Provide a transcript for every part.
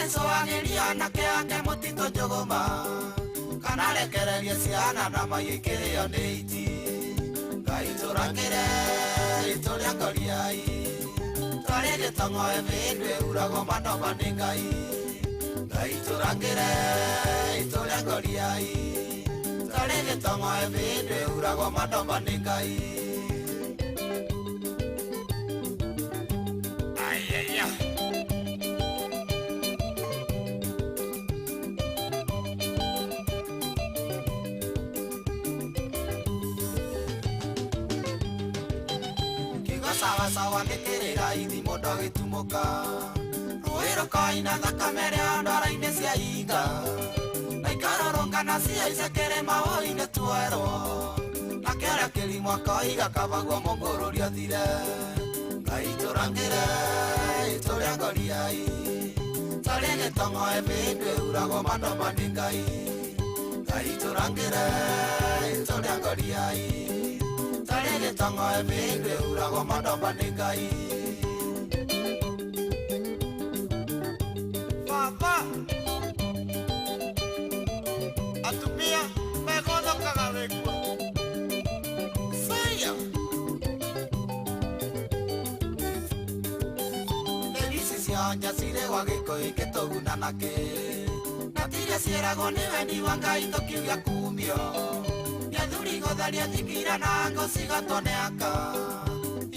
Icũagĩria anake ake mũtitũ njũgũma kana rekererie ciana na maigĩkĩrĩo nĩ iti. Ngai tũrangĩre itũrĩa ngoriai twarĩ gĩtong'oe bĩndũ ĩhuragwo manoma nĩ Ngai. Ngai tũrangĩre itũrĩa ngoriai twarĩ gĩtong'oe bĩndũ ĩhuragwo manoma nĩ Ngai. Ayaya. Kiugo sawasawa nĩ kĩrĩra ithimo ndagĩtumũka rũĩ rũkoina thakame rĩa ndwara-inĩ cia iga na ikarũrũngana ciaice kĩrĩma wũi-inĩ tuerwo na kĩrĩa kĩrimũ akoiga kabagwo mũngũrũri athire. Ngai tũrangĩre itũrĩa ngoriai tarĩ gĩtong'oe bĩndũ ĩhuragwo manoma nĩ Ngai. Ngai tũrangĩre itũrĩa ngoriai tarĩ gĩtong'oe bĩndũ ĩhuragwo manoma nĩ Ngai. Baba atumia megothokaga wĩkuo. Saya. Ici cia cirĩ gwa gĩkũyũ ingĩtũguna nakĩ na tiria ciĩragwo nĩ wendi wa Ngai tũkiugia kumio nĩ athuri gũtharia thikira na ngũ cigatwo nĩ aka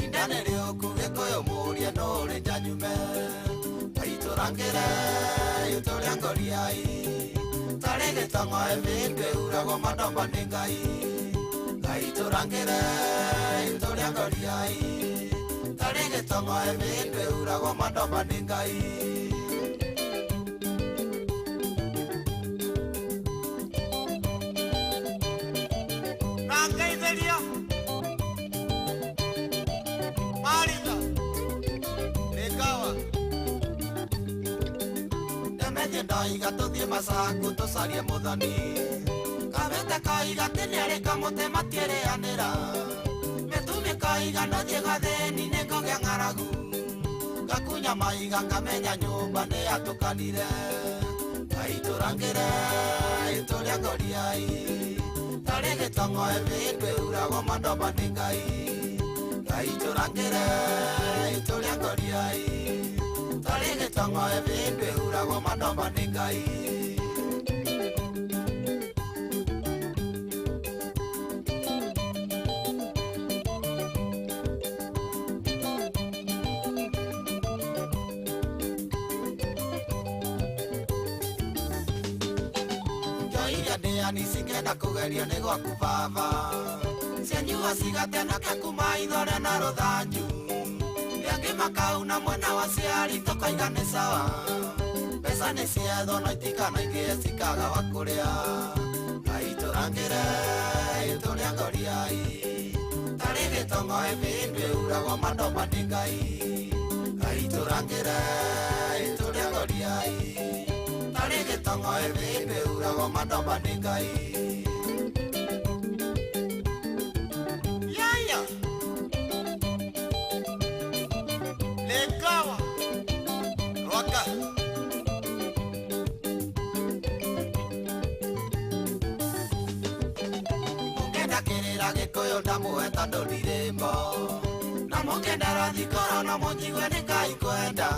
inda nĩ rĩũku gĩkũyũ mũrie nũrĩ njanyume. Ngai tũrangĩre itũrĩa ngoriai tarĩ gĩtong'oe bĩndũ ĩhuragwo manoma nĩ Ngai. Ngai tũrangĩre itũrĩa ngoriai tarĩ gĩtong'oe bĩndũ ĩhuragwo manoma nĩ Ngai. Na ngeithĩria Maritha Rĩkawa. Ndemethie ndoiga tũthiĩ Masaku tũcarie mũthoni kabete koiga atĩ nĩarĩ kamũtĩ matiĩrĩanĩra mĩtumĩ koiga ndũthiĩ gathĩni nĩngũgĩa ng'aragu gakunya maiga kamenya nyũmba nĩ yatũkanire. Ngai tũrangĩre itũrĩa ngoriai tarĩ gĩtong'oe bĩndũ ĩhuragwo manoma nĩ Ngai. Ngai tũrangĩre itũrĩa ngoriai tarĩ gĩtong'oe bĩndũ ĩhuragwo manoma nĩ Ngai. Njoiria ndĩani cingĩenda kũgerio nĩ gwaku baba cianyua cigatenake kuma ithore na rũthanju rĩangĩ makauna mwena wa ciari tũkoiga nĩ sawa mbeca nĩ ciethwo no itikanaingĩhe cikaga wa kũrĩa. Ngai tũrangĩre itũrĩa ngoriai tarĩ gĩtong'oe bĩndũ ĩhuragwo manoma nĩ Ngai. Ngai tũrangĩre itũrĩa ngoriai tarĩ gĩtong'oe bĩndũ ĩhuragwo manoma nĩ Ngai. Yaya Rĩkawa Rwaka. Mũngĩenda kĩrĩra gĩkũyũ ndamũhe tondũ ndirĩmo na mũngĩenda rathikoro na mũnjigue nĩ Ngai kwenda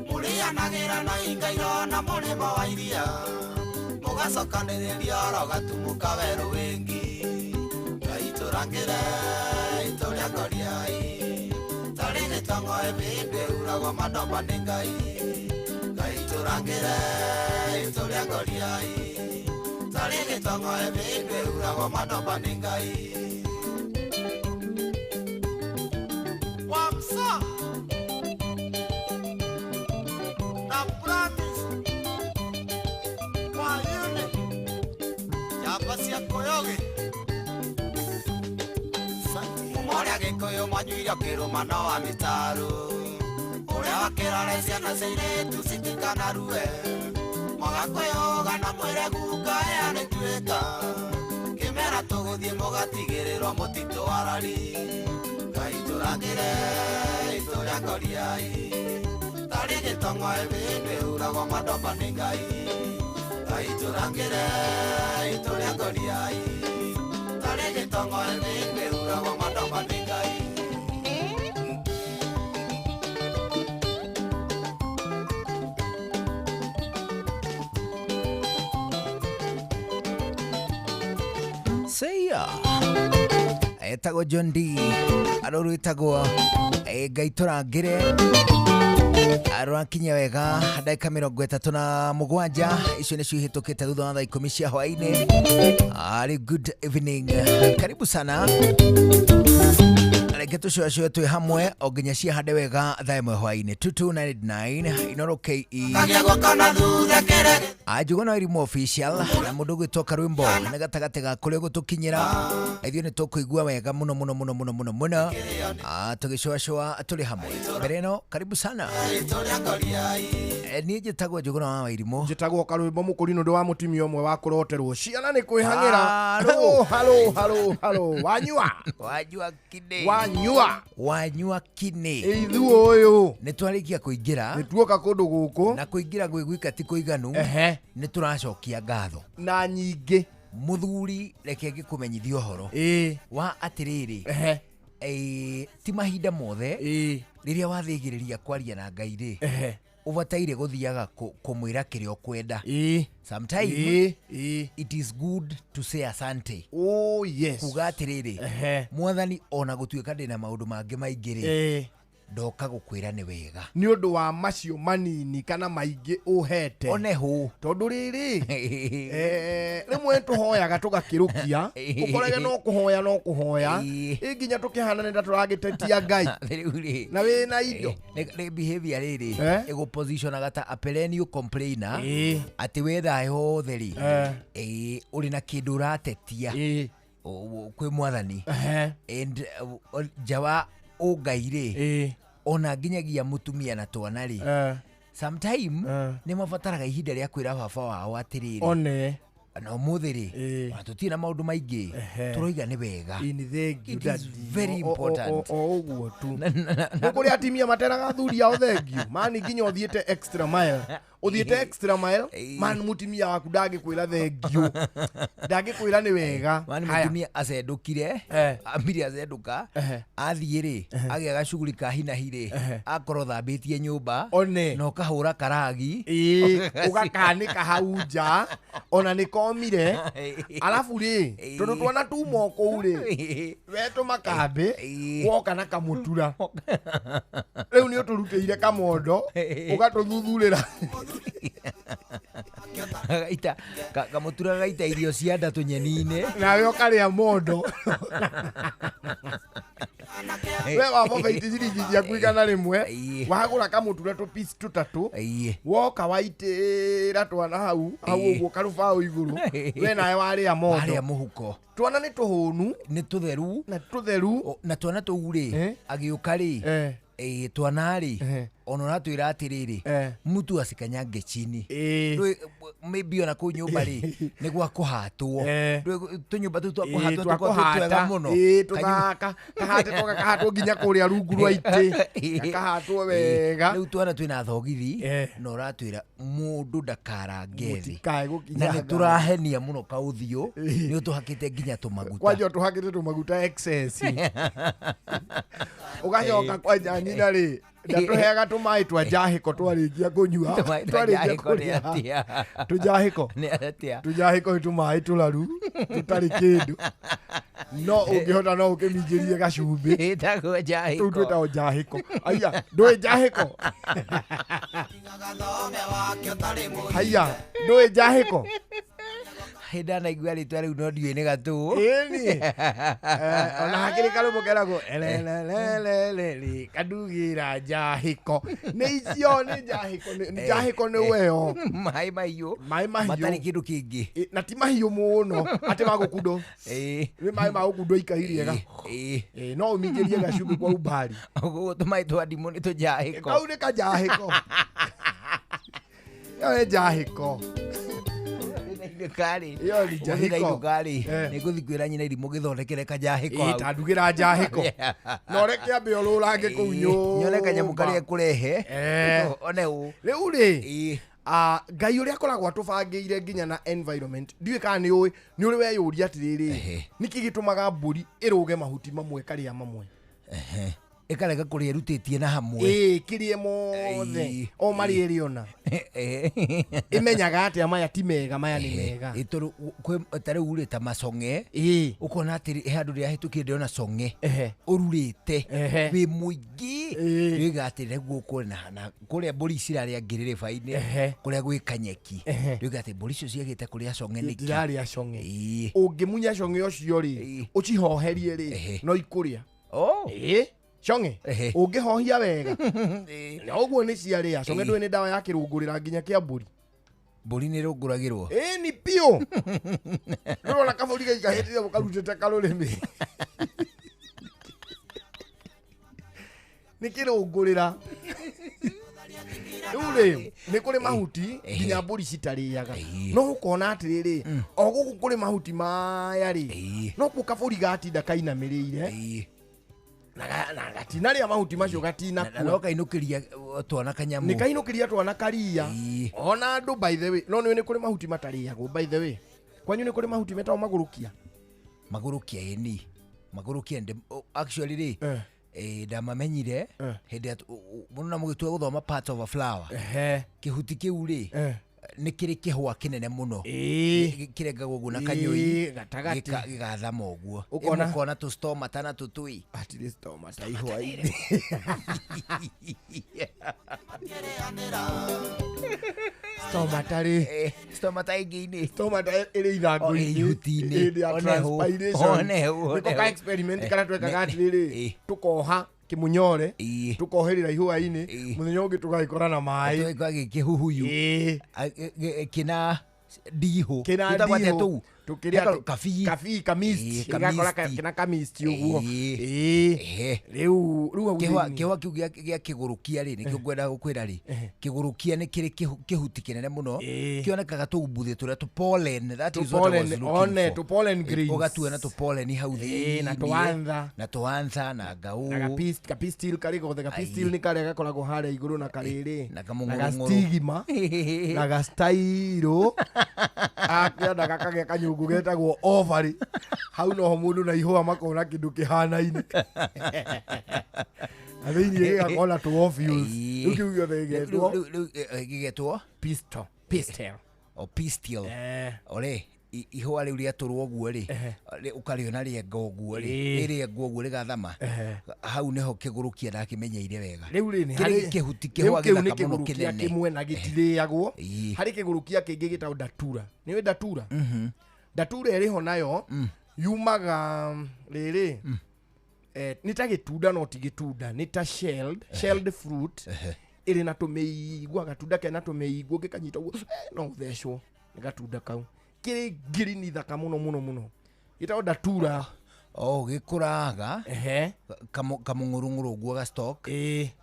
mũrĩanagĩra na hinga irona mũrĩmo wa iria mũgacokanĩrĩria oro gatumũka werũ wĩngi. Ngai tũrangĩre itũrĩa ngoriai tarĩ gĩtong'oe bĩndũ ĩhuragwo manoma nĩ Ngai. Ngai tũrangĩre itũrĩa ngoriai tarĩ gĩtong'oe bĩndũ ĩhuragwo manoma nĩ Ngai. Wamsa na Promise kwa Yune njamba cia Koyoge. Mũrĩa gĩkũyũ manyuire kĩrũma no wa mĩtaro ũrĩa wakĩrore ciana cia airĩtu citikanarue mũgakwĩyũga na mwĩre guka ĩya nĩtuĩka kĩmera tũgũthiĩ mũgatigĩrĩrwo mũtitũ warari. Ngai tũrangĩre itũrĩa ngoriai Tarĩ gĩtong'o ĩbĩndĩ uragwo madomba nĩ Ngai. Ngai tũrangĩre itũrĩa ngoriai. Tarĩ gĩtong'o ĩbĩndĩ uragwo madomba nĩ Ngai. Seya etagwo John D arå rwĩtagwo Ngai tũrangĩre rwakinya wega ndagĩka 37 icio nĩcio ihĩtũkĩte thutha wa thaa 10 cia hwaĩ-inĩ. Ari good evening, karibu sana, reke tũcũacũe twĩ hamwe o nginya ciahande wega thaa 1 hwaĩ-inĩ. 2299 Inoro KE Kagĩa guoko na thutha kĩrĩa Njuguna Wairimu official na mũndũ ũgwĩtwo Karwĩmbo nĩ gatagatĩ ga kũrĩa gũtũkinyĩra ithuĩ nĩ tũkũigua wega mũno mũno mũno mũno mũno mũno, tũgĩcũacũa tũrĩ hamwe mbere ĩno. Karibu sana. Itũrĩa ngoriai. Niĩ njĩtagwo Njuguna wa Wairimu. Njĩtagwo Karwĩmbo Mũkũrinũ ndũ wa mũtumia ũmwe wa kũroterwo ciana nĩ kwĩhang'ĩra. Haro. Halo halo halo, wanyua. Wanyua kinĩ. Wanyua. Wanyua kinĩ. Ithuũ ũyũ nĩ twarĩkia kũingĩra. Nĩ tuoka kũndũ gũkũ. Na kũingĩra gwĩ gwika ti kũiganu. Nĩ tũracokia ngatho na nyingĩ. Mũthuri, reke ngĩkũmenyithia ũhoro wa atĩrĩrĩ, ti mahinda mothe rĩrĩa wathĩgĩrĩria kwaria na Ngai rĩ, ũbataire gũthiaga kũmwĩra kĩrĩa ũkwenda. Sometime it is good to say asante. Oh yes. Kuga atĩrĩrĩ, mwathani, ona gũtuĩka ndĩna maũndũ mangĩ maingĩ rĩ, ndoka gũkwĩra nĩ wega nĩ ũndũ wa macio manini kana maingĩ ũhete. One hũ. Tondũ rĩrĩ, rĩmwe tũhoyaga tũgakĩrũkia, ũkorage no kũhoya no kũhoya, ĩ nginya tũkĩhana ta tũragĩtetia Ngai. Rĩu rĩ, na wĩna indo. Nĩ behavior rĩrĩ ĩgũpositionaga ta a perennial complainer, atĩ we thaa yothe rĩ, ũrĩ na kĩndũ ũratetia kwĩ mwathani and nja wa ũngai rĩ, ona nginyagia mũtumia na twana rĩ, sometime nĩ mabataraga ihinda rĩa kwĩra baba wao atĩrĩrĩ, one na ũmũthĩ rĩ, ona tũtirĩ na maũndũ maingĩ, tũroiga nĩ wega. Ini thank you, It is daddy. very important. O ũguo tu nĩ kũrĩ atimia materaga athuri ao thank you mani nginya ũthiĩte extra mile, ũthiĩte extra mile. Man, mũtimia waku ndangĩkwĩra thank you, ndangĩkwĩra nĩ wega. Mani Haya. mũtumia acendũkire, ambire acendũka, athiĩ rĩ, agĩa gacuguri ka hinahi rĩ, akorwo thambĩtie nyũmba One. na ũkahũra karagi. Ũgakanĩka hau nja ona nĩ komire, arabu rĩ, tondũ twana tuma o kũu rĩ, wetũma kambĩ, woka na kamũtura rĩu nĩ ũtũrutĩire kamondo ũgatũthuthurĩra. Gaita kamũtura gaita irio cia nda tũnyeni-inĩ. Nawe ũkarĩa mondo, we wababaiti ciringi ciaku 100, wagũra kamũtura tũpici tũtatũ, woka waitĩra twana hau hau ũguo karũbaũ igũrũ, we nawe warĩa mondo. Warĩa mũhuko. Twana nĩ tũhũnu. Nĩ tũtheru. Na tũtheru. Na twana tũu rĩ, agĩũka rĩ, twana rĩ, ona ũratwĩra atĩrĩrĩ, mtu asikanyange chini. Ndũĩ, maybe ona kũu nyũmba rĩ, nĩ gwa kũhatwo. Ndũĩ, tũnyũmba tũu twa kũhatwo twa tũkoragwo twĩ twega kũhata. mũno. Tũthaka kahate tũgakahatwo nginya kũrĩa rungu rwa itĩ, gakahatwo wega. Rĩu twana twĩna thogithi na ũratwĩra mũndũ ndakarange thĩ. Mũtikae Na gũkinya. nĩ tũrahenia mũno kaũthiũ, nĩ ũtũhakĩte nginya tũmaguta. Kwanja ũtũhakĩte tũmaguta excess, ũgacoka kwanja nyina rĩ ndatũheaga tũmaĩ twa njahĩko twarĩkia kũnyua. Tũmaĩ twa Twarĩkia njahĩko nĩ kũrĩa. atĩa? Tũnjahĩko. Nĩ atĩa? Tũnjahĩko nĩ tũmaĩ tũraru tũtarĩ kĩndũ, no ũngĩhota no ũkĩminjĩrie gacumbĩ. Ĩtagwo Tũu njahĩko. twĩtagwo njahĩko. Aya, ndũĩ njahĩko? Gathome wake ũtarĩ mũhiũ. Haiya, ndũĩ njahĩko? Ndanaigua rĩtwa rĩu no ndiũĩ nĩ gatũ. Ĩni ona hakĩrĩ karũmũ keragwo elelelelele kadugĩra njahĩko, nĩ icio nĩ njahĩko, nĩ njahĩko nĩ weo. Maĩ mahiũ. Maĩ mahiũ. Matarĩ kĩndũ kĩngĩ. Na ti mahiũ mũno atĩ magũkundo, nĩ maĩ magũkundwo ikai rĩega. No ũminjĩrie gacumbĩ kwa umbari. Ũguo tũmaĩ twa ndimũ nĩ tũnjahĩko? Kau nĩ kanjahĩko, ĩyo nĩ njahĩko. Ndainũka-rĩ, Ĩyo nĩ ũmũthĩ njahĩko. ndainũka-rĩ, nĩngũthiĩ kwĩra nyina irimũ gĩthondekere kanjahĩko hau. Ta ndugĩra njahĩko na ũreke ambe ũrũrange kũu nyũmba. Nyone kanyamũ karĩa ekũrehe. One ũ. Rĩu rĩ, Ngai ũrĩa akoragwo atũbangĩire nginya na environment, ndiũĩ kana nĩ ũĩ, nĩ ũrĩ weyũria atĩrĩrĩ, nĩkĩ gĩtũmaga mbũri ĩrũge mahuti mamwe ĩkarĩa mamwe? Ĩkarega kũrĩa ĩrutĩtie na hamwe. Ĩĩ, kĩrĩe mothe o marĩa ĩrĩona. Ĩmenyaga atĩa maya ti mega, maya nĩ mega? Ĩ, tondũ kwĩ ta rĩu rĩ, ta macong'e, ũkona atĩ he handũ rĩrahĩtũkire ndĩrona cong'e ũrurĩte wĩ mũingĩ. Rĩuga atĩ rĩu gũkũ na kũrĩa mbũri cirarĩa ngĩrĩrĩba-inĩ, kũrĩa gwĩ kanyeki. Rĩuga atĩ mbũri icio ciagĩte kũrĩa cong'e nĩkĩ? Ndirarĩa cong'e. Ũngĩmunya cong'e ũcio rĩ, ũcihoherie rĩ, no ikũrĩa. Cong'e ũngĩhohia wega na ũguo nĩ ciarĩa. Cong'e ndũĩ nĩ ndawa ya kĩrũngũrĩra nginya kĩa mbũri. Mbũri nĩ ĩrũngũragĩrwo? Ĩĩ ni biũ. Ndũrona kabũri gaikahĩtire karutĩte karũrĩmĩ. Nĩ kĩrũngũrĩra. Rĩu rĩ, nĩ kũrĩ mahuti nginya mbũri citarĩaga. No ũkona atĩrĩrĩ, o gũkũ kũrĩ mahuti maya rĩ, no kuo kabũri gatinda kainamĩrĩire. Na gatinarĩa mahuti macio, gatinakua. Na no kainũkĩria twana kanyamũ. Nĩ kainũkĩria twana karia. Ona andũ, by the way, no nĩ kũrĩ mahuti matarĩagwo, by the way. Kwanyu nĩ kũrĩ mahuti metagwo magũrũkia? Magũrũkia ĩni. Magũrũkia actually rĩ, ndamamenyire hĩndĩ ya mũno na mũgĩtua gũthoma Parts of a Flower. Kĩhuti kĩu rĩ, nĩ kĩrĩ kĩhũa kĩnene mũno. Kĩrengagwo ũguo na kanyũi, gatagatĩ. Gĩgathama ũguo. Ũkona? Ũkona tũstomata na tũtũi. Hatirĩ stomata ihũa-inĩ. Stomata rĩ. Stomata ĩngĩ-inĩ. Stomata ĩrĩ ithangũ-inĩ. Ihuti-inĩ. Ĩrĩ ya One hũ. transpiration. One hũ, one Nĩko ka hũ. experiment karĩa twekaga atĩrĩrĩ, tũkoha kĩmunyore, tũkoherera ihũa-inĩ, mũthenya ũngĩ tũgagĩkora na maĩ. Tũgagĩkora gĩkĩhuhuyu. Kĩna ndihũ. Kĩna Gĩtagwo atĩa ndihũ. tũu? Tũkĩrĩa Gĩkaro kabii. Kabii, kamist. Gĩgakora Kamist. kĩna kamist ũguo. Rĩu, rĩu hau Kĩhũa, thĩinĩ. kĩhũa kĩu gĩa kĩgũrũkia rĩ, nĩkĩo ngwendaga gũkwĩra rĩ. Kĩgũrũkia nĩ kĩrĩ kĩhuti kĩnene mũno. Kĩonekaga tũmbuthĩ tũrĩa tũ pollen, that is what I was Tũ pollen, looking one, for. tũ pollen grains. Ũgatuona tũ pollen hau Na thĩinĩ. tũantha. Na tũantha, na ngaũ. Na kapistil karĩ gothe, kapistil nĩ karĩa gakoragwo harĩa igũrũ na karĩrĩ. Na Na kamũng'ũrũng'ũrũ. gastigma. Na gastairo. Akĩenda gakagĩa kanyũngũ getagwo ovary. Hau noho mũndũ na ihũa makona kĩndũ kĩhanaine. Na thĩinĩ gĩgakorwo na tũ ovules. Rĩu kĩu gĩothe gĩgetwo Rĩu, gĩgetwo? Pistil. Pistil. O pistil. Ore, ihũa rĩu rĩatũrwo ũguo rĩ, ũkarĩona rĩenga ũguo rĩ, rĩrĩengwo ũguo rĩgathama. Hau nĩho kĩgũrũkia ndakĩmenyeire wega. Rĩu rĩ, nĩ Kĩrĩ harĩ kĩhuti rĩu kĩhũa kĩu nĩ gĩthaka mũno kĩgũrũkia kĩnene. kĩmwe na gĩtirĩagwo. Harĩ kĩgũrũkia kĩngĩ gĩtagwo datura. Nĩũĩ datura? Datura ĩrĩho nayo, yumaga rĩrĩ, nĩ ta gĩtunda no ti gĩtunda, nĩ ta shelled fruit, ĩrĩ na tũmĩigua, gatunda kena tũmĩigua, ũngĩkanyita ũguo, no ũthecwo nĩ gatunda kau. Kĩrĩ ngirini thaka mũno mũno mũno. Gĩtagwo datura. O, gĩkũraga, kamũng'ũrũng'ũrũ ũguo ga stalk.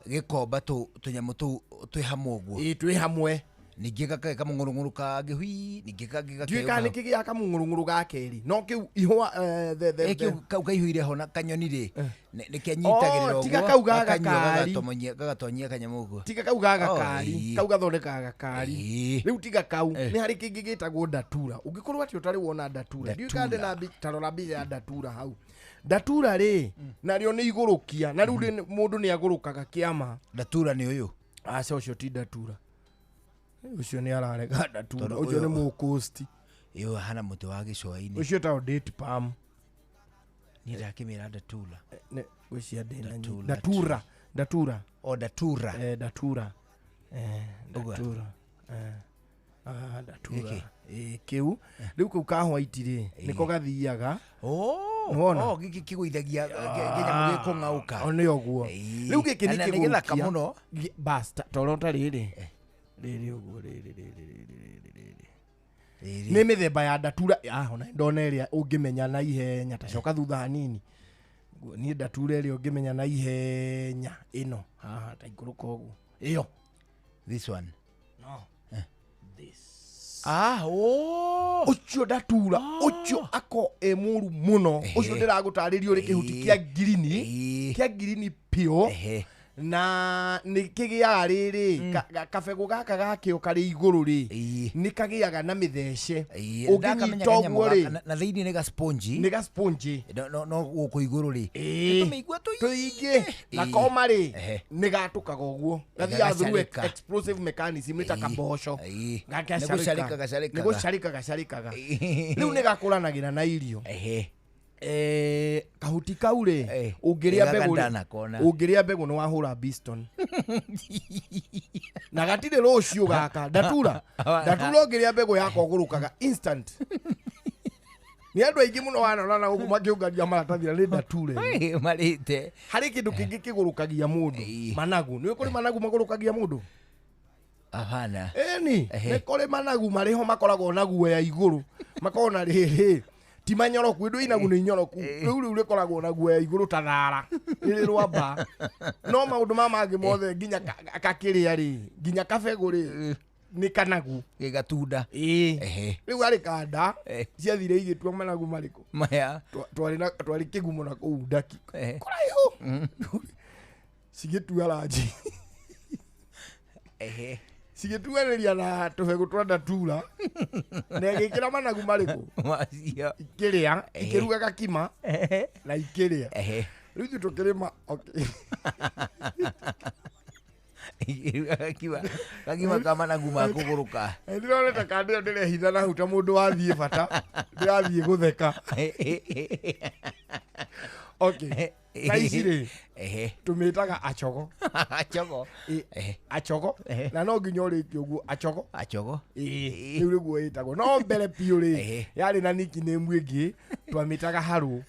Gĩkomba tũnyamũ tũu twĩ hamwe ũguo. Twĩ hamwe. Ningĩ gakagĩa kamũng'ũrũng'ũrũ kangĩ, hui, ningĩ kangĩ Ndiũĩ gakeyũka kana hau. nĩ kĩgĩaga kamũng'ũrũng'ũrũ ga kerĩ. No kĩu ihũa, the, Kĩu kau kaihũire ho na kanyoni rĩ, nĩ kenyitagĩrĩra Oh, tiga ũguo, kau ga gakanyua, gakari. gagatonyia kanyamũ ũguo. Tiga kau ga gakari, kau gathondekaga gakari. Rĩu tiga kau, nĩ harĩ kĩngĩ gĩtagwo datura. Ũngĩkorwo atĩ ũtarĩ wona datura, ndiũĩ kana Datura. ndĩna ta rora mbica ya datura hau. Datura rĩ, narĩo nĩ igũrũkia, na rĩu rĩ, mũndũ nĩ agũrũkaga kĩama. Datura nĩ ũyũ? Aca, ũcio ti datura. Ũcio nĩ ararega datura, Tondũ ũcio nĩ ũyũ- mũkũsti. Ĩyo hana mũtĩ wa gĩcũa-inĩ. Ũcio wĩtagwo date palm. Niĩ ndakĩmĩra datura. Nĩ, ngwĩciria ndĩ na Datura. Datura, datura. O, datura. Datura. Ũguo. Datura. Datura. Gĩkĩ? Kĩu. Rĩu kau ka white rĩ, nĩko gathiaga. Oh, Nĩwona? oh, gĩkĩ kĩgũithagia, kĩnyamũ gĩkũng'aũka. O, nĩ ũguo. Rĩu gĩkĩ nĩ Na nĩ gĩthaka kĩgũrũkia. mũno. Bas, ta ũrĩa ta rĩrĩ. Rĩrĩ ũguo, rĩrĩ, rĩrĩ, rĩrĩ, rĩrĩ, rĩrĩ. Rĩrĩ. Nĩ mĩthemba ya datura. Ona ndona ĩrĩa ũngĩmenya na ihenya, ta coka thutha hanini. Niĩ datura ĩrĩa ũngĩmenya na ihenya ĩno haha, ta ikũrũka ũguo. Ĩyo. This one. No. This. Ũcio ndatura ũcio ako e mũru mũno. Ũcio ndĩragũtarĩria ũrĩ kĩhuti kĩa ngirini, kĩa ngirini piũ. Na nĩ kĩgĩaga rĩrĩ kabegũ gaka gakĩo karĩ igũrũ rĩ, nĩ kagĩaga na mĩthece. Ũngĩnyita ũguo rĩ, na thĩinĩ nĩ ga sponge, nĩ ga sponge. No gũkũ igũrũ rĩ tũmĩigua tũingĩ. Na koma rĩ nĩ gatũkaga ũguo, gathiaga through explosive mechanism, nĩ ta kamboco. Nĩ gũcarĩka gacarĩkaga. Rĩu nĩ gakũranagĩra na irio. Kahuti kau rĩ, ũngĩrĩa mbegũ, ũngĩrĩa mbegũ nĩ wahũra Biston. Na gatirĩ rũciũ gaka ndatura ndatura, ũngĩrĩa mbegũ yakwa ũgũrũkaga instant. Nĩ andũ aingĩ mũno wanona na gũkũ makĩũngania maratathi na nĩ ndature marĩte. Harĩ kĩndũ kĩngĩ kĩgũrũkagia mũndũ, managu. Nĩ kũrĩ managu magũrũkagia mũndũ? Hapana. Ĩni nĩ kũrĩ managu marĩho makoragwo na guoya igũrũ, makoragwo na rĩrĩ ti manyoroku, indo inagu nĩ inyoroku. Rĩu rĩkoragwo na guoya igũrũ ta thara rĩrĩ rwamba. No maũndũ ma mangĩ mothe nginya kakĩrĩa rĩ, nginya kabegũ rĩ, nĩ kanagu gĩgatunda. Rĩu harĩ kanda ciathire igĩtua managu marĩkũ maya. Twarĩ kĩgumo na kũu ndaki kũraihu, cigĩtua ranji, cigĩtuanĩria na tũbegũ twa ndatura, na ĩgĩkĩra managu marĩkũ macio, ikĩrĩa, ikĩruga gakima na ikĩrĩa. Rĩu ithuĩ tũkĩrĩma gakima ka managu ma kũgũrũka. Ndĩrona ta kanda ĩyo ndĩrehitha na hau ta mũndũ wathiĩ bata, ndĩrathiĩ gũtheka. Okay, thaa ici rĩ tũmĩtaga acogo. Acogo. Acogo. Na no nginya ũrĩkie ũguo acogo. Acogo. Rĩu nĩguo ĩtagwo. No mbere piũ rĩ, yarĩ na nickname ĩngĩ, twamĩtaga harũ.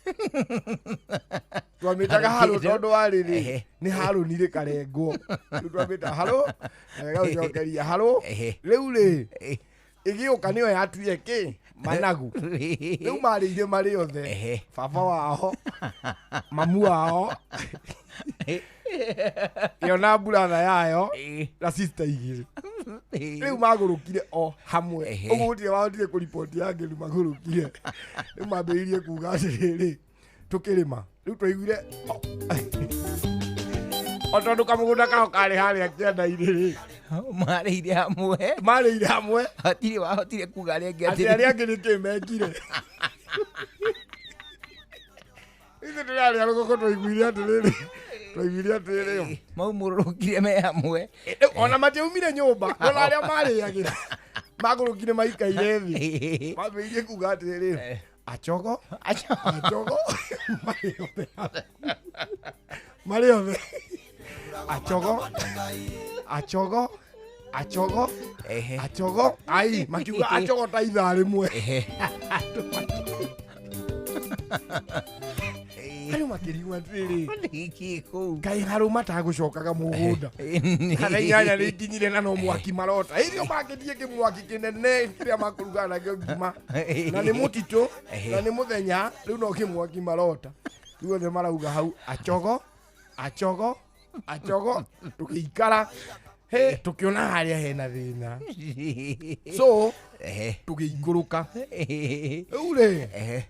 Twamĩtaga harũ tondũ warĩ rĩ, nĩ harũni rĩkarengwo. Rĩu twamĩtaga harũ, na ĩgagũcokeria harũ. Rĩu rĩ, ĩgĩũka nĩyo yatuire kĩ? Managu. Rĩu marĩire marĩ othe, baba wao, mamu wao, ĩyo na mburatha yayo, na sister igĩrĩ. Rĩu magũrũkire o hamwe. Ũguo gũtirĩ wahotire kũriboti yangĩ, rĩu magũrũkire. Rĩu mambĩrĩirie kuga atĩrĩrĩ, tũkĩrĩma. Rĩu twaiguire o tondũ kamũgũnda kao karĩ harĩa kĩanda-inĩ rĩ, marĩire hamwe. Marĩire hamwe. Hatirĩ wahotire kuga arĩa angĩ atĩ arĩa angĩ nĩkĩ mekire. Ithuĩ tũrarĩa rũgoko twaiguire atĩrĩrĩ, twaiguire atĩrĩrĩ, maumũrũrũkire me hamwe. Ona matiaumire nyũmba, ona arĩa marĩagĩra magũrũkire maikaire thĩ. Mambĩrĩirie kuga atĩrĩrĩ, acogo, acogo, marĩ othe, marĩ othe, acogo, acogo, acogo, acogo, ai, makiuga acogo ta ithaa rĩmwe. Andũ makĩrigwo atĩrĩrĩ, kaĩ harũ matagũcokaga mũgũnda. Kana inyanya nĩ ikinyire na no mwaki marota. Irio makĩtie kĩmwaki kĩnene kĩrĩa makũrugaga nakĩo ngima. Na nĩ mũtitũ, na nĩ mũthenya, rĩu no kĩmwaki marota. Rĩu othe marauga hau acogo, acogo, acogo, tũgĩikara. He, tũkĩona harĩa hena thĩna. So, tũgĩikũrũka. Rĩu rĩ,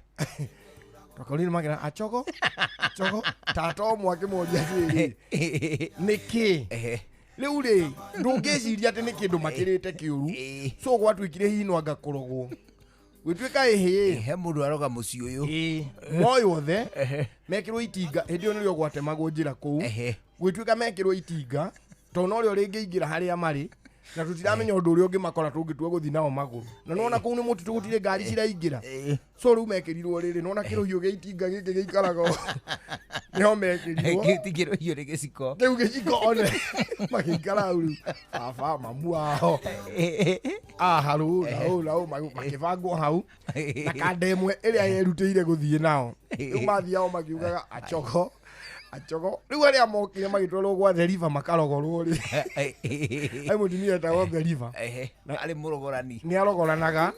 twakorire makĩra acogo, acogo, tata ũmwe akĩmoria atĩrĩrĩ, nĩkĩ? Rĩu rĩ, ndũngĩciria atĩ nĩ kĩndũ makĩrĩte kĩũru. So gwatuĩkire hihi no anga kũrogwo. Gwĩtuĩka ĩhĩ. He mũndũ aroga mũciĩ ũyũ. Moyo othe, mekĩrwo itinga, hĩndĩ ĩyo nĩrĩo gwatemagwo njĩra kũu. Gwĩtuĩka mekĩrwo itinga, tondũ norĩo rĩngĩingĩra harĩa marĩ, na tũtiramenya ũndũ ũrĩa ũngĩmakora tũngĩtua gũthiĩ nao magũrũ. Na nĩwona kũu nĩ mũtitũ gũtirĩ ngari ciraingĩra. So rĩu mekĩrirwo rĩrĩ, nĩwona kĩrũhiũ gĩa itinga gĩkĩ gĩikaraga ũũ. Nĩho mekĩrirwo. Kĩu ti kĩrũhiũ nĩ gĩciko. Kĩu gĩciko one magĩikara hau rĩu. Baba, mamu wao. Harũ, na ũũ, na ũũ, makĩbangwo hau. Na kanda ĩmwe ĩrĩa yerutĩire gũthiĩ nao. Rĩu mathiao makiugaga acogo, acogo. Rĩu arĩa mokire magĩtwarwo gwa Theriba makarogorwo rĩ. He mũtumia etagwo Theriba. Arĩ mũrogorani. Nĩ arogoranaga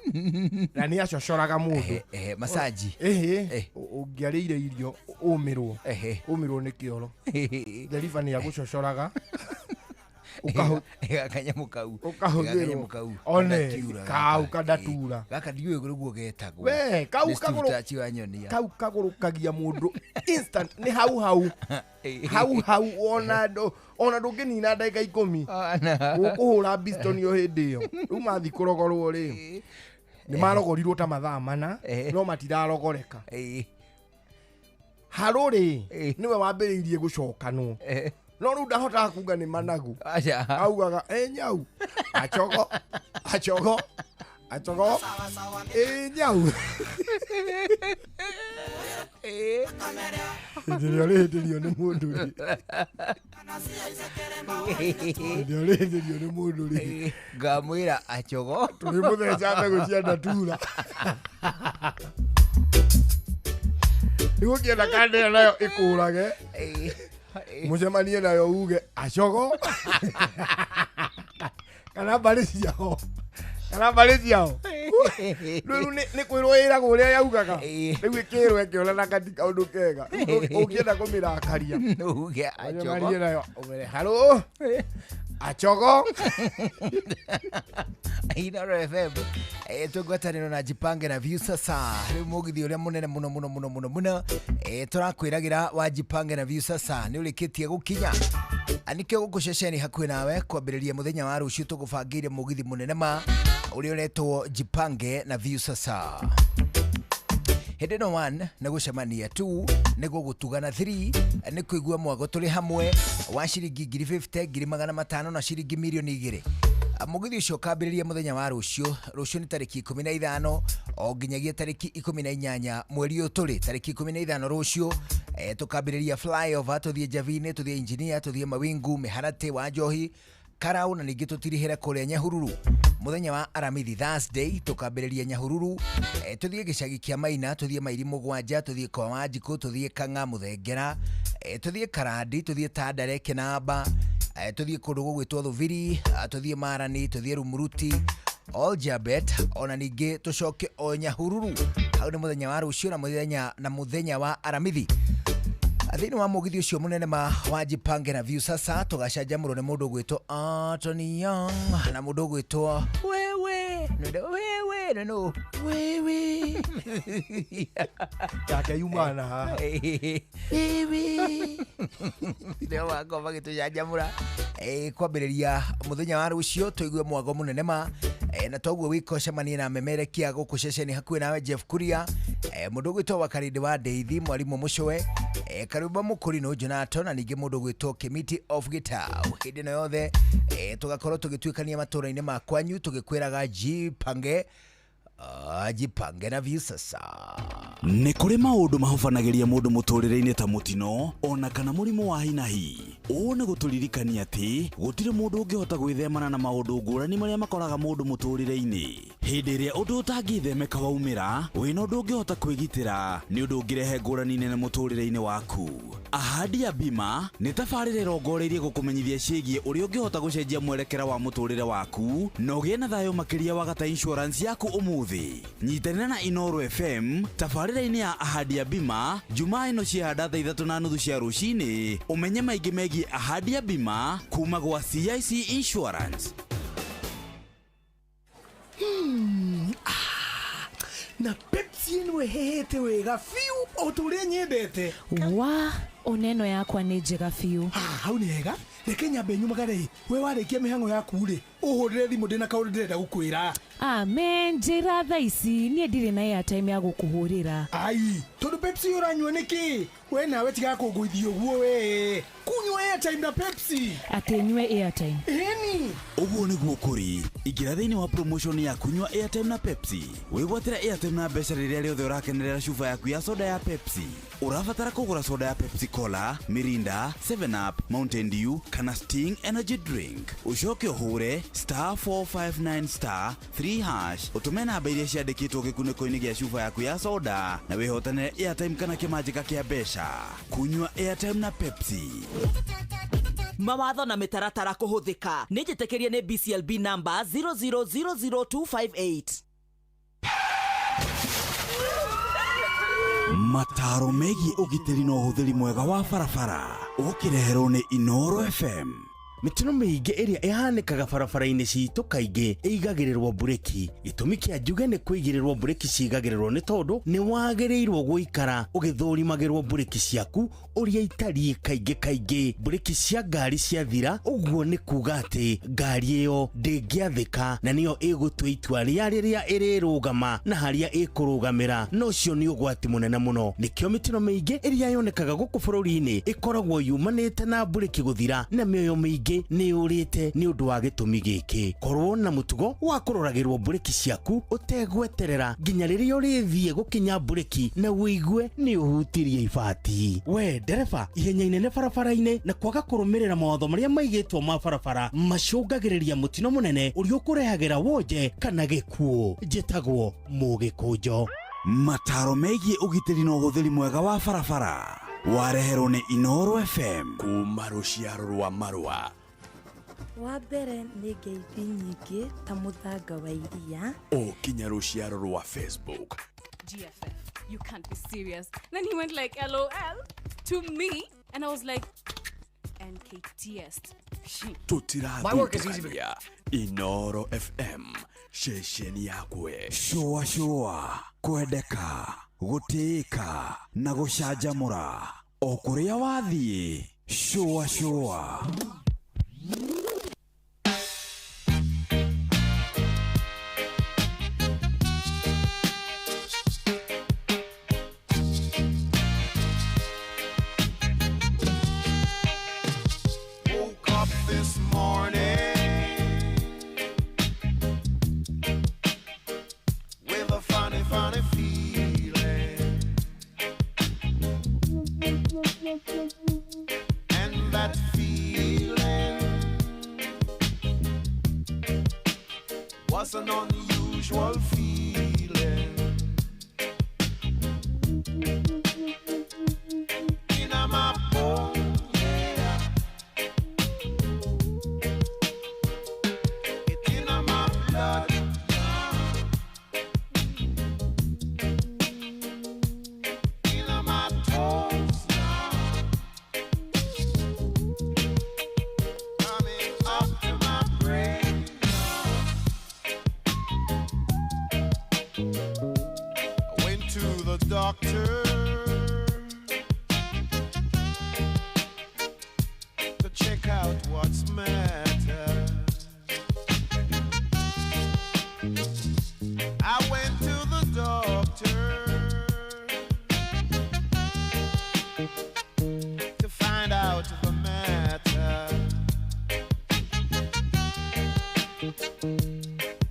na nĩ acocoraga mũndũ. Masaji. Ũngĩarĩire irio ũmĩrwo. Ũmĩrwo nĩ kĩoro. Theriba nĩ agũcocoraga. Kanyamũ kau. Ũkahũthĩrwo. Kanyamũ kau. One, Kandatura kau gaka. kandatura. Gaka ndiũĩ ũguo getagwo. We, kau Nĩ Steve kagũrũ- Tachi wanyonia. Kau kagũrũkagia mũndũ instant, nĩ hau hau hau hau, ona ona ndũngĩnina ndagĩka 10 gũkũhũra bistoni o hĩndĩ ĩyo. Rĩu mathiĩ kũrogorwo rĩ, nĩ marogorirwo ta mathaa 4, no matirarogoreka. Harũ rĩ, nĩwe wambĩrĩirie gũcokanwo, no rĩu ndahotaga kuga nĩ managu. Augaga ĩ nyau acogo acogo acogo ĩ nyau. Hĩndĩ ĩrĩa ũrĩhĩtĩrio nĩ mũndũ rĩ, hĩndĩ ĩrĩa ũrĩhĩtĩrio nĩ mũndũ rĩ, ngamwĩra acogo. Tũrĩmũtheca mbegũ cia ndatura. Rĩu ũngĩenda kanda ĩyo nayo ĩkũrage, mũcemanie nayo uge acogo kana mbarĩ ciao, kana mbarĩ ciao. Rĩu nĩ kwĩrwo ĩragwo ũrĩa yaugaga, rĩu ĩkĩrwo ĩkĩona kati kaũndũ kega. Ũngĩenda kũmĩrakaria, uge acogo, mũcemanie nayo ũmere harũ acogo. Inoro FM, twĩ na Jipange na Viusasa. Rĩu mũgithi ũrĩa mũnene mũno mũno mũno mũno mũno, tũrakwĩragĩra wa Jipange na Viusasa nĩ ũrĩkĩtie gũkinya. Nikĩo gũkũ ceceni hakuhĩ nawe kwambĩrĩria mũthenya wa rũciũ tũgũbangĩire mũgithi mũnene ma ũrĩa ũretwo Jipange na Viusasa. Hĩndĩ ĩno 1 nĩ gũcemania, 2 nĩ gũgũtugana, 3 nĩ kũigua mwago tũrĩ hamwe wa ciringi 50,000, 500,000 na ciringi 2,000,000. Mũgithi ũcio ũkambĩrĩria mũthenya wa rũciũ. Rũciũ nĩ tarĩki 15 o nginyagia tarĩki 18 mweri ũyũ tũrĩ. Tarĩki 15 rũciũ, tũkambĩrĩria flyover, tũthiĩ Njavini, tũthiĩ Engineer, tũthiĩ Mawingu, Mĩharatĩ, wa Njohi, Karau, na ningĩ tũtirihĩre kũrĩa Nyahururu. Mũthenya wa Aramithi, Thursday, tũkambĩrĩria Nyahururu, tũthiĩ gĩcagi kĩa Maina, tũthiĩ Mairi 7, tũthiĩ kwa Wanjikũ, tũthiĩ Kang'a, Mũthengera, tũthiĩ Karandi, tũthiĩ Tandare, Kĩnamba, tũthiĩ kũndũ gũgwĩtwo Thubiri, tũthiĩ Marani, tũthiĩ Rumuruti, Oljabet, ona ningĩ tũcoke o Nyahururu. Hau nĩ mũthenya wa rũciũ na mũthenya wa Aramithi. Thĩinĩ wa mũgithi ũcio mũnene ma wa Jipange na Viusasa tũgacanjamũrwo nĩ mũndũ ũgwĩtwo Anthony Young na mũndũ ũgwĩtwo Wewe Wewe no Wewe yake yumana haha Wewe nĩo makorwo magĩtũcanjamũra kwambĩrĩria mũthenya wa rũciũ tũigue mwago mũnene ma, na toguo wika ũcemanie na memerekia gũkũ ceceni hakuhĩ nawe Jeff Kuria, mũndũ ũgwĩtwo Wakarindi wa Ndeithi, mwarimũ Mũcũe, Karumba Mũkũri no Jonato, na ningĩ mũndũ ũgwĩtwo Kimiti of Gitau. Hĩndĩ ĩno yothe tũgakorwo tũgĩtuĩkania matũũra-inĩ ma kwanyu tũgĩkwĩraga Jipange, Jipange na Viusasa. Nĩ kũrĩ maũndũ mahobanagĩria mũndũ mũtũrĩre-inĩ ta mũtino ona kana mũrimũ wa hinahi. Ũũ nĩ gũtũririkania atĩ gũtirĩ mũndũ ũngĩhota gwĩthemana na maũndũ ngũrani marĩa makoraga mũndũ mũtũrĩre-inĩ. Hĩndĩ ĩrĩa ũndũ ũtangĩthemeka waumĩra, wĩna ũndũ ũngĩhota kwĩgitĩra, nĩ ũndũ ũngĩrehe ngũrani nene mũtũrĩre-inĩ waku. Ahadi ya Bima nĩ tabarĩra ĩrongoreirie gũkũmenyithia ciĩgiĩ ũrĩa ũngĩhota gũcenjia mwerekera wa mũtũrĩre waku na ũgĩe na thayũ makĩria wagata insurance yaku ũmũthĩ. Nyitanĩra na Inoro FM tabarĩra-inĩ ya Ahadi ya Bima Jumaa ĩno ciahanda thaa 3:30 cia rũcinĩ, ũmenye maingĩ megiĩ Ahadi ya Bima kuma gwa CIC Insurance. Na Pepsi ĩno ĩhehete wega biũ o ta ũrĩa nyendete. Wa oneno yakwa nĩ njega biũ. Hau nĩ hega, reke nyambe nyumagare. We warĩkia mĩhang'o yaku rĩ, ũhũrĩre thimũ ndĩna kaũndũ ndĩrenda gũkwĩra. Amen, njĩra thaa ici niĩ ndirĩ na airtime ya gũkũhũrĩra. Ai, tondũ Pepsi ũranyua nĩkĩ? We nawe tiga kũngũithia ũguo we. Kunyua airtime na Pepsi. Atĩ nyue airtime. Ĩni. Ũguo nĩguo kũrĩ. Ingĩra thĩinĩ wa promotion ya kunyua airtime na Pepsi. Wĩgwatĩre airtime na mbeca rĩrĩa rĩothe ũrakenerera cuba yaku ya soda ya Pepsi. Ũrabatara kũgũra soda ya Pepsi Cola, Mirinda, 7 Up, Mountain Dew kana Sting Energy Drink. Ũcoke ũhũre *459 *3# ũtũme namba iria ciandĩkĩtwo gĩkunĩko-inĩ gĩa cuba yaku ya soda na wĩhotanĩre airtime kana kĩmanjĩka kĩa mbeca. Kunyua airtime na Pepsi. Mawatho na mĩtaratara kũhũthĩka nĩ njĩtĩkĩrie nĩ BCLB number 0000258. Mataro megiĩ ũgitĩri na ũhũthĩri mwega wa barabara ũkĩreherwo nĩ Inoro FM. Mĩtino mĩingĩ ĩrĩa ĩhanĩkaga barabara-inĩ citũ kaingĩ ĩigagĩrĩrwo mburĩki. Gĩtũmi kĩa njuge nĩ kũigĩrĩrwo mburĩki cigagĩrĩrwo nĩ tondũ nĩ wagĩrĩirwo gũikara ũgĩthũrimagĩrwo mburĩki ciaku ũrĩa itariĩ kaingĩ kaingĩ. Mburĩki cia ngari ciathira, ũguo nĩ kuga atĩ ngari ĩyo ndĩngĩathĩka na nĩyo ĩgũtua itua rĩa rĩrĩa ĩrĩrũgama na harĩa ĩkũrũgamĩra, na ũcio nĩ ũgwati mũnene mũno. Nĩkĩo mĩtino mĩingĩ ĩrĩa yonekaga gũkũ bũrũri-inĩ ĩkoragwo yumanĩte na mburĩki gũthira, na mĩoyo mĩingĩ nĩ ũrĩte nĩ ũndũ wa gĩtũmi gĩkĩ. Korwo na mũtugo wa kũroragĩrwo mburĩki ciaku ũtegweterera nginya rĩrĩa ũrĩthiĩ gũkinya mburĩki na ũigue nĩ ũhutirie ibati. We ndereba, ihenya inene barabara-inĩ na kwaga kũrũmĩrĩra mawatho marĩa maigĩtwo ma barabara macũngagĩrĩria mũtino mũnene ũrĩa ũkũrehagĩra wonje kana gĩkuũ. Njĩtagwo Mũgĩkũnjo. Mataro megiĩ ũgitĩri na ũhũthĩri mwega wa barabara wareherwo nĩ Inooro FM kuma rũciaro rwa marũa. Wa mbere nĩ ngeithi nyingĩ ta mũthanga wa iria o kinya rũciaro rwa Facebook. GFF, you can't be serious. Then he went like LOL to me and I was like NKTS. Tutirathutũkania. Inooro FM, ceceni yakwe. Shũa shũa, kwendeka, gũtĩĩka na gũcanjamũra o kũrĩa wathiĩ. Shũa shũa. Was an unusual feeling in my bone, yeah. It in my blood, yeah. In my toes, yeah. Coming up to my brain. Doctor to check out what's matter. I went to the doctor to find out the matter.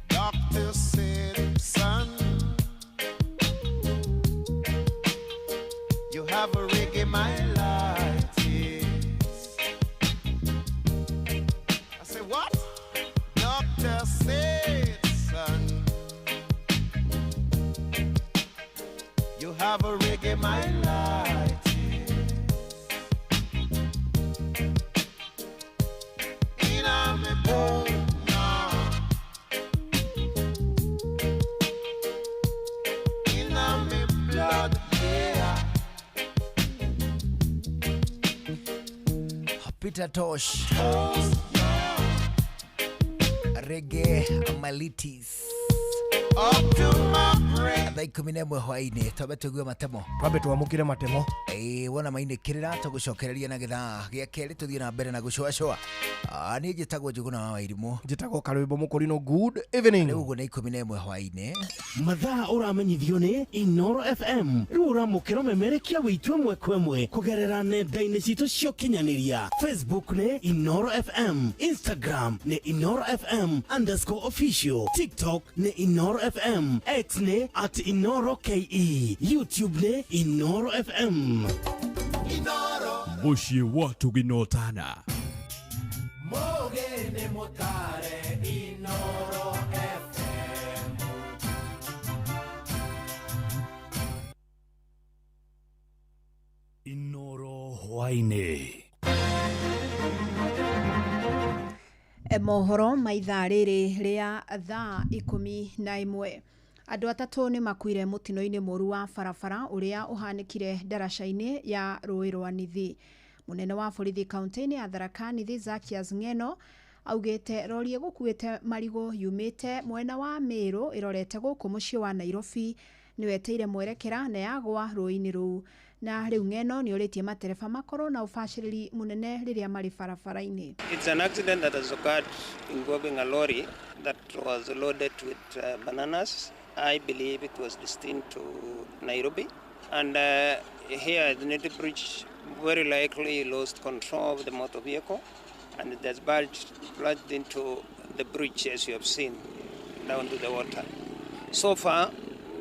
Doctor said, son, you have a reggae myelitis. I said, what? Doctor said, son, you have a reggae myelitis. In a me bone now. In a me blood, yeah. Peter Tosh, Reggae Malitis. Thaa 11 hwainĩ twambe tũigue matemo, twambe twamũkĩre matemo. Ĩĩ wona mainĩkĩrĩra tũgũcokereria na gĩthaa gĩa kerĩ tũthiĩ na mbere na gũcũacũa. Niĩ njĩtagwo Njũgũna wa Wairimũ, njĩtagwo Karwĩmbo Mũkũrinũ. Good evening. Rĩu ũguo nĩ 11 hwainĩ. Mathaa ũramenyithio nĩ Inooro FM. Rĩu ũramũkĩra ũmemerekia wĩitũ ĩmwe kwa ĩmwe kũgerera nenda-inĩ citũ cia ũkinyanĩria. Facebook nĩ Inooro FM, Instagram nĩ Inooro FM _official, TikTok nĩ Inooro FM, X nĩ @InooroKE, YouTube nĩ Inooro FM. Mũciĩ wa Tũginotana. Mũgeni mũtare Inooro FM. Inooro hwainĩ. Mohoro ma ithaa rĩrĩ rĩa thaa 11. Andũ atatũ nĩ makuire mũtino-inĩ mũru wa barabara ũrĩa ũhanĩkire ndaraca-inĩ ya rũĩ rwa Nithi. Munene wa borithi kaunti-inĩ ya Tharaka Nithi Zacchaeus Ng'eno augĩte rori ĩgũkuĩte marigũ yumĩte mwena wa Meru ĩrorete gũkũ mũciĩ wa Nairobi nĩweteire mwerekera na yagwa rũĩ-inĩ rũu. Na rĩu Ng'eno nĩorĩtie matereba makorwo na ũbacĩrĩri mũnene rĩrĩa marĩ barabara-inĩ. It's an accident that has occurred involving a lorry that was loaded with bananas. I believe it was destined to Nairobi. And here at the Neti Bridge, very likely lost control of the motor vehicle and it has plunged into the bridge, as you have seen, down to the water. So far,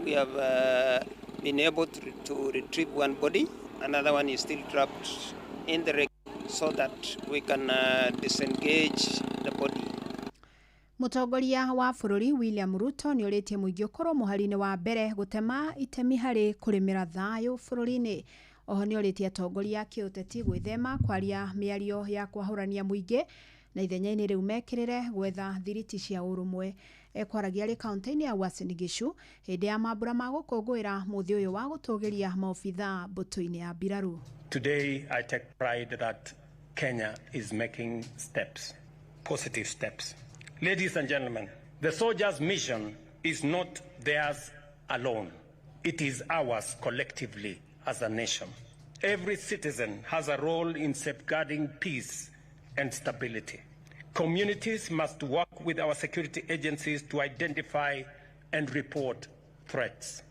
we have been able to retrieve one body. Another one is still trapped in the wreck so that we can disengage the body. Mũtongoria wa bũrũri William Ruto nĩorĩtie mũingĩ ũkorwo mũhari-inĩ wa mbere gũtema itemi harĩ kũrĩmĩra thayũ bũrũri-inĩ. Oho nĩorĩtie atongoria a kĩũteti gwĩthema kwaria mĩario ya kwahũrania mũingĩ na ithenya-inĩ rĩu mekĩrĩre gwetha thiriti cia ũrũmwe. Ekwaragia arĩ kaunti-inĩ ya Uasin Gishu hĩndĩ ya mambura ma gũkũngũĩra mũthĩ ũyũ wa gũtũgĩria maobithaa mbũtũ-inĩ ya mbirarũ. Today I take pride that Kenya is making steps, positive steps. Ladies and gentlemen, the soldiers' mission is not theirs alone. It is ours collectively as a nation. Every citizen has a role in safeguarding peace and stability. Communities must work with our security agencies to identify and report threats.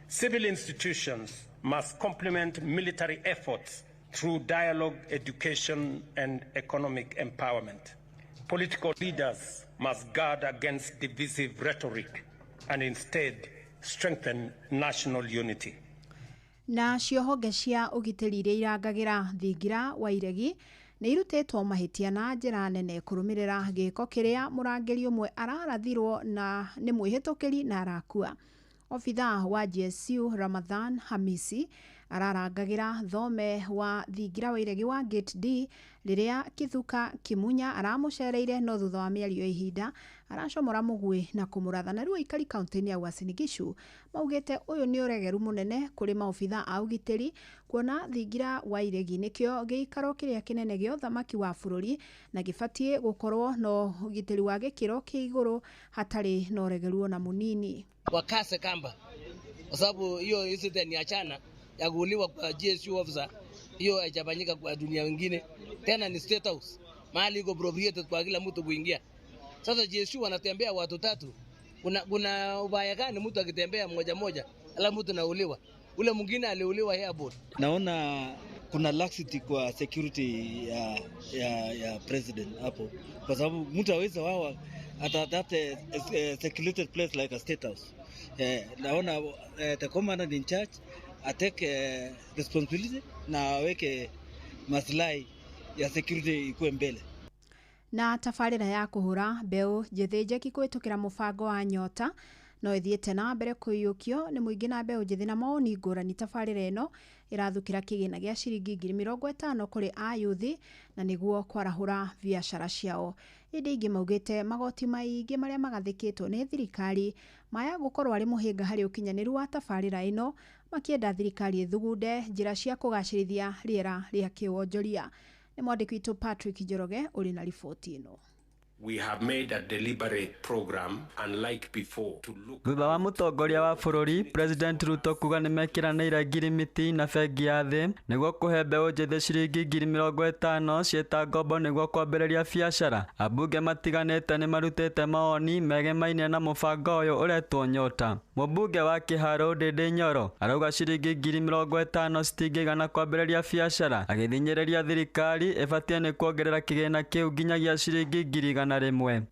Civil institutions must complement military efforts through dialogue, education, and economic empowerment. Political leaders must guard against divisive rhetoric and instead strengthen national unity. Na cio honge cia ũgitĩri iria irangagĩra thingira wa iregi nĩ irutĩtwo mahĩtia na njĩra nene kũrũmĩrĩra gĩko kĩrĩa mũrangĩri ũmwe ararathirwo na nĩ mwĩhĩtũkĩri na arakua. Obithaa wa GSU Ramadhan Hamisi ararangagĩra thome wa thingira wa iregi wa Gate D rĩrĩa Kithuka Kimunya aramũcereire no thutha wa mĩario ya ihinda aracomora mũguĩ na kũmũratha. Na rĩu aikari kaunti-inĩ ya Uasin Gishu maugĩte ũyũ nĩ ũregeru mũnene kũrĩ maobithaa a ũgitĩri kuona thingira wa iregi nĩkĩo gĩikaro kĩrĩa kĩnene gĩa ũthamaki wa bũrũri na gĩbatiĩ gũkorwo na ũgitĩri wa gĩkĩro kĩa igũrũ hatarĩ na ũregeru ona mũnini. Wakase kamba kwa sababu hiyo incident ya chana ya kuuliwa kwa GSU officer hiyo haijafanyika kwa dunia wengine tena, ni State House mahali iko appropriated kwa kila mtu kuingia. Sasa GSU wanatembea watu tatu, kuna ubaya gani mtu akitembea mmoja mmoja alafu mtu nauliwa? Ule mwingine aliuliwa airport. Naona kuna laxity kwa security ya president hapo, kwa sababu mtu hawezi wawa at that secluded place like a State House. Naona the commander in charge atake responsibility na aweke maslahi ya security ikuwe mbele. Na tabarĩra ya kũhũra mbeũ njĩthĩ njeki kũhĩtũkĩra mũbango wa Nyota no ĩthiĩte na mbere kũiyũkio nĩ mũingĩ na mbeũ njĩthĩ na mawoni ngũrani. Tabarĩra ĩno ĩrathukĩra kĩgĩna gĩa ciringi 50,000 kũrĩ ayuthi na nĩguo kwarahũra biacara ciao. Ĩndĩ ingĩ maugĩte magoti maingĩ marĩa magathĩkĩtwo nĩ thirikari maya gũkorwo arĩ mũhĩnga harĩ ũkinyanĩru wa tabarĩra ĩno, makĩenda thirikari ĩthugunde njĩra cia kũgacĩrithia rĩera rĩa kĩwonjoria. Nĩ mwandĩki witũ Patrick Njoroge ũrĩ na riboti ĩno. We have made a deliberate program, unlike before, to look. Thutha wa mũtongoria wa bũrũri President Ruto kuga nĩmekĩranĩire ngirimiti na bengi ya thĩ nĩguo kũhe mbeũ njĩthĩ ciringi 50,000 ciĩta ngombo nĩguo kwambĩrĩria biacara. Ambunge matiganĩte nĩmarutĩte mawoni megemainie na mũbango ũyũ ũretwo Nyota. Mũmbunge wa Kĩharũ Ndĩndĩ Nyoro arauga ciringi 50,000 citingĩigana kwambĩrĩria biacara, agĩthinyĩrĩria thirikari ĩbatiĩ nĩ kuongerera kĩgĩna kĩu nginyagia ciringi 100,000.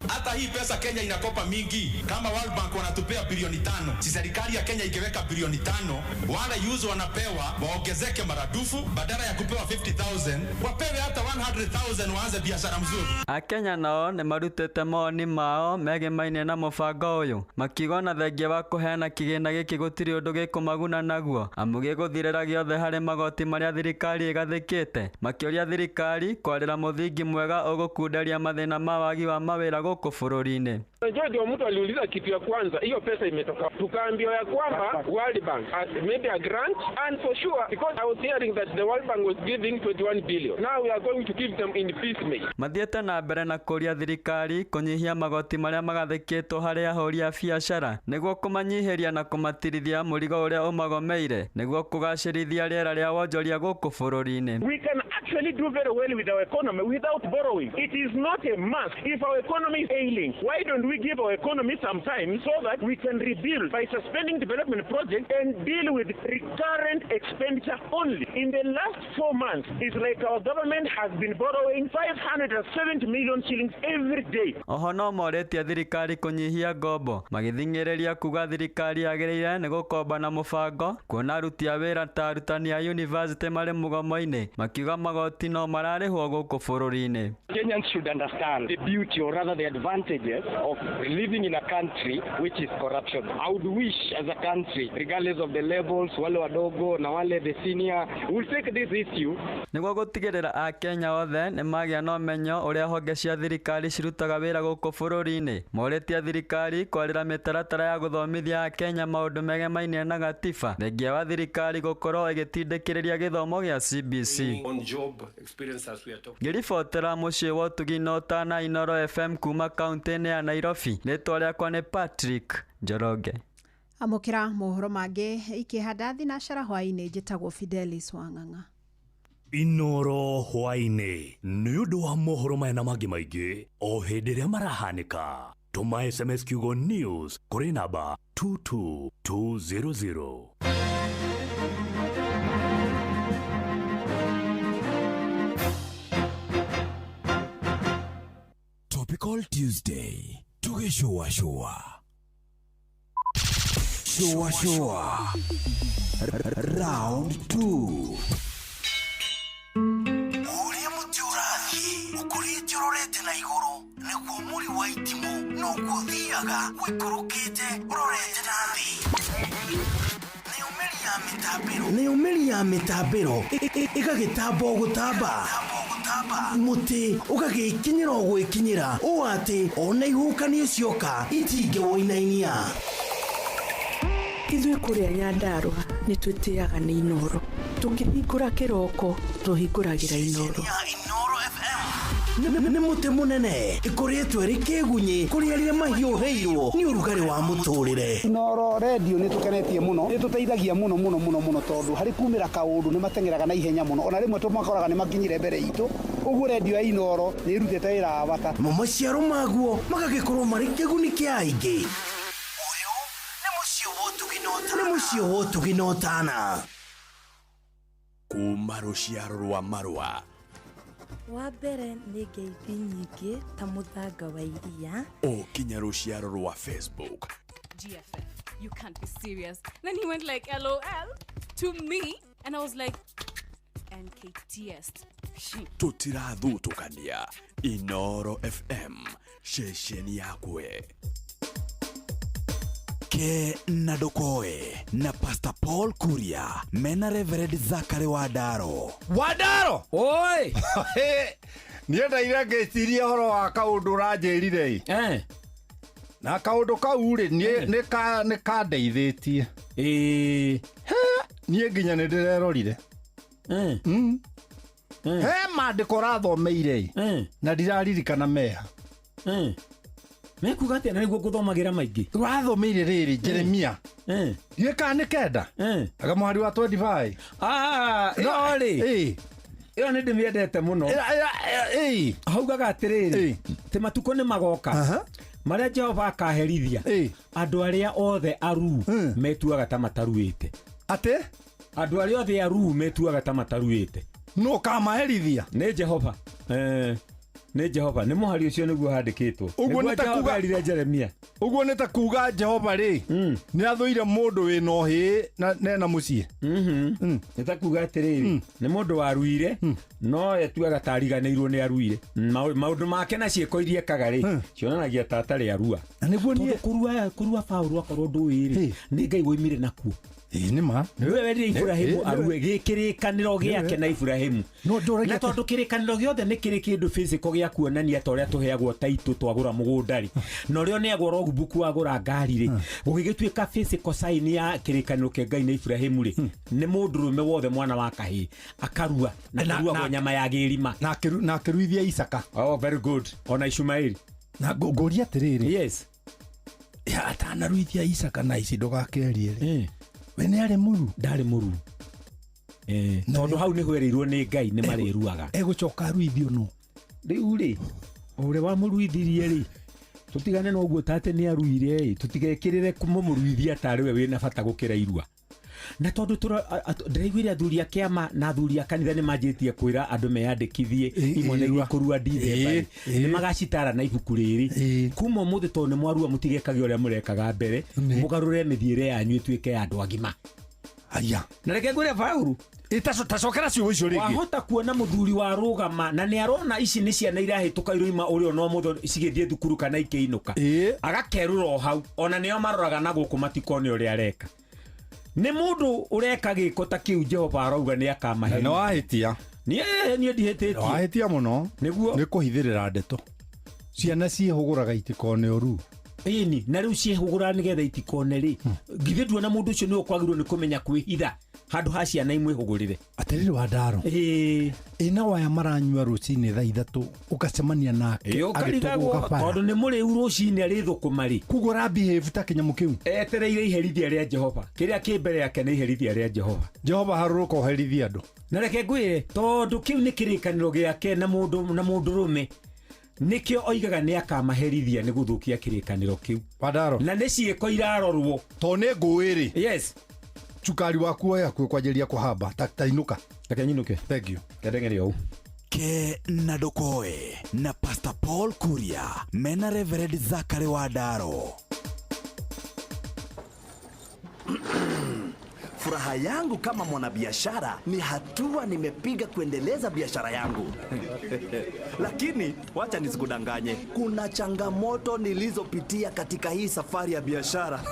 Hata hii pesa Kenya inakopa mingi. Kama World Bank wanatupea bilioni 5, si serikali ya Kenya ikiweka bilioni 5, wale yuzo wanapewa waongezeke maradufu, badala ya kupewa 50,000 wapewe hata 100,000 waanze biashara mzuri. Akenya nao nĩ marutĩte mawoni mao megemainie na mũbango ũyũ, makiuga ona thengia wa kũheana kĩgĩna gĩkĩ gũtirĩ ũndũ gĩkũmaguna naguo, amu gĩgũthirĩra gĩothe harĩ magoti marĩa thirikari ĩgathĩkĩte, makĩũria thirikari kwarĩra mũthingi mwega ũgũkunderia mathĩna ma wagi wa mawĩra gũkũ bũrũri-inĩ. Unajua ndio mtu aliuliza kitu ya kwanza, hiyo pesa imetoka. Tukaambiwa ya kwamba World Bank has maybe a grant, and for sure because I was hearing that the World Bank was giving 21 billion. Now we are going to give them in piecemeal. Mathiĩte na mbere na kũria thirikari kũnyihia magoti marĩa magathĩkĩtwo harĩ ahũri a biacara nĩguo kũmanyihĩria na kũmatirithia mũrigo ũrĩa ũmagomeire nĩguo kũgacĩrithia rĩera rĩa wonjoria gũkũ bũrũri-inĩ. We can actually do very well with our economy without borrowing. It is not a must. If our economy is ailing, why don't we give our economy some time so that we can rebuild by suspending development projects and deal with recurrent expenditure only. In the last 4 months, it's like our government has been borrowing 570 million shillings every day. Oho no morĩtie thirikari kũnyihia ngombo magĩthing'ĩrĩria kuga thirikari yagĩrĩire nĩ gũkomba na mũbango kuona aruti a wĩra ta arutani a yunivasĩtĩ marĩ mũgomo-inĩ makiuga magoti no mararĩhwo gũkũ bũrũri-inĩ. Kenyans should understand the beauty, or rather the advantages of living in a country which is corruption. I would wish as a country, regardless of the levels, wale wadogo na wale the senior, will take this issue. Nĩguo gũtigĩrĩra Akenya othe nĩ magĩa na ũmenyo ũrĩa honge cia thirikari cirutaga wĩra gũkũ bũrũri-inĩ. Morĩtie thirikari kwarĩra mĩtaratara ya gũthomithia Akenya maũndũ megemainie na gatiba thengia wa thirikari gũkorwo ĩgĩtindĩkĩrĩria gĩthomo gĩa CBC. On job experience as we are talking. Ngĩribotera mũciĩ wa ũtugi na ũtana Inoro FM kuma kaunti-inĩ ya Nairobi, rĩtwa rĩakwa nĩ Patrick Njoroge. Amũkĩra mohoro mangĩ ikĩhanda thinacara hwaĩ-inĩ. Njĩtagwo Fidelis Wang'ang'a. Inoro hwaĩ-inĩ nĩ ũndũ wa mohoro maya na mangĩ maingĩ o hĩndĩ ĩrĩa marahanĩka. Tũma SMS kiugo news kũrĩ namba 22200. Topical Tuesday tugĩcũacũa shũa round 2. Ũrĩa mũtĩ ũrathiĩ ũkũrĩte ũrorete na igũrũ nĩguo mũri wa itimũ noguo ũthiaga ũikũrũkĩte ũrorete na thĩ. Nayo mĩri ya mĩtambĩro ĩgagĩtamba o gũtamba, mũtĩ ũgagĩkinyĩra o gwĩkinyĩra ũũ atĩ ona ihuhũkanio cioka itingĩwũinainia. Ithuĩ kũrĩa Nyandarũa nĩ twĩtĩaga nĩ Inoro. Tũkĩhingũra kĩroko tũhingũragĩra Inoro. Nĩ mũtĩ mũnene ĩkoretwo ĩrĩ kĩgunyĩ kũrĩ arĩa mahiũhĩirwo nĩ ũrugarĩ wa mũtũrĩre. Inoro redio nĩ tũkenetie mũno, nĩ tũteithagia mũno mũno mũno mũno tondũ harĩ kumĩra kaũndũ nĩ mateng'eraga na ihenya mũno, ona rĩmwe tũmakoraga nĩ makinyire mbere itũ. Ũguo redio ya Inoro nĩ ĩrutĩte wĩra wa bata. Mo maciaro maguo magagĩkorwo marĩ kĩguni kĩa aingĩ. Nĩ mũciĩ wa ũtugi na ũtana. Kuma rũciaro rwa marũa Wa mbere nĩ ngeithi nyingĩ ta mũthanga wa iria o kinya rũciaro rwa Facebook. GFF, you can't be serious. Then he went like LOL to me, and I was like NKTS. Tũtirathutũkania. Inoro FM, ceceni yakwe. Ke na Ndokoe na Pastor Paul Kuria mena Reverend Zachary Wadaro. Wadaro! Oi! Niĩ ndaire ngĩciria ũhoro wa kaũndũ ũranjĩrire ĩ. Na kaũndũ kau rĩ nĩ kandeithĩtie. Ĩĩ. Niĩ nginya nĩ ndĩrerorire. He maandĩko ũrathomeire ĩ. Na ndiraririkana meha. Mekuga atĩa na nĩguo ngũthomagĩra maingĩ? Wathomeire rĩrĩ Jeremia. Ndiũĩ kana nĩ 9. Aga mũhari wa 25. Ĩyo rĩ. Ĩyo nĩ ndĩmĩendete mũno. Haugaga atĩrĩrĩ, atĩ matukũ nĩ magoka marĩa Jehova akaherithia andũ arĩa othe aruu metuaga ta mataruĩte. Atĩ? Andũ arĩa othe aruu metuaga ta mataruĩte. Nũ ũkamaherithia? Nĩ Jehova. Nĩ Jehova, nĩ mũhari ũcio nĩguo handĩkĩtwo. Ũguo nĩ ta kuga erire Jeremia. Ũguo nĩ ta kuga Jehova rĩ nĩ athũire mũndũ wĩna ũhĩ na nena mũciĩ. Nĩ ta kuga atĩrĩrĩ, nĩ mũndũ waruire no etuaga ta ariganĩirwo nĩ aruire. Maũndũ make na ciĩko iria ekaga rĩ cionanagia ta atarĩ arua. Na nĩguo niĩ kũrua Paũlũ akorwo ndũĩ rĩ nĩ Ngai woimire nakuo. Ĩĩ nĩ ma. Nĩwe werire Iburahĩmu arue gĩkĩrĩkanĩro gĩake na Iburahĩmu. Na tondũ kĩrĩkanĩro gĩothe nĩ kĩrĩ kĩndũ physical Gĩa kuonania ta ũrĩa tũheagwo taitũ twagũra mũgũnda rĩ, na ũrĩa ũneagwo logbook wagũra ngari rĩ, gũgĩgĩtuĩka physical sign ya kĩrĩkanĩro kĩa Ngai na Ibrahimu rĩ, nĩ mũndũrũme wothe mwana wa kahĩĩ akarua na kũruagwo nyama ya gĩrima na akĩruithia Isaka. Oh, very good. Ona Ishumaeli. Na ngũria atĩrĩrĩ, yes, atanaruithia Isaka na ici ndũgakerie rĩ, we nĩ arĩ mũru? Ndarĩ mũru. Tondũ hau nĩ hwereirwo nĩ Ngai nĩ marĩruaga. Egũcoka aruithio no rĩu rĩ, ũrĩa wamũruithirie rĩ, tũtigane na ũguo tate nĩ aruire ĩ, tũtigekĩrĩre kũmũruithia tarĩ we wĩna bata gũkĩra irua. Na tondũ ndĩraiguire athuri a kĩama na athuri a kanitha nĩ manjĩtie kwĩra andũ meyandĩkithie imwe nĩ kũrua Dithemba rĩ, nĩ magacitara na ibuku rĩrĩ kuma ũmũthĩ, tondũ nĩ mwarua mũtigekage ũrĩa mũrekaga mbere, mũgarũre mĩthiĩre yanyu ĩtuĩke ya andũ agima. Aya. Na reke ngwĩre Paũlũ, tacokera ciugo icio rĩngĩ. Wahota kuona mũthuri wa rũgama na nĩ arona ici nĩ ciana irahĩtũka iroima ũrĩa ona ũmũthĩ cigĩthiĩ thukuru kana ikĩinũka, agakerũra o hau, ona nĩo maroraga na gũkũ matikone ũrĩa areka. Nĩ mũndũ ũreka gĩko ta kĩu Jehova arauga nĩ akamahe. Nĩ wahĩtia. Niĩ ndihĩtĩtie. Wahĩtia mũno. Nĩguo. Nĩ kũhithĩrĩra ndeto. Ciana ciĩhũgũraga itikone ũru. Ĩni, na rĩu ciĩhũgũra nĩgetha itikone rĩ, githĩ nduona mũndũ ũcio nĩwe ũkwagĩrĩirwo nĩ kũmenya kwĩhitha handũ ha ciana imwĩhũgũrĩre. Atĩrĩrĩ wa Ndaro, ĩna waya maranyua rũcinĩ thaa 3 ũgacemania nake agĩtũgũga bara, tondũ nĩ mũrĩu rũcinĩ arĩ thũkũma rĩ, koguo ũra behave ta kĩnyamũ kĩu. Etereire iherithia rĩa Jehova, kĩrĩa kĩ mbere yake nĩ iherithia rĩa Jehova. Jehova harũrũka ũherithie andũ. Na reke ngwĩre, tondũ kĩu nĩ kĩrĩkanĩro gĩake na mũndũ na mũndũrũme, nĩkĩo oigaga nĩ akamaherithia nĩ gũthũkia kĩrĩkanĩro kĩu. Wandaro. Na nĩ ciĩko irarorwo. Tondũ nĩ ngũĩ rĩ. Yes. Cukari waku oya hakuhĩ kwanjĩrĩria kũhamba ta inũka. Reke nyinũke. Thank you. Kendeng'ere ũũ. Ke na ndũkoe na Pastor Paul Kuria mena Reverend Zachary wa Ndaro. Furaha yangu kama mwanabiashara ni hatua nimepiga kuendeleza biashara yangu. Lakini wacha nisikudanganye, kuna changamoto nilizopitia katika hii safari ya biashara.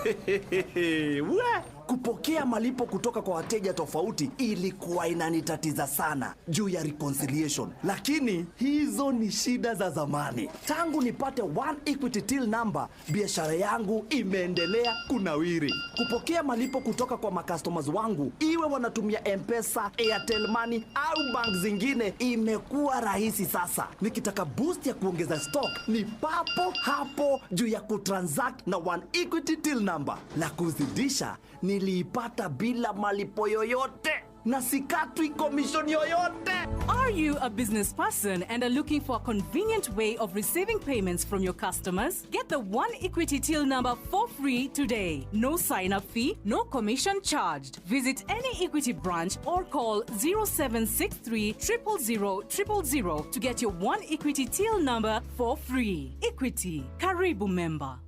Kupokea malipo kutoka kwa wateja tofauti ilikuwa inanitatiza sana juu ya reconciliation. Lakini hizo ni shida za zamani. Tangu nipate One Equity Till Number, biashara yangu imeendelea kunawiri. Kupokea malipo kutoka kwa makastomers wangu, iwe wanatumia M-Pesa, Airtel Money au bank zingine, imekuwa rahisi sasa. Nikitaka boost ya kuongeza stock ni papo hapo juu ya kutransact na One Equity Till Number. La kuzidisha, niliipata bila malipo yoyote na sikatwi commission yoyote. Are you a business person and are looking for a convenient way of receiving payments from your customers? Get the One Equity Till Number for free today. No sign-up fee, no commission charged. Visit any Equity branch or call 0763 000 000 to get your One Equity Till Number for free. Equity. Karibu member.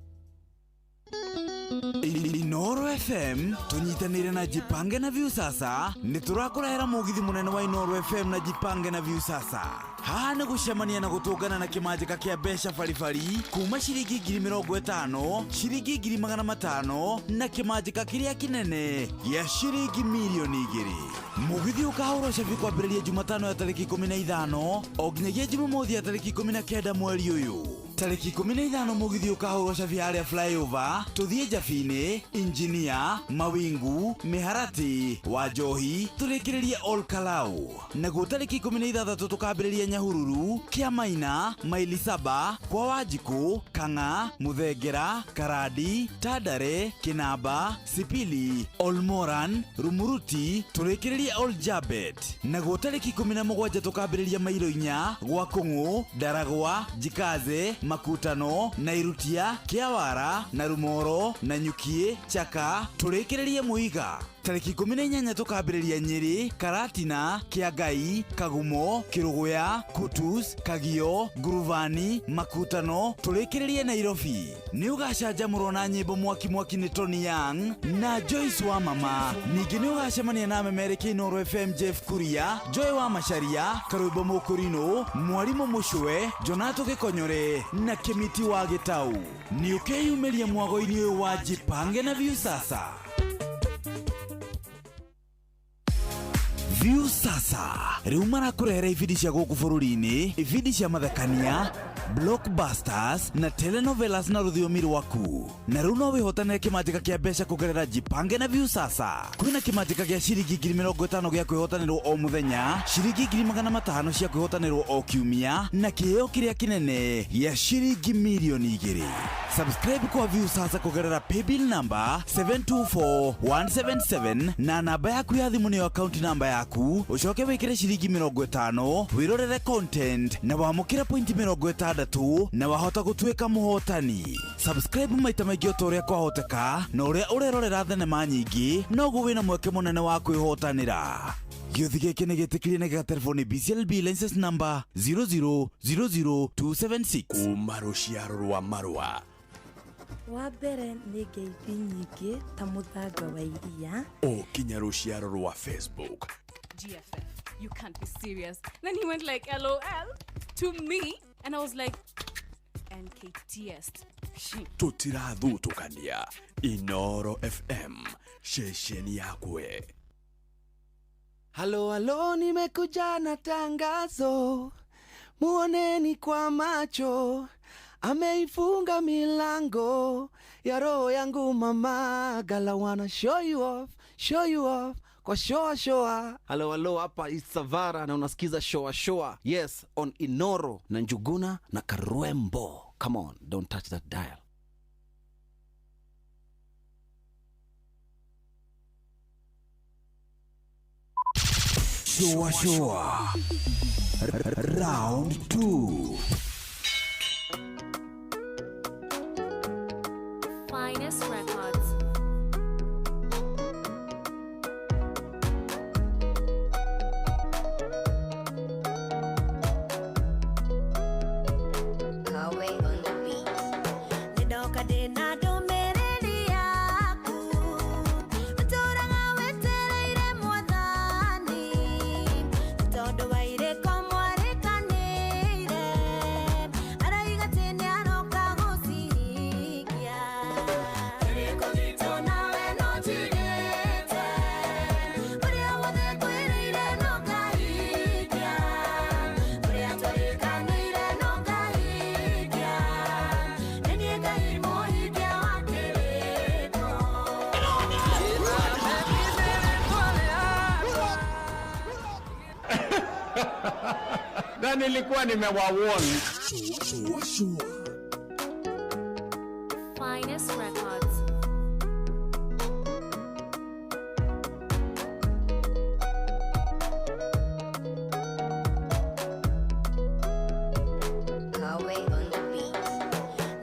Inoro FM tunyitanire na Jipange na Viusasa nĩ tũrakũrehera mũgithi mũnene wa Inoro FM na Jipange na Viusasa. Haha nĩ gũcemania na gũtũngana na kĩmanjĩka kĩa mbeca baribari kuma ciringi 50,000, ciringi 500,000 na kĩmanjĩka kĩrĩa kĩnene gĩa ciringi 2,000,000. Mũgithi ũkahũrwo cabi kwambĩrĩria Jumatano ya tarĩki 15 o nginyagia Jumamothi ya tarĩki 19 mweri ũyũ. Tarĩki 15 mũgithi ũkahũrwo cabi harĩa flyover tũthiĩ Njabini, Injinia, Mawingu, Mĩharatĩ, Wanjohi, tũrĩkĩrĩrie Ol Kalou. Naguo tarĩki 16 tũkambĩrĩria Nyahururu, Kĩamaina, Maili Saba, kwa Wanjikũ, Kang'a, Mũthengera, Karandi, Tandare, Kĩnamba, Sipili, Olmoran, Rumuruti, tũrĩkĩrĩrie Ol Jabet. Naguo tarĩki 17 tũkambĩrĩria Mailo inya, gwa Kũng'ũ, Ndaragwa, Jikaze, Makutano, Nairutia, Kĩawara, na Rumoro, na Nyukie, Chaka, tũrĩkĩrĩrie Mũiga. Tarĩki 18 tũkambĩrĩria Nyĩrĩ, Karatina, Kĩangai, Kagumo, Kĩrũgũya, Kutus, Kagio, Nguruvani, Makutano, tũrĩkĩrĩrie Nairobi. Nĩ ũgacanjamũrwo na nyĩmbo mwaki mwaki nĩ Tony Young na Joyce wa Mama. Ningĩ nĩ ũgacemania na memereki Inooro FM Jeff Kuria, Joy wa Macharia, Karwĩmbo Mũkũrinũ, Mwarimũ Mũcwe, Jonato Gĩkonyore na Kĩmiti wa Gĩtau. Nĩ ũkeyumĩria mwago-inĩ ũyũ wa Jipange na Viusasa. View sasa rĩu marakũrehera ibindi cia gũkũ bũrũri-inĩ, ibindi cia mathekania, blockbusters na telenovelas na rũthiomi rwaku. Na rĩu no wĩhotanĩre kĩmanjĩka kĩa mbeca kũgerera Jipange na View sasa. Kwĩna kĩmanjĩka gĩa ciringi 50,000 gĩa kwĩhotanĩrwo o mũthenya, ciringi 500,000 cia kwĩhotanĩrwo o kiumia, na kĩheo kĩrĩa kĩnene gĩa ciringi 2 million. Subscribe kwa View sasa kũgerera paybill number 724177 na namba yaku ya thimũ nĩyo account namba yaku, ũcoke wĩkĩre ciringi 50 wĩrorere content na wamũkĩre pointi 60 na wahota gũtuĩka mũhotani. Subscribe maita maingĩ o ta ũrĩa kwahoteka, na ũrĩa ũrerorera thenema nyingĩ noguo wĩna mweke mũnene wa kwĩhotanĩra. Gĩũthi gĩkĩ nĩ gĩtĩkĩrie na gĩgaterebo nĩ BCLB license number 0000276. Kuma rũciaro rwa marũa Wa mbere nĩ ngeithi nyingĩ ta mũthanga wa iria. O kinya rũciaro rwa Facebook. GFF, you can't be serious. Then he went like, LOL to me. And I was like, NKTS. Tũtirathutũkania. Inoro FM, ceceni yakwe. Halo halo, nimekuja na tangazo, muoneni kwa macho, ameifunga milango ya roho yangu mama, gala wanna show you off, show you off kwa shoa shoa. Halo halo, hapa Isavara na unasikiza shoa shoa. Yes, on Inoro na Njuguna na Karwembo. Come on, don't touch that dial. Shoa shoa round 2. Finest Records. Kawe on the beat. Nĩndoka ndĩna ndũmĩrĩri yaku, ũtũũraga wetereire Mwathani, tondũ wa irĩko mwarĩkanĩire, arauga atĩ nĩaroka gũcihingia. Kĩrĩko gitũ nawe no njigĩte, ũrĩa wothe ngwĩrĩire no ngahingia, ũrĩa twarĩkanĩire no ngahingia, nĩ niĩ Ngai mũhingia wa kĩrĩko. Na nilikuwa nimewawarn. Shoa shoa. Finest Records. Kawe on the beat.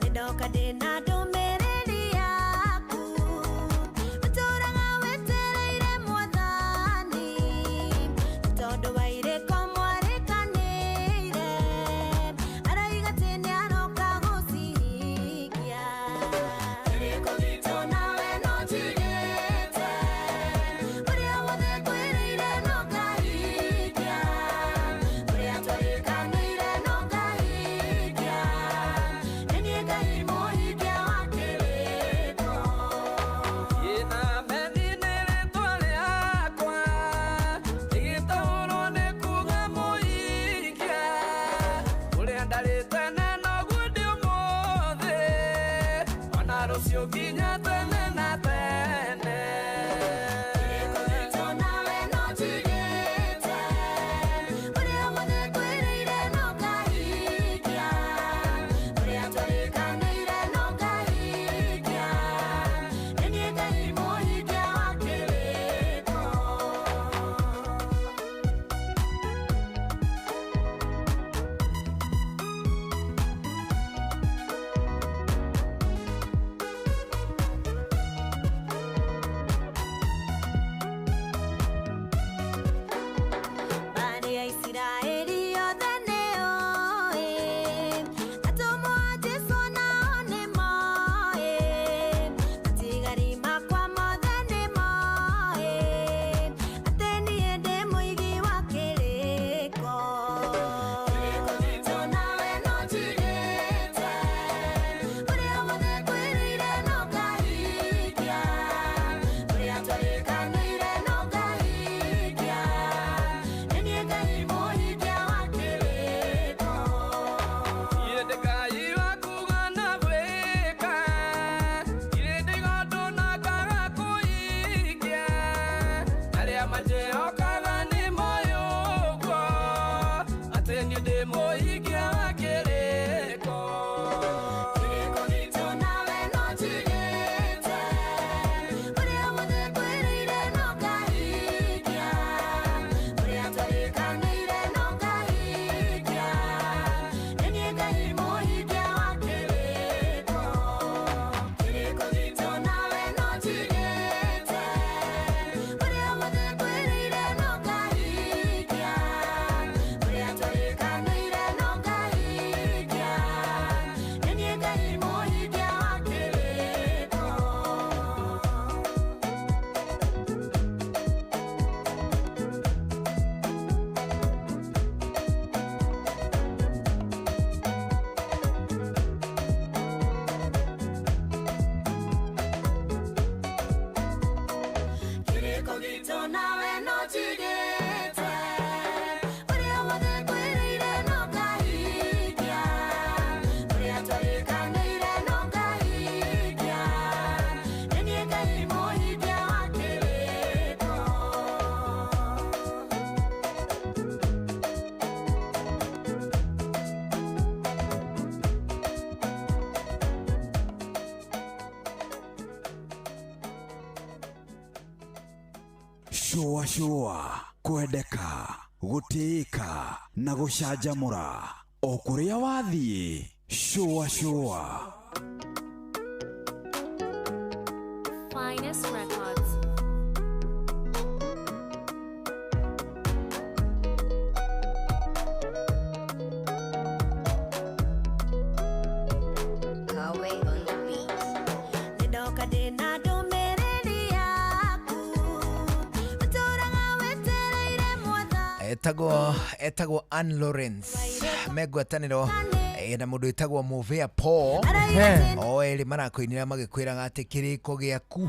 Nĩndoka ndĩna ndũmĩrĩri yaku, ũtũũraga wetereire Mwathani, tondũ wa irĩko mwarĩkanĩire, arauga atĩ nĩaroka gũcihingia. Kĩrĩko gitũ nawe no njigĩte, ũrĩa wothe ngwĩrĩire no ngahingia, ũrĩa twarĩkanĩire no ngahingia, nĩ niĩ Ngai mũhingia wa kĩrĩko. Gĩthambethi nĩ rĩtwa rĩakwa, rĩgĩtaũrwo nĩ kuuga mũhingia. Ũrĩa ndarĩ tene noguo ndĩ ũmũthĩ, ona rũciũ nginya tene na tene. Kĩrĩko gitũ nawe no njigĩte, ũrĩa wothe ngwĩrĩire no ngahingia, ũrĩa twarĩkanĩire no ngahingia, nĩ niĩ Ngai mũhingia wa kĩrĩko. Manjĩhokaga nĩ moĩ ũguo atĩ niĩ ndĩ mũhingia wa kĩrĩko. Kĩrĩko gitũ nawe no njigĩte, ũrĩa wothe ngwĩrĩire no ngahingia, ũrĩa twarĩkanĩire no ngahingia, nĩ niĩ Ngai mũhingia wa kĩrĩko. Kĩrĩko gitũ nawe no njigĩte, ũrĩa wothe ngwĩrĩire no ngahingia, ũrĩa twarĩkanĩire no ngahingia, nĩ niĩ Ngai mũhingia wa kĩrĩko. Kĩrĩko gitũ nawe no njigĩte, ũrĩa wothe ngwĩrĩire no ngahingia, ũrĩa twarĩkanĩire no ngahingia, nĩ niĩ Ngai mũhingia wa kĩrĩko. Shũa shũa kwendeka gũtĩĩka na gũcanjamũra o kũrĩa wathiĩ shũa shũa. Finest Records. Kawe on the beat. Nĩndoka ndĩna ndũmĩrĩri yaku, ũtũũraga wetereire Mwathani. Etagwo Ann Lawrence me ngwatanĩro na mũndũ wĩtagwo Mũvĩa Paul o erĩ marakũinĩra magĩkwĩraga atĩ kĩrĩko gĩaku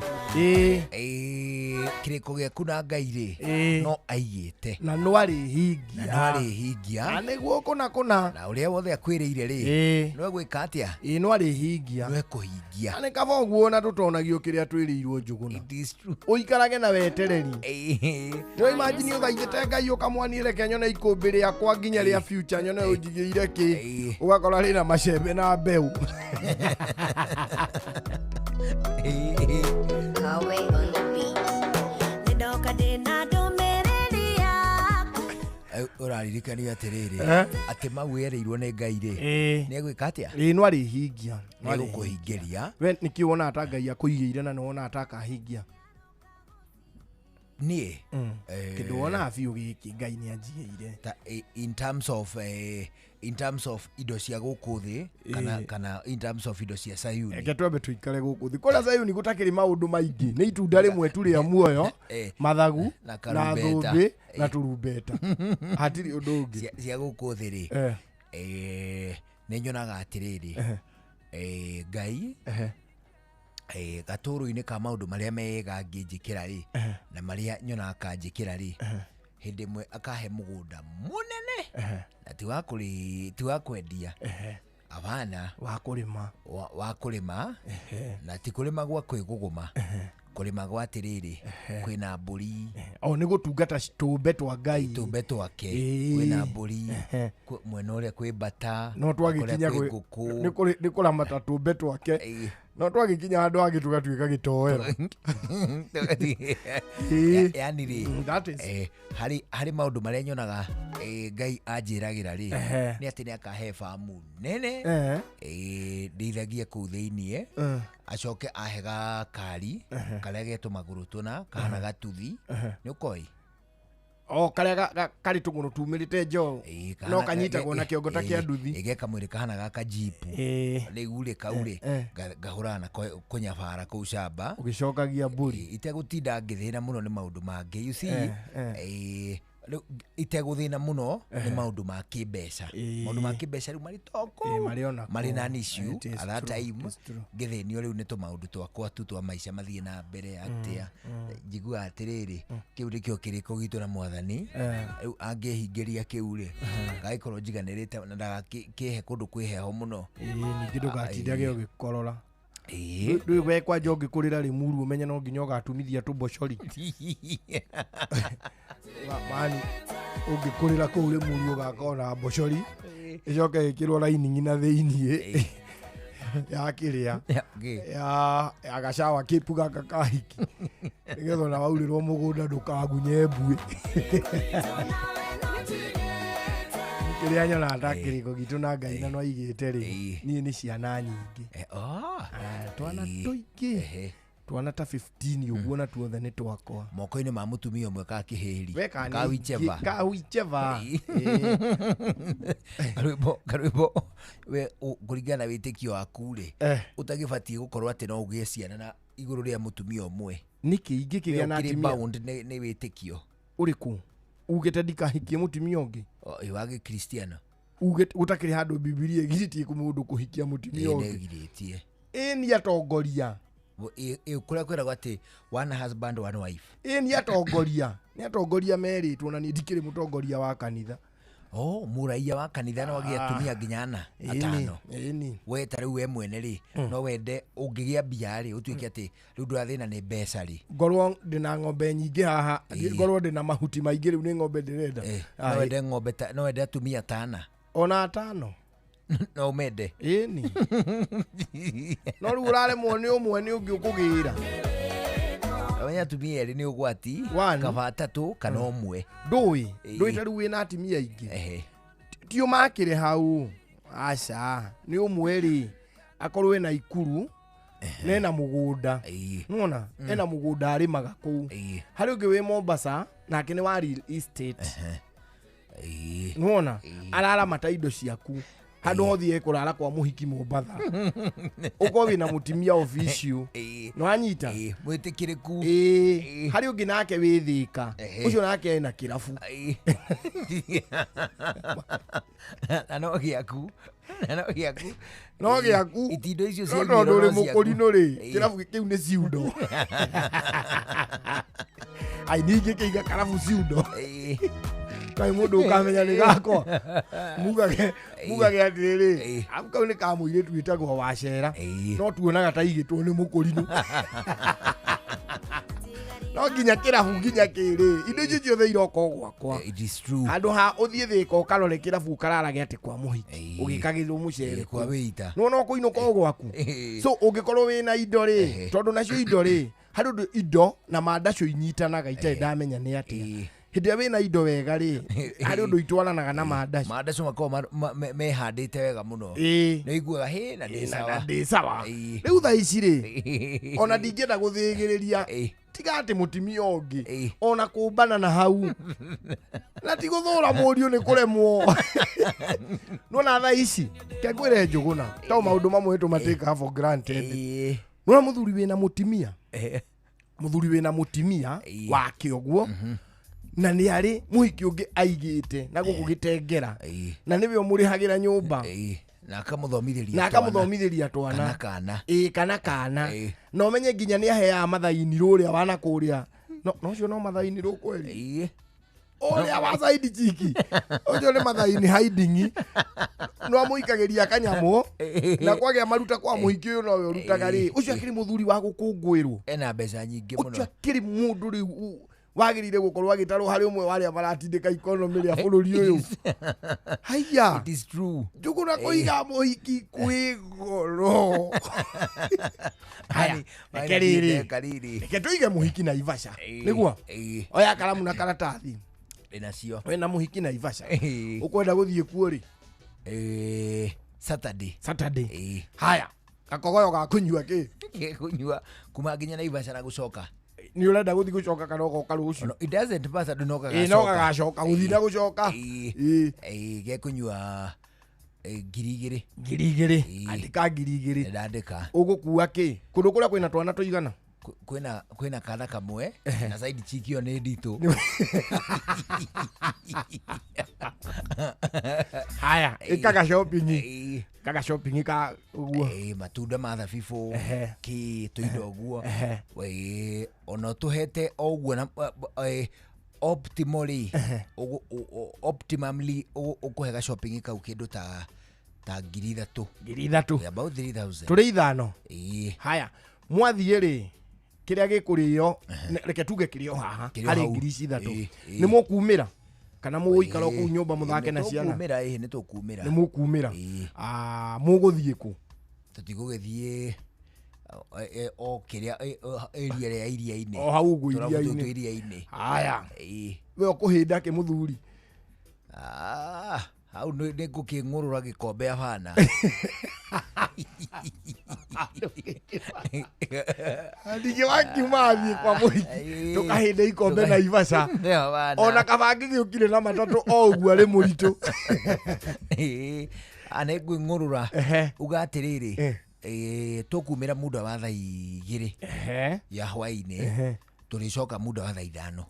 kĩrĩko gĩaku na Ngai rĩ no aigĩte na no arĩhingia na no arĩhingia na nĩguo kũna kũna na ũrĩa wothe akwĩrĩire rĩ no egwĩka atĩa ĩĩ no arĩhingia no ekũhingia na nĩ kaba ũguo na tũtonagio kĩrĩa twĩrĩirwo njũgũna ũikarage na wetereri no imagine ũthaithĩte Ngai ũkamwanie reke nyone ikũmbĩ rĩakwa nginya rĩa future nyone ũnjigĩire kĩ ũgakora rĩna macembe na mbeũ. Kawe on the beat. Nĩndoka ndĩna ndũmĩrĩri yaku. Ũraririkanio atĩrĩrĩ atĩ mau erĩirwo nĩ Ngai rĩ nĩ egwĩka atĩa ĩĩ no arĩhingia nĩ egũkũhingĩria. We nĩkĩ wonaga ta Ngai akũigĩire na nĩ wonaga ta akahingia? Niĩ kĩndũ wonaga biũ gĩkĩ Ngai nĩ anjigĩire ta in terms of indo cia gũkũ thĩ kana in terms of indo cia Sayuni. Reke twambe tũikare gũkũ thĩ kũrĩa Sayuni gũtakĩrĩ maũndũ maingĩ nĩ itunda rĩmwe tu rĩa muoyo mathagu na na karumbeta. thũmbĩ na tũrumbeta hatirĩ ũndũ ũngĩ cia gũkũ thĩ rĩ nĩ nyonaga atĩrĩrĩ Ngai gatũrũ-inĩ ka maũndũ marĩa mega angĩnjĩkĩra rĩ na marĩa nyonaga akanjĩkĩra rĩ hĩndĩ ĩmwe akahe mũgũnda mũnene na ti wa kwendia abana wa kũrĩma wa kũrĩma na ti kũrĩma gwa kwĩgũgũma kũrĩma gwa atĩrĩrĩ kwĩna mbũri o nĩ gũtungata tũmbe twa Ngai tũmbe twake kwĩna mbũri mwena ũrĩa kwĩ mbata no twagĩkinya kwĩ ngũkũ nĩ kũramata tũmbe twake no twagĩkinya handũ hangĩ tũgatuĩka gĩtoero. Yani rĩ harĩ maũndũ marĩa nyonaga Ngai anjĩragĩra rĩ nĩ atĩ nĩ akahe bamu nene ndĩithagie kũu thĩiniĩ acoke ahe gakari karĩa getũ magũrũ tũna kahana gatuthi nĩ ũkoĩ o karĩa karĩ tũgũrũ tumĩrĩte njoo no kanyitagwo na kĩongo ta kĩa nduthi ĩgeka mwĩrĩ kahana gaka jipu rĩu rĩ kau rĩ ngahũrana kũnyabara kũu camba ũgĩcokagia mbũri itegũtinda ngĩthĩna mũno nĩ maũndũ mangĩ you see rĩu itegũthĩna mũno nĩ maũndũ ma kĩmbeca maũndũ ma kĩmbeca rĩu marĩ toko marĩ na issue at that time ngĩthĩnio rĩu nĩ tũmaũndũ twakwa tu twa maica mathiĩ na mbere atĩa njiguaga atĩrĩrĩ kĩu nĩkĩo kĩrĩko gitũ na Mwathani rĩu angĩhingĩria kĩu rĩ ngagĩkorwo njiganĩrĩte na ndagakĩhe kũndũ kwĩ heho mũno ningĩ ndũgatindage ũgĩkorora. Ndũĩ we kwanja ũngĩkũrĩra Limuru ũmenye no nginya ũgatumithia tũmbocori. Mani ũngĩkũrĩra kũu Limuru ũgakorwo na mbocori ĩcoke ĩkĩrwo lining na thĩiniĩ ya kĩrĩa ya gacawa kĩpu gaka kahiki nĩgetha ona waurĩrwo mũgũnda ndũkagunye mbui. Kĩrĩa nyonaga ta kĩrĩko gitũ na Ngai na no aigĩte rĩ niĩ nĩ ciana nyingĩ. Twana tũingĩ twana ta 15 ũguo na tuothe nĩ twakwa. Moko-inĩ ma mũtumia ũmwe ka kĩhĩri ka wicheva karwĩmbo we kũringana na wĩtĩkio waku rĩ ũtagĩbatiĩ gũkorwo atĩ no ũgĩe ciana na igũrũ rĩa mũtumia ũmwe. Nĩkĩ ingĩkĩgĩa na atumia nĩ wĩtĩkio ũrĩkũ ugĩte ndikahikie mũtumia ũngĩ wa gĩkristiano ugĩte gũtakĩrĩ handũ Bibilia ĩgirĩtie mũndũ kũhikia mũtumia ũngĩ. Ĩgirĩtie ĩ nĩ atongoria kũrĩa kwĩragwo atĩ one husband one wife. Ĩ nĩ atongoria nĩ atongoria merĩtwo na niĩ ndikĩrĩ mũtongoria wa kanitha. Oh, mũraiya wa kanitha no agĩe atumia nginya ana atano. We ta rĩu we mwene rĩ no wende ũngĩgĩa mbia rĩ ũtuĩke atĩ rĩu ndũrathĩna nĩ mbeca rĩ. Ngorwo ndĩna ng'ombe nyingĩ haha ngorwo ndĩna mahuti maingĩ rĩu nĩ ng'ombe ndĩrenda. No wende ng'ombe no wende atumia atana ona atano no mende. Ĩni no rĩu ũraremwo nĩ ũmwe nĩ ũngĩ ũkũgĩra. Amenya atumia erĩ nĩ ũgwati kaba atatũ kana ũmwe. Ndũĩ ndũĩ ta rĩu wĩna atumia aingĩ ti ũmakĩre hau aca nĩ ũmwe rĩ akorwo ena ikuru na ena mũgũnda nĩwona ena mũgũnda arĩmaga kũu. Harĩ ũngĩ wĩ Mombasa nake nĩ wa real estate nĩwona araramata indo ciaku handũ hothe ekũrara kwa mũhiki Mombatha ũkorwo wĩna mũtumia official nĩwanyita mwĩtĩkĩrĩku. Harĩ ũngĩ nake wĩ Thĩka ũcio nake ena kĩrabu na no gĩaku no gĩaku itindo icio cia no tondũ ũrĩ mũkũrinũ rĩ kĩrabu kĩu nĩ ciundo. Ai ningĩ kĩiga karabu ciundo kai mũndũ ũkamenya nĩ gakwa mugage atĩrĩrĩ amu kau nĩ ka mũirĩtu wĩtagwo Wacera no tuonaga ta igĩtwo nĩ mũkũrinũ no nginya kĩrabu nginya kĩrĩ indo icio ciothe iroka o gwakwa. Handũ ha ũthiĩ Thĩka ũkarore kĩrabu ũkararage atĩ kwa mũhiki ũgĩkagĩrwo mũcere kwa wĩita nĩwona ũkũinũka o gwaku. So ũngĩkorwo wĩna indo rĩ tondũ nacio indo rĩ harĩ ũndũ indo na mandacio inyitanaga itarĩ ndamenya nĩ atĩa. Hĩndĩ ĩrĩa wĩna indo wega rĩ harĩ ũndũ itwaranaga na mandacio mandacio makoragwo mehandĩte wega mũno nĩ ũiguaga hĩ na ndĩ sawa rĩu thaa ici rĩ ona ndingĩenda gũthĩgĩrĩria tiga atĩ mũtumia ũngĩ ona kũmbana na hau na ti gũthũra mũriũ nĩ kũremwo. Nĩwona thaa ici ke ngwĩre Njũgũna to maũndũ mamwe tũmatĩkaga for granted. Nĩwona mũthuri wĩna mũtumia mũthuri wĩna mũtumia wake ũguo na nĩ arĩ mũhiki ũngĩ aigĩte na gũkũ gĩtengera na nĩwe ũmũrĩhagĩra nyũmba na akamũthomithĩria twana kana kana na ũmenye nginya nĩ aheaga mathainirwo ũrĩa wana kũrĩa no ũcio no mathainirwo kweli ũrĩa wa side chiki ũcio nĩ mathaini hiding no amũikagĩria kanyamũ na kwagĩa maruta kwa mũhiki ũyũ nowe ũrutaga rĩ ũcio akĩrĩ mũthuri wa gũkũngũĩrwo ena mbeca nyingĩ mũno ũcio akĩrĩ mũndũ rĩu wagĩrĩire gũkorwo agĩtarwo harĩ ũmwe wa arĩa maratindĩka economy rĩa bũrũri ũyũ. Haiya it is true. Njũgũna kũiga mũhiki kwĩ goro. Haya reke rĩrĩ reke tũige mũhiki Naivasha nĩguo oya karamu na karatathi ndĩnacio wĩna mũhiki Naivasha ũkwenda gũthiĩ kuo rĩ Saturday. Haya gakogoyo ga kũnyua kĩ kũnyua kuma nginya Naivasha na gũcoka ni urenda guthi gucoka kana ugoka rucio. No, it doesn't matter no gagacoka. No gagacoka guthi na gucoka. Gekunyua 2,000. 2,000. Andika 2,000. Ndandika. Ugukua ki? Kundu kuria kwina twana tuigana? Kwina kana kamwe na side chick iyo ni nditũ. Haya, ikaga shopping. Kaga shopping ka uguo. Matunda ma thabibũ ki tuindo uguo. Ona tuhete o uguo na optimally optimally ukuhega shopping kau kindu ta Ta 3,000. 3,000. About 3,000. Tũrĩ 5. Ĩĩ. Haya, mwathiĩ rĩ kĩrĩa gĩkũrĩo reke tuge kĩrĩo haha harĩ 3,000. Nĩ mũkumĩra kana mũgũikara kũu nyũmba mũthake na ciana? Nĩ ĩĩ, nĩ tũkumĩra. Nĩ mũkumĩra. Mũgũthiĩ kũ? Tũtigũgĩthiĩ o kĩrĩa area ya iria-inĩ. O hau ũguo iria-inĩ. Iria-inĩ. Haya. We ũkũhĩnda kĩ mũthuri? Hau nĩ ngũkĩng'ũrũra gĩkombe abana. Ningĩ wakiuma athiĩ kwa mũhiki tũkahĩnda ikombe na Naivasha. Ona kaba angĩgĩũkire na matatũ o ũguo arĩ mũritũ. Nĩ ngwĩng'ũrũra uga atĩrĩrĩ, tũkumĩra muda wa thaa 2 ya hwaĩ-inĩ, tũrĩcoka muda wa thaa 5.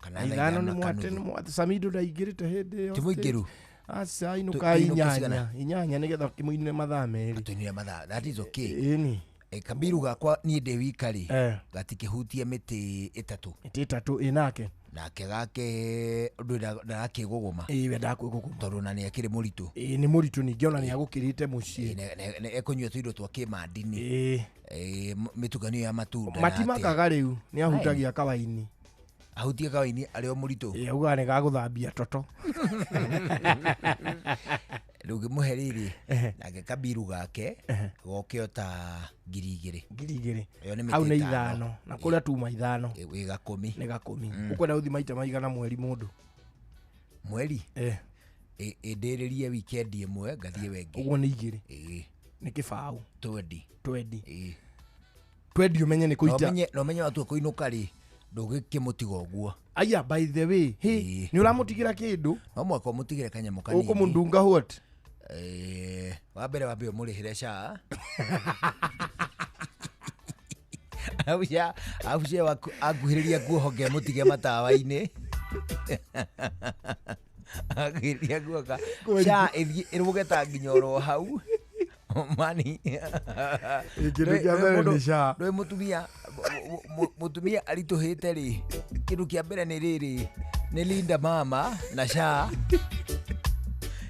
Kana thaa 5 na nuthu. Samido ndaingĩrĩte hĩndĩ ĩyo. Ti mũingĩru? Aca inũka 8 nĩgetha kĩmũinĩre mathaa 2. Tũinĩre mathaa, that is okay. Ĩni. Kabiru gakwa niĩ ndĩ wika rĩ, gatikĩhutia mĩtĩ 3. Mĩtĩ 3 ĩ nake? Nake gake ndarakĩgũgũma. Ĩĩ we ndakwĩgũgũma. Tondũ na nĩ akĩrĩ mũritũ. Ĩĩ nĩ mũritũ ningĩ ona nĩ agũkĩrĩte mũciĩ. Ekũnyua tũindo twa kĩmandini. Ĩĩ. Mĩtukanio ya matunda. Matimakaga rĩu nĩ ahutagia kawaini. Ahutie kawaini arĩ o mũritũ. Ĩĩ augaga nĩ gagũthambia toto. Rĩu ngĩmũhe rĩrĩ, nake kabiru gake goke o ta 2,000. 2,000. Ĩyo nĩ Hau mĩtĩ nĩ 5. 5 na kũrĩa tuma 5. Ĩ gakũmi. Nĩ gakũmi. Ũkwenda gũthiĩ maita maigana mweri mũndũ? Mweri? Ĩndĩrĩrie weekend ĩmwe ngathiĩ wengĩ. Ũguo nĩ 2. Ĩĩ. Nĩ kĩbaũ. 20. 20. Ĩĩ. 20 ũmenye nĩ kũita. Na ũmenye watua kũinũka rĩ, ndũgĩkĩmũtiga ũguo. Aya, by the way, hey, nĩ ũramũtigĩra kĩndũ? No mũhaka ũmũtigĩre kanyamũ kanini. Ũkũmũndunga what? Wa mbere wambe ũmũrĩhĩre SHA. Abu SHA akuhĩrĩria kuohoke mũtige matawa-inĩ. Akuhĩrĩria kuoka. SHA ĩthiĩ ĩrũge ta nginya oro hau. Mani. Kĩndũ kĩa mbere nĩ SHA. Ndũĩ mũtumia aritũhĩte rĩ, kĩndũ kĩa mbere nĩ rĩrĩ, nĩ Linda Mama na SHA.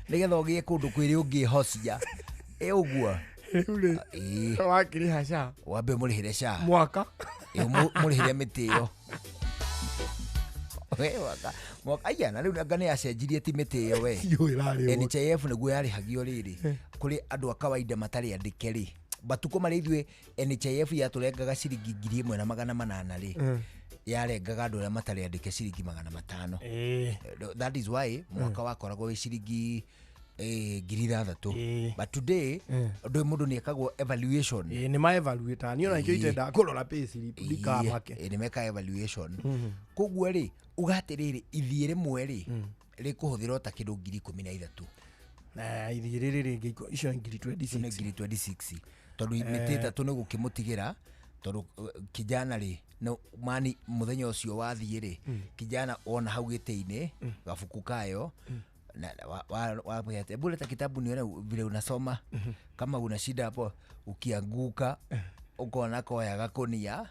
Nĩgetha ũgĩe kũndũ kwĩrĩ ũngĩhocia. Ĩ ũguo. Rĩu rĩ, wakĩrĩha SHA. Wambe ũmũrĩhĩre SHA. Mwaka. Ũmũrĩhĩre mĩtĩ ĩyo. We mwaka aya na rĩu anga nĩ acenjirie ti mĩtĩ ĩyo we. NHIF nĩguo yarĩhagio rĩrĩ kũrĩ andũ a kawaida matarĩ andĩke rĩ. Matukũ marĩa ithuĩ NHIF yatũrengaga ciringi 1,800 rĩ, yarengaga andũ arĩa matarĩ andĩke ciringi 500. That is why mwaka wakoragwo wĩ ciringi 6,000. But today ndũĩ mũndũ nĩ ekagwo evaluation. Nĩ ma evaluate. Niĩ ona nĩkĩo itendaga kũrora payslip ndikamake. Nĩ meka evaluation. Koguo rĩ, uga atĩrĩrĩ, ithiĩ rĩmwe rĩ, rĩkũhũthĩra ta kĩndũ 13,000. Na ithiĩ rĩrĩ rĩngĩ icio nĩ 26,000. Nĩ 26,000. Tondũ mĩtĩ 3 nĩ gũkĩmũtigĩra, tondũ kijana rĩ, no mani mũthenya ũcio wathiĩ rĩ, kijana ona hau gĩtĩ-inĩ, gabuku kayo, na wa hebu leta kitabu nione vile unasoma. Kama una shida hapo ukianguka ukona koya gakonia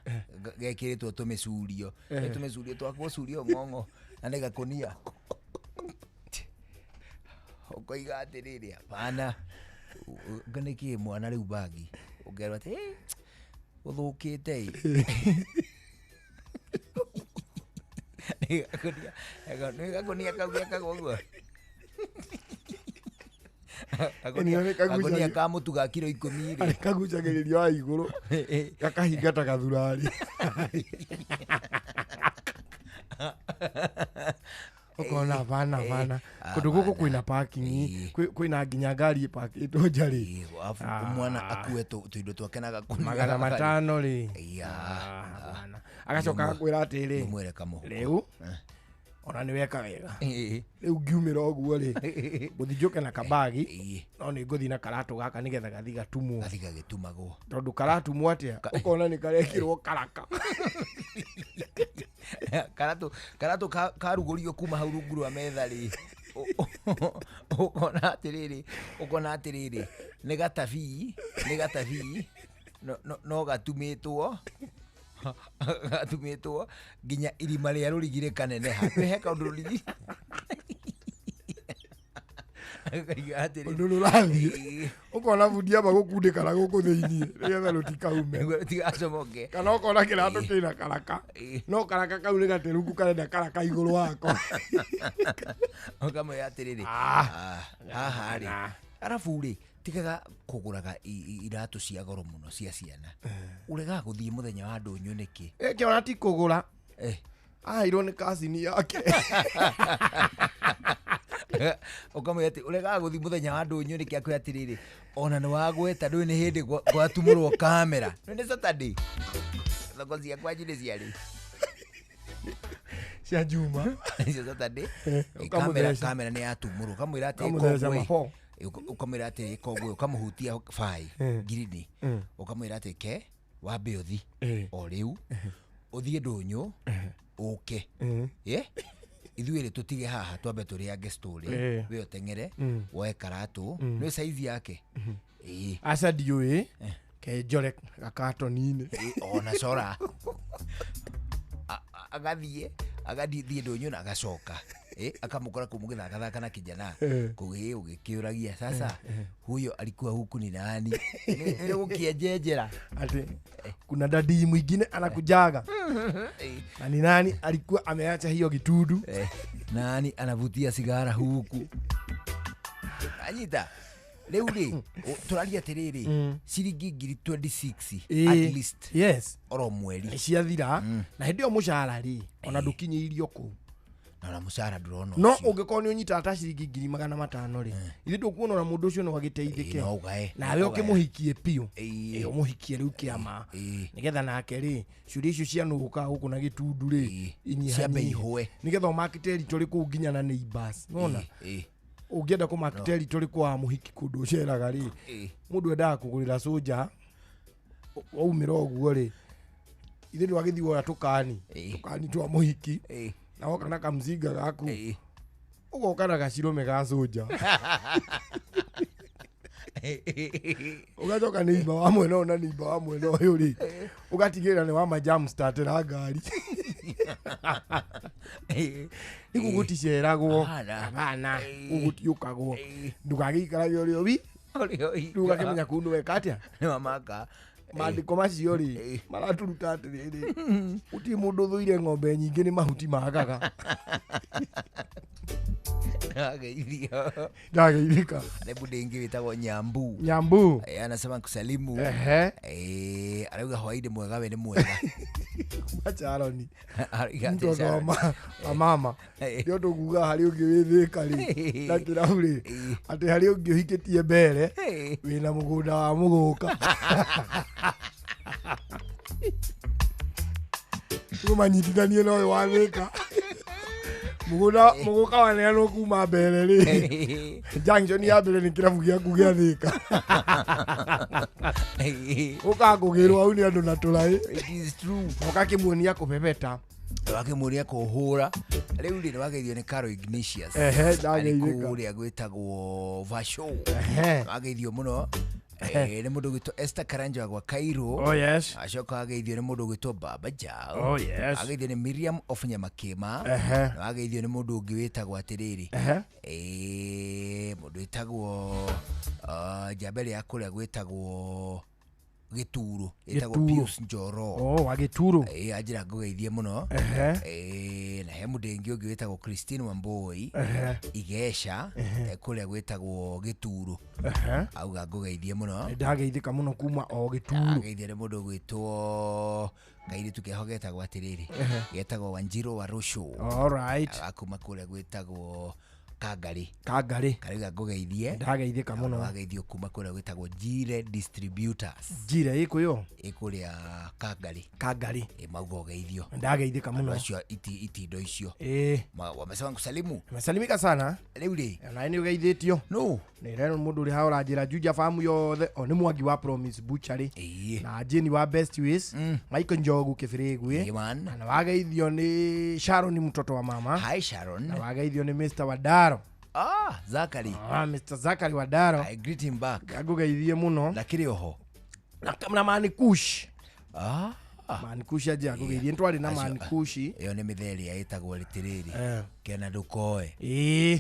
gekiritwo tumicurio, tumicurio twa gũcurio ng'ong'o na nĩ gakonia. Ũkoiga atĩrĩrĩ, hapana, nĩkĩ mwana rĩu bagi ũkerwo atĩ ũthũkĩte ĩ. Nĩ gakonia kau gekagwo ũguo. Gakonia ka mũtu ga kiro 10 rĩ. Kagucagĩrĩrio wa igũrũ gakahinga ta gathurari. Ũkona bana bana kũndũ gũkũ kwĩna parking, kwĩna nginya ngari ĩpakĩtwo nja rĩ. Alafu mwana akue tũindo twake na gakonia 500 rĩ. Agacoka agakwĩra atĩrĩ, rĩu ona nĩ weka wega. Rĩu ngiumĩra ũguo rĩ, ngũthiĩ njũke na kabagi, no nĩ ngũthiĩ na karatũ gaka nĩgetha gathiĩ gatumwo. Gathiĩ gagĩtumagwo. Tondũ karatumwo atĩa, ũkona nĩ karekĩrwo karaka. Karatũ karugũrio kuma hau rungu rwa metha rĩ, ũkona atĩrĩrĩ, nĩ gatabii, no gatumĩtwo gatumĩtwo nginya irima rĩa rũrigi rĩkaneneha. He kaũndũ rũrigi. Ũndũ rũrathiĩ ũkona bundi amba gũkundĩkana gũkũ thĩiniĩ nĩgetha rũtikaume. Rũtigacomoke. Kana ũkona kĩratũ kĩna karaka, no karaka kau nĩ gaterũku karenda karaka igũrũ wako. Ũkamwĩra atĩrĩrĩ, haha rĩ, arabu rĩ, tigaga kũgũraga iratũ cia goro mũno cia ciana. Ũregaga gũthiĩ mũthenya wa ndũnyũ nĩkĩ? Kĩona ti kũgũra. Aheirwo nĩ kacini yake. Ũkamwĩra atĩ ũregaga gũthiĩ mũthenya wa ndũnyũ nĩkĩ? Akwĩra atĩrĩrĩ, ona nĩ wagweta ndũĩ nĩ hĩndĩ gwatumũrwo kamera. Ndũĩ nĩ Saturday. Thoko cia kwanyu nĩ ciarĩ? Cia Juma. Cia Saturday. Kamera nĩ yatumũrwo. Ũkamwĩra atĩ Ũkamũtheca ũkamwĩra atĩ kongwe, ũkamũhutia bai ngirini. Ũkamwĩra atĩ ke wambe ũthi o rĩu ũthiĩ ndũnyũ ũke. Ithuĩ rĩ tũtige haha twambe tũrĩange story, we ũteng'ere woe karatũ nĩ size yake. Aca ndiũĩ kenjore gakatoni-inĩ. Ona cora. Agathiĩ agathiĩ ndũnyũ na agacoka. Akamũkora kũu mũgĩthakathaka na kijana kũu ũgĩkĩũragia sasa huyo alikuwa huku ni nani? Nĩ gũkĩenjenjera atĩ kuna dadi mwingine anakujaga na ni nani alikuwa ameacha hiyo gitundu? Nani anavutia sigara huku? Anyita rĩu rĩ tũraria atĩrĩrĩ ciringi ngiri 26 at least. Yes. Oro mweri ciathira na hĩndĩ ĩyo mũcara rĩ ona ndũkinyĩirio kũu. Na mũcara ndũrona no ũngĩkorwo nĩ ũnyitaga ta ciringi 500 rĩ ithuĩ ndũkuona ona mũndũ ũcio no agĩteithĩke nawe ũkĩmũhikie biũ. Ũmũhikie rĩu kĩama nĩgetha nake rĩ ciũria icio cia nũgũkaga gũkũ na gĩtundu rĩ inyihanyihe nĩgetha ũmark territory kũu nginya na neighbors. Nĩwona ũngĩenda kũmark territory kwa mũhiki kũndũ ũceraga rĩ mũndũ endaga kũgũrĩra soja waumĩra ũguo rĩ ithuĩ ndwagĩthiĩ woya tũkani twa mũhiki na woka na kamzinga gaku ũgoka na gacirũme ga soja ũgacoka nĩ imba wa mwena ũyũ na nĩ imba wa mwena ũyũ rĩ ũgatigĩrĩra nĩ wama jam startera ngari. Nĩguo gũticeragwo hapana gũgũtiũkagwo ndũgagĩikarage ũrĩ o wi rĩu ũgakĩmenya kũu nĩ weka atĩa nĩ wamaka. Maandĩko macio rĩ maraturuta atĩrĩrĩ gũtirĩ mũndũ ũthũire ng'ombe nyingĩ nĩ mahuti magaga. Ndageithio. Ndageithĩka. Nĩ mũndũ ũngĩ wĩtagwo Nyambu. Nyambu. Anasema kusalimu. Arauga hwaĩ-inĩ mwega we nĩ mwega. Macharoni. Mtoto wa mama. Nĩ ũndũ kuga harĩ ũngĩ wĩ Thĩka rĩ na kĩrabu rĩ atĩ harĩ ũngĩ ũhikĩtie mbere wĩna mũgũnda wa mũgũka. Ũmanyitithanie na ũyũ wa Thĩka. Mũgũka waneanwo kuma mbere rĩ junction ya mbere nĩ kĩrabu gĩaku gĩa Thĩka. Ũkakũgĩrwo hau nĩ andũ na tũraĩ. It is true. Ũgakĩmuonia kũbebeta wakĩmuonia kũhũra. Rĩu rĩ nĩwageithio nĩ Carol Ignatius. Ndageithĩka. Kũrĩa gwĩtagwo Vasho. Wageithio mũno. Nĩ mũndũ ũgwĩtwo Esther Karanja wa Cairo. Oh yes. Acoka ageithio nĩ mũndũ ũgwĩtwo Baba Jao. Oh yes. Ageithio nĩ Miriam of Nyamakĩma. Na ageithio nĩ mũndũ ũngĩ wĩtagwo atĩrĩrĩ. Mũndũ wĩtagwo njamba ĩrĩa ya kũrĩa gwĩtagwo Gĩturo. Ĩtagwo Pius Njoro. Oh, wa Gĩturo. Anjĩra ngũgeithie mũno. Na he mũndũ ũngĩ wĩtagwo Christine Wambui Igesha kũrĩa gwĩtagwo Gĩturo. Auga ngũgeithie mũno. Ndageithĩka mũno kuma o Gĩturo. Ageithio nĩ mũndũ ũgwĩtwo kairĩtu keho getagwo atĩrĩrĩ getagwo Wanjiro wa Rũcũ. All right. Agakuma kũrĩa gwĩtagwo Kangari. Kangari. Karauga ngũgeithie. Ndageithĩka mũno. Wageithio kuma kũrĩa gwĩtagwo Njire Distributors. Njire ĩkũ yo? Ĩkũrĩa Kangari. Kangari. Mauga ũgeithio. Ndageithĩka mũno. Acio itindo icio. Wamesema kusalimu. Amesalimika sana. Rĩu rĩ. Nawe nĩ ũgeithĩtio. No. Nĩ rero mũndũ ũrĩ haha ũranjĩra Juja famu yothe o nĩ Mwangi wa Promise Butchery. Na Jane wa Best Ways. Michael Njogu Kĩbĩrĩgwĩ. Na wageithio nĩ Sharon mtoto wa mama. Hi Sharon. Na wageithio nĩ Mr. Wadaro. Zachary. Mr. Zachary Wadaro. I greet him back. Ngũgeithie mũno. Na kĩrĩ oho. Na Mani Kush. Mankushi anjĩra ngũgeithie. Nĩtwarĩ na Mankushi. Ĩyo nĩ mĩthee ĩrĩa ĩtagwo rĩtĩrĩrĩ. Kena ndũkoe. Ĩĩ.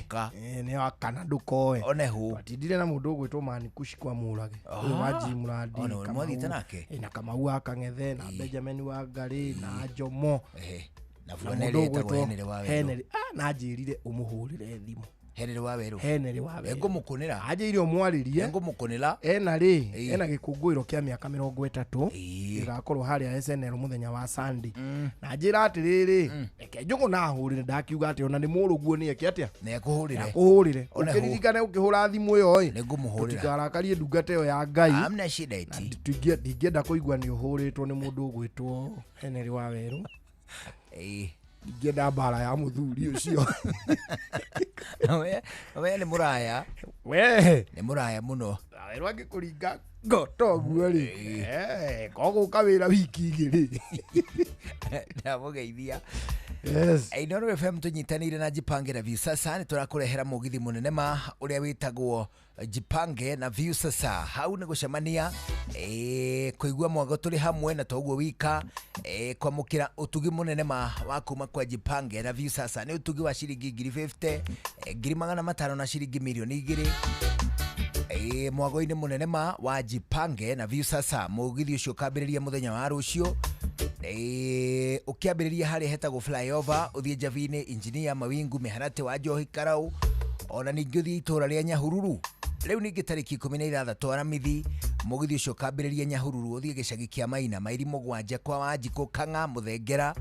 Nĩ kana ndũkoe. One hũ. Twatindire na mũndũ ũgwĩtwo Mankushi kwa Mũrage. Ũyũ wa Jimrandi. Ona mwathiĩte nake? Na Kamau wa Kang'ethe na Benjamin wa Ngarĩ na Njomo. Na burana ĩrĩa ĩtagwo Henry wa Werũ. Henry. Na anjĩrire ũmũhũrĩre thimũ. Henry wa Werũ. Henry wa Werũ. Ngũmũkũnĩra. Anjĩrire ũmwarĩrie. Ngũmũkũnĩra. Ena rĩ, ena gĩkũngũĩro kĩa mĩaka 30 gĩgakorwo harĩa SNL mũthenya wa Sunday. Na anjĩra atĩrĩrĩ, reke Njũgũ ahũrĩre, ndakiuga atĩ ona nĩ mũrũguo nĩ eke atĩa? Nĩ ekũhũrĩre. Akũhũrĩre. Ũkĩririkane ũkĩhũra thimũ ĩyo ĩ. Nĩngũmũhũrĩra. Tũtikarakarie ndungata ĩyo ya Ngai. Hamna shida iti. Ndingĩenda kũigua nĩ ũhũrĩtwo nĩ mũndũ ũgwĩtwo Henry wa Werũ. Ndingĩenda mbara ya mũthuri ũcio. We nĩ mũraya. We nĩ mũraya mũno. Werũ angĩkũringa ngoto ũguo rĩ, kogũka wĩra wiki igĩrĩ. Ndamũgeithia. Yes. Inooro FM tũnyitanĩire na Jipange na Viusasa nĩ tũrakũrehera mũgithi mũnene ma ũrĩa wĩtagwo Jipange na Viusasa. Hau nĩ gũcemania kũigua mwago tũrĩ hamwe na toguo wika kwamũkĩra ũtugi mũnene ma wa kuma kwa Jipange na Viusasa. Nĩ ũtugi wa ciringi 50,000, 500,000 na ciringi 2 million. Mwago-inĩ mũnene ma wa Jipange na Viusasa. Mũgithi ũcio ũkambĩrĩria mũthenya wa rũciũ. Ũkĩambĩrĩria harĩa hetagwo flyover ũthiĩ Njabini, Engineer Mawingu, Mĩharatĩ wa Njohi, Karau, ona ningĩ ũthiĩ itũra rĩa Nyahururu. Rĩu ningĩ tarĩki 16 Aramithi mũgithi ũcio ũkambĩrĩria Nyahururu ũthiĩ gĩcagi kĩa Maina, Mairi Mũgwanja, kwa Wanjikũ, Kang'a, Mũthengera,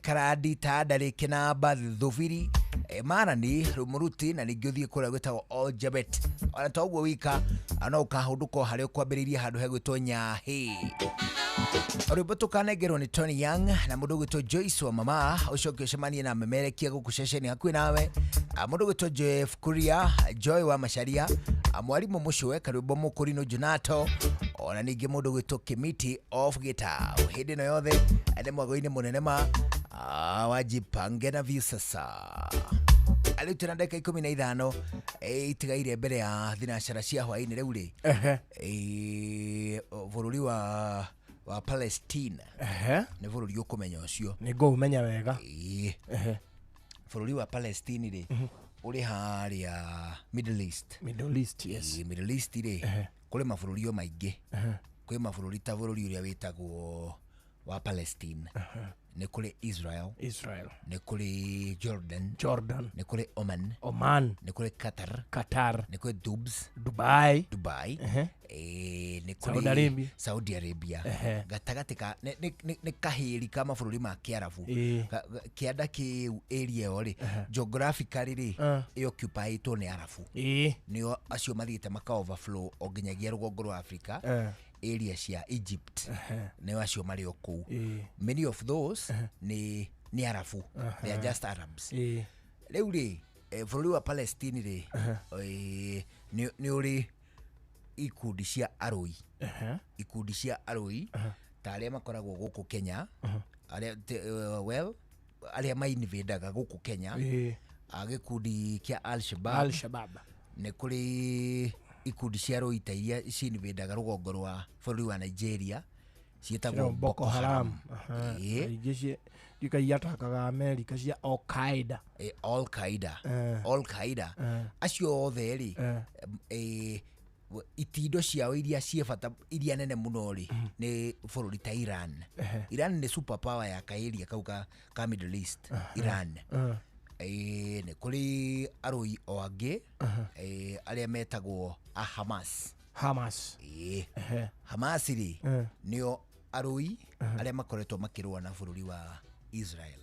Karandi, Tandari, Kĩnamba, Thubiri, Marani, Rumuruti, na ningĩ ũthiĩ kũrĩa gwĩtagwo Oljabet. Ona to ũguo wika, no ũkahũndũka harĩa ũkwambĩrĩirie handũ hegwĩtwo Nyahĩ. Rwĩmbo tũkanengerwo nĩ Tony Young na mũndũ ũgwĩtwo Joyce wa mama, ũcoke ũcemanie na memerekia gũkũ ceceni hakuhĩ nawe. Mũndũ ũgwĩtwo Jeff Kuria, Joy wa Macharia, mwarimũ Mũcũe, karwĩmbo Mũkũrinũ Junato, ona ningĩ mũndũ ũgwĩtwo Kimiti of Guitar. Hĩndĩ ĩno yothe nĩ mwago-inĩ mũnene ma wa Jipange na Viusasa. Rĩu twĩna ndagĩka 15 itigaire mbere ya thinacara cia hwaĩ-inĩ rĩu rĩ. Bũrũri wa Palestine. Nĩ bũrũri ũkũmenya ũcio. Nĩ ngũũmenya wega. Bũrũri wa Palestine rĩ ũrĩ harĩa Middle East. Middle East, yes. Middle East rĩ kũrĩ mabũrũri o maingĩ. Kwĩ mabũrũri ta bũrũri ũrĩa wĩtagwo wa Palestine. Nĩ kũrĩ Israel. Nĩ kũrĩ Jordan. Nĩ kũrĩ Oman. Nĩ kũrĩ Qatar. Nĩ kũrĩ Dubai. Nĩ kũrĩ Saudi Arabia. Gatagatĩ ka nĩ kahĩri ka mabũrũri ma Kĩarabu. Kĩanda kĩu area ĩyo rĩ, geographically rĩ, ĩoccupyĩtwo nĩ Arabu. Nĩo acio mathiĩte maka overflow o nginyagia rũgongo rwa Africa. Area cia Egypt. Nĩo acio marĩ o kũu. Many of those nĩ Arabu. They are just Arabs. Rĩu rĩ, bũrũri wa Palestine rĩ, nĩ ũrĩ ikundi cia arũi. Ikundi cia arũi ta arĩa makoragwo gũkũ Kenya, arĩa well, arĩa mainvadaga gũkũ Kenya, gĩkundi kĩa Al-Shabaab. Nĩ kũrĩ ikundi cia arũi ta iria cinvadaga rũgongo rwa bũrũri wa Nigeria ciĩtagwo Boko Haram. Ingĩ iatakaga America cia Al-Qaeda. Al-Qaeda. Acio othe rĩ, itindo ciao iria ciĩ bata iria nene mũno rĩ nĩ bũrũri ta Iran. Iran nĩ super power ya kaĩria kau ka Middle East. Iran. Nĩ kũrĩ arũi o angĩ arĩa metagwo a Hamas. Hamas. Hamas rĩ nĩo arũi arĩa makoretwo makĩrũa na bũrũri wa Israel.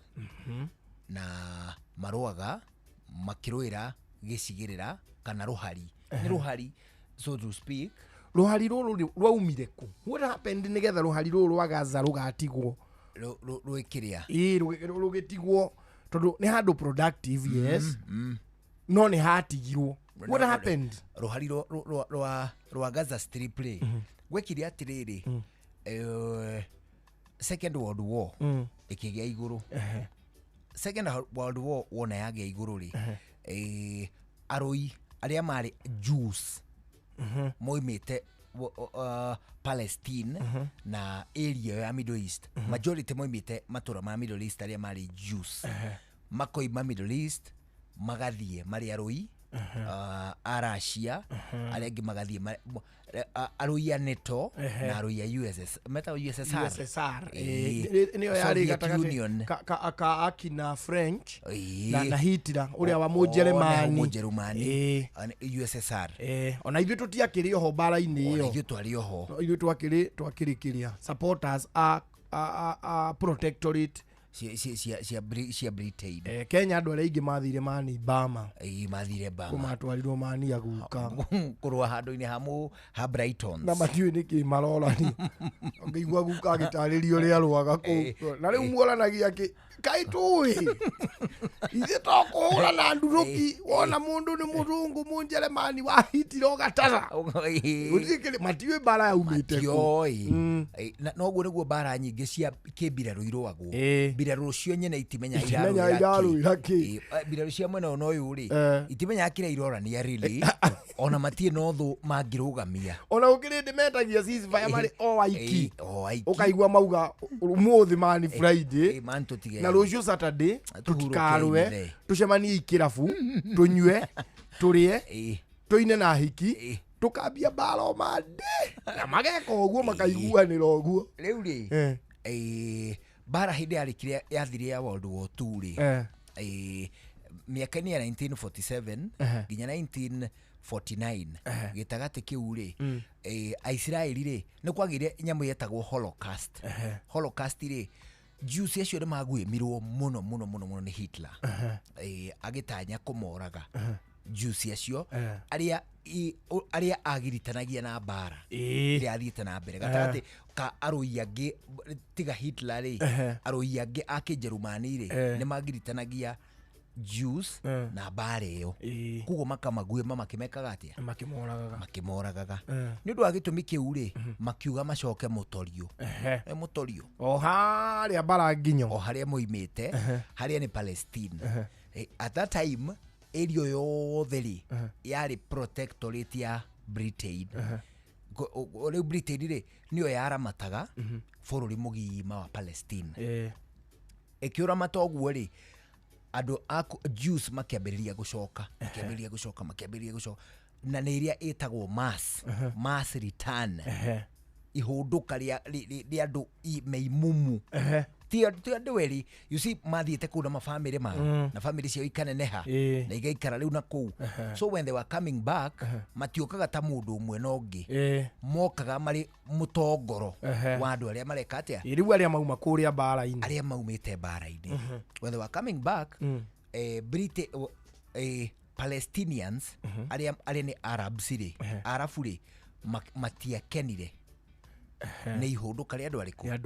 Na marũaga makĩrũĩra gĩcigĩrĩra kana rũhari. Nĩ rũhari, so to speak. Rũhari rũrũ rwaumire kũ? What happened nĩgetha rũhari rũrũ rwa Gaza rũgatigwo? Rwĩkĩrĩa? Rũgĩtigwo tondũ nĩ handũ productive, yes. No nĩ hatigirwo. What happened? Rũhari rwa Gaza Strip rĩ, gwekire atĩrĩrĩ, Second World War ĩkĩgĩa igũrũ. Second World War wona yagĩa igũrũ rĩ, arũi arĩa marĩ Jews moimĩte Palestine na area ya Middle East. Majority moimĩte matũra ma Middle East arĩa marĩ Jews. Makoima Middle East magathiĩ marĩ arũi a Russia, arĩa angĩ magathiĩ arũi a NATO na arũi a USS, metagwo USSR. USSR nĩyo yarĩ gatagatĩ ka akina French na Hitler ũrĩa wa Mũjerumani. USSR. Ona ithuĩ tũtiakĩrĩ oho mbara-inĩ ĩyo. Ona ithuĩ twarĩ oho. Ithuĩ twakĩrĩ kĩrĩa supporters a protectorate cia Britain. Kenya andũ arĩa aingĩ mathire mani Bama. Mathire Bama. Kũmatwarirwo mani aguka. Kũrũa handũ-inĩ ha Brighton. Na matiũĩ nĩkĩ marorani. Ũngĩigua guka agĩtarĩria ũrĩa arũaga kũu. Na rĩu muoranagia kĩ kaĩ tũĩ. Ithuĩ to kũhũra na nduthũki wona mũndũ nĩ mũthũngũ mũnjeremani wa Hitler ũgatara. Matiũĩ mbara yaumĩte kũ. Matiũĩ. Noguo nĩguo mbara nyingĩ cia kĩmbirarũ irũagwo. Mbirarũ cio nyene itimenya irarũĩra kĩ. Mbirarũ cia mwena ũyũ ũyũ rĩ itimenya kĩrĩa irorania really. Ona matirĩ na ũthũ mangĩrũgamia. Ona gũkĩrĩ hĩndĩ metagia ceasefire marĩ o aiki. Ũkaigua mauga ũmũthĩ mani Friday na rũciũ Saturday tũtikarũe, tũcemanie ikĩrabu, tũnyue, tũrĩe, tũine na hiki, tũkambia mbara o Monday. Na mageka ũguo makaiguanĩra ũguo. Rĩu rĩ mbara hĩndĩ yarĩkire yathire ya World War II rĩ mĩaka-inĩ ya 1947 nginya 1949 gĩtagatĩ kĩu rĩ Aisiraeli rĩ nĩ kwagĩire nyamũ yetagwo Holocaust. Holocaust rĩ Jews acio nĩ maguĩmirwo mũno mũno mũno mũno nĩ Hitler. Agĩtanya kũmoraga Jews acio arĩa agiritanagia na mbara ĩrĩa athiĩte na mbere gatagatĩ ka arũi angĩ tiga Hitler rĩ arũi angĩ a kĩnjerumani rĩ nĩ magiritanagia Jews na mbara ĩyo koguo makamaguĩma makĩmekaga atĩa makĩmoragaga nĩ ũndũ wa gĩtũmi kĩu rĩ makiuga macoke mũtorio mũtorio o harĩa mbara nginyo o harĩa moimĩte harĩa nĩ Palestine. At that time area yothe rĩ yarĩ protectorate ya Britain. Rĩu Britain rĩ nĩyo yaramataga bũrũri mũgima wa Palestine. Ĩkĩũramata ũguo rĩ andũ a Jews makĩambĩrĩria gũcoka makĩambĩrĩria gũcoka makĩambĩrĩria gũcoka na nĩ ĩrĩa ĩtagwo mass return ihũndũka rĩa andũ meimumu ti andũ erĩ you see mathiĩte kũu na mabamĩrĩ mao na bamĩrĩ ciao ikaneneha na igaikara rĩu na kũu. So when they were coming back matiũkaga ta mũndũ ũmwe na ũngĩ mokaga marĩ mũtongoro wa andũ arĩa mareka atĩa rĩu arĩa mauma kũrĩa mbara-inĩ arĩa maumĩte mbara-inĩ. When they were coming back Britain Palestinians arĩa nĩ Arabs rĩ Arabu rĩ matiakenire nĩ ihũndũka rĩa andũ arĩkũ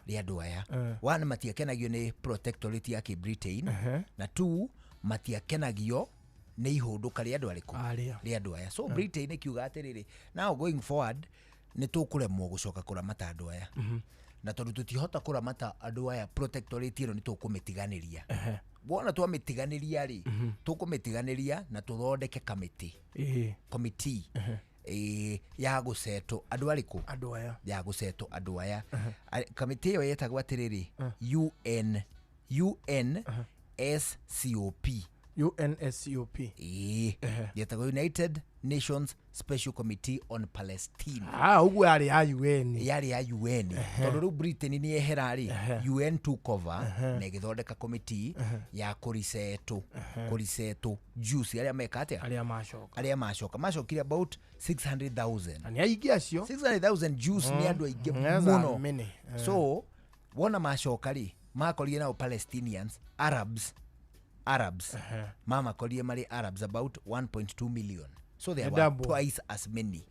rĩa andũ aya. One matiakenagio nĩ protectorate ya Britain na two matiakenagio nĩ ihũndũka rĩa andũ arĩkũ rĩa andũ aya. So Britain ĩkiuga atĩrĩrĩ now going forward nĩ tũkũremwo gũcoka kũramata andũ aya na tondũ tũtihota kũramata andũ aya protectorate ĩno nĩ tũkũmĩtiganĩria. Wona twamĩtiganĩria rĩ tũkũmĩtiganĩria na tũthondeke kamĩtĩ committee ya gũcetwo andũ arĩkũ andũ aya ya gũcetwo andũ aya. Kamĩtĩ ĩyo yetagwo atĩrĩrĩ UNSCOP UNSCOP yetagwo United Nations Special Committee on Palestine. Ũguo yarĩ ya UN yarĩ ya UN tondũ rĩu Britain nĩ yehera rĩ UN took over na ĩgĩthondeka committee ya kũrisetwo Jews arĩa meka atĩa arĩa macoka macokire about 600,000 na nĩ aingĩ acio 600,000 Jews nĩ andũ aingĩ mũno. So wona macoka rĩ makorire nao Palestinians Arabs mamakorire marĩ Arabs about 1.2 million. So they were twice as many.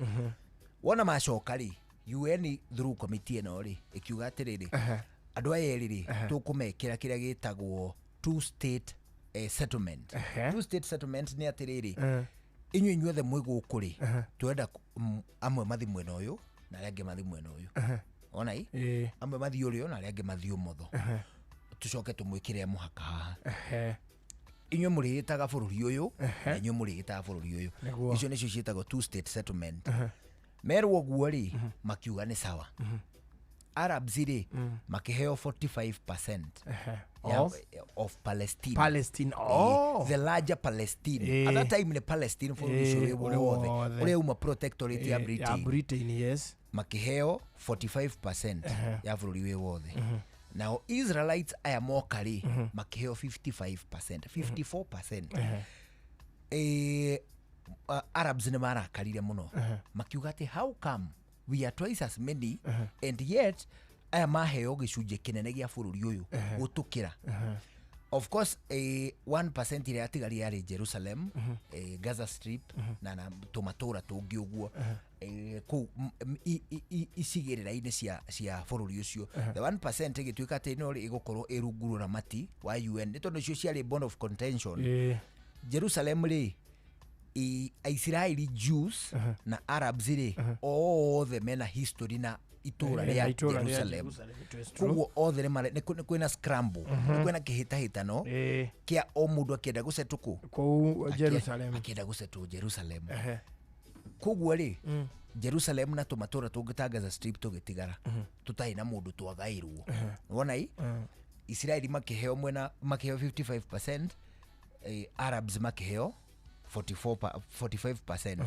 Wona macoka rĩ UN through committee ĩno rĩ ĩkiuga atĩrĩrĩ andũ aya erĩ rĩ tũkũmekĩra kĩrĩa gĩtagwo two state settlement. Two state settlement nĩ atĩrĩrĩ inyuĩ inyuothe mwĩ gũkũ rĩ twenda amwe mathi mwena ũyũ na arĩa angĩ mathi mwena ũyũ. Ona i amwe mathi ũrĩo na arĩa angĩ mathi ũmotho tũcoke tũmwĩkĩre mũhaka haha inyuĩ mũrĩĩtaga bũrũri ũyũ na inyuĩ mũrĩĩtaga bũrũri ũyũ. Icio nĩcio ciĩtagwo two state settlement. Merwo guo rĩ, makiuga nĩ sawa. Arabs rĩ, makĩheo 45% of Palestine. Palestine. Oh. The larger Palestine. At that time nĩ Palestine bũrũri ũcio wĩ wothe ũrĩa uma protectorate ya Britain. Ya Britain, yes. Makĩheo 45% ya bũrũri wĩ wothe. Nao Israelites aya moka rĩ, makĩheo 55%, 54%. Arabs nĩ marakarire mũno. Makiuga atĩ how come we are twice as many and yet aya maheo gĩcunjĩ kĩnene gĩa bũrũri ũyũ gũtũkĩra. Of course, 1% ĩrĩa yatigarire yarĩ Jerusalem, Gaza Strip, na tũmatũra tũngĩ ũguo, kũu icigĩrĩra-inĩ cia bũrũri ũcio. The 1% ĩgĩtuĩka atĩ no ĩgũkorwo ĩ rungu rwa ramati wa UN, nĩ tondũ icio ciarĩ bone of contention. Jerusalem rĩ, Aisiraeli Jews na Arabs rĩ, othe mena history na itũra rĩa Jerusalem. Koguo othe nĩ kwĩna scramble, nĩ kwĩna kĩhĩtahĩtano kĩa o mũndũ akĩenda gũcetwo kũ? Kũu Jerusalem. Akĩenda gũcetwo Jerusalem. Koguo rĩ, Jerusalem na tũmatũra tũngĩ ta Gaza Strip tũgĩtigara, tũtarĩ na mũndũ twagairwo. Wona i? Isiraeli makĩheo mwena, makĩheo 55%, Arabs makĩheo 45%.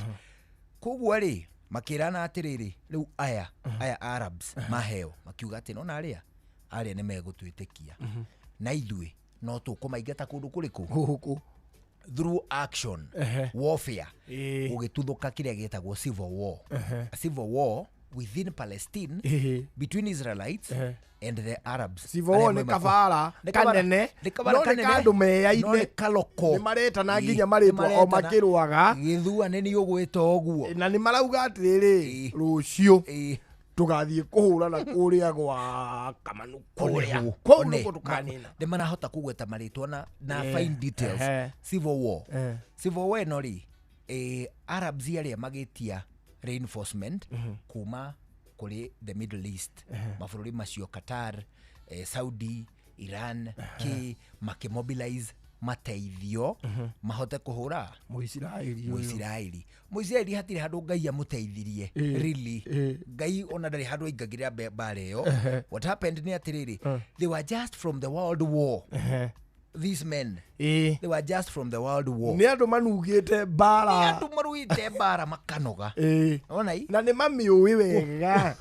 Koguo rĩ, makĩrana atĩrĩrĩ, rĩu aya Arabs maheo, makiuga atĩ nona arĩa nĩ megũtwĩtĩkia. Na ithuĩ no tũkũmaingata kũndũ kũrĩkũ? Gũkũ. Through action, warfare, ũgĩtuthũka kĩrĩa gĩtagwo civil war. A civil war within Palestine between Israelites and the Arabs. Civil war nĩ kabara kanene, no nĩ kandũ meyaine, no nĩ kaloko, nĩ maretana nginya marĩtwa o makĩrũaga. Gĩthua nĩ ũgwĩta ũguo. Na nĩ marauga atĩrĩrĩ, rũciũ tũgathiĩ kũhũrana kũrĩa gwa Kamanu kũrĩa. Kũu nĩkuo tũkanina. Nĩ marahota kũgweta marĩtwa na fine details. Civil war. Civil war ĩno rĩ, Arabs arĩa magĩtia reinforcement kuma kũrĩ the Middle East, mabũrũri macio Qatar, Saudi, Iran, ki makĩmobilize mateithio mahote kũhũra Mũisiraeli. Mũisiraeli hatirĩ handũ Ngai amũteithirie, really. Ngai ona ndarĩ handũ aingagĩrĩra mbara ĩyo. What happened nĩ atĩrĩrĩ, they were just from the world war. These men, they were just from the world war. Nĩ andũ manugĩte mbara. Nĩ andũ maruĩte mbara makanoga. Ona i? Na nĩ mamĩũĩ wega.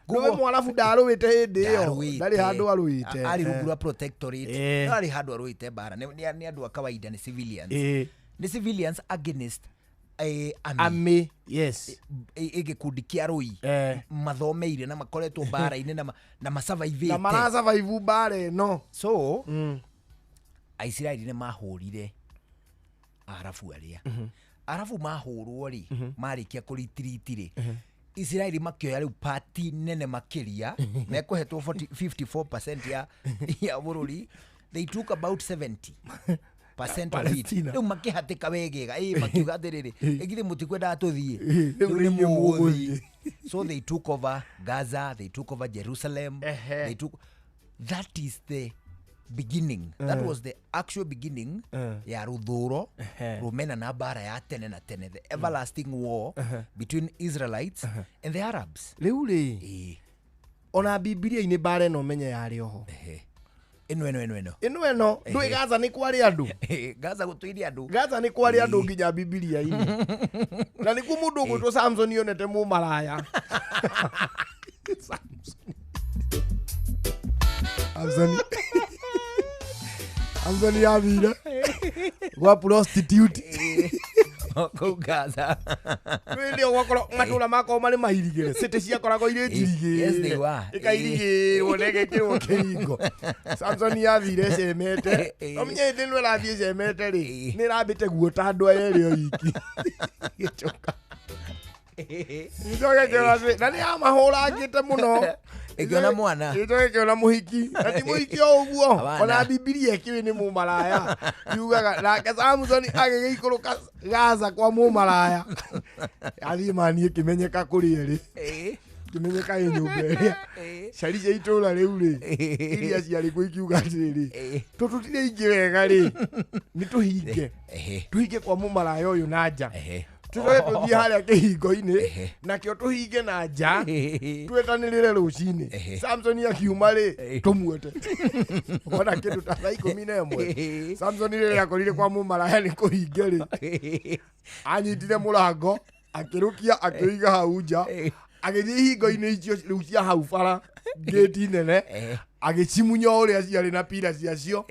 Nĩwe Mwarabu ndarũĩte hĩndĩ ĩyo. Ndarĩ handũ arũĩte. Arĩ rungu rwa protectorate. Ndarĩ handũ arũĩte mbara. Nĩ andũ a kawaida, nĩ civilians. Nĩ civilians against army. Yes. Gĩkundi kĩa arũi mathomeire na makoretwo mbara-inĩ na masurvivĩte. Na marasurvive mbara ĩno. So, Aisiraeli nĩ mahũrire Arabu arĩa. Arabu mahũrwo rĩ, marĩkia kũritiriti rĩ, Isiraeli makĩoya rĩu pati nene makĩria, mekũhetwo 54% ya bũrũri. They took about 70% of it. Rĩu makĩhatĩka wegega, makiuga atĩrĩrĩ, ĩgithĩ mũtikwendaga tũthiĩ, rĩu nĩ mũgũthiĩ. So they took over Gaza, they took over Jerusalem, they took... That is the beginning. That was the actual beginning ya ruthuro rumena na mbara ya tene na tene, the everlasting war between Israelites and the Arabs. Rĩu rĩ, ona Bibilia-inĩ mbara ĩno menye yarĩ oho. Ĩno ndũĩ Gaza nĩ kwarĩ andũ. Gaza gũtũire andũ. Gaza nĩ kwarĩ andũ nginya Bibilia-inĩ. Na nĩkuo mũndũ ũgwĩtwo Samson onete mũmaraya. Samson Samson yathire gwa prostitute kũu Gaza. Rĩrĩa gwakorwo matũra makorwo marĩ mairigĩre, city ciakoragwo irĩ njirigĩre. Yes, they were. Ikairigĩrwo na ĩgekĩrwo kĩhingo. Samson yathire cemete. Ũmenye hĩndĩ ĩno ĩrathiĩ cemete rĩ, nĩ ĩrambĩte guota andũ aya erĩ oiki. Gĩcoka. Gĩcoka kĩona na nĩ yamahũrangĩte mũno. Ĩkĩona mwana. Gĩcoka kĩona mũhiki. Na ti mũhiki o ũguo. Ona Bibilia ĩkĩũĩ nĩ mũmaraya. Yugaga nake Samson agĩgĩikũrũka Gaza kwa mũmaraya. Athiĩ mani ĩkĩmenyeka kũrĩ erĩ. Kĩmenyeka ĩ nyũmba ĩrĩa. Cari cia itũra rĩu rĩ, iria ciarĩ kuo ikiuga atĩrĩrĩ, tũtutire ingĩ wega rĩ, nĩ tũhinge. Tũhinge kwa mũmaraya ũyũ na nja. Tũcoke tũthiĩ harĩa kĩhingo-inĩ nakĩo tũhinge na nja twĩtanĩrĩre rũcinĩ. Samson akiuma rĩ tũmuote. Wona kĩndũ ta thaa 11. Samson rĩrĩa akorire kwa mũmaraya nĩ kũhinge rĩ anyitire mũrango akĩrũkia akĩũiga hau nja agĩthiĩ ihingo-inĩ icio rĩu cia hau bara ngĩti nene agĩcimunya o ũrĩa ciarĩ na pira ciacio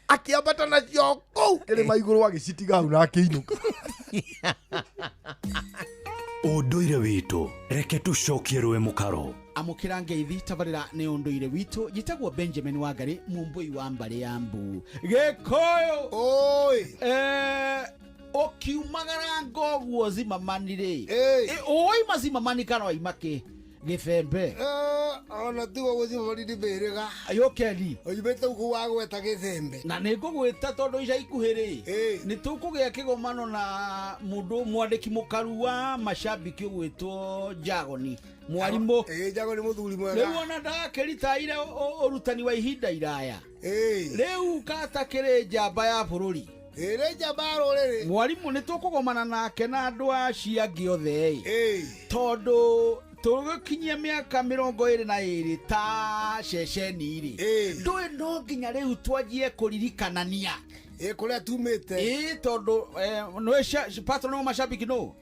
akĩambata nacio kũu kĩrĩma igũrũ agĩcitiga hau na akĩinũka. Ũndũire witũ reke tũcokie rũĩ mũkaro. Amũkĩra ngeithi tabarĩra nĩ ũndũire witũ njĩtagwo Benjamin Wangari mũmbũi wa mbarĩ ya mbu Gĩkũyũ. Oi. Ũkiumagara ngoguo zimamani rĩ ũima zimamani kana waima kĩ gĩbembe? Ona tigo gũcimamani nĩ mĩhĩrĩga. Ayũkeni oimĩte kũu wagweta gĩthembe. Na nĩ ngũgwĩta tondũ ica ikuhĩ rĩ nĩ tũkũgĩa kĩgomano na mũndũ mwandĩki mũkaru wa macambĩki ũgwĩtwo Jagoni mwarimũ. Jagoni mũthuri mwega. Rĩu ona ndakĩritaire ũrutani wa ihinda iraya. Rĩu katakĩrĩ njamba ya bũrũri. Ĩrĩ njamba ya rũrĩrĩ. Mwarimũ nĩ tũkũgomana nake na andũ acio angĩ othe tondũ tũgĩkinyia mĩaka 22 ta ceceni rĩ ndũĩ no nginya rĩu twanjie kũririkanania kũrĩa tumĩte. Tondũ nĩ patron wa macambĩki no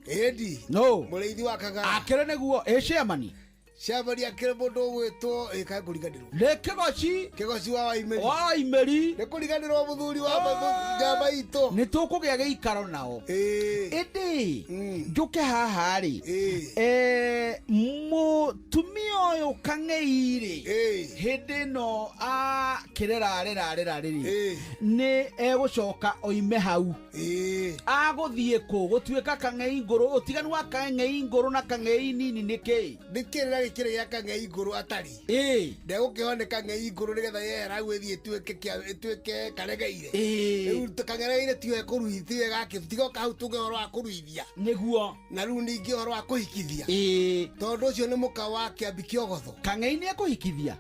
ĩndi no mũrĩithi wa Kagara akĩrĩ nĩguo chairman. Chairman akĩrĩ mũndũ ũgwĩtwo ĩkae kũriganĩrwo nĩ Kĩgoci. Kĩgoci wa Waimeri. Wa Waimeri. Nĩ kũriganĩrwo mũthuri wa njamba itũ. Nĩ tũkũgĩa gĩikaro nao. Ĩndĩ njũke haha rĩ mũtumia ũyũ Kang'ei rĩ hĩndĩ ĩno akĩrera rera rera rĩ nĩ egũcoka oime hau. Agũthiĩ kũ gũtuĩka Kang'ei ngũrũ? Ũtiganu wa Kang'ei ngũrũ na Kang'ei nini nĩ kĩ? Nĩ kĩrĩra gĩkĩrĩ gĩa Kang'ei ngũrũ atarĩ. Ndegũkĩheo nĩ Kang'ei ngũrũ nĩgetha yehera hau ĩthiĩ ĩtuĩke karegeire. Rĩu karegeire tiwe kũruithia tiwe gakĩ tiga hau tuge ũhoro wa kũruithia. Nĩguo. Na rĩu ningĩ ũhoro wa kũhikithia. Tondũ ũcio nĩ mũka wa Kĩambi Kĩogotho. Kang'ei nĩ ekũhikithia?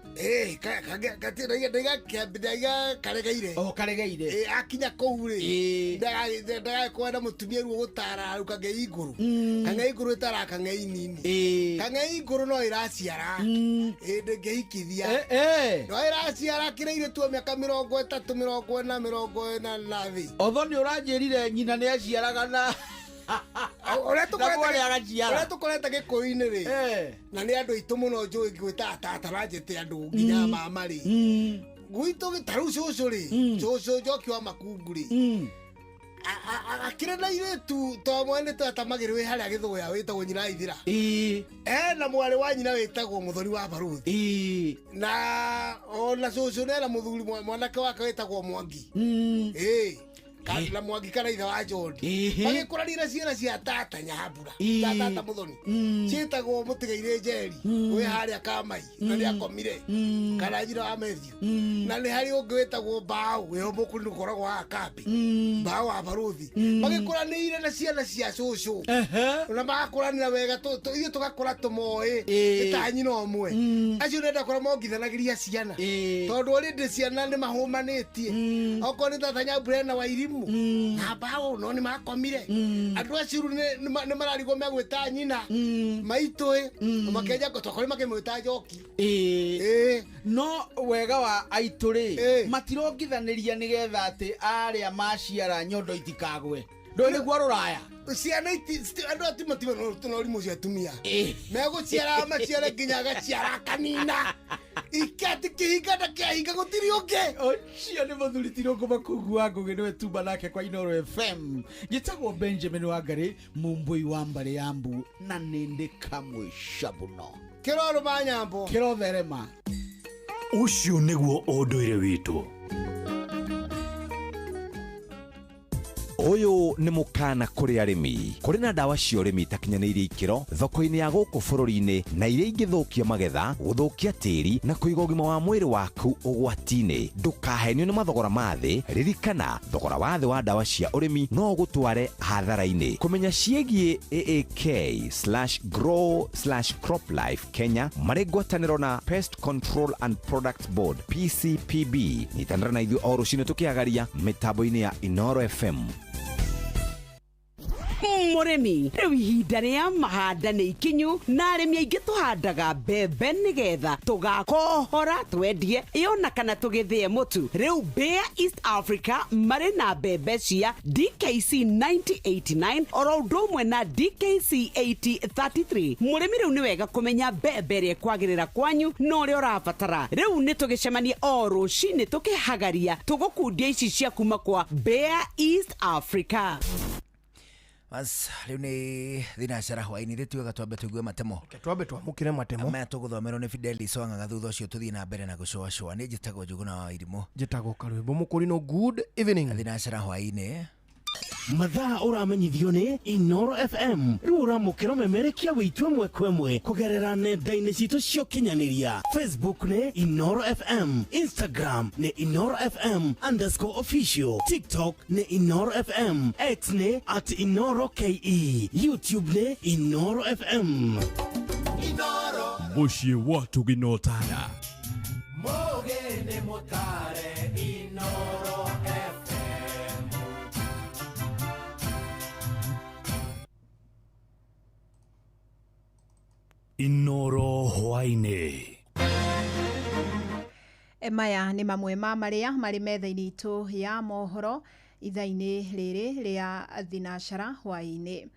Ndaiga Kĩambi ndaiga karegeire. O karegeire. Akinya kũu rĩ ndagagĩkorwo na mũtumia rĩu ũgũtara rĩu Kang'ei ngũrũ. Kang'ei ngũrũ ĩtaraga Kang'ei nini. Kang'ei ngũrũ no ĩraciara ndĩngĩhikithia. No ĩraciara kĩrĩa irĩtu mĩaka 30 40 40 na thĩ. Otho nĩ ũranjĩrire nyina nĩ aciaraga na ũrĩa tũkorete Gĩkũyũ-inĩ rĩ na nĩ andũ aitũ mũno njũĩ ngwĩta tata na njĩte andũ nginya mama rĩ gwitũ ta rĩu cũcũ rĩ cũcũ Njoki wa Makungu rĩ akĩrĩ na irĩtu to mwene twatamagĩrĩ wĩ harĩa Gĩthũya wĩtagwo nyina Ithira. Ena mwarĩ wa nyina wĩtagwo Mũthoni wa Barũthi. Na ona cũcũ nena mũthuri mwanake wake wĩtagwo Mwangi. Na Mwangi kana ithe wa John. Magĩkũranire ciana cia tata Nyambura cia tata Mũthoni ciĩtagwo Mũtigairĩ Njeri wĩ harĩa Kamai na nĩ akomire kana nyina wa Matthew. Na nĩ harĩ ũngĩ wĩtagwo Mbaũ wĩho mũkũrinũ ũkoragwo haha kambĩ Mbaũ wa Barũthi. Magĩkũranĩire na ciana cia cũcũ na magakũranĩra wega ithuĩ tũgakũra tũmoĩ nĩ ta nyina ũmwe. Acio nenda kũrĩa mongithanagĩria ciana tondũ already ciana nĩ mahũmanĩtie. Okorwo nĩ tata Nyambura ena Wairimu na Mbaũ no nĩ makomire. Andũ acio nĩ mararigwo megwĩta nyina maitũ makĩanjia tokorwo makĩmwĩta Njoki. No wega wa aitũ rĩ matirongithanĩria nĩgetha atĩ arĩa maciara nyondo itikagwe. Ndũĩ nĩguo rũraya. Ciana andũ atimatiba no ũrimũ cia atumia megũciara maciare nginya agaciara akanina ikati kĩhinga na kĩahinga gũtirĩ ũngĩ. Ũcio nĩ mũthuri Tirũngũ Makungu wa Ngũgĩ nĩwe tumba nake kwa Inooro FM. Njĩtagwo Benjamin Wangari mũmbũi wa mbarĩ ya mbu na nĩndĩ kamwe cabuno. Kĩrorũ ma nyambo. Kĩrotherema. Ũcio nĩguo ũndũire witũ. Ũyũ nĩ mũkana kũrĩ arĩmi. Kũrĩ na ndawa cia ũrĩmi itakinyanĩirie ikĩro thoko-inĩ ya gũkũ bũrũri-inĩ na iria ingĩthũkia magetha, gũthũkia tĩri na kũiga ũgima wa mwĩrĩ waku ũgwati-inĩ. Ndũkahenio nĩ mathogora ma thĩ. Ririkana, thogora wa thĩ wa ndawa cia ũrĩmi no ũgũtware hathara-inĩ. Kũmenya ciĩgiĩ AAK/grow/croplife Kenya marĩ ngwatanĩro na Pest Control and Products Board PCPB. Nyitanĩra na ithuĩ o rũcinĩ tũkĩagaria mĩtambo-inĩ ya Inooro FM. Mũrĩmi, rĩu ihinda rĩa mahanda nĩ ikinyu na arĩmi aingĩ tũhandaga mbembe nĩgetha tũgakohora twendie ĩona kana tũgĩthĩe mũtu. Rĩu Bayer East Africa marĩ na mbembe cia DKC 9089 oro ũndũ ũmwe na DKC 8033. Mũrĩmi, rĩu nĩ wega kũmenya mbembe ĩrĩa ĩkwagĩrĩra kwanyu na ũrĩa ũrabatara. Rĩu nĩ tũgĩcemanie o rũcinĩ tũkĩhagaria tũgũkundia ici cia kuma kwa Bayer East Africa. Bas, rĩu nĩ thinacara hwaĩ-inĩ rĩ tuoga twambe tũigue matemo. Twambe twamũkĩre matemo. Maya tũgũthomerwo nĩ Fidelis Wang'ang'a, thutha ũcio tũthiĩ na mbere na gũcũacũa. Nĩ njĩtagwo Njũgũna wa Irimũ. Njĩtagwo Karwĩmbo Mũkũrinũ. Good evening. Thinacara hwaĩ-inĩ. Mathaa ũramenyithio nĩ Inoro FM. Rĩu ũramũkĩra ũmemerekia wĩitũ ĩmwe kwa ĩmwe kũgerera nenda-inĩ citũ cia ũkinyanĩria. Facebook nĩ Inoro FM, Instagram nĩ Inoro FM underscore official, TikTok nĩ Inoro FM, X nĩ at Inoro KE, YouTube nĩ Inoro FM. Mũciĩ wa Tũginotara. Mũgeni mũtare Inoro FM. Inoro hwaĩ-inĩ. Maya nĩ mamwe ma marĩa marĩ metha-inĩ itũ ya mohoro ithaa-inĩ rĩrĩ rĩa thinacara hwaĩ-inĩ.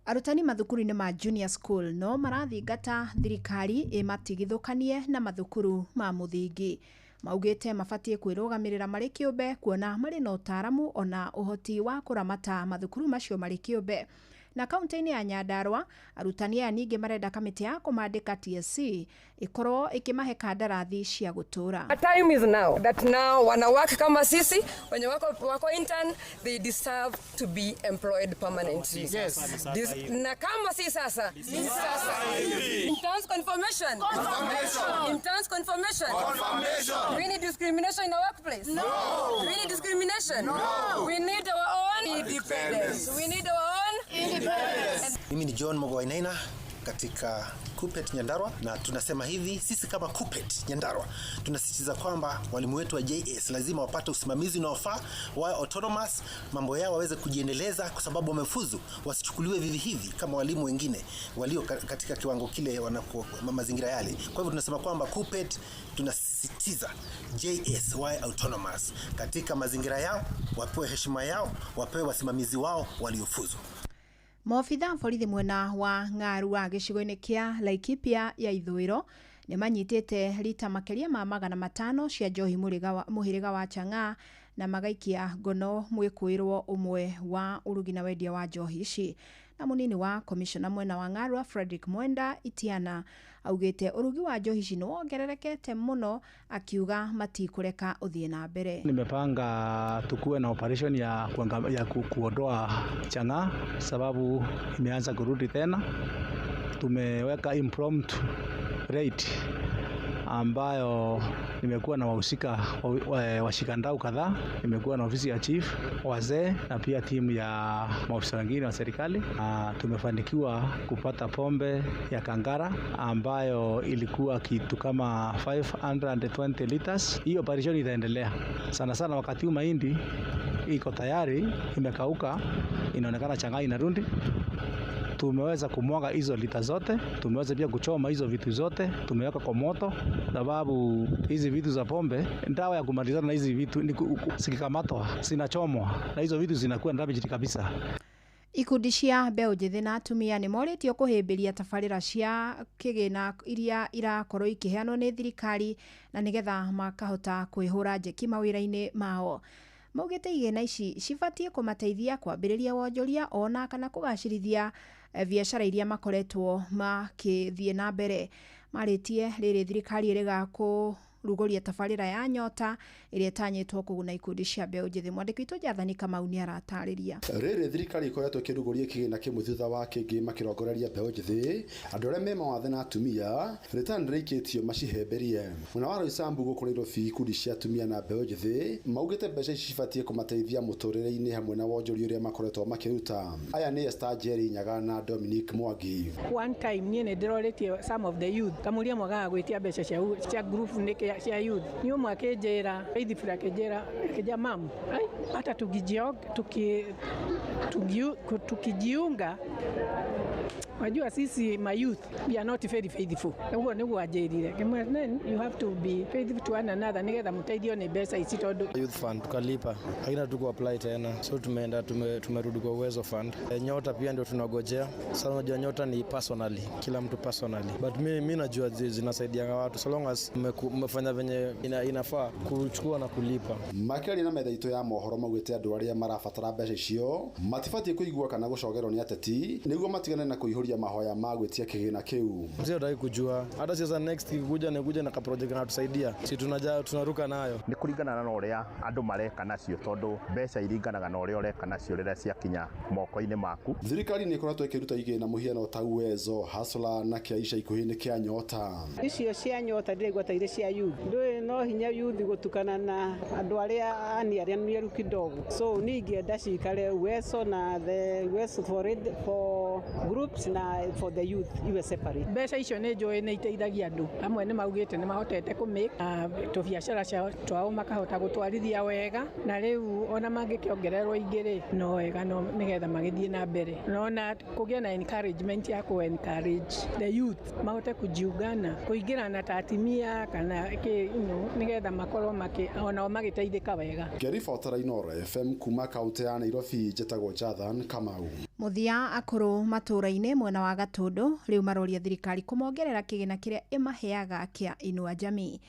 Arutani mathukuru-inĩ ma junior school no marathingata thirikari ĩmatigithũkanie na mathukuru ma mũthingi. Maugĩte mabatiĩ kwĩrũgamĩrĩra marĩ kĩũmbe kuona marĩ na ũtaaramu ona ũhoti wa kũramata mathukuru macio marĩ kĩũmbe. Na kaunti-inĩ ya Nyandarua, arutani aya ningĩ marenda kamĩtĩ ya kũmandĩka TSC ĩkorwo ĩkĩmahe kandarathi cia gũtũũra. A time is now that now wanawake kama sisi wenye wako intern, they deserve to be employed permanently. Yes. This, na kama si sasa, ni sasa. Interns confirmation. Confirmation. Interns confirmation. Confirmation. Do we need discrimination in our workplace? No. Do we need discrimination? No. We need our own independence. We need our own independence. Mimi ni John Mogoainaina katika KUPPET Nyandarua, na tunasema hivi, sisi kama KUPPET Nyandarua tunasisitiza kwamba walimu wetu wa JS lazima wapate usimamizi unaofaa, wawe autonomous, mambo yao waweze kujiendeleza kwa sababu wamefuzu, wasichukuliwe vivi hivi kama walimu wengine walio katika kiwango kile wanako mazingira yale. Kwa hivyo tunasema kwamba KUPPET tunasisitiza JS wawe autonomous katika mazingira yao, wapewe heshima yao, wapewe wasimamizi wao waliofuzu. Maobitha borithi mwena wa Ng'arua gĩcigo-inĩ kĩa Laikipia ya ithũĩro nĩ manyitĩte rita makĩria ma 500 cia njohi mũhĩrĩga wa chang'aa na magaikia ngono mwĩkũĩrwo ũmwe wa ũrugi na wendia wa njohi ici. Na mũnini wa komishona mwena wa Ng'arua Frederick Mwenda Itiana augĩte ũrugi wa njohi ici nĩ wongererekete mũno, akiuga matikũreka ũthiĩ na mbere. Nimepanga tukuwe na operation ya kuondoa chang'aa sababu imeanza kurudi tena. Tumeweka impromptu rate ambayo nimekuwa na wahusika washikandau kadhaa, nimekuwa na ofisi ya chief, wazee na pia timu ya maofisa wengine wa serikali. Tumefanikiwa kupata pombe ya Kangara ambayo ilikuwa kitu kama 520 liters. Hiyo operation itaendelea sana sana wakati huu mahindi iko tayari, imekauka, inaonekana chang'aa inarudi. Tumeweza kumwaga hizo lita zote, tumeweza pia kuchoma hizo vitu zote, tumeweka kwa moto, sababu hizi vitu za pombe, ndawa ya kumalizana na hizi vitu ni zikikamatwa zinachomwa na hizo vitu zinakuwa damage kabisa. Ikundi cia mbeũ njĩthĩ na atumia nĩ morĩtio kũhĩmbĩria tabarĩra cia kĩgĩna iria irakorwo ikĩheanwo nĩ thirikari na nĩgetha makahota kwĩhũra njeki mawĩra-inĩ mao. Maugĩte igĩna ici cibatiĩ kũmateithia kwambĩrĩria wonjoria ona kana kũgacĩrithia biacara iria makoretwo makĩthiĩ na mbere. Marĩtie rĩrĩ thirikari ĩrĩga kũrugũria tabarĩra ya Nyota ĩrĩa ĩtanyĩtwo kũguna ikundi cia mbeũ njĩthĩ. Mwandĩki witũ Jathani Kamau nĩ aratarĩria. Rĩrĩ thirikari ĩkoretwo ĩkĩrugũria kĩgĩna kĩmwe thutha wa kĩngĩ makĩrongoreria mbeũ njĩthĩ, andũ arĩa me mawathe na atumia, rĩtana nĩrĩikĩtio macihĩmbĩrie. Mwena wa Roysambu gũkũ Nairobi, ikundi cia atumia na mbeũ njĩthĩ maugĩte mbeca ici cibatiĩ kũmateithia mũtũrĩre-inĩ hamwe na wonjoria ũrĩa makoretwo makĩruta. Aya nĩ Esther Njeri Nyaga na Dominic Mwangi. One time niĩ nĩ ndĩrorĩtie some of the youth kamũria mwagaga gwĩtia mbeca cia group nĩkĩ cia youth ni ũmwe akĩnjĩra faithful akĩnjĩra akĩnjĩra mam ai hata tukijiunga wajua sisi my youth we are not very faithful ũguo nĩguo anjĩrire. Ngĩmwĩra, "Then you have to be faithful to one another nĩgetha mũteithio nĩ mbeca ici tondũ Youth Fund tukalipa, lakini hatuku apply tena, so tumeenda tumerudi kwa Uwezo Fund. Nyota pia ndio tunagojea sasa. Unajua Nyota ni personally, kila mtu personally, but mi najua zinasaidianga watu so long as mmefanya venye inafaa kuchukua na kulipa. Makĩaria na metha itũ ya mohoro maugĩte andũ arĩa marabatara mbeca icio matibatiĩ kũigua kana gũcogerwo nĩ ateti nĩguo matigane na kũihũria mahoya ma gwĩtia kĩgĩna kĩu. Mzee hataki kujua hata sasa next ikikuja nikuja na kaproject kanatusaidia, si tunaja tunaruka nayo. Nĩ kũringana na ũrĩa andũ mareka nacio tondũ mbeca iringanaga na ũrĩa ũreka nacio rĩrĩa ciakinya moko-inĩ maku. Thirikari nĩ ĩkoretwo ĩkĩruta igĩna mũhiano ta Uwezo, Hustler na kĩa ica ikuhĩ nĩ kĩa Nyota. Icio cia Nyota ndĩraigua ta irĩ cia youth. Ndũĩ no hinya youth gũtukana na andũ arĩa ani arĩa mĩeru kidogo, so niĩ ingĩenda cikare Uwezo na the Uwezo for, it, for groups na for the youth iwe separate. Mbeca icio nĩ njũĩ nĩ iteithagia andũ amwe nĩ maugĩte nĩ mahotete kũmake tũbiacara twao makahota gũtwarithia wega na rĩu ona mangĩkĩongererwo ingĩ rĩ no wega no nĩgetha magĩthiĩ na mbere nona kũgĩa na encouragement ya kũ encourage the youth mahote kujiungana kũingĩrana ta atimia kana kĩ nĩgetha makorwo makĩ onao magĩteithĩka wega. Ngĩribotera Inooro FM kuma kaunti ya Nairobi njĩtagwo Jathan Kamau. Mũthia akũrũ matũũra-inĩ mwena wa Gatũndũ rĩu maroria thirikari kũmongerera kĩgĩna kĩrĩa ĩmaheaga kĩa Inua Jamii.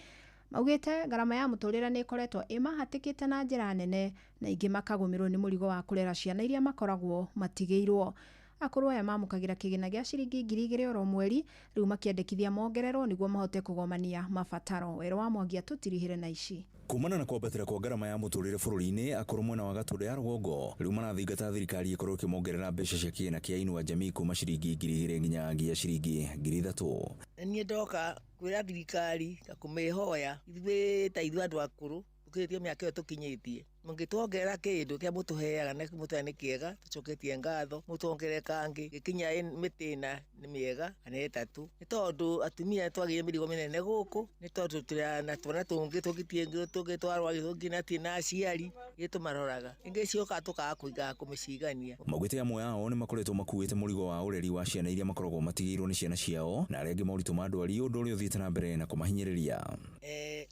Maugĩte ngarama ya mũtũrĩre nĩ ĩkoretwo ĩmahatĩkĩte na njĩra nene na ingĩ makagũmĩrwo nĩ mũrigo wa kũrera ciana iria makoragwo matigĩirwo. Akũrũ aya mamũkagĩra kĩgĩna gĩa ciringi 2,000 oro mweri rĩu makĩendekithia mongererwo nĩguo mahote kũgomania mabataro. Werũ wa Mwangi atũtirihĩre na ici. Kumana na kwambatĩra kwa ngarama ya mũtũrĩre bũrũri-inĩ akũrũ mwena wa Gatũndũ ya rũgongo rĩu marathingata thirikari ĩkorwo ĩkĩmongerera mbeca cia kĩgĩna kĩa Inua Jamii kuma ciringi 2,000 nginyagia ciringi 3,000. Niĩ ndoka kwĩra thirikari na kũmĩhoya ithuĩ ta ithuĩ andũ akũrũ tũkĩrĩtie mĩaka ĩyo tũkinyĩtie mũngĩtuongerera kĩndũ kĩa mũtũheaga na mũtũheaga nĩ kĩega tũcoketie ngatho mũtuongerere kangĩ gĩkinya mĩtĩ ĩna nĩ mĩega kana ĩtatũ nĩ tondũ atumia twagĩire mĩrigo mĩnene gũkũ nĩ tondũ tũrĩ na twana tũngĩ tũngĩ twarwarire tũngĩ na tirĩ na aciari ithuĩ tũmaroraga ingĩ ciokaga tũkaga kũigaga kũmĩcigania. Maugĩte amwe ao nĩ makoretwo makuĩte mũrigo wa ũreri wa ciana iria makoragwo matigĩirwo nĩ ciana ciao na arĩa angĩ moritũ ma ndwari ũndũ ũrĩa ũthiĩte na mbere na kũmahinyĩrĩria.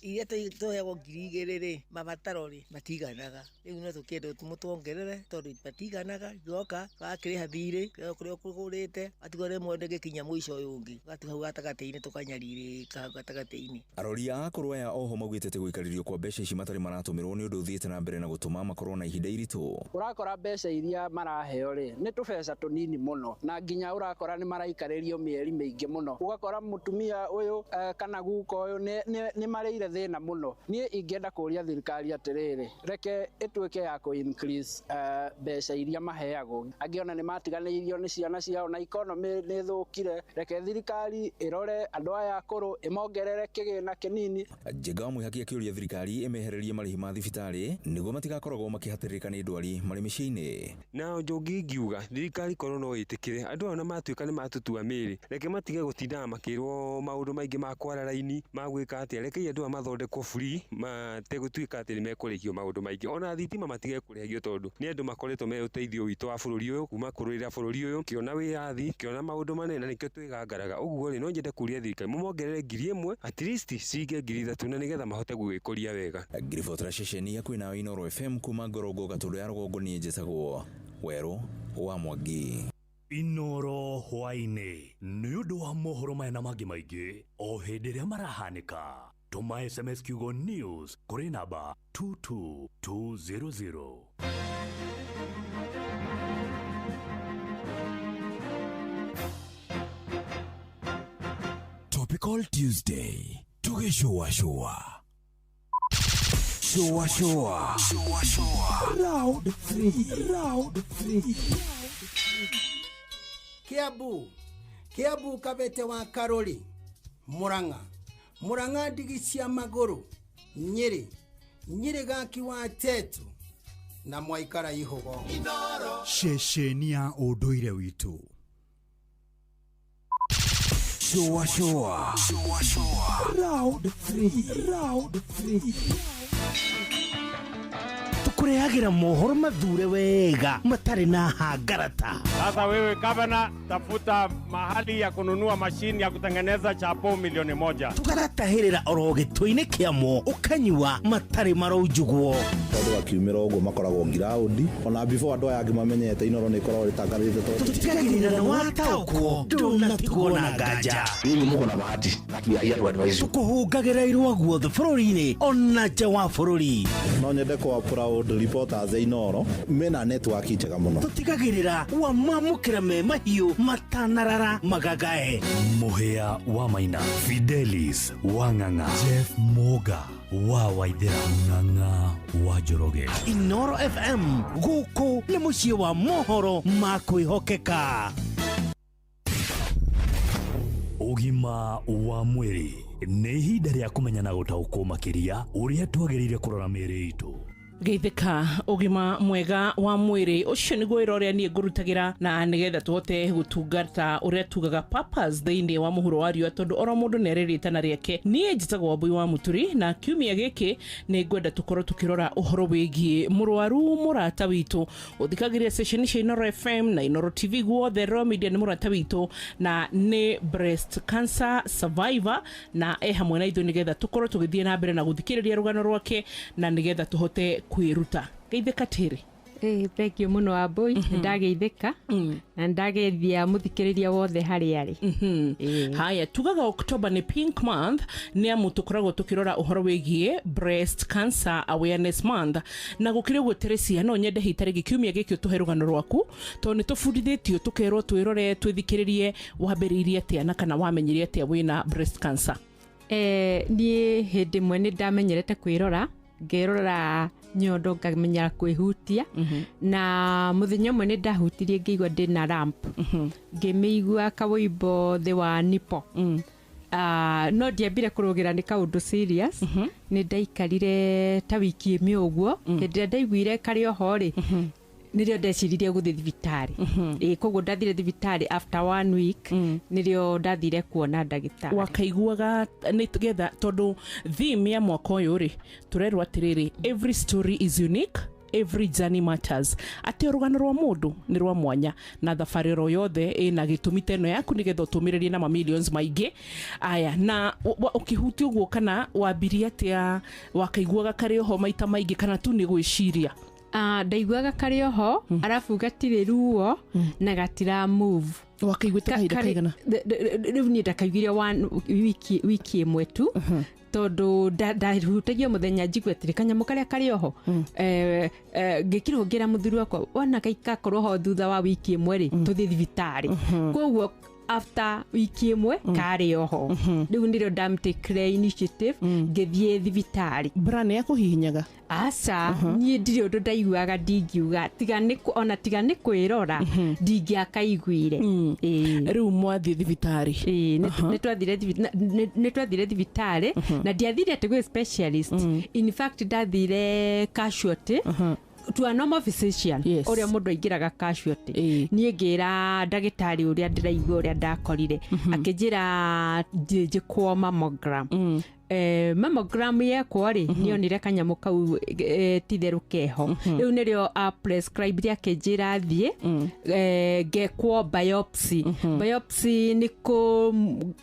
Iria tũheagwo 2,000 rĩ mabataro rĩ matiganaga rĩu no tũkĩenda mũtuongerere tondũ matiganaga gĩoka wakĩrĩha thirĩ kũrĩa ũkũgũrĩte atigwo rĩmwe ndĩgĩkinya mũico ũyũ ũngĩ ũgatiga hau gatagatĩ-inĩ tũkanyarirĩka hau gatagatĩ-inĩ. Arori a akũrũ aya oho maugĩte atĩ gũikarĩrio kwa mbeca ici matarĩ maratũmĩrwo nĩ ũndũ ũthiĩte na mbere na gũtũma makorwo na ihinda iritũ. Ũrakora mbeca iria maraheo rĩ nĩ tũbeca tũnini mũno na nginya ũrakora nĩ maraikarĩrio mĩeri mĩingĩ mũno ũgakora mũtumia ũyũ kana guka ũyũ nĩ marĩire thĩna mũno. Niĩ ingĩenda kũria thirikari atĩrĩrĩ reke ĩtuĩke ya kũ increase mbeca iria maheagwo angĩ ona nĩ matiganĩirio nĩ ciana ciao na economy nĩ ĩthũkire reke thirikari ĩrore andũ aya akũrũ ĩmongerere kĩgĩna kĩnini. Njenga wa Mwĩhaki akĩũria thirikari ĩmehererie marĩhi ma thibitarĩ nĩguo matigakoragwo makĩhatĩrĩrĩka nĩ ndwari marĩ mĩciĩ-inĩ. Na Njoki ingiuga thirikari korwo no ĩtĩkĩre andũ aya ona matuĩka nĩ matũtua mĩĩrĩ reke matige gũtindaga makĩrwo maũndũ maingĩ ma kwara raini ma gwĩka atĩa reke andũ aya mathondekwo free mategũtuĩka atĩ nĩ mekũrĩhio maũndũ maingĩ ona thitima matige kũrĩhagio tondũ nĩ andũ makoretwo me ũteithio witũ wa bũrũri ũyũ kuma kũrũĩrĩra bũrũri ũyũ kĩona wĩyathi kĩona maũndũ manene na nĩkĩo twĩgangaraga ũguo rĩ no nyende kũria thirikari mũmongerere 1,000 at least cinge 3,000 na nĩgetha mahote gwĩkũria wega. Ngiribotera ceceni ya kwĩna Inooro FM kuma Ngorongo Gatũndũ ya rũgongo niĩ njĩtagwo Werũ wa Mwangi. Inooro hwaĩ-inĩ nĩ ũndũ wa mohoro maya na mangĩ maingĩ o hĩndĩ ĩrĩa marahanĩka tũma SMS kiugo news kũrĩ namba 22200. Topical Tuesday tugĩcũacũa shua shua shua shua round 3 round 3. Kiambu Kiambu Kabete wa Karori Murang'a Murang'a ndigi cia magũrũ Nyĩrĩ Nyĩrĩ gaki wa Tetu na mwaikara ihugo. Ceceni ya ũndũire witũ. Shua shua. Shua shua. Round 3. Round 3. Tukurehagira mohoro mathure wega matari na hangarata. Sasa wewe gavana, tafuta mahali ya kununua mashini ya kutengeneza chapo 1,000,000. Tugaratahirira oro gĩtũ-inĩ kĩamo ũkanyua matarĩ maraunjugwo. Tondũ akiumĩra ũguo makoragwo ngiraũndi ona before andũ aya angĩ mamenyete Inoro nĩ ĩkoragwo ĩtangathĩte tondũ tũtigagĩrĩra nĩ wataũkwo ndũnatigwo na nganja. Nyinyi muko na bahati na we are here to advise you. Tũkũhũngagĩra irũa guothe bũrũri-inĩ ona nja wa bũrũri. No nyende kwa proud reporters Inoro mena network njega mũno. Tũtigagĩrĩra wamamũkĩra me mahiũ matanarara magagae. Mũhĩa wa Maina, Fidelis wa Ng'ang'a, Jeff Moga wa Waithera, Ng'ang'a wa Njoroge. Inoro FM gũkũ nĩ mũciĩ wa mohoro ma kwĩhokeka. Ũgima wa mwĩrĩ nĩ ihinda rĩa kũmenya na gũtaũkwo makĩria ũrĩa twagĩrĩire kũrora mĩĩrĩ itũ. Geithĩka ũgima mwega wa mwĩrĩ ũcio nĩguo wĩra ũrĩa niĩ ngũrutagĩra na nĩgetha tũhote gũtungata ũrĩa tugaga purpose thĩinĩ wa mũhuro wa riũa tondũ oro mũndũ nĩ arĩ rĩtana rĩake. Niĩ njĩtagwo Wambui wa Mũturi na kiumia gĩkĩ nĩ ngwenda tũkorwo tũkĩrora ũhoro wĩgiĩ mũrwaru mũrata witũ ũthikagĩrĩria station cia Inoro FM na Inoro TV guothe Royal Media nĩ mũrata witũ na nĩ breast cancer survivor na e hamwe na ithuĩ nĩgetha tũkorwo tũgĩthiĩ na mbere na gũthikĩrĩria rũgano rwake na nĩgetha tũhote kwĩruta. Geithĩka tĩrĩ. Thank you mũno Wambui, nĩndageithĩka na nĩndageithia mũthikĩrĩria wothe harĩa arĩ. Haya, tugaga October nĩ pink month nĩ amu tũkoragwo tũkĩrora ũhoro wĩgiĩ breast cancer awareness month na gũkĩrĩ ũguo Teresia no nyende hita rĩngĩ kiumia gĩkĩ ũtũhe rũgano rwaku tondũ nĩ tũbundithĩtio tũkerwo twĩrore twĩthikĩrĩrie wambĩrĩirie atĩa na kana wamenyire atĩa wĩna breast cancer. Niĩ hĩndĩ ĩmwe nĩ ndamenyerete kwĩrora, ngĩrora nyondo ngamenya kwĩhutia na mũthenya ũmwe nĩ ndahutirie ngĩigua ndĩna ramp ngĩmĩigua kawĩimbo thĩ wa nipo. No ndiambire kũrũgĩra nĩ kaũndũ serious, nĩ ndaikarire ta wiki ĩmwe ũguo. Hĩndĩ ĩrĩa ndaiguire karĩ oho rĩ, nĩrĩo ndeciririe gũthiĩ thibitarĩ. Koguo ndathire thibitarĩ after 1 week nĩrĩo ndathire kuona ndagĩtarĩ. Wakaiguaga nĩgetha tondũ theme ya mwaka ũyũ rĩ tũrerwo atĩrĩrĩ, every story is unique, every journey matters, atĩ rũgano rwa mũndũ nĩ rwa mwanya na thabarĩ oro yothe ĩna gĩtũmi ta ĩno yaku nĩgetha ũtũmĩrĩrie na ma millions maingĩ. Aya, na ũkĩhutia ũguo kana wambirie atĩa, wakaiguaga karĩ oho maita maingĩ kana tu nĩ gwĩciria? Ndaiguaga karĩ oho arabu gatirĩ ruo na gatira move. Wakaiguĩte kahinda kaigana? Rĩu niĩ ndakaiguire wiki ĩmwe tu tondũ ndahutagia mũthenya njigue atĩrĩ kanyamũ karĩa karĩ oho. Ngĩkirwo ngĩra mũthuri wakwa wona gakorwo ho thutha wa wiki ĩmwe rĩ tũthiĩ thibitarĩ. Koguo after wiki ĩmwe karĩ oho. Rĩu nĩrĩo ndamĩtĩkire initiative ngĩthiĩ thibitarĩ. Bra nĩ yakũhihinyaga? Aca, niĩ ndirĩ ũndũ ndaiguaga ndingiuga ona tiga nĩ kwĩrora ndingĩakaiguire. Rĩu mwathiĩ thibitarĩ? Nĩ twathire thibitarĩ na ndiathire atĩ gwĩ specialist. In fact ndathire casualty to a normal physician ũrĩa mũndũ aingĩraga casualty. Niĩ ngĩra ndagĩtarĩ ũrĩa ndĩraigua ũrĩa ndakorire, akĩnjĩra njĩkwo mammogram. Mammogram yekwo rĩ nĩonire kanyamũ kau titherũ keho. Rĩu nĩrĩo prescribe akĩnjĩra thiĩ ngekwo biopsy. Biopsy nĩ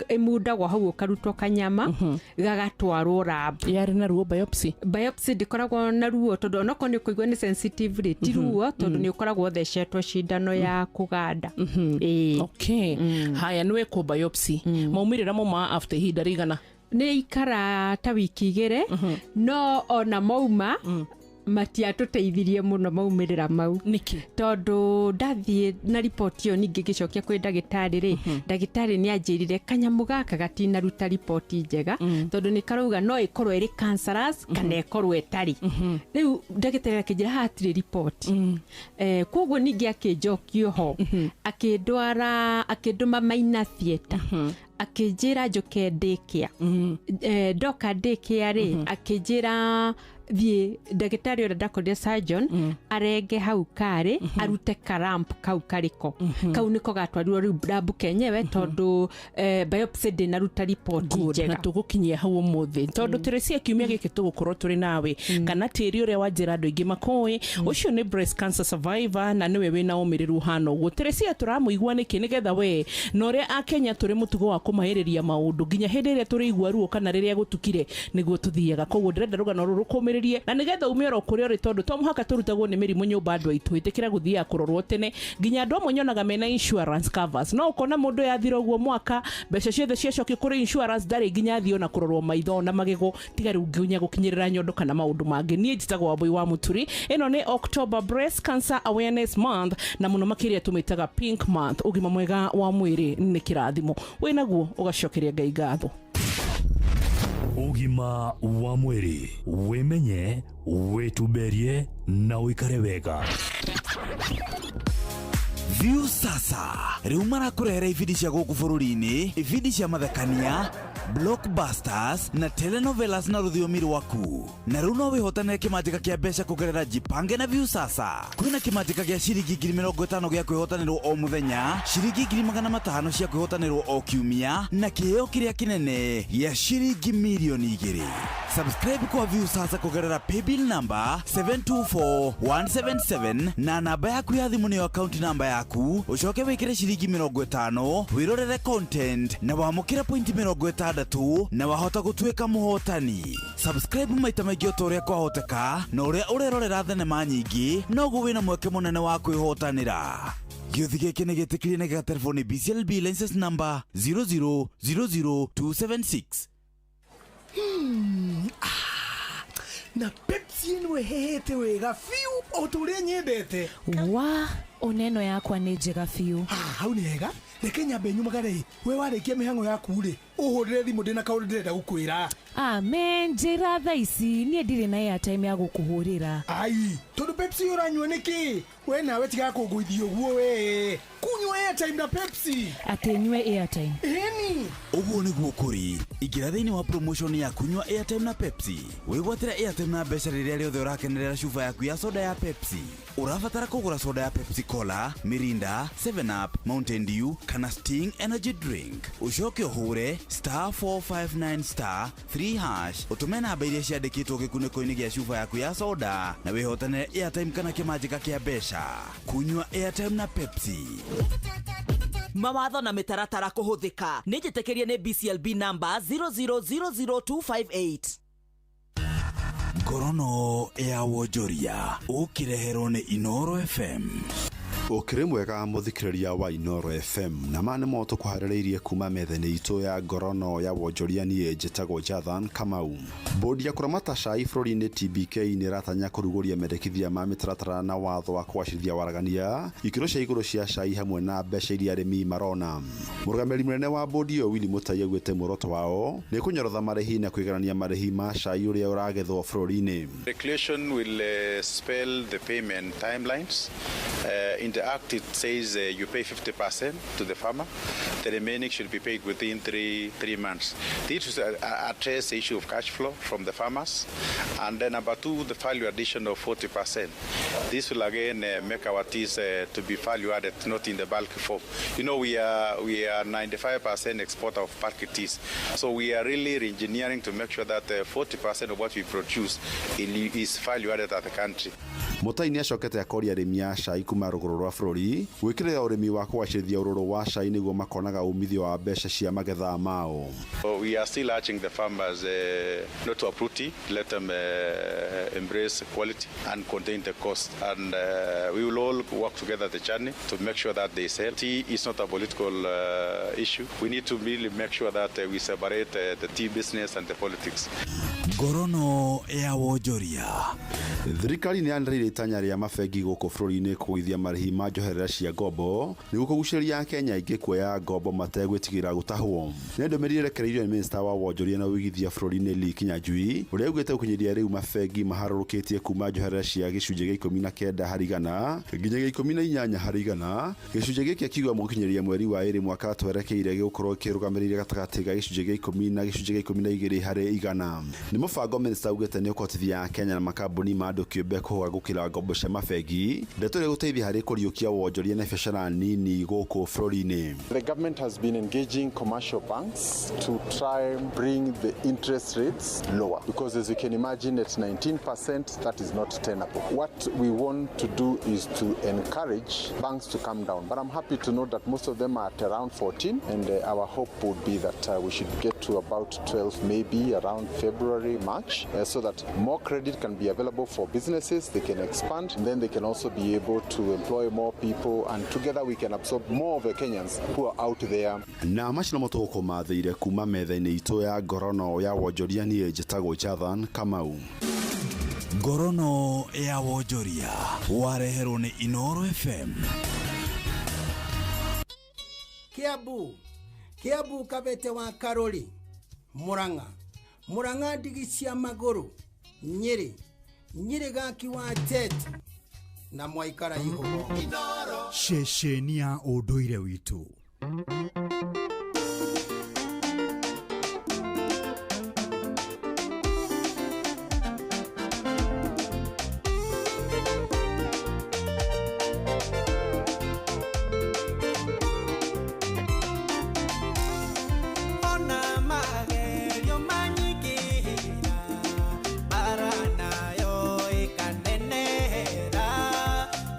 ĩmundagwo hau ũkarutwo kanyama gagatwarwo lab. Yarĩ na ruo biopsy? Biopsy ndĩkoragwo na ruo tondũ onokorwo nĩ ũkũigua nĩ sensitive rĩ ti ruo tondũ nĩ ũkoragwo ũthecetwo cindano ya kũganda. Okay. Haya, nĩ wekwo biopsy, maumĩrĩra mo ma after ihinda rĩigana? Nĩ ikara ta wiki igĩrĩ no ona mauma matiatũteithirie mũno maumĩrĩra mau. Nĩkĩ? Tondũ ndathiĩ na riboti ĩyo ningĩ ngĩcokia kwĩ ndagĩtarĩ rĩ, ndagĩtarĩ nĩ anjĩrire kanyamũ gaka gatinaruta riboti njega tondũ nĩ karauga no ĩkorwo ĩrĩ cancerous kana ĩkorwo ĩtarĩ. Rĩu ndagĩtarĩ akĩnjĩra haha hatirĩ riboti. Koguo ningĩ akĩnjokia ho akĩndwara akĩndũma Maina Theatre akĩnjĩra njũke daycare. Ndoka daycare rĩ akĩnjĩra Thiĩ ndagĩtarĩ ũrĩa ndakorire, surgeon, arenge hau karĩ, arute karamp kau karĩko. Kau nĩko gatwarirwo rĩu lab kenyewe, tondũ biopsy ndĩnaruta report Good. njega. Na tũgũkinyia hau ũmũthĩ, tondũ Teresia, kiumia gĩkĩ tũgũkorwo tũrĩ nawe kana tĩri ũrĩa wanjĩra andũ aingĩ makũĩ ũcio nĩ breast cancer survivor, na nĩwe wĩna ũmĩrĩru ũhana ũguo. Teresia tũramũigua nĩkĩ? Nĩgetha we na ũrĩa Akenya tũrĩ mũtugo wa kũmahĩrĩria maũndũ nginya hĩndĩ ĩrĩa tũrĩigua ruo kana rĩrĩa gũtukire nĩguo tũthiaga. Koguo ndĩrenda rũgano rũrũ rũkũmĩrĩrie na nĩgetha ume oro kũrĩa ũrĩ, tondũ to mũhaka tũrutagwo nĩ mĩrimũ nyũmba. Andũ aitũ, ĩtĩkĩra gũthiaga kũrorwo tene. Nginya andũ amwe nyonaga mena insurance covers, no ũkona mũndũ yathira ũguo mwaka, mbeca ciothe ciacokio kũrĩ insurance, ndarĩ nginya athiĩ ona kũrorwo maitho na magego, tiga rĩu nginya gũkinyĩrĩra nyondo kana maũndũ mangĩ. Niĩ njĩtagwo Wambui wa Mũturi. Ĩno nĩ October, Breast Cancer Awareness Month, na mũno makĩria tũmĩtaga Pink Month. Ũgima mwega wa mwĩrĩ nĩ kĩrathimo, wĩnaguo ũgacokeria Ngai ngatho. Ũgima wa mwĩrĩ: wĩmenye, wĩtumberie na ũikare wega. View Sasa rĩu marakũrehera ibindi cia gũkũ bũrũri-inĩ, ibindi cia mathekania, blockbusters na telenovelas na rũthiomi rwaku. Na rĩu no wĩhotanĩre kĩmanjĩka kĩa mbeca kũgerera Jipange na View Sasa. Kwĩna kĩmanjĩka gĩa ciringi 50,000 gĩa kwĩhotanĩrwo o mũthenya, ciringi 500,000 cia kwĩhotanĩrwo o kiumia, na kĩheo kĩrĩa kĩnene gĩa ciringi 2,000,000. Subscribe kwa View Sasa kũgerera paybill number 724177 na namba yaku ya thimũ nĩyo account namba yaku, ũcoke wĩkĩre ciringi 50, wĩrorere content na wamũkĩre pointi 60 na wahota gũtuĩka mũhotani. Subscribe maita maingĩ o ta ũrĩa kwahoteka, na ũrĩa ũrerorera thenema nyingĩ noguo wĩna mweke mũnene wa kwĩhotanĩra. Gĩũthi gĩkĩ nĩ gĩtĩkĩrie na gĩgaterefo nĩ BCLB license number 0000276. Ah, na Pepsi ĩno ĩhĩhĩte wega biũ o ta ũrĩa nyendete. Wa ona ĩno yakwa nĩ njega biũ. Hau nĩ hega. Reke nyambe nyumagare. We warĩkia mĩhang'o yaku rĩ, ũhũrĩre thimũ, ndĩna kaũndũ ndĩrenda gũkwĩra. Amen, njĩra thaa ici, niĩ ndirĩ na airtime ya gũkũhũrĩra. Ai, tondũ Pepsi ũranyua nĩkĩ? We nawe tiga kũngũithia ũguo, we kunyua airtime na Pepsi. Atĩ nyue airtime? Ĩni. Ũguo nĩguo kũrĩ. Ingĩra thĩinĩ wa promotion ya kunyua airtime na Pepsi, wĩgwatĩre airtime na mbeca rĩrĩa rĩothe ũrakenerera cuba yaku ya soda ya Pepsi. Ũrabatara kũgũra soda ya Pepsi Cola, Mirinda, 7 Up, Mountain Dew kana Sting Energy Drink, ũcoke ũhũre *459*3# ũtũme namba iria ciandĩkĩtwo gĩkunĩko-inĩ gĩa cuba yaku ya soda na wĩhotanĩre airtime kana kĩmanjĩka kĩa mbeca. Kunyua airtime na Pepsi. Mawatho na mĩtaratara kũhũthĩka. Nĩ njĩtĩkĩrie nĩ BCLB number 0000258. Ngorono ya wonjoria ũkĩreherwo nĩ Inoro FM. Ũkĩrĩ mwega mũthikĩrĩria wa Inoro FM, na ma nĩmo tũkũharĩrĩirie kuma metha-inĩ itũ ya ngorono ya wonjoria. Niĩ njĩtagwo Jathan Kamau. Bodi ya kũramata cai bũrũri-inĩ TBK nĩ ĩratanya kũrugũria mendekithia ma mĩtaratara na watho wa kũgacĩrithia waragania ikĩro cia igũrũ cia cai hamwe na mbeca iria arĩmi marona. Mũrũgamĩrĩri mũnene wa bodi ĩyo Willy Mutai augĩte muoroto wao nĩ kũnyorotha marĩhi na kũiganania marĩhi ma cai ũrĩa ũragethwo bũrũri-inĩ. Regulation will spell the payment timelines. In the Act, it says you pay 50% to the farmer. The remaining should be paid within 3 months. This will address the issue of cash flow from the farmers. And then number two, the value addition of 40%. This will again make our teas to be value added, not in the bulk form. We are 95% exporter of bulk teas. So we are really re-engineering to make sure that 40% of what we produce is value added at the country. Mutai nĩ acokete akoria arĩmi a cai kuma rũgũrũ rwa bũrũri gwĩkĩrĩra ũrĩmi wa kũgacĩrithia ũrũrũ wa cai nĩguo makonaga umithio wa mbeca cia magetha mao. So we are still urging the farmers not to uproot tea, let them embrace quality and contain the cost. And we will all work together the journey to make sure that they sell. Tea is not a political issue. We need to really make sure that we separate the tea business and the politics. Ngorono ya wonjoria. Thirikari nĩ yanĩrĩire itanya rĩa mabengi gũkũ bũrũri-inĩ kũgũithia marĩhi ma njoherera cia ngombo nĩguo kũgucĩrĩria Akenya aingĩ kuoya ngombo. ngombo mategwĩtigĩra gũtahwo. Nĩ ndũmĩrĩri ĩrekereirio nĩ minista wa wonjoria na ũigithia bũrũri-inĩ Lee Kinyanjui, ũrĩa augĩte gũkinyĩria rĩu mabengi maharũrũkĩtie kuma njoherera cia gĩcunjĩ gĩa 19 harĩ igana nginya gĩa 18 harĩ igana. Gĩcunjĩ gĩkĩ akiuga gũkinyĩria mweri wa ĩrĩ mwaka twerekeire gĩgũkorwo kĩrũgamĩrĩire gatagatĩ ga gĩcunjĩ gĩa 10 na gĩcunjĩ gĩa 12 harĩ igana. Nĩ mũbango minista augĩte nĩ ũkũhotithia Kenya na makambuni ma andũ kĩũmbe kũhũga gũkĩra ngombo cia mabengi, ndeto ĩrĩa ĩgũteithia harĩ kũriũkia wonjoria na biacara nini gũkũ bũrũri-inĩ. The government has been engaging commercial banks to try and bring the interest rates lower because, as you can imagine, at 19% that is not tenable. What we want to do is to encourage banks to come down, but I'm happy to note that most of them are at around 14, and our hope would be that we should get to about 12 maybe around February, March, so that more credit can be available for businesses, they can expand, and then they can also be able to employ more people, and together we can absorb more of the Kenyans who are out there. Na macio nomo tũgũkũmathĩire kuma metha-inĩ itũ ya ngorono ya wonjoria. Niĩ njĩtagwo Jathan Kamau. Ngorono ya wonjoria wareherwo nĩ Inoro FM. Kiambu, Kiambu, Kabete wa Karori, Murang'a, Murang'a, ndigi cia magũrũ, Nyĩrĩ, Nyĩrĩ, gaki wa Tete na mwaikara ihũgo. Ceceni ya ũndũire witũ. Ona magerio manyingĩhĩra, bara nayo ĩkanenehera,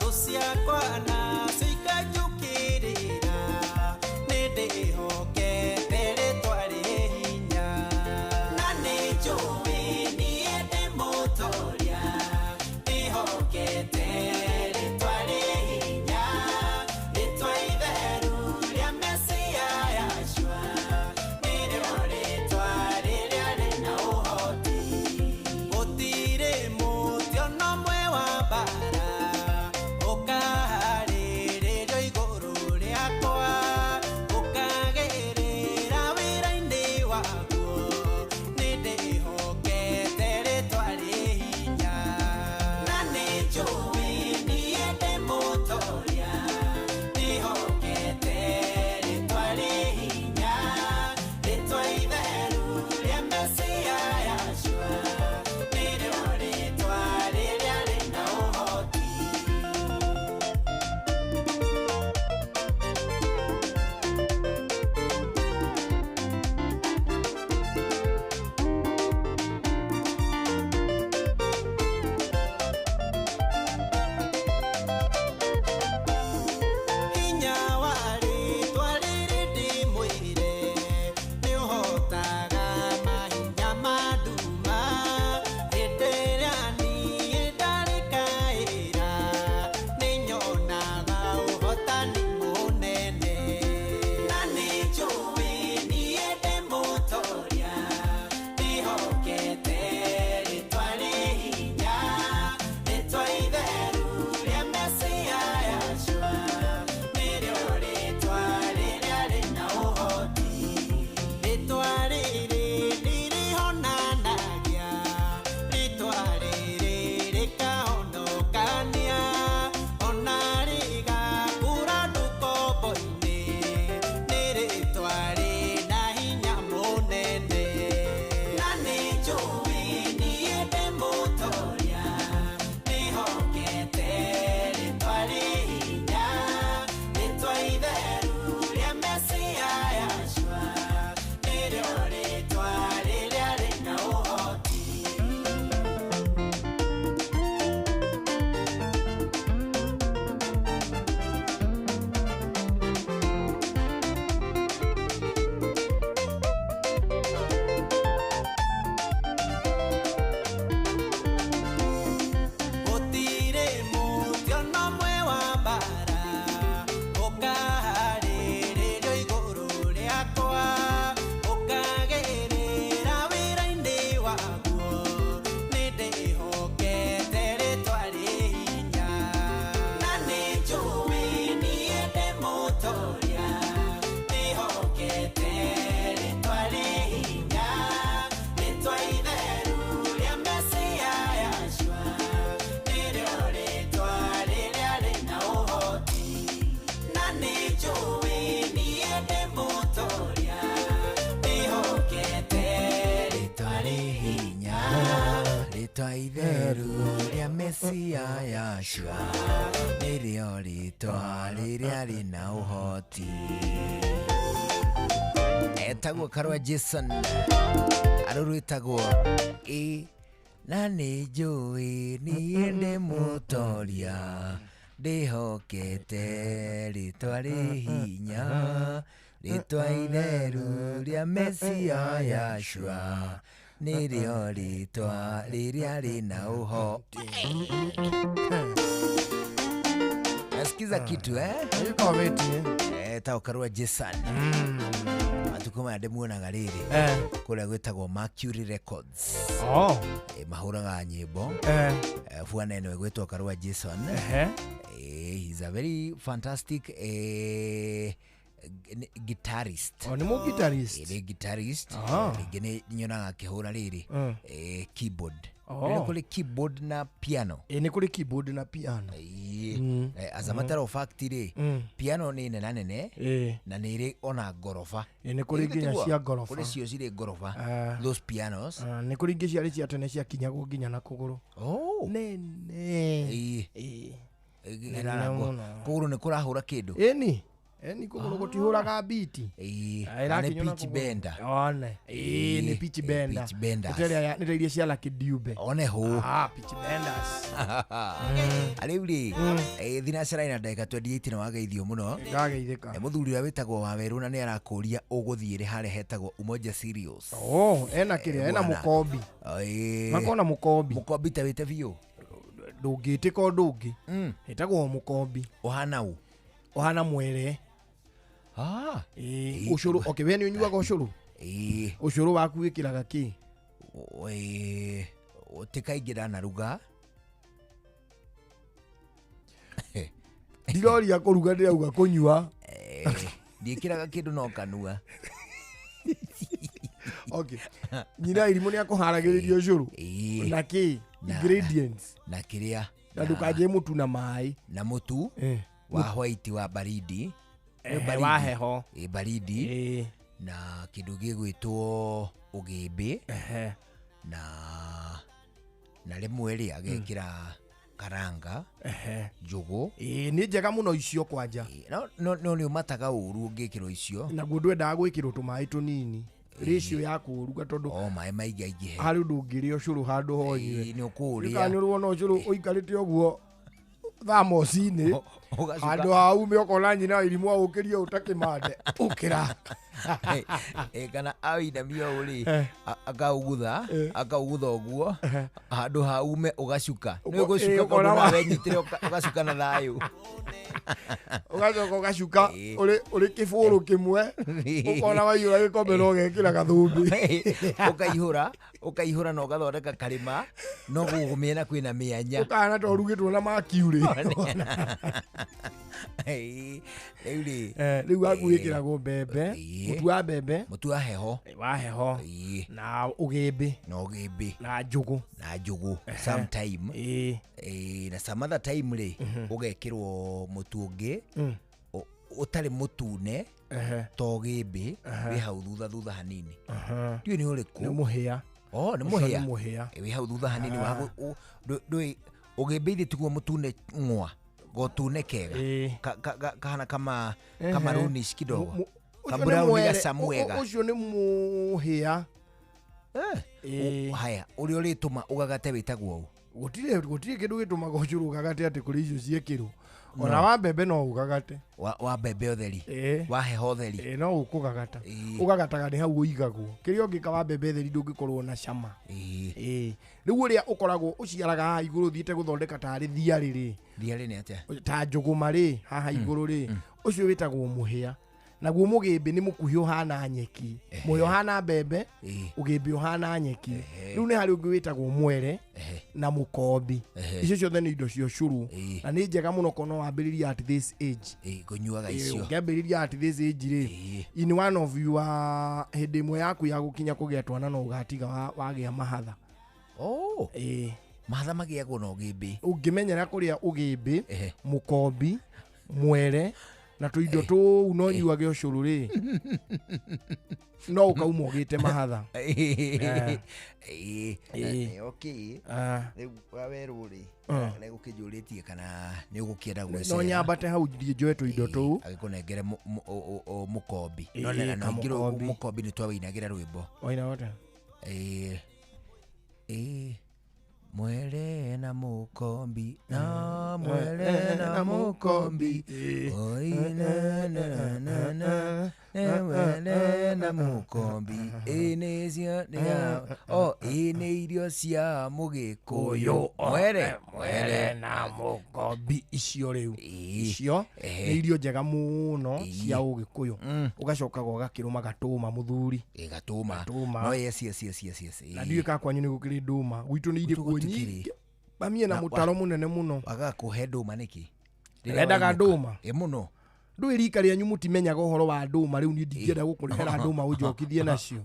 thũ ciakwa nacio ikanjũkĩrĩra, nĩ ndĩ Yahshua nĩrĩo rĩtwa rĩrĩa rĩna ũhoti. Etagwo Karua Jason, arũ rwĩtagwo ĩ na nĩ njũĩ niĩ ndĩ mũtoria ndĩhokete rĩtwa rĩ hinya rĩtwa itheru rĩa Mesia Yahshua nĩrĩo rĩtwa rĩrĩa rĩna ũhoti. Nasikiza kitu etagwo Karua Jason. Matukũ maya ndĩmuonaga rĩrĩ kũrĩa gwĩtagwo Mercury Records. Mahũraga nyĩmbo. Bwana ĩno ĩgwĩtwo Karua Jason. He's a very fantastic guitarist. Nĩ mũ guitarist? Nĩ guitarist. Rĩngĩ nĩ nyonaga akĩhũra rĩrĩ keyboard. Nĩ kũrĩ keyboard na piano. Nĩ kũrĩ keyboard na piano. As a matter of fact rĩ, piano nĩ nene nene na nĩ ĩrĩ ona ngoroba. Nĩ kũrĩ nginya cia ngoroba. Kũrĩ cio cirĩ ngoroba. Those pianos. Nĩ kũrĩ ingĩ ciarĩ cia tene ciakinyagwo nginya na kũgũrũ. Nene. Kũgũrũ nĩ kũrahũra kĩndũ. Ĩni. Ĩni kũgũrũ gũtihũraga biti. Nĩ pitch bender. One. Nĩ pitch bender. Pitch benders. Nĩ ta iria cia Lucky Dube. One hũ. Pitch benders. Rĩu rĩ, thinacara ina ndagĩka 28 na wageithio mũno. Ndageithĩka. Mũthuri ũrĩa wĩtagwo Wawerũ na nĩ arakũria ũgũthiĩ rĩ harĩa hetagwo Umoja Cereals. Ena kĩrĩa, ena mũkombi. Makona mũkombi. Mũkombi ta wĩte biũ. Ndũngĩtĩka ũndũ ũngĩ. Ĩtagwo mũkombi. Ũhana ũ? Ũhana mwere. Ũcũrũ, okay, we nĩ ũnyuaga ũcũrũ? Ũcũrũ waku wĩkĩraga kĩ? Ti kaingĩ ndanaruga. Ndiroria kũruga, ndĩrauga kũnyua. Ndiĩkĩraga kĩndũ no kanua. Okay. Nyina irimũ nĩ akũharagĩrĩria ũcũrũ. Na kĩ? Ingredients. Na kĩrĩa? Na ndũkanjie mũtu na maĩ. Na mũtu wa white wa baridi. Wa heho. Baridi. Na kĩndũ gĩgwĩtwo ũgĩmbĩ. Na rĩmwe rĩ agekĩra karanga, njũgũ. Nĩ njega mũno icio kwanja. No nĩ ũmataga ũru ũngĩkĩrwo icio. Naguo ndwendaga gwĩkĩrwo tũmaĩ tũnini. Ratio ya kũruga tondũ maĩ maingĩ aingĩhe. Harĩ ũndũ ũngĩrĩa ũcũrũ handũ honyue. Nĩ ũkũũrĩa. Ũkanyũrwo na ũcũrũ ũikarĩte ũguo thamoci-inĩ. Handũ ha ume ũkona nyina wa irimũ aũkĩrie ũtakĩmande. Ũkĩra. Kana awinamia ũũ rĩ, akaũgutha, akaũgutha ũguo, handũ ha ume ũgacuka. Nĩ ũgũcuka tondũ nawe nyitĩre ũgacuka na thayũ. Ũgacoka ũgacuka ũrĩ kĩbũrũ kĩmwe, ũkona waiyũra gĩkombe na ũgekĩra gathũmbĩ. Ũkaihũra na ũgathondeka karĩma, no gũkũ mĩena kwĩna mĩanya. Ũkahana ta ũrugĩtwo na mercury. Rĩu rĩ, rĩu waku wĩkĩragwo mbembe, mũtu wa mbembe, mũtu wa heho, na ũgĩmbĩ, na njũgũ, sometime na some other time rĩ ũgekĩrwo mũtu ũngĩ ũtarĩ mũtune to ũgĩmbĩ wĩ hau thutha thutha hanini. Ndiũĩ nĩ ũrĩkũ. Nĩ mũhĩa. Nĩ mũhĩa. Wĩ hau thutha hanini wa ndũĩ ũgĩmbĩ ithe tiguo mũtune ng'wa gotune kega kahana kama kamarunish kidogo kaburauni gacamwega. Ũcio nĩ mũhĩa. Haya ũrĩa ũrĩtũma ũgagate wĩtagwo ũũ? Gũtirĩ kĩndũ gĩtũmaga ũcũrũ ũgagate atĩ kũrĩ icio ciĩkĩrwo. Ona wa mbembe no ũgagate. Wa mbembe ũtheri. Wa heho ũtheri. No ũkũgagata. Ũgagataga nĩ hau ũigagwo. Kĩrĩa ũngĩka wa mbembe theri ndũngĩkorwo na cama. Rĩu ũrĩa ũkoragwo ũciaraga haha igũrũ ũthiĩte gũthondeka tarĩ thiarĩ rĩ. Thiarĩ nĩ atĩa? Ta njũgũma rĩ haha igũrũ rĩ. Ũcio wĩtagwo mũhĩa. Naguo mũgĩmbĩ nĩ mũkuhĩ ũhana nyeki. Mũhĩa ũhana mbembe, ũgĩmbĩ ũhana nyeki. Rĩu nĩ harĩ ũngĩ wĩtagwo mwere na mũkombi. Icio ciothe nĩ indo cia ũcũrũ. Na nĩ njega mũno kono wambĩrĩria at this age. Kũnyuaga icio. Ũngĩambĩrĩria at this age rĩ, in one of your hĩndĩ ĩmwe yaku ya gũkinya kũgĩa twana no ũgatiga wagĩa mahatha. Mahatha magĩagwo na ũgĩmbĩ. Ũngĩmenyera kũrĩa ũgĩmbĩ, mũkombi, mwere Na tũindo tũu no nyuage ũcũrũ rĩ no ũkauma ũgĩte mahatha. Okay. Rĩu wawerũ rĩ nĩ gũkĩnjũrĩtie kana nĩ ũgũkĩenda gwĩcera. No nyambate hau thiĩ njoe tũindo tũu. Agĩkũnengere mũkombi. No na no mũkombi nĩ twawĩinagĩra rwĩmbo. Waina wata? Mwere na mukombi na mwere na mukombi oi na na na na mwere na mukombi ene cia o ene irio cia Mũgĩkũyũ mwere mwere na mukombi icio rĩu icio nĩ irio njega mũno cia Ũgĩkũyũ ũgacoka ũgakĩrũma gatũma mũthuri gatũma no yes yes yes yes yes na ndiũĩ ka kwanyu nĩ gũkĩrĩ ndũma gwitũ nĩ irĩ kuo nyingĩ bamie na mũtaro mũnene mũno wagaga kũhe ndũma nĩkĩ endaga ndũma mũno ndũĩ rika rĩanyu mũtimenyaga ũhoro wa ndũma rĩu niĩ ndingĩenda gũkũrehera ndũma ũnjokithie nacio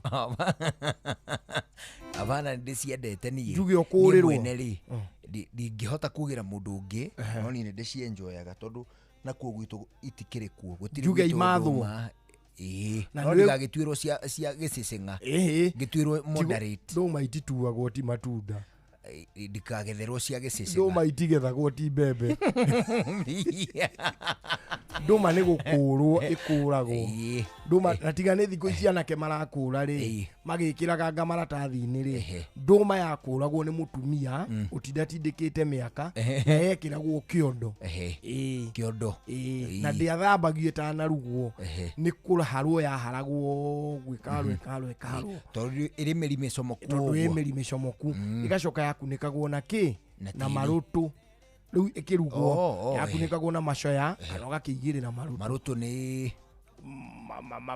abana ndĩciendete niĩ njuge ũkũrĩrwo mwene rĩ ndingĩhota kugĩra mũndũ ũngĩ no niĩ nĩ ndĩcienjoyaga tondũ nakuo gwitũ itikĩrĩ kuo gũtirĩ njuge imathwo na ndigagĩtuĩrwo cia gĩcĩcĩng'a ngĩtuĩrwo moderate ndũma itituagwo ti matunda ndikagetherwo cia gĩcĩcĩng'a ndũma itigethagwo ti mbembe ndũma nĩ gũkũrwo ĩkũragwo ndũma na tiga nĩ thikũ ici anake marakũra rĩ magĩkĩraga maratathi-inĩ rĩ ndũma yakũragwo nĩ mũtumia ũtindatindĩkĩte mĩaka na yekĩragwo kĩondo kĩondo na ndĩathambagio ĩtanarugwo nĩ kũharwo yaharagwo gwĩkarwo ĩkarwo ĩkarwo tondũ ĩrĩ mĩri mĩcomoku tondũ ĩ mĩri mĩcomoku ĩgacoka yakunĩkagwo na kĩ na marũtũ rĩu ĩkĩrugwo yakunĩkagwo na macoya kana ũgakĩigĩrĩra marũtũ marũtũ nĩ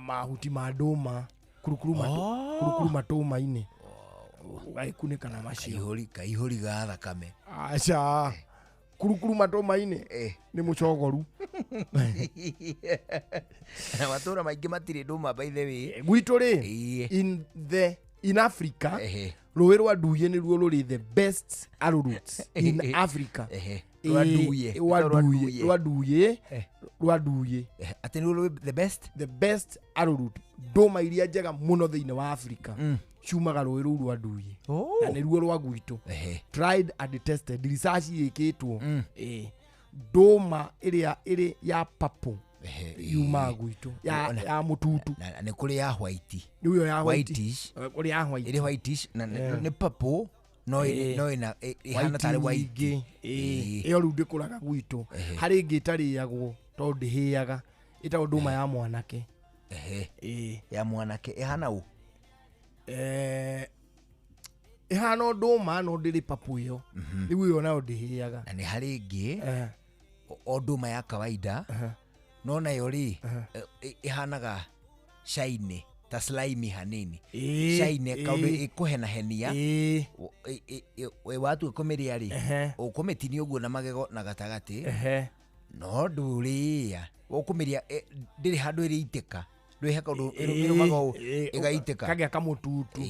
mahuti ma ndũma kurukuru matũma-inĩ ũgagĩkunĩka na macio kaihũri ga thakame aca kurukuru matũma-inĩ nĩ mũcogoru na matũra maingĩ matirĩ ndũma by the way gwitũ rĩ in Africa rũĩ rwa Nduye nĩruo rũrĩ the best arrowroots in Africa rwa Nduye atĩ nĩruo rũrĩ the best arrowroot ndũma iria njega mũno thĩinĩ wa Africa ciumaga rũĩ rũu rwa Nduye na nĩruo rwa gwitũ tried and tested research ĩkĩtwo ndũma ĩrĩa ĩrĩ ya purple yumaga gwitũ ya mũtutu na nĩ kũrĩ ya white rĩu ya whitish kũrĩ ya white ĩrĩ whitish na nĩ purple no ĩna ĩhana tarĩ white ĩyo rĩu ndĩkũraga gwitũ harĩ ĩngĩ ĩtarĩagwo tondũ ndĩhĩaga ĩtagwo ndũma ya mwanake ya mwanake ĩhana ũ ĩhana o ndũma no ndĩrĩ purple ĩyo rĩu ĩyo nayo ndĩhĩaga na nĩ harĩ ĩngĩ o ndũma ya kawaida no nayo rĩ ĩhanaga shiny ta slimy hanini shiny kaũndũ ĩkũhenahenia watua kũmĩrĩa rĩ ũkũmĩtinia ũguo na magego na gatagatĩ no ndũrĩa ũkũmĩrĩa ndĩrĩ handũ ĩrĩitĩka ndwĩhe kaũndũ ĩrũmaga ũũ ĩgaitĩka kagĩa kamũtutu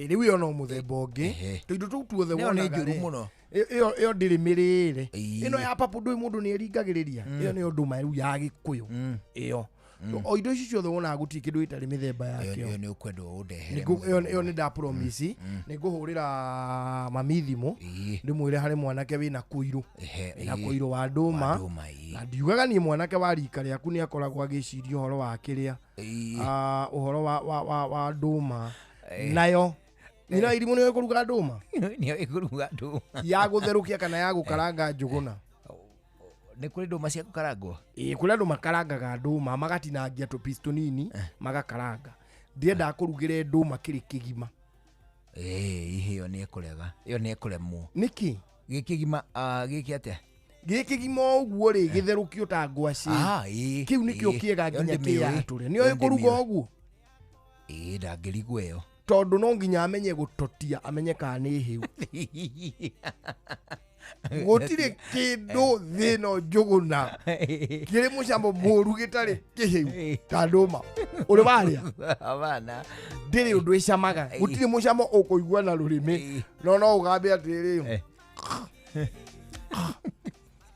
rĩu ĩyo no mũthemba ũngĩ tũindo tũu tuothe wonaga nĩ njũru mũno ĩyo ndĩrĩ mĩrĩre ĩno ya papo ndũĩ mũndũ nĩ ĩringagĩrĩria ĩyo nĩyo ndũma rĩu ya Gĩkũyũ ĩyo o indo ici ciothe wonaga gũtirĩ kĩndũ gĩtarĩ mĩthemba yakĩo ĩyo nĩ ũkwendwo ũndehere ĩyo nĩ nda promise nĩ ngũhũrĩra mami thimũ ndĩmwĩre harĩ mwanake wĩna kũirũ wĩna kũirũ wa ndũma na ndiugaga niĩ mwanake wa rika rĩaku nĩ akoragwo agĩciria ũhoro wa kĩrĩa ũhoro wa ndũma nayo Nina irimũ nĩoĩ kũruga ndũma nĩoĩ kũruga ndũma ya gũtherũkia kana ya gũkaranga njũgũna nĩ kũrĩ ndũma cia gũkarangwo ĩĩ kũrĩ andũ makarangaga ndũma magatinangia tũpiece tũnini magakaranga ndiendaga kũrugĩre ndũma kĩrĩ kĩgima ĩyo nĩ ĩkũrega ĩyo nĩ ĩkũremwo nĩkĩ gĩkĩgima gĩkĩ atĩa gĩkĩgima ũguo rĩ gĩtherũkio ta ngwacĩ kĩu nĩkĩo kĩega nginya kĩyatũre nĩoĩ kũruga ũguo ĩĩ ndangĩrigwo ĩyo tondũ no nginya amenye gũtotia amenye kana nĩ hĩu gũtirĩ kĩndũ thĩ ĩno njũgũna kĩrĩ mũcamo mũru gĩtarĩ kĩhĩu ta ndũma ũrĩ warĩa ndĩrĩ ũndũ ĩcamaga gũtirĩ mũcamo ũkũigua na rũrĩmĩ no no ũgambe atĩrĩ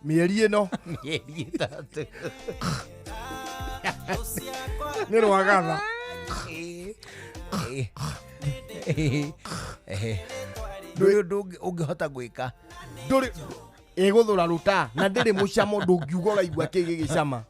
mĩeri ĩno mĩeri ĩtatũ. Nĩ rwagatha. Ndũrĩ ũndũ ũngĩhota gwĩka. Ndũrĩ ĩgũthũra rũta na ndĩrĩ mũcamo, ndũngiuga ũraigua kĩ gĩgĩcama.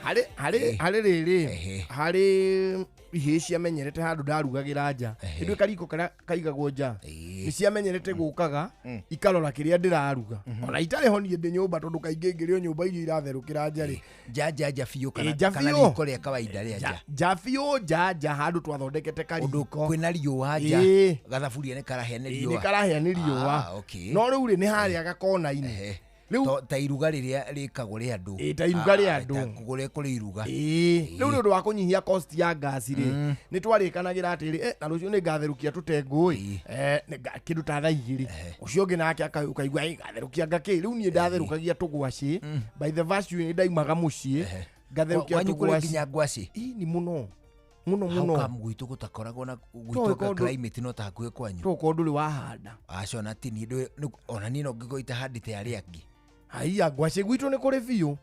Harĩ harĩ harĩ rĩrĩ harĩ ihĩĩ ciamenyerete handũ ndarugagĩra nja, ĩndũ kariko karĩa kaigagwo nja, nĩ ciamenyerete gũkaga ikarora kĩrĩa ndĩraruga ona itarĩ ho niĩ ndĩ nyũmba, tondũ kaingĩ ngĩrĩ o nyũmba irio iratherũkĩra nja rĩ. Nja nja nja biũ kana nja kana biũ. Riko rĩa kawaida rĩa nja. Nja biũ, nja nja handũ twathondekete kariko kwĩna riũa nja, gathaburia nĩ karahĩa nĩ riũa. Nĩ karahĩa nĩ riũa. No rĩu rĩ nĩ harĩa gakona-inĩ rĩu ta iruga rĩrĩa rĩkagwo rĩa andũ. Ĩ, ta iruga rĩa andũ. Kũrĩa kũrĩ iruga. Ĩ, rĩu nĩ ũndũ wa kũnyihia cost ya ngasi rĩ, nĩ twarĩkanagĩra atĩrĩ, na rũciũ nĩ ngatherũkia tũtengũ ĩ, kĩndũ ta thaa 2. Ũcio ũngĩ nake ũkaigua ngatherũkia ngakĩ. Rĩu niĩ ndatherũkagia tũgwacĩ, by the virtue nĩ ndaimaga mũciĩ ngatherũkia Wanyu kũrĩ tũgwacĩ. nginya ngwacĩ? Ĩ, nĩ mũno mũno mũno. How come gwitũ gũtakoragwo na gwitũ Tondũ climate no ta hakuhĩ kwanyu? Tondũ ndũrĩ wahanda. Aca ona ti niĩ, ona niĩ no ngĩkorwo itahandĩte arĩa angĩ. Haiya, ngwacĩ gwitũ nĩ kũrĩ biũ.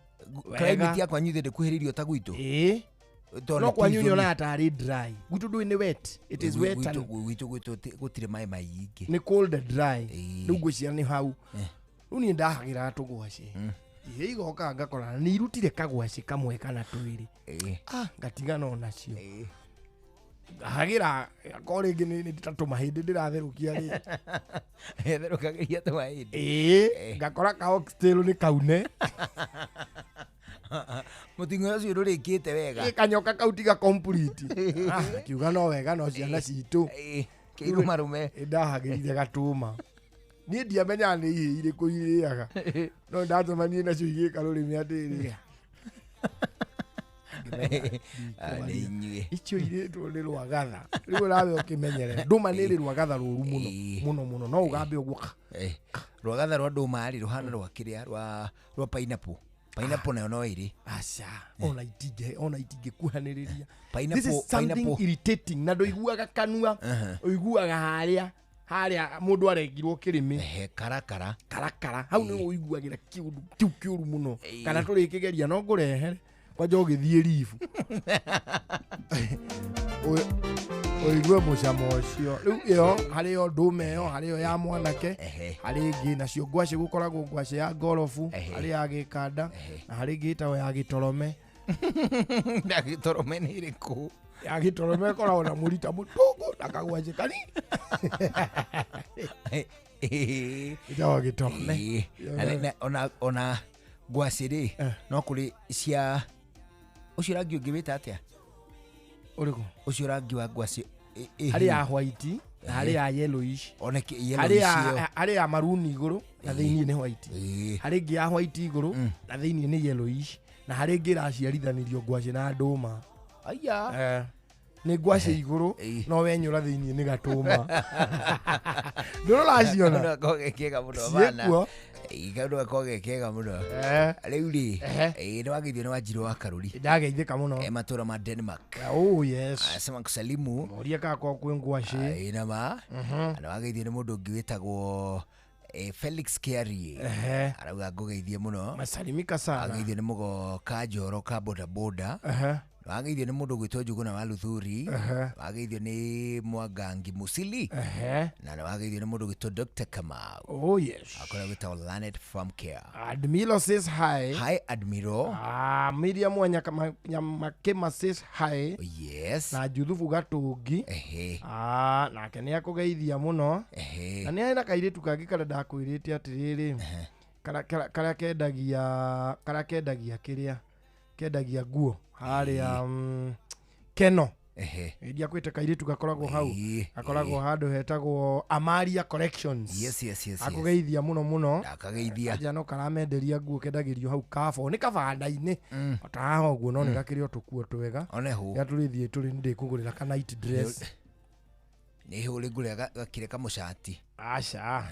Climate ya kwanyu ithe ndĩkuhĩrĩirio ta gwitũ. Ĩ. No kwanyu nyonaga tarĩ dry. Gwitũ ndũĩ nĩ wet. It is wet and gwitũ gũtirĩ maĩ maingĩ. Nĩ cold and dry. Rĩu ngwĩciria nĩ hau. Rĩu niĩ ndahagĩra tũgwacĩ. Ihe igoka ngakora nĩ irutire kagwacĩ kamwe kana twĩrĩ. Ngatigana onacio. Ngahagĩra akorwo rĩngĩ nĩ ta tũmahĩndĩ ndĩratherũkia rĩ. Therũkagĩria tũmahĩndĩ. Ĩ, ngakora ka oxtail nĩ kaune. Mũting'oe ũcio ndũrĩkĩte wega. Ĩ, kanyoka kau tiga complete. Akiuga no wega no ciana citũ. Kĩrũmarũme. Ndahagĩrire gatũma. Niĩ ndiamenyaga nĩ ihĩĩ irĩkũ irĩaga. No ndacemanirie nacio igĩka rũrĩmĩ atĩrĩ. Icio irĩtwo nĩ rwagatha. Rĩu nawe ũkĩmenyere. Ndũma nĩ ĩrĩ rwagatha rũru mũno mũno mũno. No ũgambe ũguo. Rwagatha rwa ndũma rĩ rũhana rwa kĩrĩa rwa pineapple. Pineapple nayo no ĩrĩ. Aca, ona itingĩkuhanĩrĩria. This is something irritating na ndũiguaga kanua, ũiguaga harĩa harĩa mũndũ arengirwo kĩrĩmĩ. Karakara. Karakara. Hau nĩ ũiguagĩra kĩũndũ kĩu kĩũru mũno. Kana tũrĩkĩgeria no ngũrehere. Kwanja ũgĩthiĩ ribu. Ũigue mũcamo ũcio. Rĩu ĩyo harĩ yo ndũma ĩyo, harĩ yo ya mwanake, harĩ ĩngĩ nacio ngwacĩ gũkoragwo ngwacĩ ya ngorobu, harĩ ya gĩkanda, na harĩ ĩngĩ ĩtagwo ya gĩtorome. Ya gĩtorome nĩ ĩrĩkũ? Ya gĩtorome ĩkoragwo na mũrita mũtungu na kagwacĩ kanini. Ĩtagwo gĩtorome. Ona ngwacĩ rĩ, no kũrĩ cia ũcio rangi ũngĩ wĩta atĩa? Ũrĩkũ? Ũcio rangi wa ngwacĩ harĩ ya white na harĩ ya yellowish. Ona yellowish ĩyo. Harĩ ya maroon igũrũ na thĩinĩ nĩ white. Harĩ ĩngĩ ya white igũrũ na thĩinĩ nĩ yellowish, na harĩ ĩngĩ ĩraciarithanĩrio ngwacĩ na ndũma. Aya. Nĩ ngwacĩ igũrũ no wenyũra thĩinĩ nĩ gatũma. Ndũrĩ ũraciona? Gakoragwo ge kega mũno bana. Kaũndũ gakoragwo ge kega mũno. Rĩu rĩ, nĩ wageithio nĩ Wanjirũ wa Karũri. Ndageithĩka mũno. Matũra ma Denmark. Oh yes. Asema kusalimu. Moria kakwa kwĩ ngwacĩ. Na ma. Na wageithio nĩ mũndũ ũngĩ wĩtagwo Felix Kiarie. Arauga ngũgeithie mũno. Masalimika sana. Ageithio nĩ mũgo Kanjoro ka boda boda. Wageithio nĩ mũndũ gwĩtwo Njuguna wa Luthuri. Wageithio nĩ Mwangangi Musili. Na wageithio nĩ mũndũ gwĩtwo Dr. Kamau. Oh yes. Akoragwo gwĩtwo Lanet Farm Care. Admiro says hi. Hi Admiro. Miriam wa Nyamakema says hi. Yes. Na Juthubu Gatũngi. Nake nĩ akũgeithia mũno. Na nĩ arĩ na kairĩtu kangĩ karĩa ndakwĩrĩte atĩrĩrĩ. Karĩa kendagia kĩrĩa kendagia nguo harĩa Keno. Ndiakwĩte kairĩtu gakoragwo hau, gakoragwo handũ hetagwo Amaria Collections. Yes yes yes. Akũgeithia mũno mũno. Akageithia. Aja no karamenderia nguo kendagĩrio hau kabo nĩ kabanda-inĩ. O ta haha ũguo no nĩ gakĩrĩ o tũkuo twega. One hũ. Rĩrĩa tũrĩthiĩ tũrĩ nĩndĩkũgũrĩra ka night dress. Nĩ hũ rĩngũrĩra gakĩrĩ kamũcati. Aca.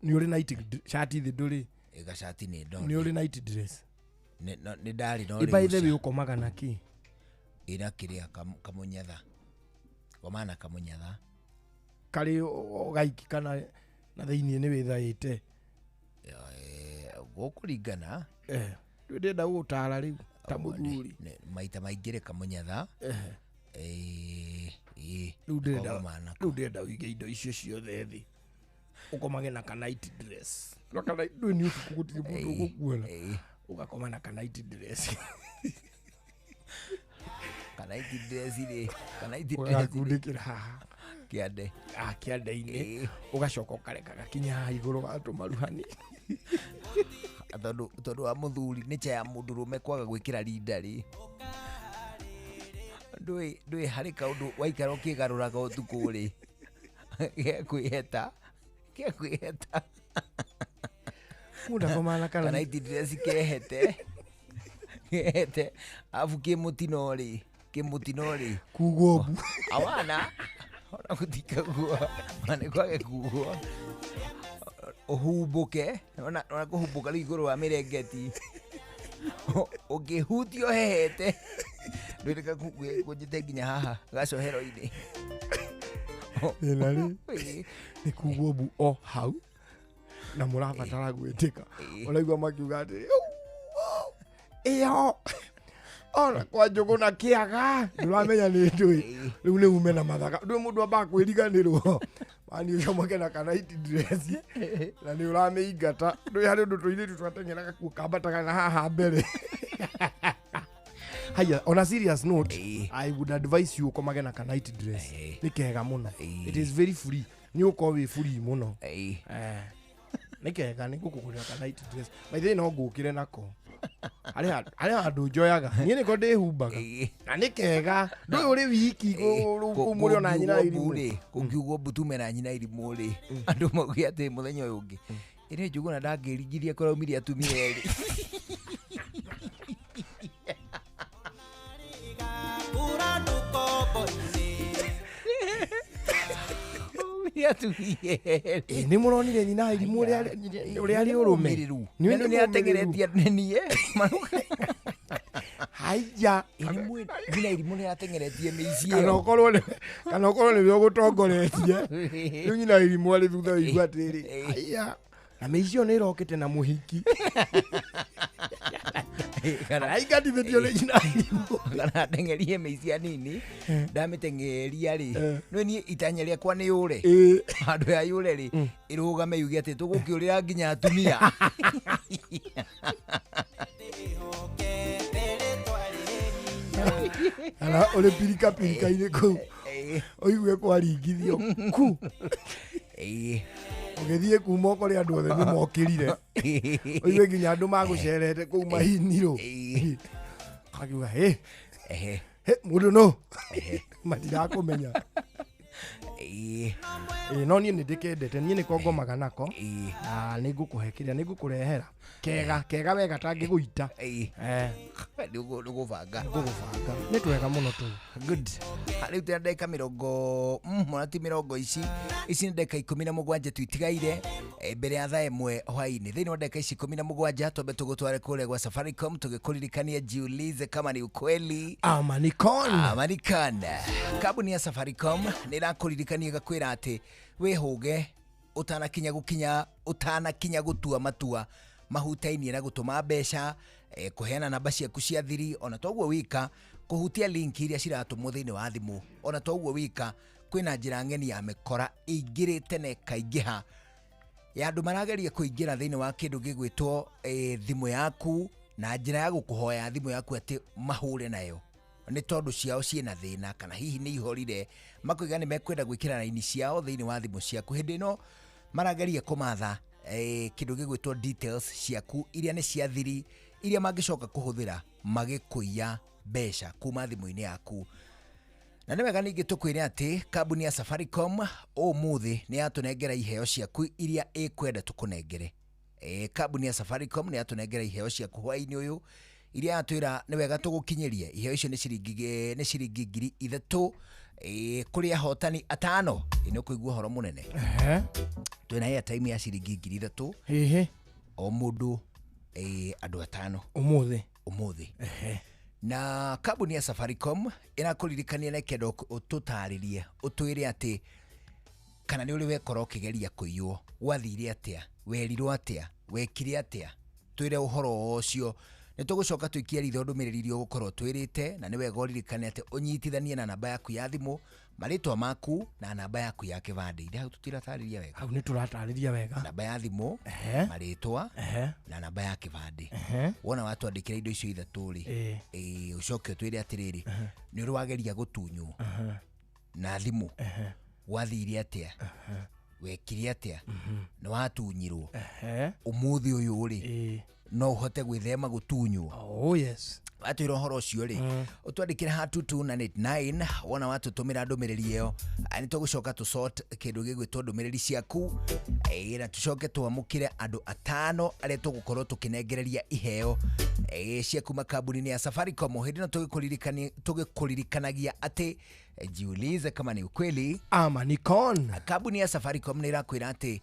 Nĩ ũrĩ night shati thĩ ndũrĩ? Gacati nĩ ndo. Nĩ ũrĩ night dress? Nĩ ndarĩ no rĩu. By the way ũkomaga na kĩ? Ĩna kĩrĩa kamũnyatha. Gomana na kamũnyatha. Karĩ gaiki kana na thĩinĩ nĩ wĩthaĩte? Gũkũringana. Ndĩrenda gũgũtara rĩu. Ta mũthuri. Maita maingĩ rĩ kamũnyatha. Rĩu ndĩrenda ũige indo icio ciothe thĩ. Ũkomage na ka night dress. Ndũĩ nĩ ũtukũ gũtirĩ mũndũ ũgũkuona. Ũgakoma na ka night dress. Ka night dress rĩ, ka night dress. Ũgakundĩkĩra haha. Kĩande. Kĩande-inĩ. Ũgacoka ũkareka gakinya haha igũrũ wa tũmaruhani. Tondũ wa mũthuri nĩ cha ya mũndũrũme kwaga gwĩkĩra rinda rĩ. Ndũĩ harĩ kaũndũ waikara ũkĩgarũraga ũtukũ rĩ. Gĩa kwĩheta. Mũndũ akomaga na kana night dress kehete. Kehete. Arabu kĩ mũtino rĩ. Kugwo mbu. Awana. Ona gũtikagwo. Ona nĩ kwage kugwo. Ũhumbũke. Ona kũhumbũka rĩu igũrũ wa mĩrengeti. Ũngĩhutio hehete. Ndũĩ kũnjĩte nginya haha gacohero-inĩ. Thĩna rĩ nĩ kugwo mbu o hau na mũrabatara gwĩtĩka. Ũraigua makiuga atĩrĩ ĩyo ona kwa Njũgũna kĩaga ndũramenya nĩ ndũĩ rĩu nĩ ume na mathaga ndũĩ mũndũ ambaga kwĩriganĩrwo mani ũcomoke na ka night dress na nĩ ũramĩingata ndũĩ harĩ ũndũ tũirĩtu twateng'eraga kuo kambataga na haha mbere. Haya, on a serious note, I would advise you ũkomage na ka night dress. Nĩ kega mũno. It is very free. Nĩ ũkorwo wĩ free mũno. Nĩ kega nĩ ngũkũgũrĩra ka night dress. By the way no ngũkĩre nako. Harĩ handũ njoyaga. Niĩ nĩko ndĩhumbaga. Na nĩ kega. Ndũĩ ũrĩ wiki kũu mũrĩ ona nyina irimũ. Kũngiugwo mbu tume na nyina irimũ rĩ. Andũ mauge atĩ mũthenya ũyũ ũngĩ. Ĩrĩ Njũgũna ndangĩringithia kũraumire atumia erĩ. Nĩ mũronire nyina irimũ ũrĩa arĩ ũrũme. Nĩ atengeretie niĩ. Haiya. Nyina irimũ nĩ atengeretie mĩici ĩyo. Kana ũkorwo nĩwe ũgũtongoretie. Rĩu nyina irimũ arĩ thutha ũigua atĩrĩ. Haiya. Na mĩici ĩyo nĩ ĩrokĩte na mũhiki. Araingatithĩtio nĩ nyina irimũ. Kana ndeng'erie mĩici anini. Ndamĩteng'eria rĩ. Nĩ niĩ itanya rĩakwa nĩ yũre. Handũ ya yũre rĩ ĩrũgame yuge atĩ tũgũkĩũrĩra nginya atumia. Kana ũrĩ pirika pirika-inĩ kũu ũigue kwaringithio ku. Ũgĩthiĩ kuma ũkore andũ othe nĩ mokĩrire. Ũigue nginya andũ magũcerete kũu mahinirwo. Akiuga hĩ mũndũ no matirakũmenya. No niĩ nĩ ndĩkendete niĩ nĩko ngomaga nako na nĩ ngũkũhe kĩrĩa nĩ ngũkũrehera kega kega wega tangĩgũita. Nĩgũbanga nĩ twega mũno tũu. Good. Rĩu twĩna ndagĩka mĩrongo mona ti mĩrongo ici nĩ ndagĩka 17 tuitigaire mbere ya thaa 1 hwaĩ-inĩ. Thĩinĩ wa ndagĩka ici 17 twambe tũgũtware kũrĩa gwa Safaricom tũgĩkũririkania jiulize kama ni ukweli ama ni con. Ama ni con. Kambuni ya Safaricom nĩ ĩrakũririkania ĩgakwĩra atĩ wĩhũge ũtanakinya gũkinya ũtanakinya gũtua matua mahutainie na gũtũma mbeca, kũheana namba ciaku cia thiri, ona toguo wika kũhutia link iria ciratũmwo thĩinĩ wa thimũ, ona toguo wika kwĩna njĩra ng'eni ya mĩkora ĩingĩrĩte na ĩkaingĩha ya andũ marageria kũingĩra thĩinĩ wa kĩndũ gĩgwĩtwo thimũ yaku na njĩra ya gũkũhoya thimũ yaku atĩ mahũre nayo nĩ tondũ ciao ciĩna thĩna kana hihi nĩ ihorire makoiga nĩ mekwenda gwĩkĩra raini ciao thĩinĩ wa thimũ ciaku. Hĩndĩ ĩno marageria kũmatha kĩndũ gĩgwĩtwo details ciaku iria nĩ cia thiri iria mangĩcoka kũhũthĩra magĩkũiya mbeca kuma thimũ-inĩ yaku. Na nĩ wega ningĩ tũkwĩre atĩ kambuni ya Safaricom ũmũthĩ nĩ yatũnengera iheo ciaku iria ĩkwenda tũkũnengere. Kambuni ya Safaricom nĩ yatũnengera iheo ciaku hwaĩ-inĩ ũyũ iria yatwĩra nĩ wega tũgũkinyĩrie. Iheo icio nĩ ciringi 3,000 kũrĩ ahotani 5. Nĩ ũkũigua ũhoro mũnene. Twĩna airtime ya ciringi 3,000 o mũndũ andũ 5 ũmũthĩ. Na kambuni ya Safaricom ĩrakũririkania na ĩkenda ũtũtarĩrie ũtwĩre atĩ kana nĩ ũrĩ wekora ũkĩgeria kũiywo gwathire atĩa, werirwo atĩa, wekire atĩa, twĩre ũhoro ũcio Nĩ tũgũcoka tũikie ritho ndũmĩrĩri iria ũgũkorwo twĩrĩte, na nĩ wega ũririkane atĩ ũnyitithanie na namba yaku ya thimũ, marĩtwa maku na namba yaku ya kĩbandĩ. Ithe hau tũtiratarĩria wega? Hau nĩ tũratarĩria wega. Namba ya thimũ, marĩtwa na namba ya kĩbandĩ. Wona watwandĩkĩra indo icio ithatũ rĩ, ũcoke ũtwĩre atĩrĩrĩ, nĩ ũrĩ wageria gũtunywo na thimũ, gwathire atĩa, wekire atĩa, nĩ watunyirwo, ũmũthĩ ũyũ rĩ, no ũhote gwĩthema gũtunywo. Oh yes. Watwĩra ũhoro ũcio rĩ, ũtwandĩkĩre ha 22989. Wona watũtũmĩra ndũmĩrĩri ĩyo, nĩ tũgũcoka tũsort kĩndũ gĩgwĩtwo ndũmĩrĩri ciaku, na tũcoke twamũkĩre andũ atano arĩa tũgũkorwo tũkĩnengereria iheo cia kuma kambuni-inĩ ya Safaricom. Hĩndĩ ĩno tũgĩkũririkanagia atĩ jiulize kama ni ukweli ama ni con. Kambuni ya Safaricom nĩ ĩrakwĩra atĩ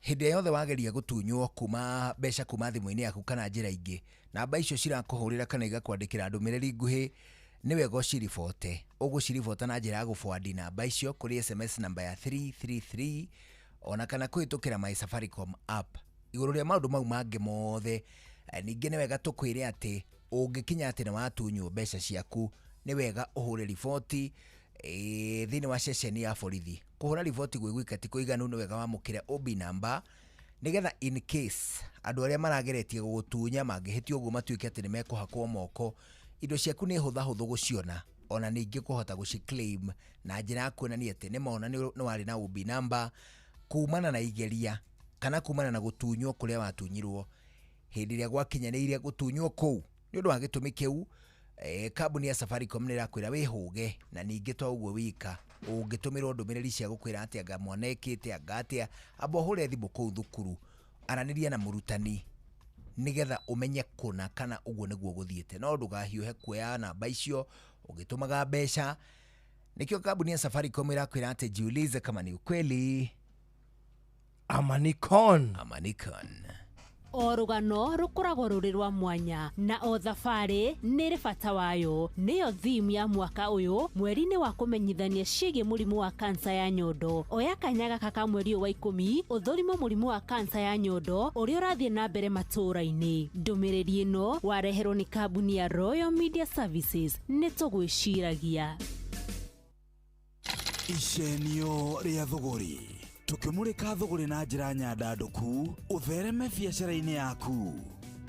hĩndĩ yothe wageria gũtunywo kuma mbeca kuma thimũ-inĩ yaku kana njĩra ingĩ, namba icio cirakũhũrĩra kana igakwandĩkĩra ndũmĩrĩri nguhĩ, nĩ wega ũciribote. Ũgũciribota na njĩra ya gũbwandi namba icio kũrĩ SMS namba ya 333 ona kana kũhĩtũkĩra My Safaricom app. Igũrũ rĩa maũndũ mau mangĩ mothe, ningĩ nĩ wega tũkwĩre atĩ ũngĩkinya atĩ nĩ watunywo mbeca ciaku, nĩ wega ũhũre riboti thĩinĩ wa ceceni ya borithi. Kũhũra riboti gwĩ gwika ti kũiganu, nĩ wega wamũkĩre OB namba nĩgetha in case andũ arĩa marageretie gũgũtunya mangĩhĩtia ũguo matuĩke atĩ nĩ mekũhakwo moko, indo ciaku nĩ hũthahũthũ gũciona ona ningĩ kũhota gũciclaim na njĩra ya kuonania atĩ nĩ mona nĩ warĩ na OB namba kumana na igeria kana kumana na gũtunywo kũrĩa watunyirwo hĩndĩ ĩrĩa gwakinyanĩire gũtunywo kũu. Nĩ ũndũ wa gĩtũmi kĩu, kambuni ya Safaricom nĩ ĩrakwĩra wĩhũge, na ningĩ to ũguo wika, ũngĩtũmĩrwo ndũmĩrĩri cia gũkwĩra atĩ anga mwana ekĩte anga atĩa, amba ũhũre thimũ kũu thukuru, aranĩria na mũrutani nĩgetha ũmenye kũna kana ũguo nĩguo gũthiĩte. No ndũgahiũhe kuoya namba icio ũgĩtũmaga mbeca. Nĩkĩo kambuni ya Safaricom ĩrakwĩra atĩ jiulize kama ni ukweli ama ni con. Ama ni con. O rũgano rũkoragwo rũrĩ rwa mwanya na o thabarĩ nĩ ĩrĩ bata wayo. Nĩyo theme ya mwaka ũyũ mweri-inĩ wa kũmenyithania ciĩgiĩ mũrimũ wa kansa ya nyondo. Oya kanya gaka ka mweri ũyũ wa 10 ũthũrimo mũrimũ wa kansa ya nyondo ũrĩa ũrathiĩ na mbere matũũra-inĩ. Ndũmĩrĩri ĩno wareherwo nĩ kambuni ya Royal Media Services. Nĩ tũgwĩciragia. Icenio rĩa thũgũrĩ. Tukimurika thũgũrĩ na njĩra nyandandũku ũthereme biacara-inĩ yaku.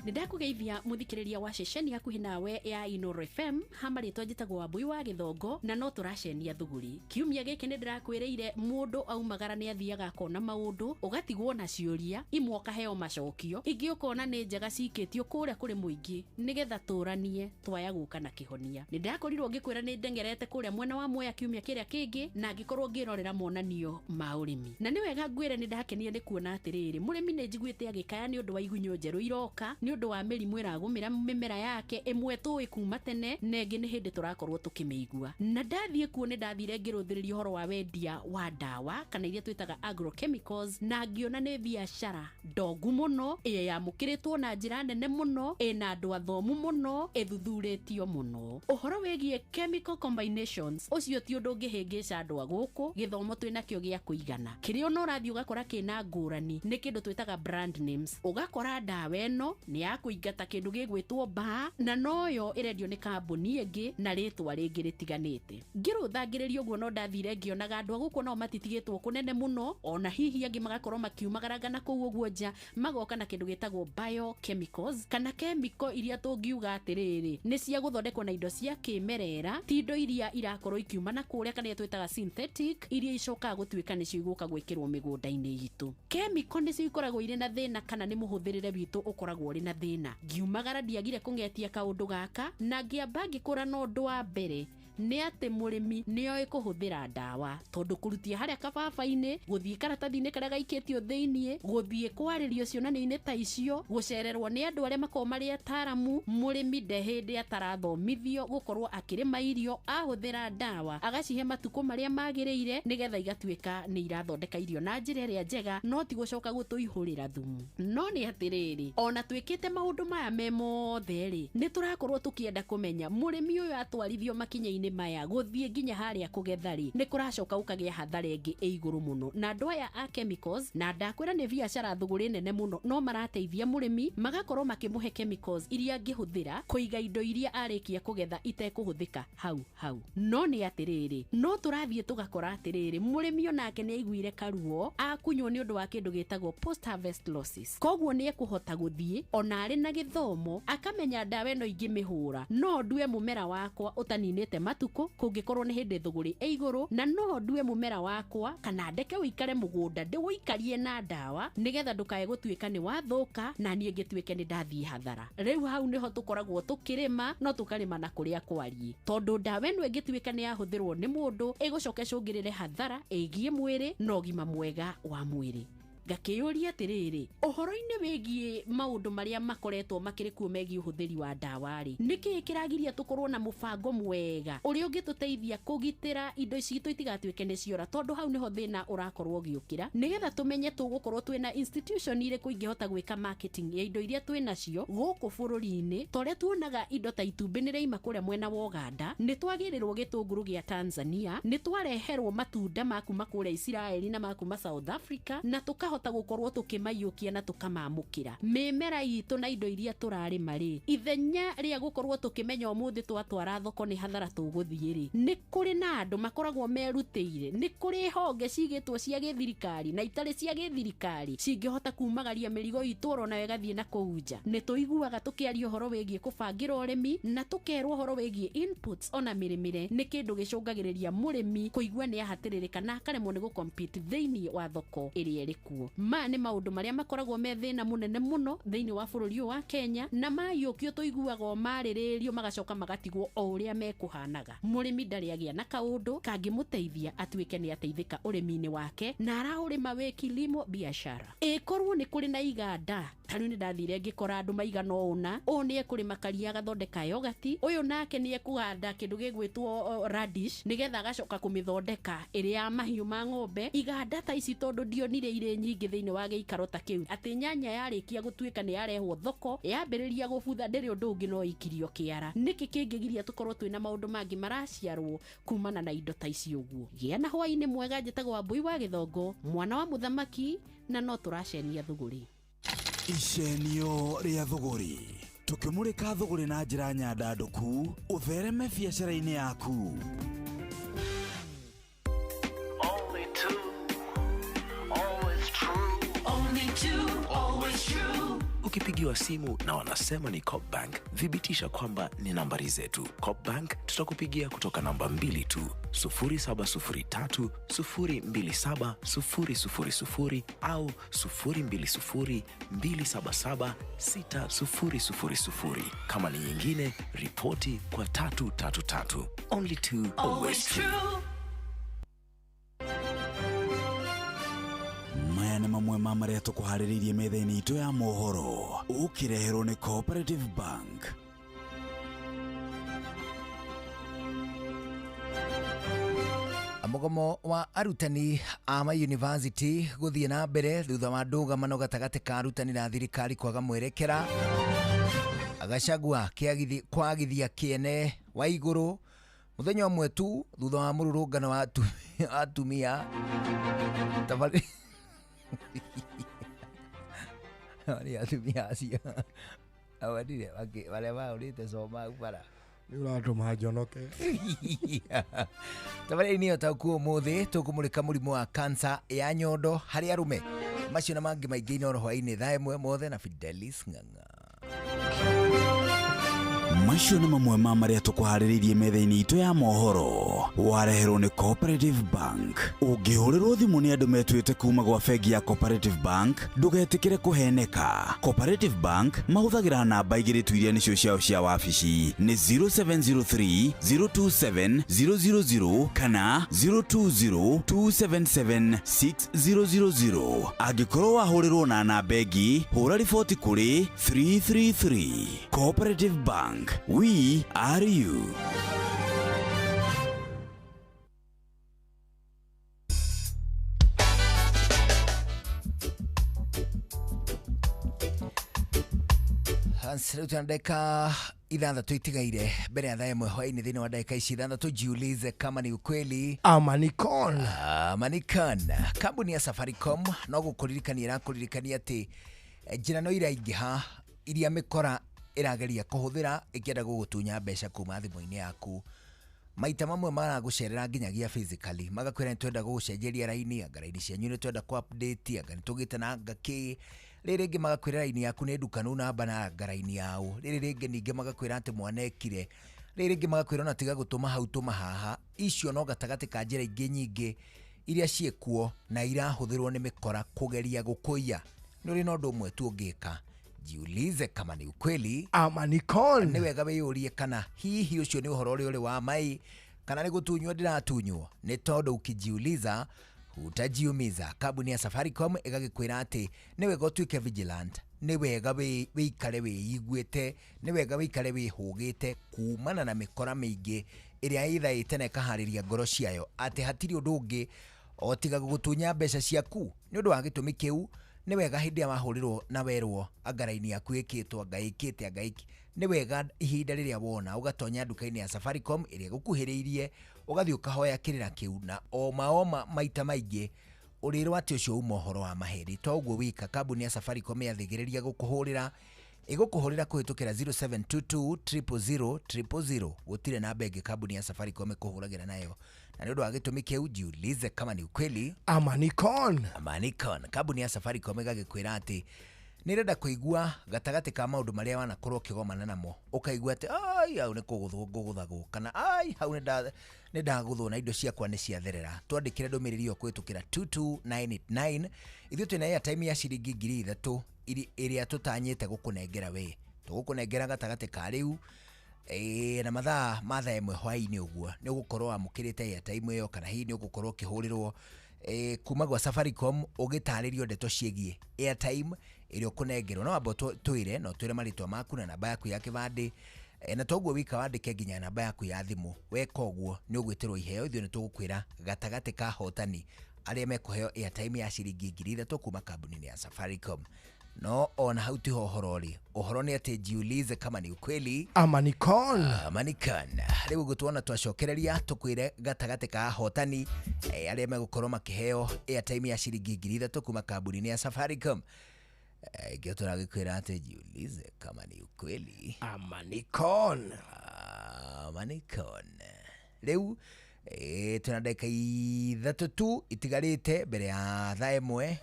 Nĩndakũgeithia mũthikĩrĩria wa ceceni hakuhĩ nawe ya Inoro FM. Ha marĩtwa njĩtagwo Wambui wa Gĩthongo na no tũracenia thũgũrĩ. Kiumia gĩkĩ nĩ ndĩrakwĩrĩire mũndũ aumagara nĩ athiaga akona maũndũ, ũgatigwo na ciũria imwe ũkaheo macokio, ingĩ ũkona nĩ njega cikĩtio kũrĩa kũrĩ mũingĩ nĩgetha tũranie twaya gũka na kĩhonia. Nĩndakorirwo ngĩkwĩra nĩ ndengerete kũrĩa mwena wa Mwea kiumia kĩrĩa kĩngĩ na ngĩkorwo ngĩrorera monanio ma ũrĩmi. Na nĩ wega ngwĩre nĩ ndakenire nĩ kuona atĩrĩrĩ, mũrĩmi nĩ njiguĩte agĩkaya nĩ ũndũ wa igunyũ njerũ iroka, nĩ ũndũ wa mĩrimũ ĩragũmĩra mĩmera yake ĩmwe tũĩ kuma tene na ĩngĩ nĩ hĩndĩ tũrakorwo tũkĩmĩigua. Na ndathiĩ kuo nĩ ndathire ngĩrũthĩrĩria ũhoro wa wendia wa ndawa kana iria twĩtaga agrochemicals, na ngĩona nĩ biacara ndongu mũno ĩyamũkĩrĩtwo na njĩra nene mũno, ĩna andũ athomu mũno, ĩthuthurĩtio mũno. Ũhoro wĩgiĩ chemical combinations ũcio ti ũndũ ũngĩhĩngĩca andũ a gũkũ, gĩthomo twĩnakĩo gĩa kũigana. Kĩrĩa ona ũrathiĩ ũgakora kĩna ngũrani nĩ kĩndũ twĩtaga brand names. Ũgakora ndawa ĩno nĩ ya kũingata kĩndũ gĩgwĩtwo mbaa na noyo ĩrendio nĩ kambuni ĩngĩ na rĩtwa rĩngĩ rĩtiganĩte. Ngĩrũthangĩrĩria ũguo no ndathire ngĩonaga andũ a gũkũ nao matitigĩtwo kũnene mũno, ona hihi angĩ magakorwo makiumagaranga na kũu ũguo nja magoka na kĩndũ gĩtagwo biochemicals kana chemical iria tũngiuga atĩrĩrĩ nĩ cia gũthondekwo na indo cia kĩmerera, ti indo iria irakorwo ikiuma na kũrĩa kana iria twĩtaga synthetic iria icokaga gũtuĩka nĩcio igũka gwĩkĩrwo mĩgũnda-inĩ itũ. Chemical nĩcio ikoragwo irĩ na thĩna kana nĩ mũhũthĩrĩre witũ ũkoragwo ũrĩ na thĩna. Ngiumagara ndiagire kũng'etia kaũndũ gaka na ngĩamba ngĩkũra na ũndũ wa mbere nĩ atĩ mũrĩmi nĩoĩ kũhũthĩra ndawa, tondũ kũrutia harĩa kababa-inĩ gũthiĩ karatathi-inĩ karĩa gaikĩtio thĩiniĩ, gũthiĩ kwarĩrio cionanio-inĩ ta icio, gũcererwo nĩ andũ arĩa makoragwo marĩ ataaramu, mũrĩmi nde hĩndĩ atarathomithio gũkorwo akĩrĩma irio ahũthĩra ndawa agacihe matukũ marĩa magĩrĩire nĩgetha igatuĩka nĩ irathondeka irio na njĩra ĩrĩa njega, no ti gũcoka gũtũihũrĩra thumu. No nĩ atĩrĩrĩ, ona twĩkĩte maũndũ maya me mothe rĩ, nĩ tũrakorwo tũkĩenda kũmenya mũrĩmi ũyũ atwarithio makinya-inĩ maya gũthiĩ nginya harĩa kũgetha rĩ nĩ kũracoka gũkagĩa hathara ĩngĩ ĩ igũrũ mũno. Na andũ aya a chemicals, na ndakwĩra nĩ biacara thũgũrĩ nene mũno, no marateithia mũrĩmi magakorwo makĩmũhe chemicals iria angĩhũthĩra kũiga indo iria arĩkia kũgetha itekũhũthĩka hau hau. No nĩ atĩrĩrĩ, no tũrathiĩ tũgakora atĩrĩrĩ, mũrĩmi onake nĩ aiguire karuo akunywo nĩ ũndũ wa kĩndũ gĩtagwo post harvest losses. Koguo nĩ ekũhota gũthiĩ ona arĩ na gĩthomo akamenya ndawa ĩno ingĩmĩhũra no ndue mũmera wakwa ũtaninĩte matukũ kũngĩkorwo nĩ hĩndĩ thũgũrĩ ĩ igũrũ, na no ndue mũmera wakwa kana ndeke ũikare mũgũnda ndĩwũikarie na ndawa nĩgetha ndũkae gũtuĩka nĩ wathũka na niĩ ngĩtuĩke nĩ ndathiĩ hathara. Rĩu hau nĩho tũkoragwo tũkĩrĩma, no tũkarĩma na kũrĩa kwariĩ, tondũ ndawa ĩno ĩngĩtuĩka nĩ yahũthĩrwo nĩ mũndũ ĩgũcoka ĩcũngĩrĩre hathara ĩgiĩ mwĩrĩ na ũgima mwega wa mwĩrĩ. Ngakĩyũria atĩrĩrĩ, ũhoro-inĩ wĩgiĩ maũndũ marĩa makoretwo makĩrĩ kuo megiĩ ũhũthĩri wa ndawa rĩ, nĩkĩĩ kĩragiria tũkorwo na mũbango mwega ũrĩa ũngĩtũteithia kũgitĩra indo citũ itigatuĩke nĩ ciora, tondũ hau nĩho thĩna ũrakorwo ũgĩũkĩra, nĩgetha tũmenye tũgũkorwo twĩna institution irĩkũ ingĩhota gwĩka marketing ya indo iria twĩnacio gũkũ bũrũri-inĩ. Ta ũrĩa tuonaga indo ta itumbĩ nĩrĩaima kũrĩa mwena wa Ũganda, nĩ twagĩrĩrwo gĩtũngũrũ gĩa Tanzania, nĩ twareherwo matunda ma kuma kũrĩa Isiraeli na ma kuma South Africa, na tũkahota gũkorwo tũkĩmaiyũkia na tũkamamũkĩra. Mĩmera itũ na indo iria tũrarĩma rĩ, ithenya rĩa gũkorwo tũkĩmenya ũmũthĩ twatwara thoko nĩ hathara tũgũthiĩ rĩ, nĩ kũrĩ na andũ makoragwo merutĩire, nĩ kũrĩ honge cigĩtwo cia gĩthirikari na itarĩ cia gĩthirikari cingĩhota kumagaria mĩrigo itũ oro nayo ĩgathiĩ na kũu nja. Nĩ tũiguaga tũkĩaria ũhoro wĩgiĩ kũbangĩra ũrĩmi na tũkerwo ũhoro wĩgiĩ inputs ona mĩrĩmĩre nĩ kĩndũ gĩcũngagĩrĩria mũrĩmi kũigua nĩ ahatĩrĩrĩka na akaremwo nĩ gũcompete thĩinĩ wa thoko ĩrĩa ĩrĩ kuo. Maya nĩ maũndũ marĩa makoragwo me thĩna mũnene mũno thĩinĩ wa bũrũri ũyũ wa Kenya, na maiyũkio tũiguaga o marĩrĩrio magacoka magatigwo o ũrĩa mekũhanaga. Mũrĩmi ndarĩ agĩa na kaũndũ kangĩmũteithia atuĩke nĩ ateithĩka ũrĩmi-inĩ wake na araũrĩma wĩ kilimo biashara. Ĩkorwo nĩ kũrĩ na iganda, ta rĩu nĩ ndathire ngĩkora andũ maigana ũna, ũyũ nĩ ekũrĩma karia agathondeka yogati, ũyũ nake nĩ ekũhanda kĩndũ gĩgwĩtwo radish nĩgetha agacoka kũmĩthondeka ĩrĩ ya mahiũ ma ng'ombe. Iganda ta ici tondũ ndionire irĩ nyingĩ thĩinĩ wa gĩikaro ta kĩu, atĩ nyanya yarĩkia gũtuĩka nĩ yarehwo thoko yambĩrĩria gũbutha ndĩrĩ ũndũ ũngĩ no ikirio kĩara. Nĩkĩ kĩngĩgiria tũkorwo twĩna maũndũ mangĩ maraciarwo kumana na indo ta ici ũguo? Gĩa na hwaĩ-inĩ mwega. Njĩtagwo Wambui wa Gĩthongo, mwana wa mũthamaki, na no tũracenia thũgũrĩ. Icenio rĩa thũgũrĩ, tũkĩmũrĩka thũgũrĩ na njĩra nyandandũku ũthereme biacara-inĩ yaku. Only two, always true. Only two, always true. Ukipigiwa simu na wanasema ni Coop Bank, thibitisha kwamba ni nambari zetu. Coop Bank tutakupigia kutoka namba 2 tu, 0703 027 000 au 020 277 6000. Kama ni nyingine, ripoti kwa 333. Only two, always true. Maya nĩ mamwe ma marĩa tũkũharĩrĩirie metha-inĩ itũ ya mohoro, ũkĩreherwo nĩ Cooperative Bank. Mũgomo wa arutani a ma university gũthiĩ na mbere thutha wa ndũgamano gatagatĩ ka arutani na thirikari kwaga mwerekera. Gachagua kwagithia kĩene wa igũrũ mũthenya ũmwe tu thutha wa mũrũrũngano wa atumia tafadhali. Arĩa atumia acio awadire marĩa mahũrĩte coma bara nĩ ũratũma njonoke. Tabarĩra nĩyo takuo ũmũthĩ tũkũmũrĩka mũrimũ wa kansa ya nyondo harĩ arũme, macio na mangĩ maingĩ Inooro hwaĩ-inĩ thaa 1 mothe na Fidelis Ng'ang'a. Macio nĩ mamwe ma marĩa tũkũharĩrĩirie metha-inĩ itũ ya mohoro, wareherwo nĩ Cooperative Bank. Ũngĩhũrĩrwo thimũ nĩ andũ metuĩte kuma gwa bengi ya Cooperative Bank, ndũgetĩkĩre kũheneka. Cooperative Bank mahũthagĩra namba igĩrĩ tu iria nĩcio ciao cia wabici, nĩ 0703 027 000 kana 020 277 6000. Angĩkorwo wahũrĩrwo na namba ĩngĩ, hũra riboti kũrĩ 333. Cooperative Bank, we are you. Rĩu twĩna ndagĩka Ithathatũ itigaire mbere ya thaa ĩmwe hwaĩ-inĩ thĩinĩ wa ndagĩka ici ithathatũ. Jiulize kama ni ukweli ama ni con. Ama ni con. Kambuni ya Safaricom no gũkũririkania ĩrakũririkania atĩ njĩra no iraingĩha iria mĩkora ĩrageria kũhũthĩra ĩkĩenda gũgũtunya mbeca kuma thimũ-inĩ yaku. Maita mamwe maragũcerera nginyagia physically, magakwĩra nĩ twenda gũgũcenjeria raini, anga raini cianyu nĩ twenda kũ update, anga nĩ tũgĩte na anga kĩ. Rĩrĩ rĩngĩ magakwĩra raini yaku nĩ ndukanu namba na anga raini yao. Rĩrĩ rĩngĩ ningĩ magakwĩra atĩ mwana ekire. Rĩrĩ rĩngĩ magakwĩra ona tiga gũtũma hau tũma haha. Icio no gatagatĩ ka njĩra ingĩ nyingĩ iria ciĩkuo na irahũthĩrwo nĩ mĩkora kũgeria gũkũiya. Nĩ ũrĩ na ũndũ ũmwe tu ũngĩka, jiulize kama ni ukweli ama ni con. Nĩ wega wĩyũrie kana hihi ũcio nĩ ũhoro ũrĩa ũrĩ wa mai kana nĩ gũtunywo ndĩratunywo, nĩ tondũ ukijiuliza hutajiumiza. Kambuni ya Safaricom ĩgagĩkwĩra atĩ nĩ wega ũtuĩke vigilant, nĩ wega wĩikare wĩiguĩte, nĩ wega wĩikare wĩhũgĩte kumana na mĩkora mĩingĩ ĩrĩa ĩthaĩte na ĩkaharĩria ngoro ciayo atĩ hatirĩ ũndũ ũngĩ o tiga gũgũtunya mbeca ciaku. Nĩ ũndũ wa gĩtũmi kĩu nĩ wega hĩndĩ ĩrĩa wahũrĩrwo na werwo anga raini yaku ĩkĩtwo anga ĩkĩte anga ĩki, nĩ wega ihinda rĩrĩa wona ũgatonya nduka-inĩ ya Safaricom ĩrĩa ĩgũkuhĩrĩirie, ũgathiĩ ũkahoya kĩrĩra kĩu, na oma oma maita maingĩ ũrĩrwo atĩ ũcio uma ũhoro wa maheri. To ũguo wika, kambuni ya Safaricom yathĩgĩrĩria gũkũhũrĩra, ĩgũkũhũrĩra kũhĩtũkĩra 0722 000 000. Gũtirĩ namba ĩngĩ kambuni ya Safaricom ĩkũhũragĩra nayo. Na nĩ ũndũ wa gĩtũmi kĩu, jiulize kama ni ukweli ama ni con. Ama ni con. Kambuni ya Safaricom ĩgagĩkwĩra atĩ nĩ ĩrenda kũigua gatagatĩ ka maũndũ marĩa wanakorwo ũkĩgomana namo, ũkaigua atĩ ai hau nĩ kũgũthwo ngũgũthagwo, kana ai hau nĩ ndagũthwo na indo ciakwa nĩ ciatherera. Twandĩkĩre ndũmĩrĩri ĩyo kũhĩtũkĩra 22989. Ithuĩ twĩna airtime ya ciringi 3,000 ĩrĩa tũtanyĩte gũkũnengera we. Tũgũkũnengera gatagatĩ ka rĩu na mathaa ma thaa ĩmwe hwaĩ-inĩ ũguo nĩ ũgũkorwo wamũkĩrĩte airtime ĩyo, kana hihi nĩ ũgũkorwo ũkĩhũrĩrwo kuma gwa Safaricom ũgĩtarĩrio ndeto ciĩgiĩ airtime ĩrĩa ũkũnengerwo. No wambe twĩre, no twĩre marĩtwa maku na namba yaku ya kĩbandĩ, na toguo wika wandĩke nginya namba yaku ya thimũ. Weka ũguo nĩ ũgwĩtĩrwo iheo. Ithuĩ nĩ tũgũkwĩra gatagatĩ ka hotani arĩa mekũheo airtime ya ciringi 3,000 kuma kambuni-inĩ ya Safaricom. No ona hau tiho ũhoro ũrĩ. Ũhoro nĩ atĩ jiulize kama ni ukweli ama ni con. Ama ni con. Rĩu gũtuona twacokereria tũkwĩre gatagatĩ ka hotani arĩa megũkorwo makĩheo airtime ya ciringi 3,000 kuma kambuni-inĩ ya Safaricom. Kĩo tũragĩkwĩra atĩ jiulize kama ni ukweli ama ni con. Ama ni con. Rĩu twĩna ndagĩka ithatũ tu itigarĩte mbere ya thaa ĩmwe.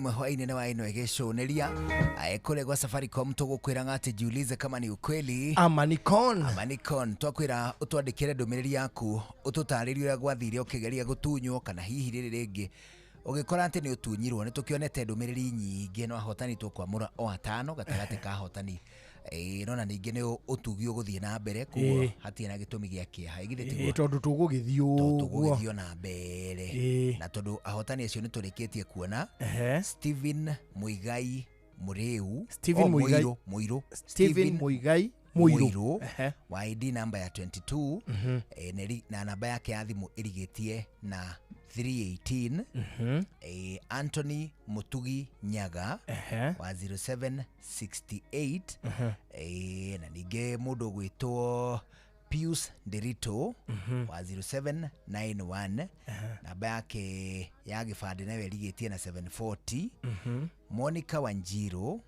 ĩmwe hwaĩ-inĩ nĩ wa ĩno ĩgĩcũnĩria kũrĩa gwa Safaricom tũgũkwĩra atĩ jiulize kama ni ukweli ama ni con. Ama ni con. Twakwĩra ũtwandĩkĩre ndũmĩrĩri yaku ũtũtarĩrie ũrĩa gwathire ũkĩgeria gũtunywo kana hihi rĩrĩ rĩngĩ ũgĩkora atĩ nĩ ũtunyirwo. Nĩ tũkĩonete ndũmĩrĩri nyingĩ no ahotani tũkwamũra o atano gatagatĩ ka ahotani. Nona ningĩ nĩ ũtugi ũgũthiĩ na mbere koguo hatirĩ na gĩtũmi gĩa kĩeha. Githĩ tiguo? Tondũ tũgũgĩthiĩ ũguo. Tũgũgĩthiĩ na mbere. Na tondũ ahotani acio nĩ tũrĩkĩtie kuona Stephen Muigai Mũrĩu, Stephen Muigai Mũirũ, Stephen Muigai Mũirũ wa ID namba ya 22 na namba yake ya thimũ ĩrigĩtie na 318. Anthony Mutugi Nyaga wa 0768. Na ningĩ mũndũ ũgwĩtwo Pius Nderito wa 0791. Namba yake ya gĩbandĩ nayo ĩrigĩtie na 740. Monica Wanjiru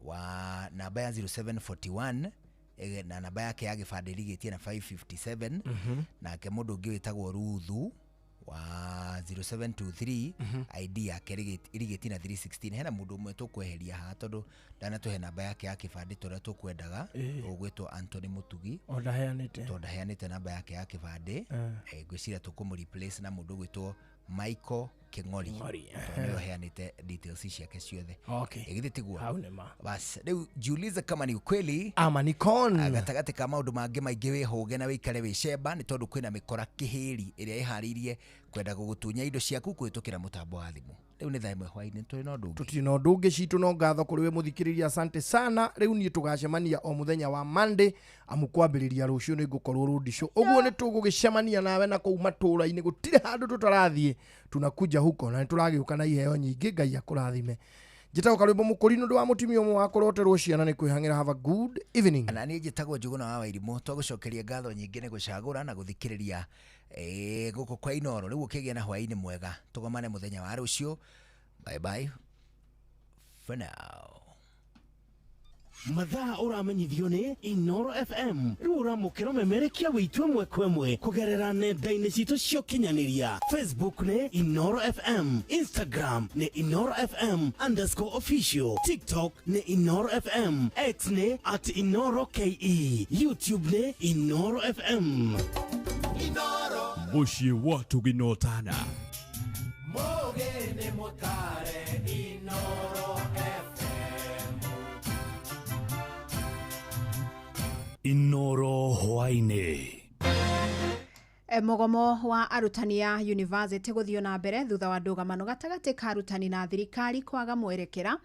wa namba ya 0741 na namba yake ya gĩbandĩ ĩrigĩtie na 557. Nake mũndũ ũngĩ wĩtagwo Ruthu wa 0723 ID yake ĩrigĩtie na 316. Hena mũndũ ũmwe tũkweheria haha tondũ ndanatũhe namba yake ya kĩbandĩ tũrĩa tũkwendaga, ũgwĩtwo Anthony Mutugi. O ndaheanĩte. Tondũ ndaheanĩte namba yake ya kĩbandĩ. Ngwĩciria tũkũmũ replace na mũndũ ũgwĩtwo Michael King'ori. Tondũ nĩwe ũheanĩte details ciake ciothe. Githĩ tiguo? Hau nĩ ma. Bas, rĩu jiulize kama ni ukweli ama ni con. Gatagatĩ ka maũndũ mangĩ maingĩ wĩhũge na wĩikare wĩcemba nĩ tondũ kwĩna mĩkora kĩhĩri ĩrĩa ĩharĩirie kwenda gũgũtunya indo ciaku kũhĩtũkĩra mũtambo wa thimũ. Rĩu nĩ thaa ĩmwe hwaĩ-inĩ, tũrĩ na ũndũ ũngĩ. Tũtirĩ na ũndũ ũngĩ citũ, no ngatho kũrĩ we mũthikĩrĩria, asante sana. Rĩu niĩ tũgacemania o mũthenya wa Monday, amu kwambĩrĩria rũciũ nĩ ngũkorwo road show. Ũguo nĩ tũgũgĩcemania nawe na kũu matũũra-inĩ, gũtirĩ handũ tũtarathiĩ, tunakuja huko na nĩtũragĩũka na iheo nyingĩ. Ngai akũrathime. Njĩtagwo Karwĩmbo Mũkũri nĩ ũndũ wa mũtumia ũmwe wa kũroterwo ciana nĩ kwĩhang'ĩra. Have a good evening. Na niĩ njĩtagwo Njũgũna wa Wairimũ. Twagũcokeria ngatho nyingĩ nĩ gũcagũra na gũthikĩrĩria gũkũ kwa Inooro. Rĩu ũkĩgĩa na hwaĩ-inĩ mwega, tũgomane mũthenya wa rũciũ. Bye bye for now. Mathaa ũramenyithio nĩ Inooro FM. Rĩu ũramũkĩra ũmemerekia wĩitũ ĩmwe kwa ĩmwe kũgerera nenda-inĩ citũ cia ũkinyanĩria. Facebook nĩ Inooro FM, Instagram nĩ Inooro FM _official, TikTok nĩ Inooro FM, X nĩ @InooroKE, YouTube nĩ Inooro FM. Mũciĩ wa Tũginotana. Mũgeni mũtare Inooro FM. Inooro hwaĩ-inĩ. Mũgomo wa arutani a university gũthiĩ na mbere thutha wa ndũgamano gatagatĩ ka arutani na thirikari kwaga mwerekera.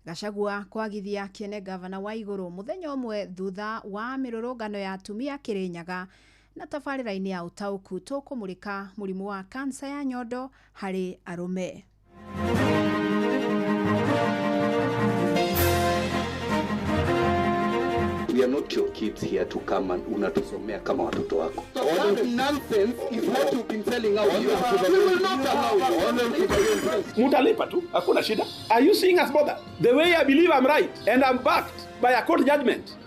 Gachagua kwagithia kĩene gavana wa igũrũ mũthenya ũmwe thutha wa mĩrũrũngano ya atumia Kĩrĩnyaga. Na tabarĩra-inĩ ya ũtaũku tũkũmũrĩka mũrimũ wa kansa ya nyondo harĩ arũme. We are not your kids here to come and unatusomea kama watoto wako. That nonsense is what you've been selling out here. We will not allow you. Mutalipa tu, hakuna shida. Are you seeing us bother? The way I believe I'm right and I'm backed by a court judgment.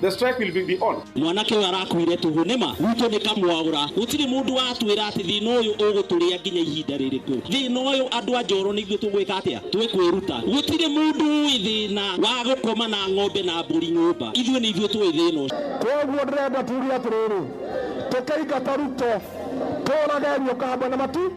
The strike will be on. Mwanake ũyũ arakuire tũhũ nĩma gwitũ nĩ kamwaũra. Gũtirĩ mũndũ watwĩra atĩ thĩna ũyũ ũgũtũrĩa nginya ihinda rĩrĩkũ. Thĩna ũyũ andũ a Njoro nĩ ithuĩ tũgwĩka atĩa? Twĩkwĩruta. Gũtirĩ mũndũ ũĩ thĩna wa gũkoma na ng'ombe na mbũri nyũmba. Ithuĩ nĩ ithuĩ tũĩ thĩna ũcio. Koguo ndĩrenda tuge atĩrĩrĩ, tũkĩingata Ruto tũrage nyoka hamwe na matu.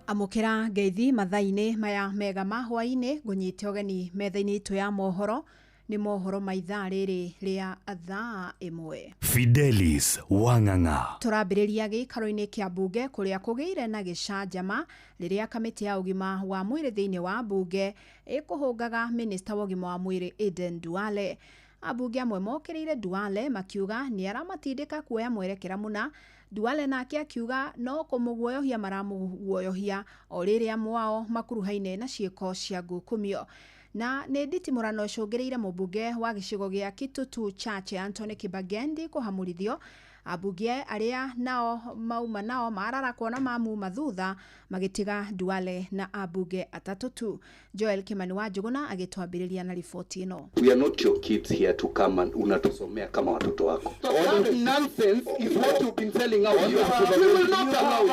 Amũkĩra ngeithi mathaa-inĩ maya mega ma hwaĩ-inĩ, ngũnyite ũgeni metha-inĩ itũ ya mohoro. Nĩ mohoro ma ithaa rĩrĩ rĩa thaa ĩmwe. Fidelis Wang'ang'a. Tũrambĩrĩria gĩikaro-inĩ kĩa mbunge kũrĩa kũgĩire na gĩcanjama rĩrĩa kamĩtĩ ya ũgima wa mwĩrĩ thĩinĩ wa mbunge ĩkũhũngaga minista wa ũgima wa mwĩrĩ Aden Duale. Ambunge amwe mokĩrĩire Duale makiuga nĩ aramatindĩka kuoya mwerekera mũna. Duale nake akiuga no kũmũguoyohia maramũguoyohia o rĩrĩa mwao makuruhaine na ciĩko cia ngukumio. Na nĩ nditimũrano icũngĩrĩire mũmbunge wa gĩcigo gĩa Kitutu Chache Anthony Kibagendi kũhamũrithio. Ambunge arĩa nao mauma nao mararakwo na mamuma thutha magĩtiga Duale na ambunge atatũ tu. Joel Kimani wa Njuguna agĩtwambĩrĩria na riboti ĩno. We are not your kids here to come and unatusomea kama watoto wako. That nonsense is what you've been selling out here. We will not allow you.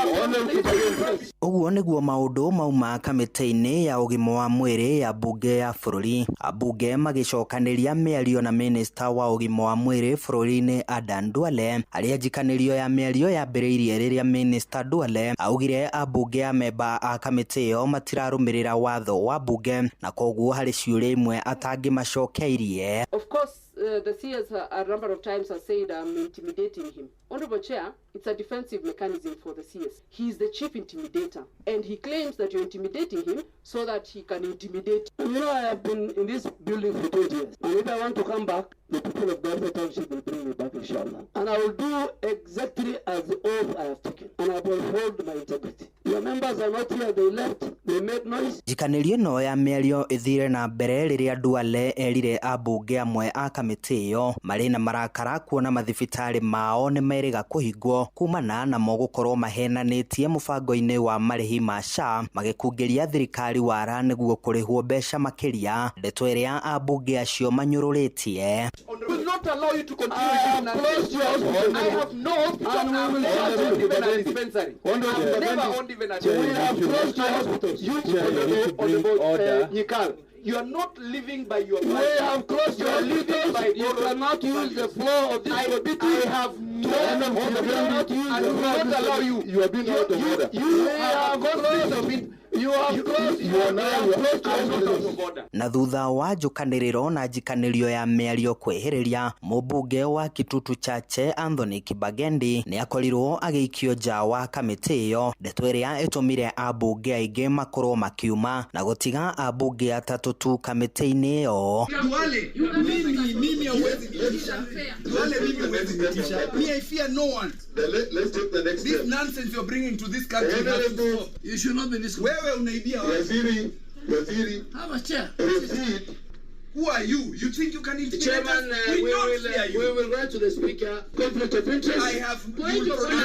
Ũguo nĩguo maũndũ mauma kamĩtĩ-inĩ ya ũgima wa mwĩrĩ ya bunge ya bũrũri. Ambunge magĩcokanĩria mĩario na minista wa ũgima wa mwĩrĩ bũrũri-inĩ Adan Duale, harĩa njikanĩrio ya mĩario yambĩrĩirie rĩrĩa minista Duale augire ambunge a memba a kamĩtĩ ĩyo matirarũmĩrĩra watho wa bunge na koguo harĩ ciũria imwe atangĩmacokeirie. Of course, the CS a number of times has said I'm intimidating him. Honorable Chair, it's a defensive mechanism for the CS. He is the chief intimidator, and he claims that you're intimidating him so that he can intimidate. You know, I have been in this building for 20 years, and if I want to come back, the people of Garissa Township will bring me back, inshallah. And I will do exactly as the oath I have taken, and I will hold my integrity. Your members are not here, they left, they made noise. Njikanĩrio ĩno ya mĩario ĩthire na mbere rĩrĩa Duale erire ambunge amwe a kamĩtĩ ĩyo marĩ na marakara kuona mathibitarĩ mao nĩ merĩga kũhingwo kumana namo gũkorwo mahenanĩtie mũbango-inĩ wa marĩhi ma SHA, magĩkungĩria thirikari wara nĩguo kũrĩhwo mbeca makĩria, ndeto ĩrĩa ambunge acio manyũrũrĩtie. Will not allow you to continue with this nonsense. I have no hospital. And we will never owned even a dispensary. I've never owned even a dispensary. We have closed your hospitals. You order. Nyikal, you are not living by your We have closed You your are living by You cannot use the floor of this committee. I have no You cannot use I the will floor of not this allow you. You are being out of order. You have closed of it. You have closed. You are now closed your hospitals. Na thutha wa njũkanĩrĩro na njikanĩrio ya mĩario kwĩhĩrĩria, mũmbunge wa Kitutu Chache Anthony Kibagendi nĩ akorirwo agĩikio nja wa kamĩtĩ ĩyo, ndeto ĩrĩa ĩtũmire ambunge aingĩ makorwo makiuma na gũtiga ambunge atatũ tu kamĩtĩ-inĩ ĩyo. Duale, mimi hauwezi nitisha. Duale, mimi huwezi nitisha. Me, I fear no one. Let's take the next This step. nonsense you're bringing to this country has to stop. You should not be this. Wewe unaibia watu. Waziri, Have a chair. Receipt. Who are you? You think you can intimidate Chairman, us? We don't fear you. we will write to the speaker. Conflict of interest. I have Point of order.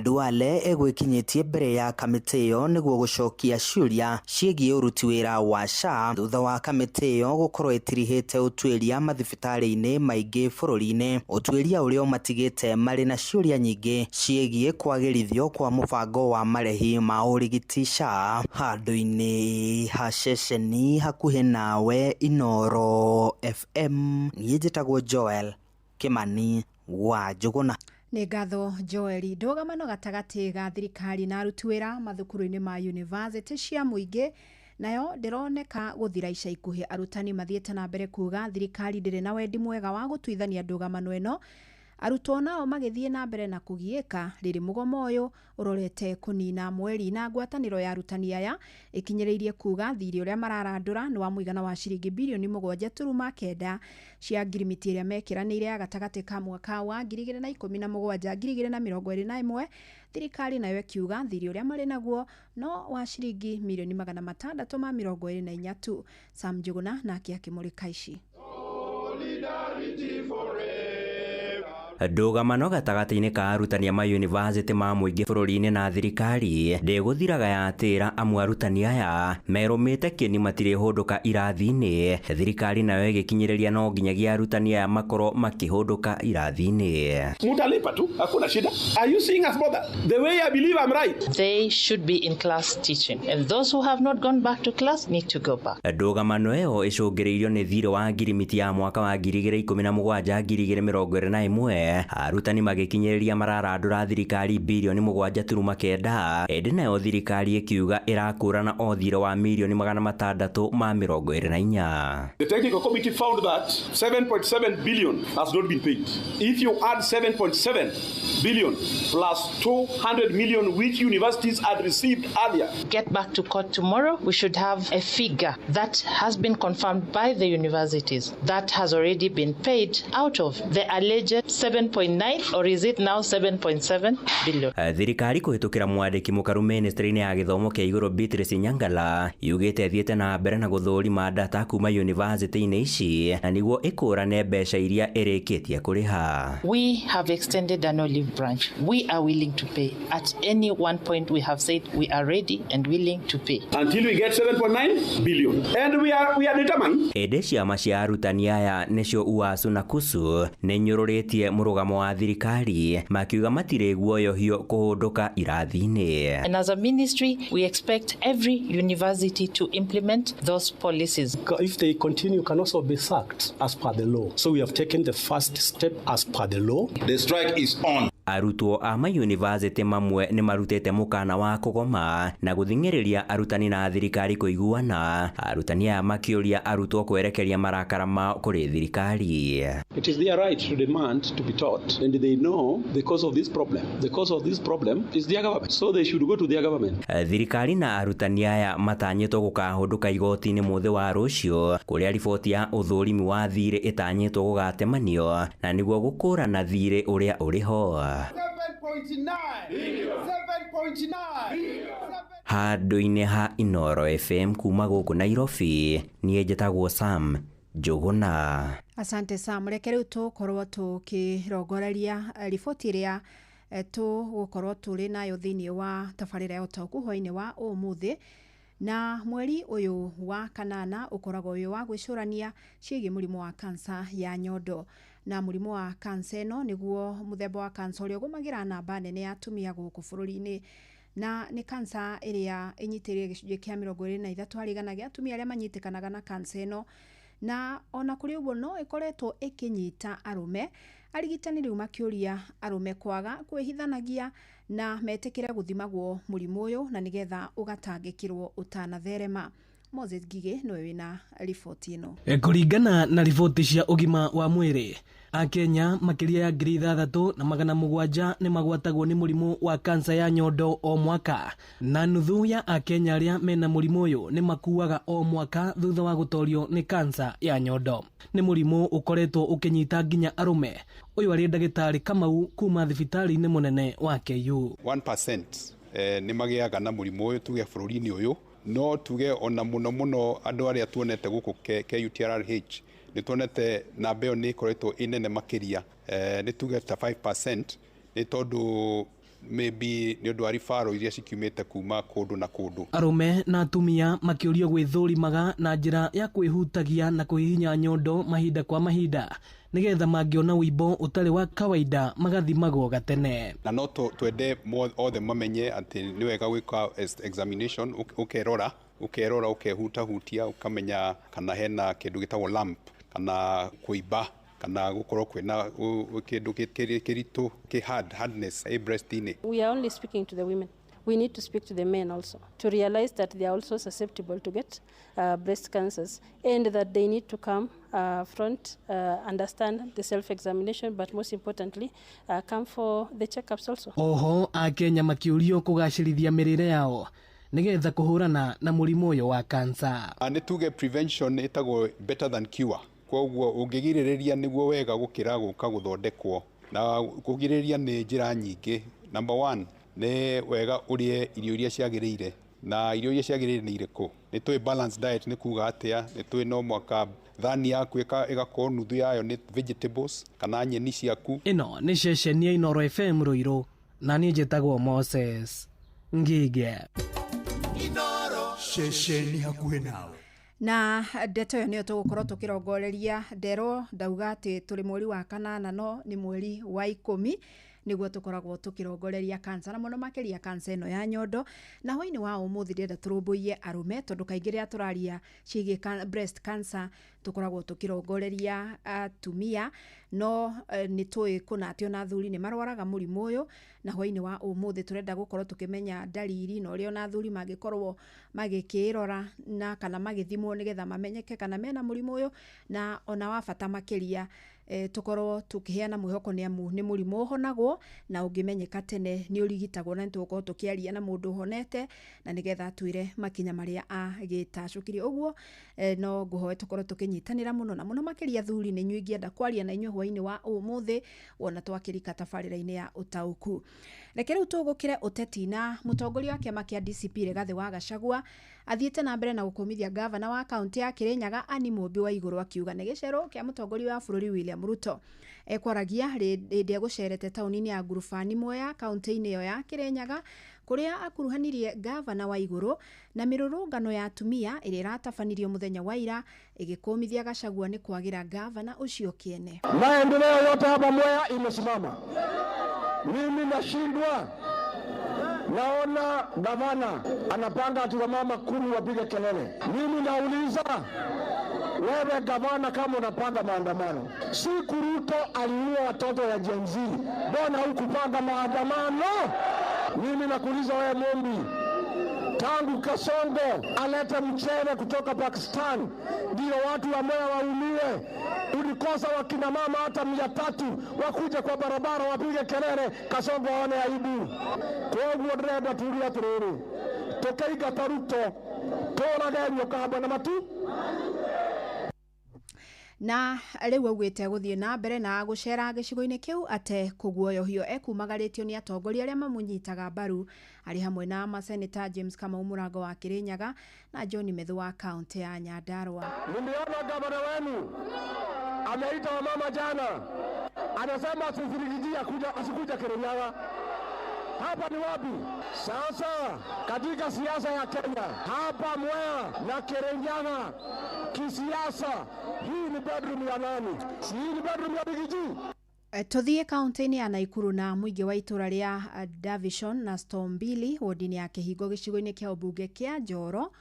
Duale egwĩkinyĩtie mbere ya kamĩtĩ ĩyo nĩguo gũcokia ciũria ciĩgiĩ ũruti wĩra wa SHA thutha wa kamĩtĩ ĩyo gũkorwo ĩtirihĩte ũtuĩria mathibitarĩ-inĩ maingĩ bũrũri-inĩ, ũtuĩria ũrĩa ũmatigĩte marĩ na ciũria nyingĩ ciĩgiĩ kwagĩrithio kwa mũbango wa marĩhi ma ũrigiti SHA. Handũ-inĩ ha ceceni hakuhĩ nawe Inoro FM, niĩ njĩtagwo Joel Kimani wa Njuguna. Nĩ ngatho Joel. Ndũgamano gatagatĩ ga thirikari na aruti wĩra mathukuru-inĩ ma yunivasĩtĩ cia mũingĩ nayo ndĩroneka gũthira ica ikuhĩ. Arutani mathiĩte na mbere kuga thirikari ndĩrĩ na wendi mwega wa gũtuithania ndũgamano ĩno, arutwo nao magĩthiĩ na mbere na kũgiĩka rĩrĩ mũgomo ũyũ ũrorete kũnina mweri. Na ngwatanĩro ya arutani aya ĩkinyĩrĩirie kuga thirĩ ũrĩa mararandũra nĩ wa mũigana wa ciringi birioni 7.9 cia ngirimiti ĩrĩa mekĩranĩire ya gatagatĩ ka mwaka wa 2017 2021. Thirikari nayo ĩkiuga thirĩ ũrĩa marĩ naguo no wa ciringi mirioni 624 tu. Sam Njuguna nake akĩmũrĩka ici. Ndũgamano gatagatĩ-inĩ ka arutani a mayunivasĩtĩ ma mũingĩ bũrũri-inĩ na thirikari ndĩgũthiraga yatĩra amu arutani aya merũmĩte kĩni matirĩhũndũka irathi-inĩ, thirikari nayo ĩgĩkinyĩrĩria no nginyagia arutani aya makorwo makĩhũndũka irathi-inĩ. Mutalipa tu, hakuna shida. Are you seeing us bother? The way I believe I'm right. They should be in class teaching, and those who have not gone back to class need to go back. Ndũgamano ĩyo ĩcũngĩrĩirio nĩ thirĩ wa ngirimiti ya mwaka wa 2017 2021, arutani magĩkinyĩrĩria mararandũra thirikari birioni 7.9, ĩndĩ nayo thirikari ĩkiuga ĩrakũrana o thirĩ wa mirioni 624. The technical committee found that 7.7 billion has not been paid. If you add 7.7 billion plus 200 million which universities had received earlier. Get back to court tomorrow. We should have a figure that has been confirmed by the universities that has already been paid out of the alleged 7.9 or is it now 7.7 billion? Thirikari kũhĩtũkĩra mwandĩki mũkaru ministry-inĩ ya gĩthomo kĩa igũrũ Beatrice Nyangala yugĩte ĩthiĩte na mbere na gũthũrima data kuma university-inĩ ici na nĩguo ĩkũrane mbeca iria ĩrĩkĩtie kũrĩha. We have extended an olive branch. We are willing to pay. At any one point we have said we are ready and willing to pay. Until we get 7.9 billion. And we are determined. Ĩndĩ ciama cia arutani aya nĩcio UASU na KUSU nĩ nyũrũrĩtie mũrũgamo wa thirikari makiuga matirĩ guoyohio kũhũndũka irathi-inĩ. And as a ministry, we expect every university to implement those policies. If they continue, can also be sacked as per the law. So we have taken the first step as per the law. The strike is on. Arutwo a mayunivasĩtĩ mamwe nĩ marutĩte mũkana wa kũgoma na gũthing'ĩrĩria arutani na thirikari kũiguana. Arutani aya makĩũria arutwo kwerekeria marakara mao kũrĩ thirikari. It is their right to demand to be taught, and they know the cause of this problem. The cause of this problem is their government, so they should go to their government. Thirikari na arutani aya matanyĩtwo gũkahũndũka igoti-inĩ mũthĩ wa rũciũ kũrĩa riboti ya ũthũrimi wa thirĩ ĩtanyĩtwo gũgatemanio na nĩguo gũkũrana thirĩ ũrĩa ũrĩ ho. 7.9 7.9 Handũ-inĩ ha Inooro FM kuma gũkũ Nairobi, niĩ njĩtagwo Sam Njũgũna. Asante Sam. Reke rĩu tũkorwo tũkĩrongoreria riboti ĩrĩa tũgũkorwo tũrĩ nayo thĩinĩ wa tabarĩra ya ũtaũku hwaĩ-inĩ wa ũmũthĩ. Na mweri ũyũ wa kanana ũkoragwo wĩ wa gwĩcũrania ciĩgiĩ mũrimũ wa kansa ya nyondo. Na mũrimũ wa kansa ĩno nĩguo mũthemba wa kansa ũrĩa ũgũmagĩra namba nene ya atumia gũkũ bũrũri-inĩ. Na nĩ kansa ĩrĩa ĩnyitĩrĩire gĩcunjĩ kĩa 23 harĩ igana gĩa atumia arĩa manyitĩkanaga na kansa ĩno. Na ona kũrĩ ũguo no ĩkoretwo ĩkĩnyita arũme. Arigitani rĩu makĩũria arũme kwaga kwĩhithanagia na metĩkĩre gũthimagwo mũrimũ ũyũ na nĩgetha ũgatangĩkĩrwo ũtanatherema. Moses Ngigĩ nĩwe wĩna riboti ĩno. Kũringana na riboti cia ũgima wa mwĩrĩ, Akenya makĩria ya 6,700 nĩ magwatagwo nĩ mũrimũ wa kansa ya nyondo o mwaka, na nuthu ya Akenya arĩa mena mũrimũ ũyũ nĩ makuaga o mwaka thutha wa gũtorio nĩ kansa ya nyondo. Nĩ mũrimũ ũkoretwo ũkĩnyita nginya arũme. Ũyũ arĩ ndagĩtarĩ Kamau kuma thibitarĩ-inĩ mũnene wa KU. 1% nĩ magĩaga na mũrimũ ũyũ tuge bũrũri-inĩ ũyũ, no tuge ona mũno mũno andũ arĩa tuonete gũkũ KUTRH nĩ tuonete namba ĩyo nĩ ĩkoretwo ĩnene makĩria, nĩ tuge ta 5% nĩ tondũ maybe nĩ ũndũ wa referral iria cikiumĩte kuma kũndũ na kũndũ. Arũme na atumia makĩũrio gwĩthũrimaga na njĩra ya kwĩhutagia na kũhihinya nyondo mahinda kwa mahinda nĩgetha mangĩona ũimbo ũtarĩ wa kawaida magathimagwo gatene. Na no twende othe mamenye atĩ nĩ wega gwĩka examination, ũkerora ũkehutahutia ũkamenya kana hena kĩndũ gĩtagwo lump kana kũimba kana gũkorwo kwĩna kĩndũ kĩritũ kĩ hardness a breast-inĩ. We are only speaking to the women. We need to speak to the men also to realize that they are also susceptible to get breast cancers and that they need to come front, understand the self-examination, but most importantly, come for the checkups also. Oho, Akenya makĩũrio kũgacĩrithia mĩrĩre yao nĩgetha kũhũrana na mũrimũ ũyũ wa kansa. Nĩ tuge prevention ĩtagwo better than cure. Koguo ũngĩgirĩrĩria nĩguo wega gũkĩra gũka gũthondekwo, na kũgirĩrĩria nĩ njĩra nyingĩ. Number 1 nĩ wega ũrĩe irio iria ciagĩrĩire, na irio iria ciagĩrĩire nĩ irĩkũ? Nĩ tũĩ balanced diet nĩ kuga atĩa? Nĩ tũĩ no mwaka thani yaku ĩgakorwo nuthu yayo nĩ vegetables kana nyeni ciaku. Ĩno nĩ ceceni ya Inooro FM Ruiru, na niĩ njĩtagwo Moses Ngige. Inooro ceceni hakuhĩ nawe. Na ndeto ĩyo nĩyo tũgũkorwo tũkĩrongoreria. Nderwo ndauga atĩ tũrĩ mweri wa kanana no nĩ mweri wa 10 nĩguo tũkoragwo tũkĩrongoreria kansa, na mũno makĩria kansa ĩno ya nyondo. Na hwaĩ-inĩ wa ũmũthĩ ndĩrenda tũrũmbũiye arũme tondũ kaingĩ rĩrĩa tũraria ciĩgiĩ breast cancer tũkoragwo tũkĩrongoreria atumia, no nĩ tũĩ kũna atĩ ona athuri nĩ marwaraga mũrimũ ũyũ. Na hwaĩ-inĩ wa ũmũthĩ tũrenda gũkorwo tũkĩmenya ndariri na ũrĩa ona athuri mangĩkorwo magĩkĩrora na kana magĩthimwo nĩgetha mamenyeke kana mena mũrimũ ũyũ, na ona wa bata makĩria Tukorwo tukiheana mwihoko ni amu ni murimu uhonagwo na ungimenyeka tene ni urigitagwo na nitugukorwo tukiaria na mundu uhonete na nigetha atwire makinya maria agitacukire uguo. No nguhoe tukorwo tukinyitanira muno na muno makiria thuri ni inyuĩ ingĩenda kwaria na inyuĩ hwainĩ wa umuthi wona twakirika tabarĩra-inĩ ya ũtaũku. Reke rĩu tũgũkĩre ũteti na mũtongoria wa kĩama kĩa DCP Rigathĩ wa Gachagua athiĩte na mbere na gũkũmithia gavana wa kaunti ya Kirinyaga Anne Mũmbi wa Igũrũ akiuga nĩ gĩcero kĩa mũtongoria wa bũrũri William Ruto. Ekwaragia hĩndĩ egũcerete taũni-inĩ ya Ngurubani Mwea kaunti-inĩ ĩyo ya Kirinyaga kũrĩa akuruhanirie gavana wa Igũrũ na mĩrũrũngano ya atumia ĩrĩa ĩratabanirio mũthenya wa ira ĩgĩkũmithia Gachagua nĩ kwagĩra gavana ũcio kĩene. Maendeleo yote hapa Mwea imesimama. Mimi nashindwa. Naona gavana anapanga ati wamama 10 wapige kelele. Mimi nauliza wewe gavana, kama unapanga maandamano, siku Ruto aliua watoto ya Gen Z, mbona hukupanga maandamano? Mimi nakuuliza wewe Mombi, tangu Kasongo alete mchele kutoka Pakistan ndio watu wa Mwea waumiwe, ulikosa wakina mama hata 300 wakuja kwa barabara wapige kelele, Kasongo aone aibu. Koguo ndĩrenda tuge atĩrĩrĩ, tũkĩingata Ruto tũrage nyoka hamwe na matu. Na rĩu augĩte gũthiĩ na mbere na gũcera gĩcigo-inĩ kĩu ate kũguoyohio ekumagarĩtio nĩ atongoria arĩa mamũnyitaga mbaru arĩ hamwe na maseneta James Kamau Mũrango wa Kirinyaga na John Methu wa kaunti ya Nyandarua. Niliona gavana wenu ameita wamama jana, anasema asifirigia kuja, asikuja Kirinyaga. Hapa ni wapi? Sasa katika siasa ya Kenya, hapa Mwea na Kirinyaga kisiasa, hii ni bedroom ya nani? Si hii ni bedroom ya Big G? Tuthiĩ kaunti-inĩ ya Naikuru na mũingĩ wa itũra rĩa Davison na Stombili wodi-inĩ ya Kĩhingo gĩcigo-inĩ kĩa ũmbunge kĩa Njoro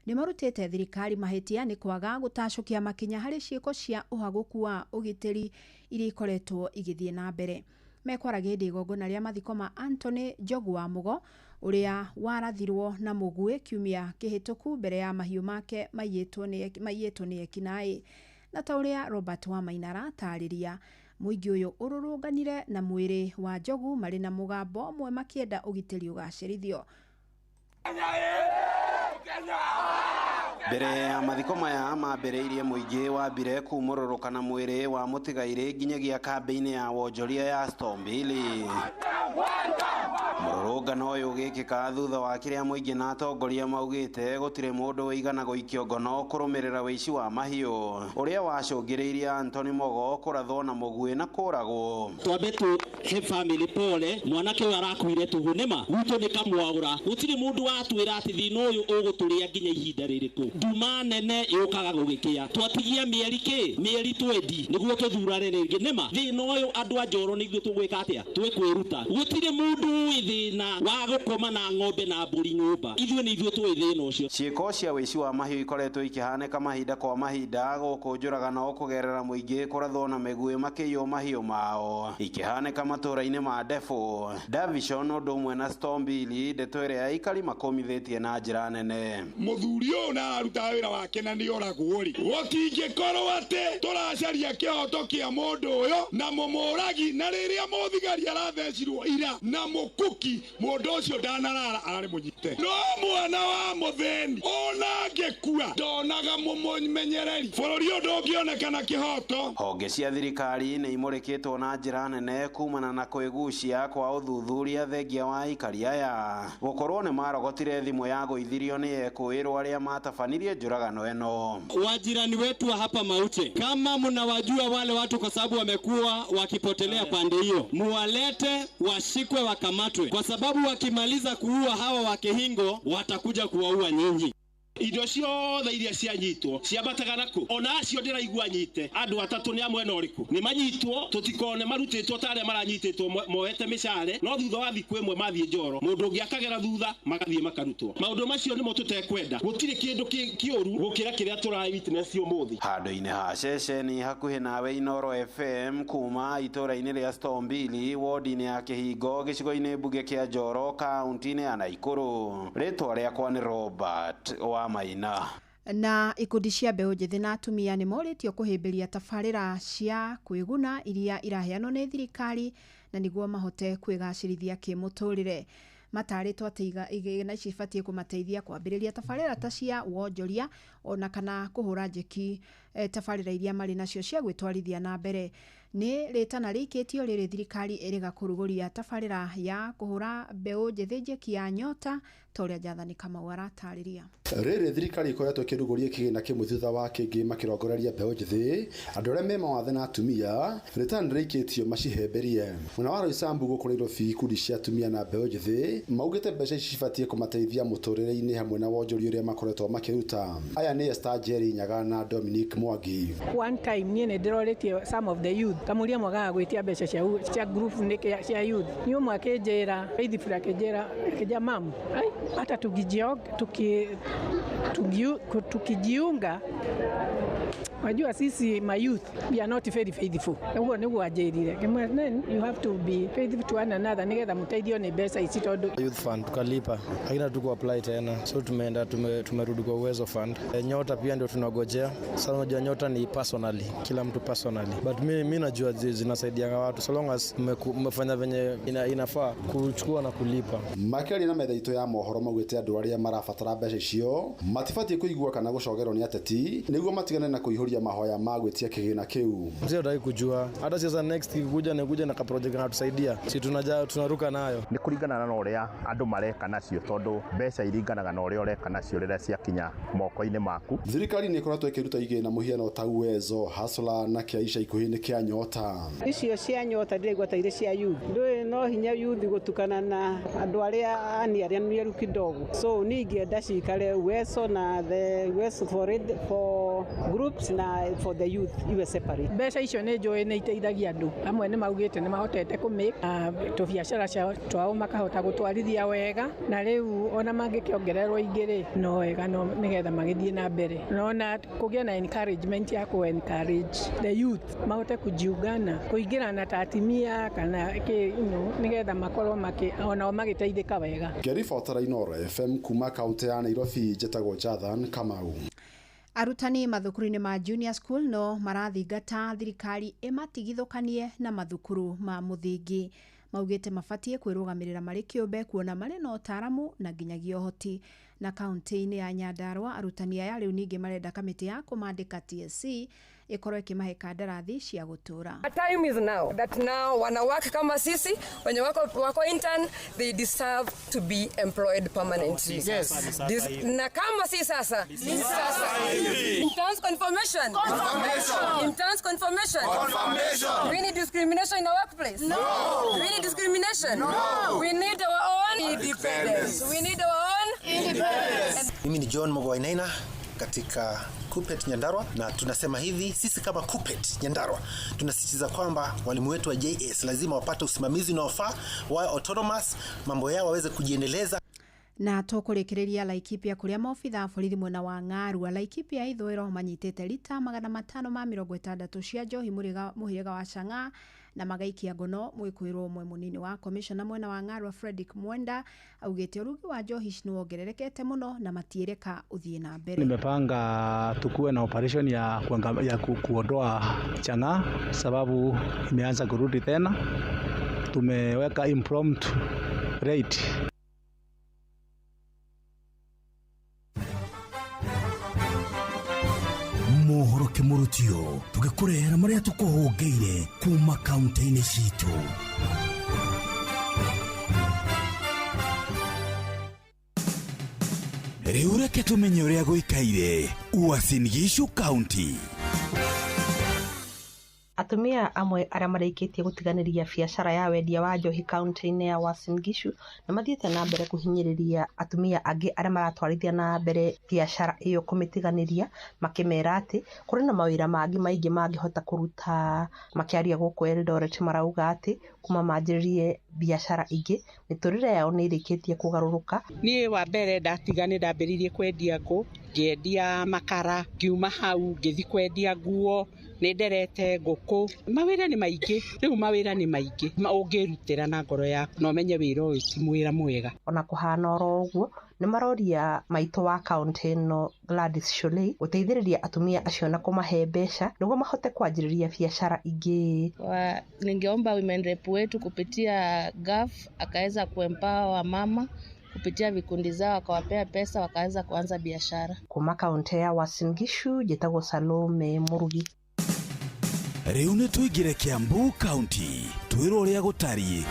nĩ marutĩte thirikari mahĩtia nĩ kwaga gũtacũkia makinya harĩ ciĩko cia ũhagũku wa ũgitĩri iria ikoretwo igĩthiĩ na mbere. Mekwaragia hĩndĩ igongona rĩa mathiko ma Anthony Njogu wa Mũgo ũrĩa warathirwo na mũguĩ kiumia kĩhĩtũku mbere ya mahiũ make maiyĩtwo nĩ ekinaĩ. Na ta ũrĩa Robert Wamaina aratarĩria, mũingĩ ũyũ ũrũrũnganire na mwĩrĩ wa Njogu marĩ na mũgambo ũmwe makĩenda ũgitĩri ũgacĩrithio. Mbere ya mathiko maya mambĩrĩirie mũingĩ wambire kumũrũrũka na mwĩrĩ wa mũtigairĩ nginyagia kambĩ-inĩ ya wonjoria ya Stombili. Mũrũrũngano ũyũ ũgĩkĩka thutha wa kĩrĩa mũingĩ na atongoria maugĩte gũtirĩ mũndũ ũigana gũikio ngono kũrũmĩrĩra wĩici wa mahiũ ũrĩa wacũngĩrĩirie Anthony Mogo kũrathwo na mũguĩ na kũragwo. Twambe tũhe family pole, mwanake ũyũ arakuire tũhũ nĩma gwitũ nĩ kamwaũra, gũtirĩ mũndũ watwĩra atĩ thĩna ũyũ ũgũtũrĩa nginya ihinda rĩrĩkũ. Nduma nene yũkaga gũgĩkĩa, twatigia mĩeri kĩ mĩeri 20 nĩguo tũthurane rĩngĩ nĩma. Thĩna ũyũ andũ a Njoro nĩ ithuĩ tũgwĩka atĩa, twĩkwĩruta. Gũtirĩ mũndũ ũĩ thĩna wa gũkoma na ng'ombe na mbũri nyũmba, ithuĩ nĩ ithuĩ tũĩ thĩna ũcio. Ciĩko cia wĩici wa mahiũ ikoretwo ikĩhanĩka mahinda kwa mahinda gũkũ njũragano kũgerera mũingĩ kũrathwo na mĩguĩ makĩiywo mahiũ mao ikĩhanĩka matũũra-inĩ ma Ndebũ, Davison ũndũ ũmwe na Stombili, ndeto ĩrĩa aikari makũmithĩtie na njĩra nene. Mũthuri ũyũ na ararutaga wĩra wake na nĩ oragwo rĩ, gũtingĩkorwo atĩ tũracaria kĩhoto kĩa mũndũ ũyũ na mũmũragi, na rĩrĩa mũthigari arathecirwo ira na mũkuki, mũndũ ũcio ndanarara ararĩ mũnyite. No mwana wa mũthĩni ona angĩkua ndonaga mũmũmenyereri, bũrũri ũyũ ndũngĩonekana kĩhoto. Honge cia thirikari nĩ imũrĩkĩtwo na njĩra nene kumana na kwĩgucia kwa ũthuthuria thengia wa aikari aya gũkorwo nĩ marogotire thimũ ya gũithirio nĩ ekũĩrwo arĩa matabanirie njũragano ĩno. Wajirani wetu wa hapa Maute, kama mnawajua wale watu kwa sababu wamekuwa wakipotelea pande hiyo, muwalete washikwe, wakamatwe, kwa sababu wakimaliza kuua hawa wa Kihingo watakuja kuwaua nyinyi. Indo ciothe iria cianyitwo ciambataga naku, ona acio ndĩraigua nyite andũ atatũ nĩ a mwena ũrĩkũ nĩ manyitwo, tũtikone marutĩtwo ta arĩa maranyitĩtwo moete mĩcare, no thutha wa thikũ ĩmwe mathiĩ Njoro, mũndũ ũngĩ akagera thutha magathiĩ makarutwo. Maũndũ macio nĩmo tũtekwenda, gũtirĩ kĩndũ kĩũru gũkĩra kĩrĩa tũra witness ũmũthĩ. Handũ-inĩ ha ceceni hakuhĩ nawe Inooro FM kuma itũũra-inĩ rĩa Stombili wodi-inĩ ya Kĩhingo gĩcigo-inĩ mbunge kĩa Njoro kaunti-inĩ ya Naikuru. Rĩtwa rĩakwa nĩ Robert wa Maina. Na ikundi cia mbeũ njĩthĩ na atumia nĩ morĩtio kũhĩmbĩria tabarĩra cia kwĩguna iria iraheanwo nĩ thirikari na nĩguo mahote kwĩgacĩrithia kĩmũtũrĩre. Matarĩtwo atĩ igĩna ici ibatiĩ kũmateithia kwambĩrĩria tabarĩra ta cia wonjoria ona kana kũhũra njeki tabarĩra iria marĩ nacio cia gwĩtwarithia na mbere. Nĩ rĩtana rĩikĩtio rĩrĩ thirikari ĩrĩga kũrugũria tabarĩra ya kũhũra mbeũ njĩthĩ njeki ya Nyota ta ũrĩa Jathani Kamau aratarĩria. Rĩrĩ thirikari ĩkoretwo ĩkĩrugũria kĩgĩna kĩmwe thutha wa kĩngĩ makĩrongoreria mbeũ njĩthĩ, andũ arĩa me mawathe na atumia, rĩtana rĩikĩtio macihĩmbĩrie. Mwena wa Roysambu gũkũ Nairobi, ikundi cia atumia na mbeũ njĩthĩ maugĩte mbeca ici cibatiĩ kũmateithia mũtũrĩre-inĩ hamwe na wonjoria ũrĩa makoretwo makĩruta. Aya nĩ Esther Njeri Nyaga na Dominic Mwangi. One time niĩ nĩ ndĩrorĩtie some of the youth kamũria mwagaga gwĩtia mbeca cia group nĩ cia youth. Nĩ ũmwe akĩnjĩra, faithful akĩnjĩra mam, hata tukijiunga, wajua sisi my youth we are not very faithful. Ũguo nĩguo anjĩrire. Then you have to be faithful to one another nĩgetha mũteithio nĩ mbeca ici tondũ Youth Fund tukalipa, lakini hatuku apply tena, so tumeenda tumerudi kwa Uwezo Fund. Nyota pia ndio tunagojea. Sasa unajua Nyota ni personally, kila mtu personally, but mi najua zinasaidianga watu so long as mmefanya venye inafaa kuchukua na kulipa. Makĩaria na metha itũ ya mohoro maugĩte andũ arĩa marabatara mbeca icio matibatiĩ kũigua kana gũcogerwo nĩ ateti nĩguo matigane na kũihũria mahoya ma gwĩtia kĩgĩna kĩu. Mzee hataki kujua hata sasa next ikikuja ni kuja na ka project kanatusaidia, si tunaruka nayo. Nĩ kũringana na ũrĩa andũ mareka nacio tondũ mbeca iringanaga na ũrĩa ũreka nacio rĩrĩa ciakinya moko-inĩ maku. Thirikari nĩ ĩkoretwo ĩkĩruta igĩna mũhiano ta Uwezo, Hustler na kĩa ica ikuhĩ nĩ kĩa Nyota. Icio cia Nyota ndĩraigua ta irĩ cia youth. Ndũĩ no hinya youth gũtukana na andũ arĩa ani arĩa nĩeru kidogo. So niĩ ingĩenda cikare Uwezo na the Uwezo for groups na for the youth iwe separate. Mbeca icio nĩ njũĩ nĩ iteithagia andũ amwe nĩ maugĩte nĩ mahotete kũ make tũbiacara twao makahota gũtwarithia wega, na rĩu ona mangĩkĩongererwo ingĩ rĩ no wega, no nĩgetha magĩthiĩ na mbere. Nona kũgĩa na encouragement ya kũ encourage the youth mahote kujiungana kũingĩrana ta atimia kana kĩ, nĩgetha makorwo onao magĩteithĩka wega. Ngĩribotera Inooro FM kuma kaunti ya Nairobi, njĩtagwo Jathan Kamau. Arutani mathukuru-inĩ ma junior school no marathingata thirikari ĩmatigithũkanie na mathukuru ma mũthingi. Maugĩte mabatiĩ kwĩrũgamĩrĩra marĩ kĩũmbe kuona marĩ na ũtaaramu na nginyagia ũhoti. Na kaunti-inĩ ya Nyandarua arutani aya rĩu ningĩ marenda kamĩtĩ ya kũmandĩka TSC ĩkorwo ĩkĩmahe kandarathi cia gũtũra. A time is now that now wanawake kama sisi wenye wako intern, they deserve to be employed permanently. Yes. This, na kama si sasa, ni sasa. Interns confirmation. Confirmation. Interns confirmation. Confirmation. We need discrimination in our workplace. No. We need discrimination. No. We need our own independence. We need our own independence. Mimi ni John Mogwainaina katika KUPPET Nyandarua, na tunasema hivi, sisi kama KUPPET Nyandarua tunasisitiza kwamba walimu wetu wa JS lazima wapate usimamizi unaofaa, wawe autonomous, mambo yao waweze kujiendeleza. Na tũkũrĩkĩrĩria Laikipia kũrĩa maobitha a borithi mwena wa Ng'arua Laikipia ithũĩro manyitĩte rita 560 cia njohi mũhĩrĩga wa Chang'aa na magaikia ngono mwĩkũĩrwo ũmwe. Mũnini wa komishona mwena wa Ng'arua Fredrick Mwenda augĩte ũrugi wa njohi ici nĩwongererekete mũno na matiĩreka ũthiĩ na mbere. Nimepanga tukuwe na operation ya kuondoa chang'aa sababu imeanza kurudi tena. Tumeweka impromptu rate. Mohoro kĩmũrutio tũgĩkũrehera marĩa tũkũhũngĩire kuma kaunti-inĩ citũ. Rĩu reke tũmenye ũrĩa gũikaire Uasin Gishu County. Atumia amwe arĩa marĩkĩtie gũtiganĩria biacara ya wendia wa njohi kaunti-inĩ ya Uasin Gishu nĩ mathiĩte na mbere kũhinyĩrĩria atumia angĩ arĩa maratwarithia na mbere biacara ĩyo kũmĩtiganĩria, makĩmera atĩ kũrĩ na mawĩra mangĩ maingĩ mangĩhota kũruta. Makĩaria gũkũ Eldoret marauga atĩ kuma manjĩrĩrie biacara ingĩ mĩtũrĩre yao nĩ ĩrĩkĩtie kũgarũrũka. Niĩ wa mbere ndatiga nĩ ndambĩrĩirie kwendia ngũ, ngĩendia makara, ngiuma hau ngĩthiĩ kwendia nguo, nĩ nderete ngũkũ. Mawĩra nĩ maingĩ, rĩu mawĩra nĩ maingĩ, ũngĩrutĩra na ngoro yaku na ũmenye wĩra ũyũ ti wĩra mwega. Ona kũhana oro ũguo Nĩ maroria maitũ wa kaũntĩ ĩno Gladys Shollei gũteithĩrĩria atumia acio na kũmahe mbeca nĩguo mahote kwanjĩrĩria biacara ingĩ. Ningeomba women rep wetu kupitia GAF akaweza kuempower wamama kupitia vikundi zao, akawapea pesa wakaweza kuanza biashara. Kuma kaũntĩ ya Uasin Gishu njĩtagwo Salome Murugi. Rĩu nĩ tũingĩre Kiambu County twĩrwo ũrĩa gũtariĩ.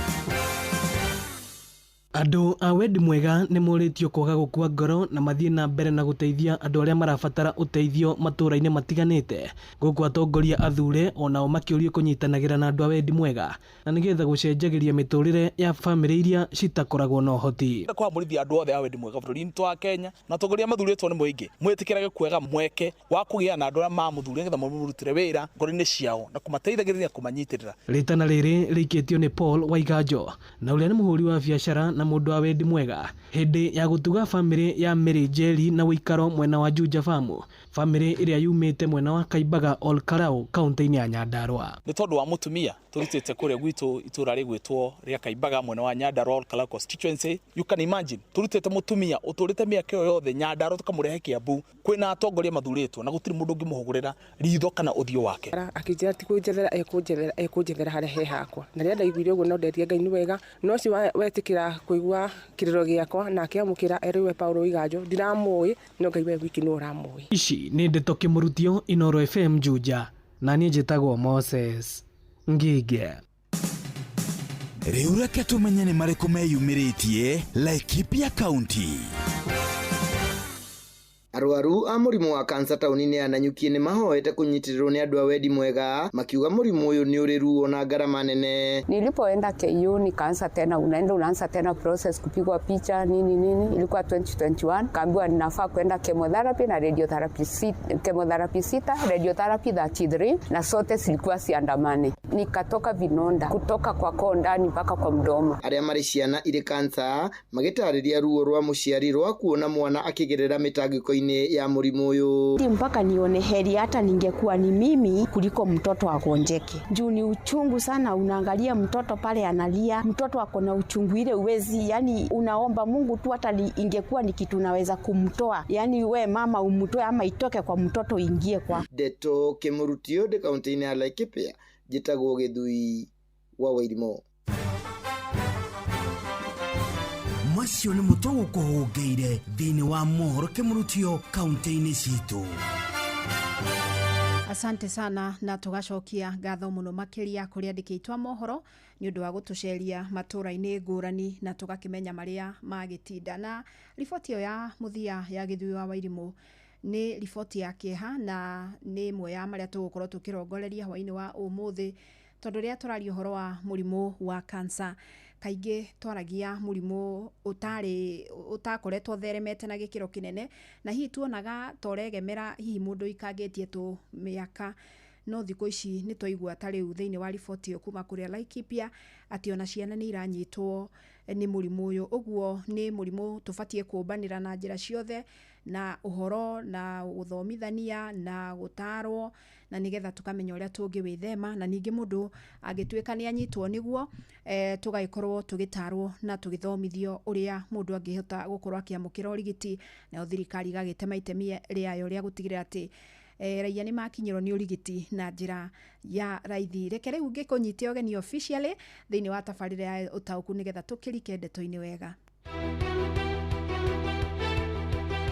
Andũ a wendi mwega nĩ morĩtio kwaga gũkua ngoro na mathiĩ na mbere na gũteithia andũ arĩa marabatara ũteithio matũũra-inĩ matiganĩte, gũkũ atongoria athure onao makĩũrio kũnyitanagĩra na andũ a wendi mwega na nĩgetha gũcenjagĩria mĩtũrĩre ya bamĩrĩ iria citakoragwo na ũhoti. Kwamũrithia andũ othe a wendi mwega bũrũri-inĩ wa Kenya na atongoria mathurĩtwo nĩ mũingĩ mwĩtĩkĩrage kuoya mweke wa kũgĩa na andũ arĩa mamũthurire nĩgetha mamũrutĩre wĩra ngoro-inĩ ciao na kũmateithagĩrĩria kũmanyitĩrĩra. Rĩtana rĩrĩ rĩikĩtio nĩ Paul Waiganjo na ũrĩa nĩ mũhũri wa biacara na mũndũ wa wendi mwega hĩndĩ ya gũtuga bamĩrĩ ya Mary Njeri na ũikaro mwena wa Juja Farm, bamĩrĩ ĩrĩa yumĩte mwena wa Kaimbaga Ol Kalou kaũntĩ-inĩ ya Nyandarua. Nĩ tondũ wa mũtumia tũrutĩte kũrĩa gwitũ itũra rĩgwĩtwo rĩa Kaimbaga mwena wa Nyandarua Ol Kalou constituency. You can imagine tũrutĩte mũtumia ũtũrĩte mĩaka ĩyo yothe Nyandarua tũkamũrehe Kiambu kwĩna atongoria mathurĩtwo na gũtirĩ mũndũ ũngĩmũhũgũrĩra ritho kana ũthiũ wake. Akĩnjĩra ti kũnjethera ekũnjethera harĩa he hakwa, na rĩrĩa ndaiguire ũguo no nderie Ngai nĩ wega, no ũcio wetĩkĩra kũigua kĩrĩro gĩakwa na akĩamũkĩra erĩwe Paul Waiganjo ndiramũĩ, no Ngai we wiki nĩwe ũramũĩ. Ici nĩ ndeto kĩmũrutio Inooro FM Juja, na niĩ njĩtagwo Moses Ngige. Rĩu reke tũmenye nĩ marĩkũ meyumĩrĩtie Laikipia County. Arwaru a mũrimũ wa kansa taũni-inĩ ya Nanyuki nĩ mahoete kũnyitĩrĩrwo nĩ andũ a wendi mwega makiuga mũrimũ ũyũ nĩ ũrĩ ruo na ngarama nene. Nilipoenda KU nikaanza tena, unaenda unaanza tena process kupigwa picha nini nini. Ilikuwa 2021, kaambiwa ninafaa kwenda chemotherapy na radiotherapy, chemotherapy 6, radiotherapy 33 na sote zilikuwa siandamane. Nikatoka vinonda kutoka kwa koo ndani mpaka kwa mdomo. Arĩa marĩ ciana irĩ kansa magĩtarĩria ruo rwa mũciari rwa kuona mwana akĩgerera mĩtangĩko-inĩ ya mũrimũ ũyũ. Mpaka nione heri hata ningekuwa ni mimi kuliko mtoto agonjeke. Juu ni uchungu sana, unaangalia mtoto pale analia, mtoto ako na uchungu ile uwezi, yani unaomba Mungu tu hata ingekuwa ni kitu naweza kumtoa. Yani we mama umtoe ama itoke kwa mtoto ingie kwa. Ndeto kĩmũrutio ndĩ kaunti-inĩ ya Laikipia, njĩtagwo Gĩthui wa Wairimu. Macio nĩ mũtwe gũkũhũngĩire thĩinĩ wa mohoro kĩmũrutio kaunti-inĩ citũ. Asante sana na tũgacokia ngatho mũno makĩria kũrĩ andĩki aitũ a mohoro nĩ ũndũ wa gũtũceria matũra-inĩ ngũrani na tũgakĩmenya marĩa magĩtinda. Na riboti ĩyo ya mũthia ya Gĩthui wa Wairimu nĩ riboti ya kĩeha na nĩ ĩmwe ya marĩa tũgũkorwo tũkĩrongoreria hwaĩ-inĩ wa ũmũthĩ, tondũ rĩrĩa tũraria ũhoro wa mũrimũ wa kansa kaingĩ twaragia mũrimũ ũtakoretwo ũtheremete na gĩkĩro kĩnene, na hihi tuonaga ta ũregemera hihi mũndũ ũikangĩtie tũ mĩaka, no thikũ ici nĩ twaigua ta rĩu thĩinĩ wa riboti ĩyo kuma kũrĩa Laikipia atĩ ona ciana nĩ iranyitwo nĩ mũrimũ ũyũ. Ũguo nĩ mũrimũ tũbatiĩ kũmbanĩra na njĩra ciothe na ũhoro na gũthomithania na gũtarwo na nĩgetha tũkamenya ũrĩa tũngĩwĩthema, na ningĩ mũndũ angĩtuĩka nĩ anyitwo nĩguo tũgagĩkorwo tũgĩtarwo na tũgĩthomithio ũrĩa mũndũ angĩhota gũkorwo akĩamũkĩra ũrigiti, nayo thirikari ĩgagĩtema itemi rĩayo rĩa gũtigĩrĩra atĩ raia nĩ makinyĩrwo nĩ ũrigiti na njĩra ya raithi. Reke rĩu ngĩkũnyite ũgeni officially thĩinĩ wa tabarĩra ya ũtaũku nĩgetha tũkĩrike ndeto-inĩ wega.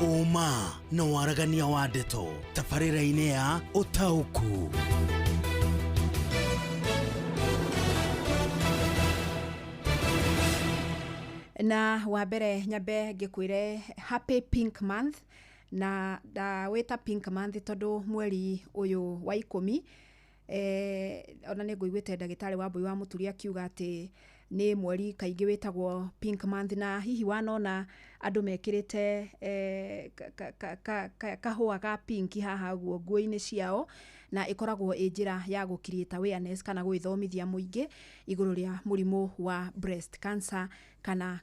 Ũma na waragania wa ndeto tabarĩra-inĩ ya ũtaũku. Na wa mbere nyambe ngĩkwĩre Happy Pink Month, na ndawĩta Pink Month tondũ mweri ũyũ wa 10 ona nĩ ngũiguĩte ndagĩtarĩ wa Mbui wa Mũturi akiuga atĩ nĩ mweri kaingĩ wĩtagwo Pink Month, na hihi wanona andũ mekĩrĩte kahũa ga pink haha ũguo nguo-inĩ ciao, na ĩkoragwo ĩ njĩra ya gũ create awareness kana gwĩthomithia mũingĩ igũrũ rĩa mũrimũ wa breast cancer kana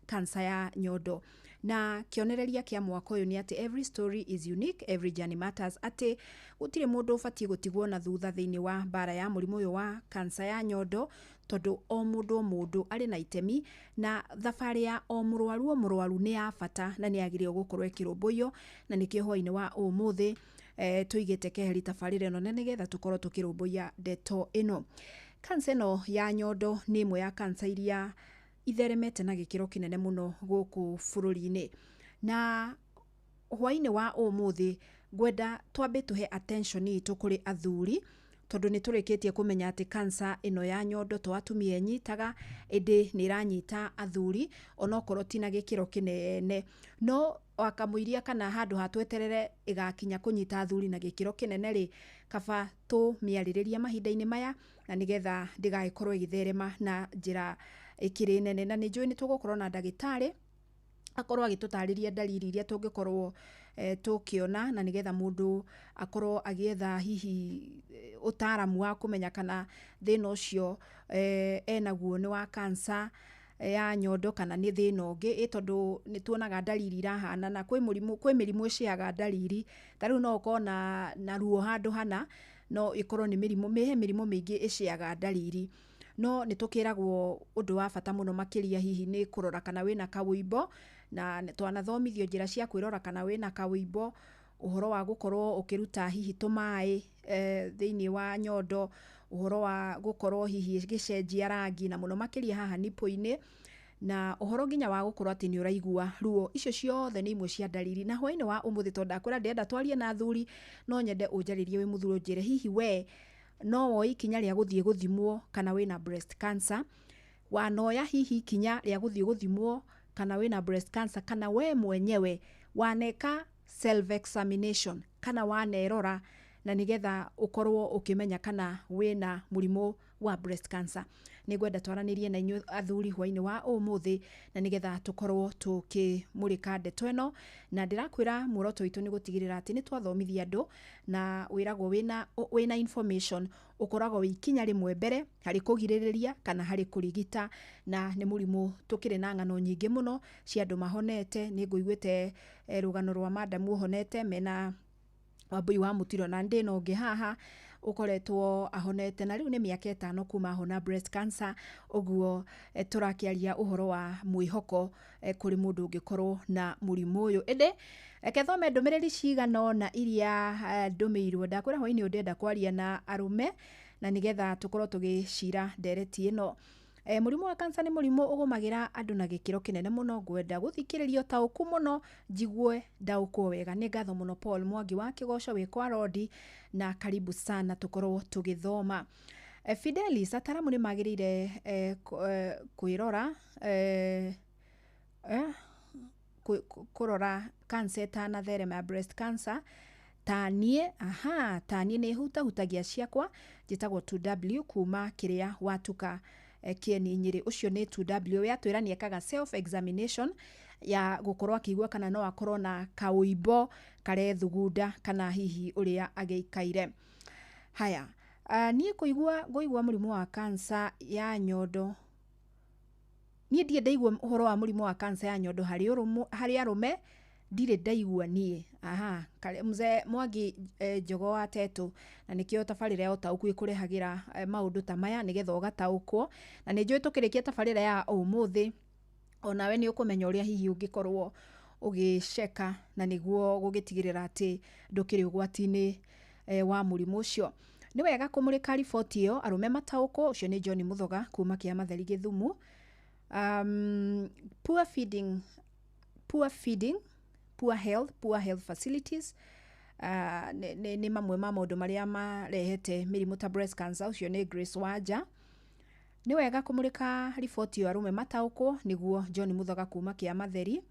cancer ya nyondo. Na kĩonereria kĩa mwaka ũyũ nĩ atĩ every story is unique, every journey matters, atĩ gũtirĩ mũndũ ũbatiĩ gũtigwo na thutha thĩinĩ wa mbara ya mũrimũ ũyũ wa kansa ya nyondo, tondũ o mũndũ o mũndũ arĩ na itemi na thabarĩ ya o mũrwaru nĩ ya bata na nĩ yagĩrĩirwo gũkorwo ĩkĩrũmbũiyo. Na nĩkĩo hwaĩ-inĩ wa ũmũthĩ tũigĩte keheri tabarĩra ĩno na nĩgetha tũkorwo tũkĩrũmbũiya ndeto ĩno. Kansa ĩno ya nyondo nĩ ĩmwe ya kansa iria itheremete na gĩkĩro kĩnene mũno gũkũ bũrũri-inĩ. Na hwaĩ-inĩ wa ũmũthĩ ngwenda twambe tũhe attention itũ kũrĩ athuri, tondũ nĩ tũrĩkĩtie kũmenya atĩ kansa ĩno ya nyondo to atumia ĩnyitaga, ĩndĩ nĩ ĩranyita athuri onokorwo ti na gĩkĩro kĩnene. No wakamũiria kana handũ ha tweterere ĩgakinya kũnyita athuri na gĩkĩro kĩnene rĩ, kaba tũmĩarĩrĩrie mahinda-inĩ maya na nĩgetha ndĩgagĩkorwo ĩgĩtherema na njĩra ĩkĩrĩ nene. Na nĩ njũĩ nĩ tũgũkorwo na ndagĩtarĩ akorwo agĩtũtarĩria ndariri iria tũngĩkorwo tũkĩona, na nĩgetha mũndũ akorwo agĩetha hihi ũtaaramu wa kũmenya kana thĩna ũcio enaguo nĩ wa kansa ya nyondo kana nĩ thĩna ũngĩ. Tondũ nĩ tuonaga ndariri irahanana, kwĩ mĩrimũ ĩciaga ndariri, ta rĩu no ũkorwo na ruo handũ hana, no ĩkorwo nĩ mĩrimũ, he mĩrimũ mĩingĩ ĩciaga ndariri. No nĩ tũkĩragwo ũndũ wa bata mũno makĩria hihi nĩ kũrora kana wĩna kawũimbo, na twanathomithio njĩra cia kwĩrora kana wĩna kawũimbo, ũhoro wa gũkorwo ũkĩruta hihi tũmaĩ thĩinĩ wa nyondo, ũhoro wa gũkorwo hihi ĩgĩcenjia rangi na mũno makĩria haha nipple-inĩ, na ũhoro nginya wa gũkorwo atĩ nĩ ũraigua ruo. Icio ciothe nĩ imwe cia ndariri. Na hwaĩ-inĩ wa ũmũthĩ tondũ ndakwĩra ndĩrenda twarie na athuri, no nyende ũnjarĩrie wĩ mũthuri ũnjĩre hihi we no woe ikinya rĩa gũthiĩ gũthimwo kana wĩna breast cancer, wanoya hihi ikinya rĩa gũthiĩ gũthimwo kana wĩna breast cancer, kana we mwenyewe waneka self examination kana wanerora na nĩgetha ũkorwo ũkĩmenya kana wĩna mũrimũ wa breast cancer. Nĩngwenda twaranĩrie na inyuĩ athuri hwaĩ-inĩ wa ũmũthĩ na nĩgetha tũkorwo tũkĩmũrĩka ndeto ĩno. Na ndĩrakwĩra muoroto witũ nĩ gũtigĩrĩra atĩ nĩ twathomithia andũ, na wĩragwo wĩna information ũkoragwo wĩ ikinya rĩmwe mbere harĩ kũgirĩrĩria kana harĩ kũrigita. Na nĩ mũrimũ tũkĩrĩ na ng'ano nyingĩ mũno cia andũ mahonete. Nĩ ngũiguĩte rũgano rwa madamu ũhonete mena Wambui wa Mũtiro, na ndĩna ũngĩ haha ũkoretwo ahonete na rĩu nĩ mĩaka 5 kuma ahona breast cancer. Ũguo tũrakĩaria ũhoro wa mwĩhoko kũrĩ mũndũ ũngĩkorwo na mũrimũ ũyũ. Ĩndĩ reke thome ndũmĩrĩri cigana ũna iria ndũmĩirwo. Ndakwĩra hwaĩ-inĩ ũyũ ndĩrenda kwaria na arũme na nĩgetha tũkorwo tũgĩcira ndereti ĩno. Mũrimũ wa kansa nĩ mũrimũ ũgũmagĩra andũ na gĩkĩro kĩnene mũno. Ngwenda gũthikĩrĩria ũtaũku mũno njigue ndaũkwo wega. Nĩ ngatho mũno Paul Mwangi wa Kĩgoco wĩ kwa Rodi, na karibu sana tũkorwo tũgĩthoma. Fidelis, ataramu nĩ magĩrĩire kwĩrora kũrora kansa ĩtanatherema ya breast cancer. Ta niĩ, aha, ta niĩ nĩ hutahutagia ciakwa, njĩtagwo 2W kuma kĩrĩa watuka Kĩeni Nyĩrĩ. Ũcio nĩ 2W yatwĩra nĩ ekaga self examination ya gũkorwo akĩigua kana no akorwo na kaũimbo karethugunda kana hihi ũrĩa agĩikaire. Haya, niĩ ngũigua mũrimũ wa kansa ya nyondo, niĩ ndirĩ ndaigua ũhoro wa mũrimũ wa kansa ya nyondo harĩ arũme, ndirĩ ndaigua niĩ. Aha, mzee Mwangi Njogo wa Tetu, na nĩkĩo tabarĩra ya ũtaũku ĩkũrehagĩra maũndũ ta maya nĩgetha ũgataũkwo. Na nĩ njũĩ tũkĩrĩkia tabarĩra ya ũmũthĩ onawe nĩ ũkũmenya ũrĩa hihi ũngĩkorwo ũgĩceka na nĩguo gũgĩtigĩrĩra atĩ ndũkĩrĩ ũgwati-inĩ wa mũrimũ ũcio. Nĩ wega kũmũrĩka riboti ĩyo arũme mataũkwo. Ũcio nĩ John Mũthoga kuma Kĩamatheri Gĩthumu. Poor feeding, poor health, poor health facilities nĩ mamwe ma maũndũ marĩa marehete mĩrimũ ta breast cancer. Ũcio nĩ Grace Wanja. Nĩ wega kũmũrĩka riboti ĩyo arũme mataũkwo, nĩguo John Mũthoga kuma Kĩamatheri.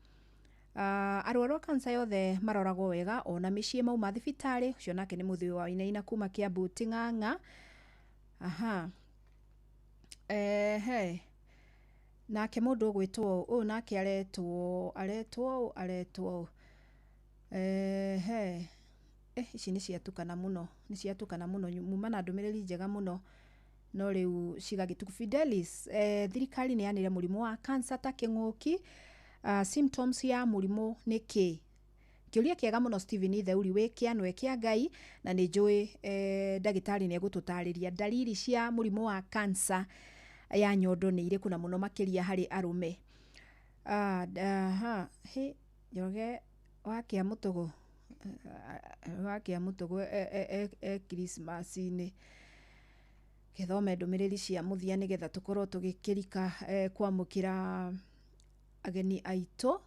Arwaru a kansa yothe maroragwo wega ona mĩciĩ mauma thibitarĩ. Ũcio nake nĩ Mũthũĩ wa Wainaina kuma Kĩambu Ting'ang'a. Aha, ehe, nake mũndũ ũgwĩtwo ũyũ nake aretwo ehe, ici nĩ ciatukana mũno, nĩ ciatukana mũno, muma na ndũmĩrĩri njega mũno no rĩu cigagĩtuku. Fidelis, thirikari nĩ yanĩrĩire mũrimũ wa kansa ta kĩng'ũki. Symptoms ya mũrimũ nĩ kĩ? Kĩũria kĩega mũno Stephen Theuri wĩ kĩanwe kĩa Ngai, na nĩ njũĩ ndagĩtarĩ nĩ egũtũtarĩria ndariri cia mũrimũ wa cancer ya nyondo nĩ irĩkũ, na mũno makĩria harĩ arũme. Aha, hĩ Njoroge wa Kĩamũtũgũ, wa Kĩamũtũgũ e Christmas-inĩ. Gĩthome ndũmĩrĩri cia mũthia nĩgetha tũkorwo tũgĩkĩrika kwamũkĩra ageni aitũ.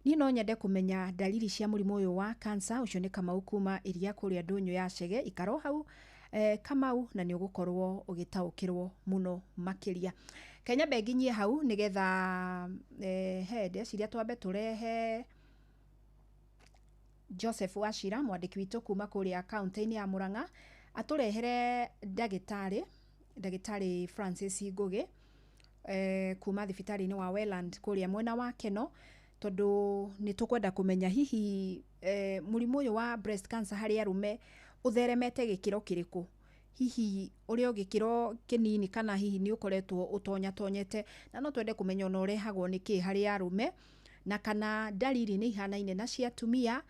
Niĩ no nyende kũmenya ndariri cia mũrimũ ũyũ wa cancer. Ũcio nĩ Kamau kuma iria kũrĩa ndũnyũ ya Chege. Ikara o hau Kamau, na nĩ ũgũkorwo ũgĩtaũkĩrwo mũno makĩria. Kenya nginyie hau nĩgetha he ndeciria twambe tũrehe Joseph Wachira, mwandĩki witũ kuma kũrĩa kaunti-inĩ ya Murang'a, atũrehere ndagĩtarĩ Francis Ngũgĩ kuma thibitarĩ-inĩ wa Welland kũrĩa mwena wa Keno, tondũ nĩ tũkwenda kũmenya hihi mũrimũ ũyũ wa breast cancer harĩ arũme ũtheremete gĩkĩro kĩrĩkũ, hihi ũrĩ o gĩkĩro kĩnini kana hihi nĩ ũkoretwo ũtonyatonyete, na no twende kũmenya ona ũrehagwo nĩ kĩ harĩ arũme, na kana ndariri nĩ ihanaine na cia atumia,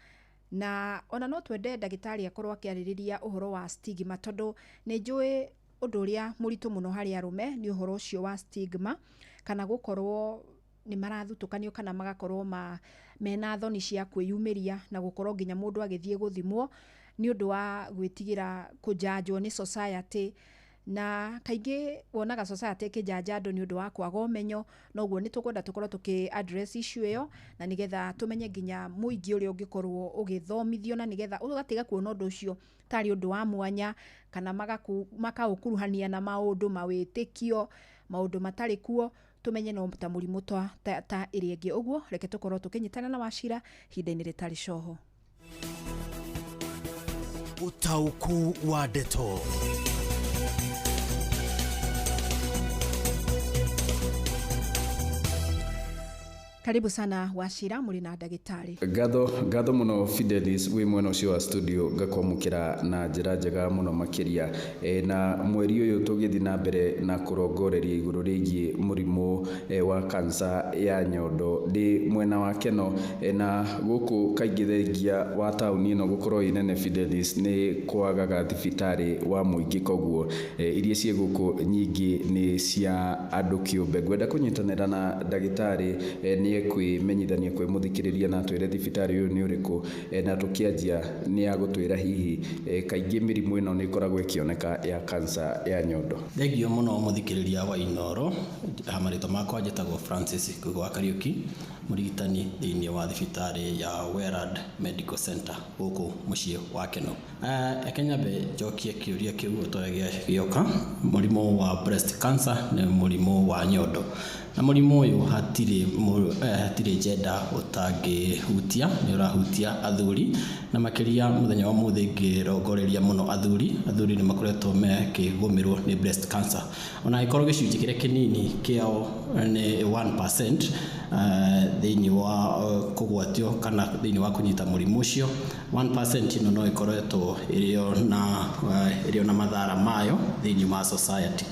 na ona no twende ndagĩtarĩ akorwo akĩarĩrĩria ũhoro wa stigma, tondũ nĩ njũĩ ũndũ ũrĩa mũritũ mũno harĩ arũme nĩ ũhoro ũcio wa stigma, kana gũkorwo nĩ marathutũkanio kana magakorwo mena thoni cia kwĩyumĩria na gũkorwo nginya mũndũ agĩthiĩ gũthimwo nĩ ũndũ wa gwĩtigĩra kũjanjwo nĩ society. Na kaingĩ wonaga society ĩkĩjanja andũ nĩ ũndũ wa kwaga ũmenyo, noguo nĩ tũkwenda tũkorwo tũkĩ address issue ĩyo, na nĩgetha tũmenye nginya mũingĩ ũrĩa ũngĩkorwo ũgĩthomithio, na nĩgetha ũgatiga kuona ũndũ ũcio tarĩ ũndũ wa mwanya, kana makaũkuruhania na maũndũ mawĩtĩkio, maũndũ matarĩ kuo, tũmenye no ta mũrimũ ta ĩrĩa ĩngĩ. Ũguo reke tũkorwo tũkĩnyitana na Wachira ihinda-inĩ rĩtarĩ coho. Ũtaũku wa ndeto. Karibu sana Wachira, mũrĩ na ndagĩtarĩ. Ngatho mũno Fidelis wĩ mwena ũcio wa studio, ngakwamũkĩra na njĩra njega mũno makĩria. Na mweri ũyũ tũgĩthiĩ na mbere na kũrongoreria igũrũ rĩgiĩ mũrimũ wa cancer ya nyondo. Ndĩ mwena wa Keno, na gũkũ kaingĩ thengia wa taũni ĩno gũkorwo ĩ nene Fidelis, nĩ kwagaga thibitarĩ wa mũingĩ, koguo iria ciĩ gũkũ nyingĩ nĩ cia andũ kĩũmbe. Ngwenda kũnyitanĩra na ndagĩtarĩ nĩ kwĩmenyithania kwĩ mũthikĩrĩria na atwĩre thibitarĩ ũyũ nĩ ũrĩkũ, na tũkĩanjia nĩ agũtwĩra hihi kaingĩ mĩrimũ ĩno nĩ ĩkoragwo ĩkĩoneka ya cancer ya nyondo. Thengio mũno mũthikĩrĩria wa Inooro. Marĩtwa makwa njĩtagwo Francis Ngũgĩ wa Kariũki, mũrigitani thĩinĩ wa thibitarĩ ya Welland Medical Center gũkũ mũciĩ wa Keno. Reke nyambe njokie kĩũria kĩu o ta ũrĩa gĩoka. Mũrimũ wa breast cancer nĩ mũrimũ wa nyondo, na mũrimũ ũyũ hatirĩ gender ũtangĩhutia, nĩ ũrahutia athuri, na makĩria mũthenya wa ũmũthĩ ngĩrongoreria mũno athuri. Athuri nĩ makoretwo makĩgũmĩrwo nĩ breast cancer, ona angĩkorwo gĩcunjĩ kĩrĩa kĩnini kĩao nĩ 1% thĩinĩ wa kũgwatio kana thĩinĩ wa kũnyita mũrimũ ũcio. 1% ĩno no ĩkoretwo ĩrĩ na mathara mayo thĩinĩ wa society.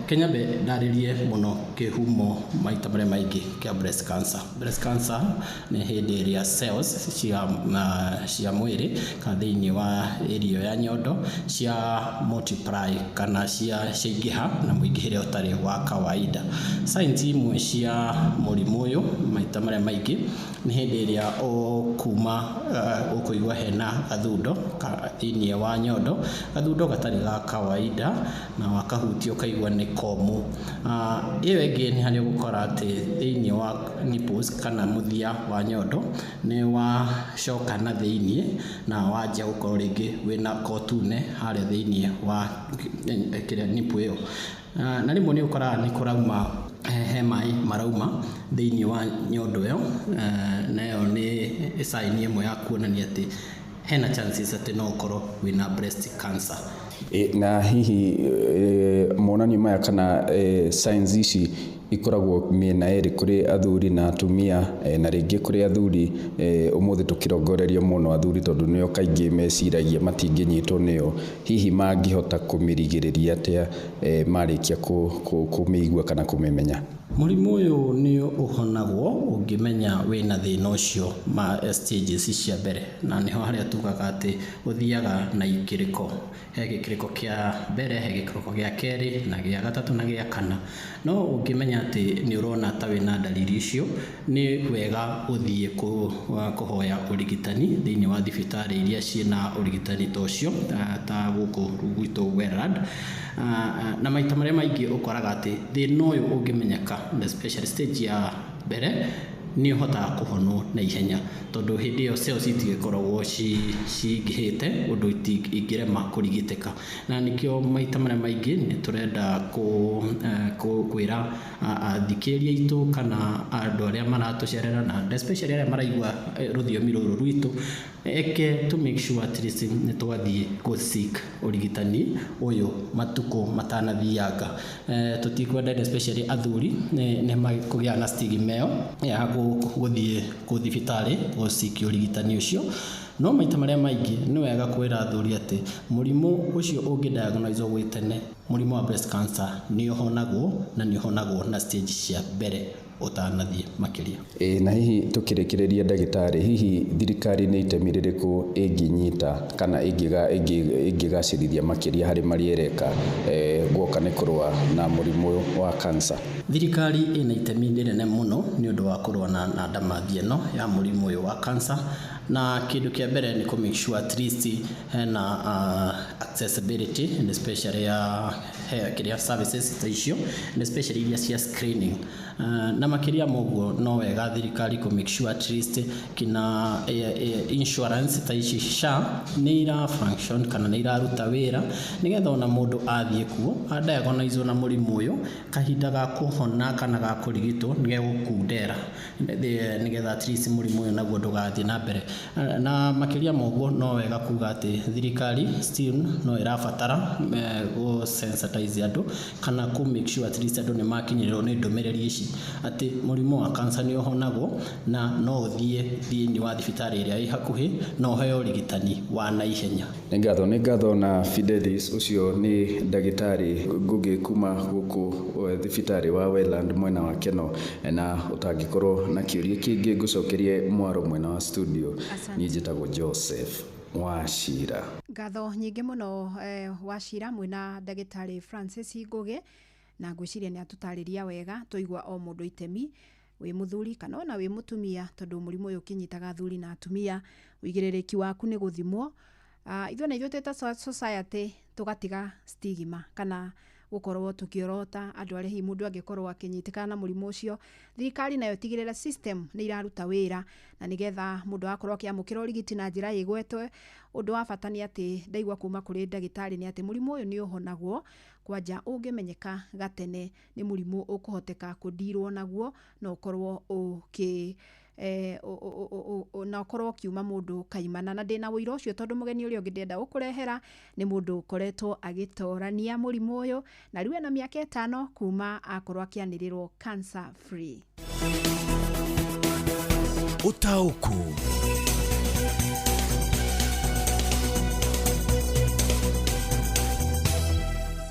Kenya nyambe ndarĩrie mũno kĩhumo maita marĩa maingĩ kĩa breast cancer. Breast cancer nĩ hĩndĩ ĩrĩa cells cia mwĩrĩ kana thĩinĩ wa area ya nyondo cia multiply kana ciaingĩha na mũingĩhĩre ũtarĩ wa kawaida. Signs imwe cia mũrimũ ũyũ maita marĩa maingĩ nĩ hĩndĩ ĩrĩa ũkuma ũkũigua hena gathundo thĩinĩ wa nyondo, gathundo gatarĩ ga kawaida, na wakahutio ũkaigua nĩ komũ. Ĩyo ĩngĩ nĩ harĩa ũgũkora atĩ thĩinĩ wa nipples kana mũthia wa nyondo nĩ wacoka na thĩinĩ na wanjia gũkorwo rĩngĩ wĩna kotune harĩa thĩinĩ wa kĩrĩa nipple ĩyo. Na rĩmwe nĩ ũkoraga nĩ kũrauma he maĩ marauma thĩinĩ wa nyondo ĩyo, na ĩyo nĩ sign ĩmwe ya kuonania atĩ hena chances atĩ no ũkorwo wĩna breast cancer. Na hihi monanio maya kana signs ici ikoragwo mĩena ĩrĩ, kũrĩ athuri na atumia, na rĩngĩ kũrĩ athuri ũmũthĩ tũkĩrongoreria mũno athuri tondũ nĩo kaingĩ meciragia matingĩnyitwo nĩyo, hihi mangĩhota kũmĩrigĩrĩria atĩa marĩkia kũmĩigua kana kũmĩmenya? Mũrimũ ũyũ nĩ ũhonagwo ũngĩmenya wĩna thĩna ũcio ma stages cia mbere, na nĩho harĩa tugaga atĩ ũthiaga na ikĩrĩko. He gĩkĩrĩko kĩa mbere, he gĩkĩrĩko gĩa kerĩ, na gĩa gatatũ na gĩa kana. No ũngĩmenya atĩ nĩ ũrona ta wĩna ndariri icio, nĩ wega ũthiĩ kũhoya ũrigitani thĩinĩ wa thibitarĩ iria ciĩna ũrigitani ta ũcio, ta gũkũ gwitũ Wellard. Na maita marĩa maingĩ ũkoraga atĩ thĩna ũyũ ũngĩmenyeka, especially stage ya mbere, nĩ ũhotaga kũhonwo na ihenya, tondũ hĩndĩ ĩyo cells itigĩkoragwo cingĩhĩte ũndũ ingĩrema kũrigitĩka. Na nĩkĩo maita marĩa maingĩ nĩ tũrenda kwĩra athikĩrĩria aitũ kana andũ arĩa maratũcerera, na especially arĩa maraigua rũthiomi rũrũ rwitũ, eke to make sure at least nĩ twathiĩ gũ seek ũrigitani ũyũ matukũ matanathianga. Tũtikwenda especially athuri nĩ makũgĩa na stigma ĩyo ya gũthiĩ kũ thibitarĩ gũ seek ũrigitani ũcio. No maita marĩa maingĩ nĩ wega kwĩra athuri atĩ mũrimũ ũcio ũngĩ diagnose gwĩ tene, mũrimũ wa breast cancer nĩ ũhonagwo, na nĩ ũhonagwo na stage cia mbere ũtanathiĩ makĩria. Ĩ na hihi tũkĩrĩkĩrĩria ndagĩtarĩ, hihi thirikari nĩ itemi rĩrĩkũ ĩngĩnyita kana ĩngĩgacĩrithia makĩria harĩ marĩa ĩreka guoka nĩ kũrũa na mũrimũ wa cancer? Thirikari ĩna itemi rĩnene mũno nĩ ũndũ wa kũrũa na ndamathia ĩno ya mũrimũ ũyũ wa cancer. Na kĩndũ kĩa mbere nĩ kũ make sure at least hena accessibility, and especially ya kĩrĩa services ta icio, and especially iria cia screening. Na makĩria ma ũguo, no wega thirikari kũ make sure at least kina insurance ta ici SHA nĩ ira function kana nĩ iraruta wĩra, nĩgetha ona mũndũ athiĩ kuo adiagnose na mũrimũ ũyũ, kahinda ga kũhona kana ga kũrigitwo nĩ gegũkundera, nĩgetha at least mũrimũ ũyũ naguo ndũgathiĩ na mbere. Na makĩria ma ũguo, no wega kuga atĩ thirikari still no ĩrabatara gũ sensitize andũ kana kũ make sure at least andũ nĩ makinyĩrĩrwo nĩ ndũmĩrĩri ici atĩ mũrimũ wa cancer nĩ ũhonagwo, na no ũthiĩ thĩinĩ wa thibitarĩ ĩrĩa ĩ hakuhĩ na ũheo ũrigitani wa naihenya. Nĩ ngatho na Fidelis, ũcio nĩ ndagĩtarĩ Ngugi kuma gũkũ thibitarĩ wa Wetland mwena wa Keno. Na ũtangĩkorwo na kĩũria kĩngĩ, ngũcokerie mwaro mwena wa studio. Asante. Niĩ njĩtagwo Joseph Wachira. Ngatho nyingĩ mũno, Wachira, mwĩna ndagĩtarĩ Francis Ngugi, na ngwĩciria nĩ atũtarĩria wega tũigua o mũndũ itemi, wĩ mũthuri kana ona wĩ mũtumia, tondũ mũrimũ ũyũ ũkĩnyitaga athuri na atumia, ũigĩrĩrĩki waku nĩ gũthimwo. Ithuĩ na ithuĩ twĩ ta society tũgatiga stigma kana gũkorwo tũkĩorota andũ arĩa hihi mũndũ angĩkorwo akĩnyitĩkana na mũrimũ ũcio. Thirikari nayo ĩtigĩrĩre system nĩ iraruta wĩra, na nĩgetha mũndũ agakorwo akĩamũkĩra ũrigiti na njĩra ĩgwetwe. Ũndũ wa bata nĩ atĩ ndaigua kuma kũrĩ ndagĩtarĩ nĩ atĩ mũrimũ ũyũ nĩ ũhonagwo, kwanja ũngĩmenyeka gatene nĩ mũrimũ ũkũhoteka kũndirwo naguo na ũkorwo ũkĩ na ũkorwo ũkiuma mũndũ kaimana. Na ndĩna ũira ũcio, tondũ mũgeni ũrĩa ũngĩ ndĩrenda gũkũrehera nĩ mũndũ ũkoretwo agĩtorania mũrimũ ũyũ, na rĩu ena mĩaka 5 kuma akorwo akĩanĩrĩrwo cancer free. Ũtaũku.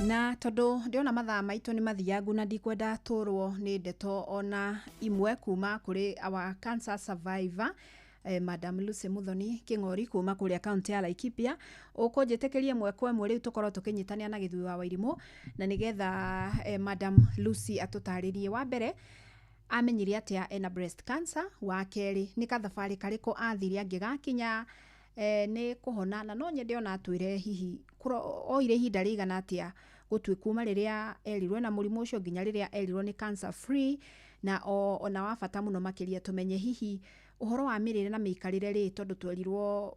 Na tondũ ndĩrona mathaa maitũ nĩ mathiangu na ndikwenda tũrwo nĩ ndeto ona imwe kuma kũrĩ our cancer survivor, Madam Lucy Muthoni Kĩng'ori kuma kũrĩa kaunti ya Laikipia, ũkũnjĩtĩkĩrie ĩmwe kwa ĩmwe rĩu tũkorwo tũkĩnyitanĩra na Gĩthui wa Wairimũ, na nĩgetha Madam Lucy atũtarĩrie, wa mbere, amenyire atĩa ena breast cancer; wa kerĩ, nĩ kathabarĩ karĩkũ athire angĩgakinya nĩ kũhona; na no nyende ona atwĩre hihi oire ihinda rĩigana atĩa gũtue kuma rĩrĩa erirwo ena mũrimũ ũcio nginya rĩrĩa erirwo nĩ cancer free; na ona wa bata mũno makĩria, tũmenye hihi ũhoro wa mĩrĩre na mĩikarĩre rĩ, tondũ twerirwo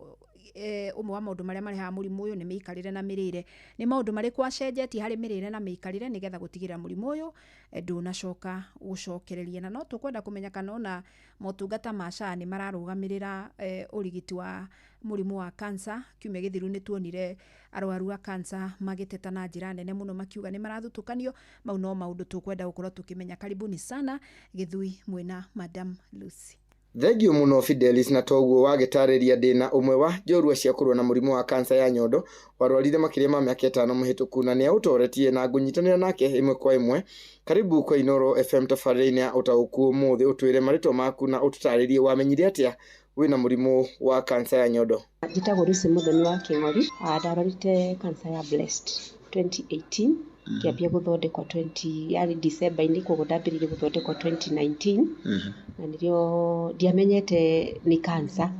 ũmwe wa maũndũ marĩa marehaga mũrimũ ũyũ nĩ mĩikarĩre na mĩrĩre, nĩ maũndũ marĩkũ acenjetie harĩ mĩrĩre na mĩikarĩre nĩgetha gũtigĩrĩra mũrimũ ũyũ ndũnacoka gũcokereria. Na no tũkwenda kũmenya kana ona motungata ma SHA nĩ mararũgamĩrĩra ũrigiti wa mũrimũ wa cancer. Kiumia gĩthiru nĩ tuonire arwaru a cancer magĩteta na njĩra nene mũno makiuga nĩ marathutũkanio. Mau no maũndũ tũkwenda gũkorwo tũkĩmenya. Karibuni sana Gĩthui mwĩna Madam Lucy. Thengiũ mũno Fidelis, na toguo wagĩtarĩria ndĩna ũmwe wa njorua cia kũrũa na mũrimũ wa kansa ya nyondo warwarire makĩria ma mĩaka 5 mĩhĩtũku na nĩaũtoretie na ngũnyitanĩra nake ĩmwe kwa ĩmwe. Karibu kwa Inooro FM tabarĩra-inĩ ya ũtaũku ũmũthĩ, ũtwĩre marĩtwa maku na ũtũtarĩrie wamenyire atĩa wĩna mũrimũ wa kansa ya nyondo. Njĩtagwo Lucy Muthoni wa Kĩng'ori. Ndarwarĩte kansa ya breast 2018, ngĩambia gũthondekwo 20 yarĩ December-inĩ, koguo ndambĩrĩirie gũthondekwo 2019, na nĩrĩo ndiamenyete nĩ kansa.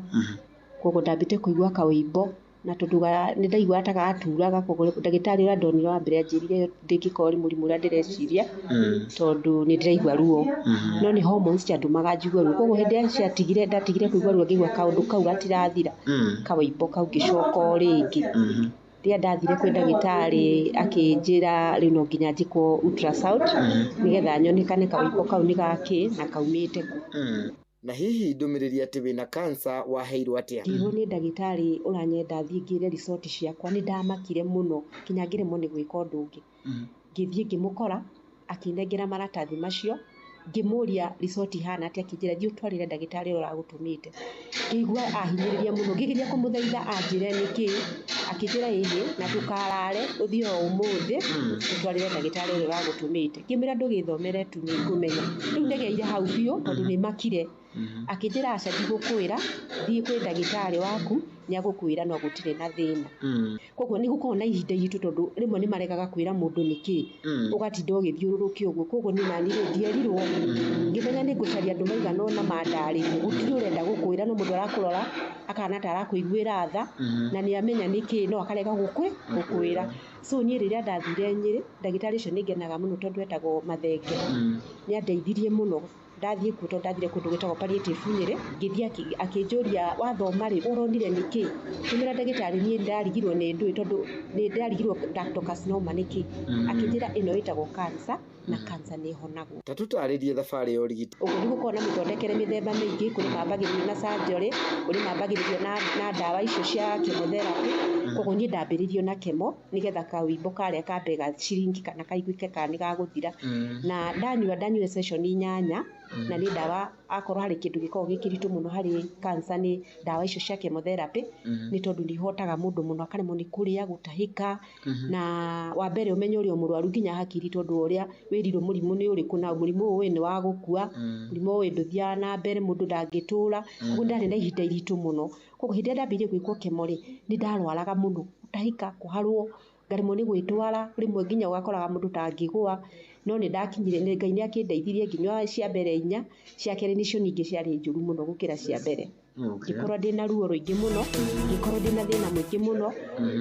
Koguo ndambĩte kũigua kawĩimbo, na tondũ nĩ ndaiguaga ta gaturaga, koguo ndagĩtarĩ ũrĩa ndonire wa mbere anjĩrire ndĩngĩkorwo nĩ mũrimũ ũrĩa ndĩreciria, tondũ nĩ ndĩraigua ruo, no nĩ hormones ciatũmaga njigue ruo. Koguo hĩndĩ ĩrĩa ciatigire, ndatigire kũigua ruo, ngĩigua kaũndũ kau gatirathira, kawĩimbo kau ngĩcoka o rĩngĩ. Rĩrĩa ndathire kwĩ ndagĩtarĩ akĩnjĩra rĩu no nginya njĩkwo ultrasound nĩgetha nyonekane kawĩimbo kau nĩ gakĩ na kaumĩte kũ. Na hihi ndũmĩrĩri atĩ wĩna kansa waheirwo atĩa? Ngĩrwo nĩ ndagĩtarĩ ũranyenda thiĩ ngĩre resort ciakwa, nĩ ndamakire mũno nginya ngĩremwo nĩ gwĩka ũndũ ũngĩ. Ngĩthiĩ ngĩmũkora akĩnengera maratathi macio, ngĩmũria resort ihana atĩa, akĩnjĩra thiĩ ũtwarĩre ndagĩtarĩ ũrĩa ũragũtũmĩte. Ngĩigua ahinyĩrĩria mũno, ngĩgeria kũmũthaitha anjĩre nĩkĩ, akĩnjĩra ĩhĩ na ndũkarare ũthiĩ o ũmũthĩ ũtwarĩre ndagĩtarĩ ũrĩa ũragũtũmĩte. Ngĩmwĩra ndũgĩthomere tu nĩ ngũmenya. Rĩu ndegeire hau biũ tondũ nĩ makire. Akĩnjĩra aca ndigũkwĩra, thiĩ kwĩ ndagĩtarĩ waku nĩ agũkwĩra no gũtirĩ na thĩna. Koguo nĩ gũkoragwo na ihinda iritũ tondũ rĩmwe nĩ maregaga kwĩra mũndũ nĩkĩ, ũgatinda ũgĩthiũrũrũkia ũguo. Koguo niĩ nani rĩ ndierirwo, ngĩmenya nĩ ngũcaria andũ maigana ũna mandarĩrie, gũtirĩ ũrenda gũkwĩra no mũndũ arakũrora akahana ta arakũiguĩra tha, na nĩ amenya nĩkĩ no akarega gũkwĩra. So niĩ rĩrĩa ndathire Nyĩrĩ, ndagĩtarĩ ũcio nĩ ngenaga mũno tondũ etagwo Mathenge, nĩ andeithirie mũno. Ndathiĩ kuo tondũ ndathire kũndũ gwĩtagwo palliative Nyĩrĩ, ngĩthiĩ akĩnjũria wathoma rĩ ũronire nĩkĩ? Ngĩmwĩra ndagĩtarĩ niĩ ndarigirwo nĩ ndũĩ tondũ nĩ ndarigirwo ductal carcinoma nĩkĩ? Akĩnjĩra ĩno ĩtagwo cancer na cancer nĩ ĩhonagwo. Ta tũtarĩrie thabarĩ ya ũrigiti. Ũguo nĩ gũkoragwo na mĩthondekere mĩthemba mĩingĩ, kũrĩ mambagĩrĩrio na surgery, kũrĩ mambagĩrĩrio na ndawa icio cia chemotherapy. Koguo niĩ ndambĩrĩirio na chemo nĩgetha kawĩimbo karĩa kambe gaciringi kana kaiguĩke kana nĩ gagũthira. Na ndanyua session 8, na nĩ ndawa akorwo harĩ kĩndũ gĩkoragwo gĩ kĩritũ mũno harĩ cancer nĩ ndawa icio cia chemotherapy, nĩ tondũ nĩ ihotaga mũndũ mũno akaremwo nĩ kũrĩa, gũtahĩka, na wa mbere ũmenye ũrĩa mũrwaru nginya hakiri, tondũ ũrĩa wĩrirwo mũrimũ nĩ ũrĩkũ na mũrimũ ũyũ nĩ wa gũkua, mũrimũ ũyũ ndũthiaga na mbere, mũndũ ndangĩtũra. Koguo ndarĩ na ihinda iritũ mũno. Koguo hĩndĩ ĩrĩa ndambĩrĩirie gwĩkwo chemo rĩ, nĩ ndarwaraga mũno, gũtahĩka, kũharwo, ngaremwo nĩ gwĩtwara, rĩmwe nginya ũgakoraga mũndũ ta angĩgũa. No nĩ ndakinyire, Ngai nĩ akĩndeithirie nginya cia mbere 4, cia kerĩ nĩcio ningĩ ciarĩ njũru mũno gũkĩra cia mbere. Ngĩkorwo ndĩna ruo rũingĩ mũno, ngĩkorwo ndĩna thĩna mũingĩ mũno,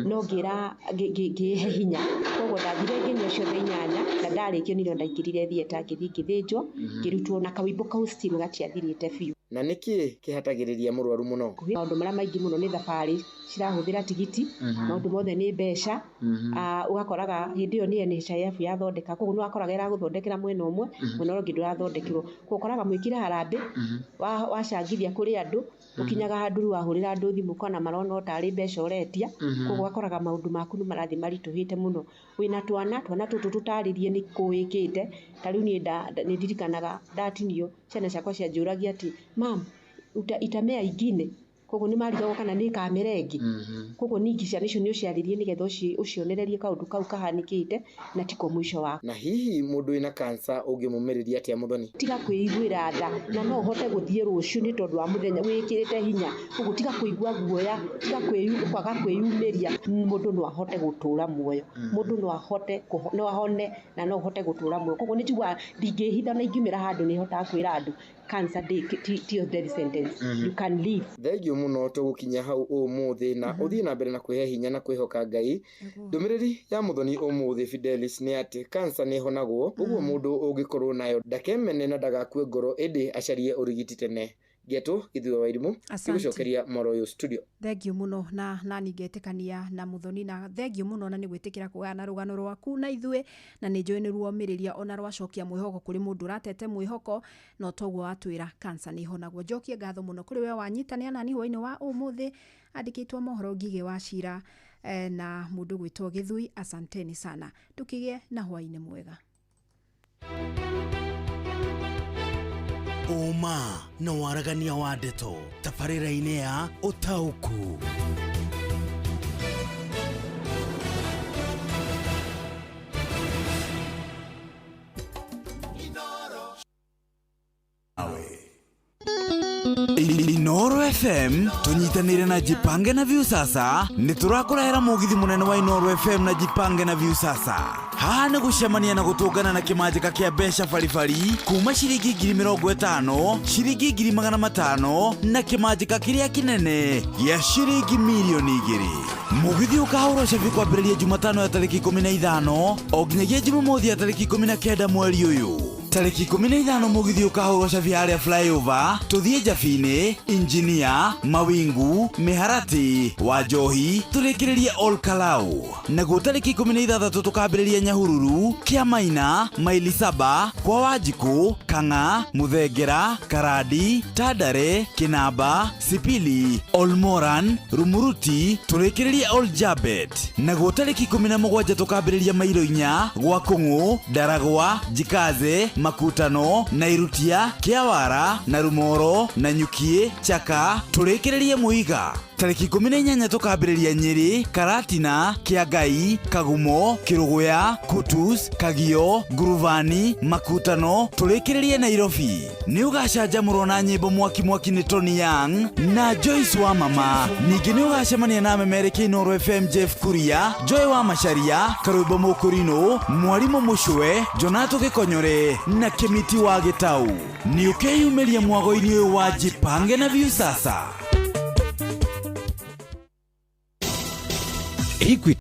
no ngĩra ngĩhe hinya. Koguo ndathire ngĩnyua ciothe 8, na ndarĩkio nĩrĩo ndaingĩrire theatre, ngĩthiĩ ngĩthĩnjwo, ngĩrutwo na kawĩimbo kau still gatiathirĩte biũ. Na nĩkĩ kĩhatagĩrĩria mũrwaru mũno? Maũndũ marĩa maingĩ mũno nĩ thabarĩ cirahũthĩra tigiti, maũndũ mothe nĩ mbeca. Ũgakoraga hĩndĩ ĩyo nĩ NHIF yathondeka, koguo nĩ wakoraga ĩragũthondekera mwena ũmwe, mwena ũrĩa ũngĩ ndũrathondekerwo. Koguo ũkoraga mwĩkĩre harambĩ, wacangithia kũrĩ andũ, ũkinyaga handũ rĩu wahũrĩra andũ thimũ ũkona marona o tarĩ mbeca ũretia, koguo ũgakoraga maũndũ maku nĩ marathiĩ maritũhĩte mũno. Wĩna twana, twana tũtũ tũtarĩrie nĩ kũ wĩkĩte, ta rĩu niĩ nĩ ndirikanaga ndatinio, ciana ciakwa cianjũragia atĩ mam, itamea ingine, koguo nĩ marigagwo kana nĩ ĩkamera ĩngĩ. Koguo ningĩ ciana icio nĩ ũciarĩrie nĩgetha ũcionererie kaũndũ kau kahanĩkĩte na tiko mũico waku. Na hihi mũndũ wĩna kansa ũngĩmũmĩrĩria atĩa Muthoni? Tiga kwĩiguĩra tha, na no ũhote gũthiĩ rũciũ nĩ tondũ wa mũthenya wĩkĩrĩte hinya. Koguo tiga kũigua guoya, tiga kwaga kwĩyumĩria. Mũndũ no ahote gũtũra muoyo, mũndũ no ahote no ahone na no ũhote gũtũra muoyo. Koguo nĩ njiguaga ndingĩhitha na ingiumĩra handũ nĩ hotaga kwĩra andũ cancer ti death sentence. You can live. Thengiũ mũno tũgũkinya hau ũmũthĩ na ũthiĩ na mbere na kwĩhe hinya na kwĩhoka Ngai. Ndũmĩrĩri ya Muthoni ũmũthĩ Fidelis nĩ atĩ cancer nĩ ĩhonagwo, ũguo mũndũ ũngĩkorwo nayo ndakemene na ndagakue ngoro, ĩndĩ acarie ũrigiti tene. Geto Githuo wa Irimu gũcokeria mwaro ũyũ studio. Thengiũ mũno na nani ngetĩkania na Muthoni, na thengiũ mũno na nĩ gwĩtĩkĩra kũgayana rũgano rwaku na ithuĩ, na nĩ njũĩ nĩ ruomĩrĩria ona rwacokia mwĩhoko kũrĩ mũndũ ũratete mwĩhoko, no toguo watwĩra cancer nĩ ĩhonagwo. Njokie ngatho mũno kũrĩ we wanyitanĩra nani hwainĩ wa ũmũthĩ, andĩkĩtwo mohoro Ngigĩ wa Cira na mũndũ gwĩtwo Githui. Asanteni sana, tũkĩgĩe na hwainĩ mwega. Ũma na waragania wa ndeto tabarĩra-inĩ ya ũtaũku. Inoro FM tunyitanire na Jipange na Viusasa nĩ tũrakũrehera mũgithi mũnene wa Inoro FM na Jipange na Viusasa. Haha nĩ gũcemania na gũtũngana na kĩmanjĩka kĩa mbeca baribari kuma ciringi 50,000, ciringi 500,000 na kĩmanjĩka kĩrĩa kĩnene gĩa ciringi 2,000,000. Mũgithi ũkahũrwo cabi kwambĩrĩria Jumatano ya tarĩki 15 o nginyagia Jumamothi ya tarĩki 19 mweri ũyũ. Tarĩki 15 mũgithi ũkahũrwo cabi harĩa flyover tũthiĩ Njabini, Injinia, Mawingu, Mĩharatĩ, Wanjohi tũrĩkĩrĩrie Ol Kalou. Naguo tarĩki 16 tũkambĩrĩria Nyahururu, Kĩamaina, Maili Saba, kwa Wanjikũ, Kang'a, Mũthengera, Karandi, Tandare, Kĩnamba, Sipili, Olmoran, Rumuruti tũrĩkĩrĩrie Ol Jabet. Naguo tarĩki 17 tũkambĩrĩria Mairo inya, gwa Kũng'ũ, Ndaragwa, Jikaze, Makutano, Nairutia, Kĩawara, Narumoro, Nanyukie, Chaka, tũrĩkĩrĩrie Mũiga. Tarĩki 18 tũkambĩrĩria Nyĩrĩ, Karatina, Kĩangai, Kagumo, Kĩrũgũya, Kutus, Kagio, Nguruvani, Makutano, tũrĩkĩrĩrie Nairobi. Nĩ ũgacanjamũrwo na nyĩmbo mwaki mwaki nĩ Tony Young na Joyce wa Mama. Ningĩ nĩ ũgacemania na memerekia Inooro FM Jeff Kuria, Joy wa Macharia, Karwĩmbo Mũkũrinũ, Mwarimũ Mũcwe, Jonato Gĩkonyore na Kĩmiti wa Gĩtau. Nĩ ũkeyumĩria mwago-inĩ ũyũ wa Jipange na Viusasa. Equity.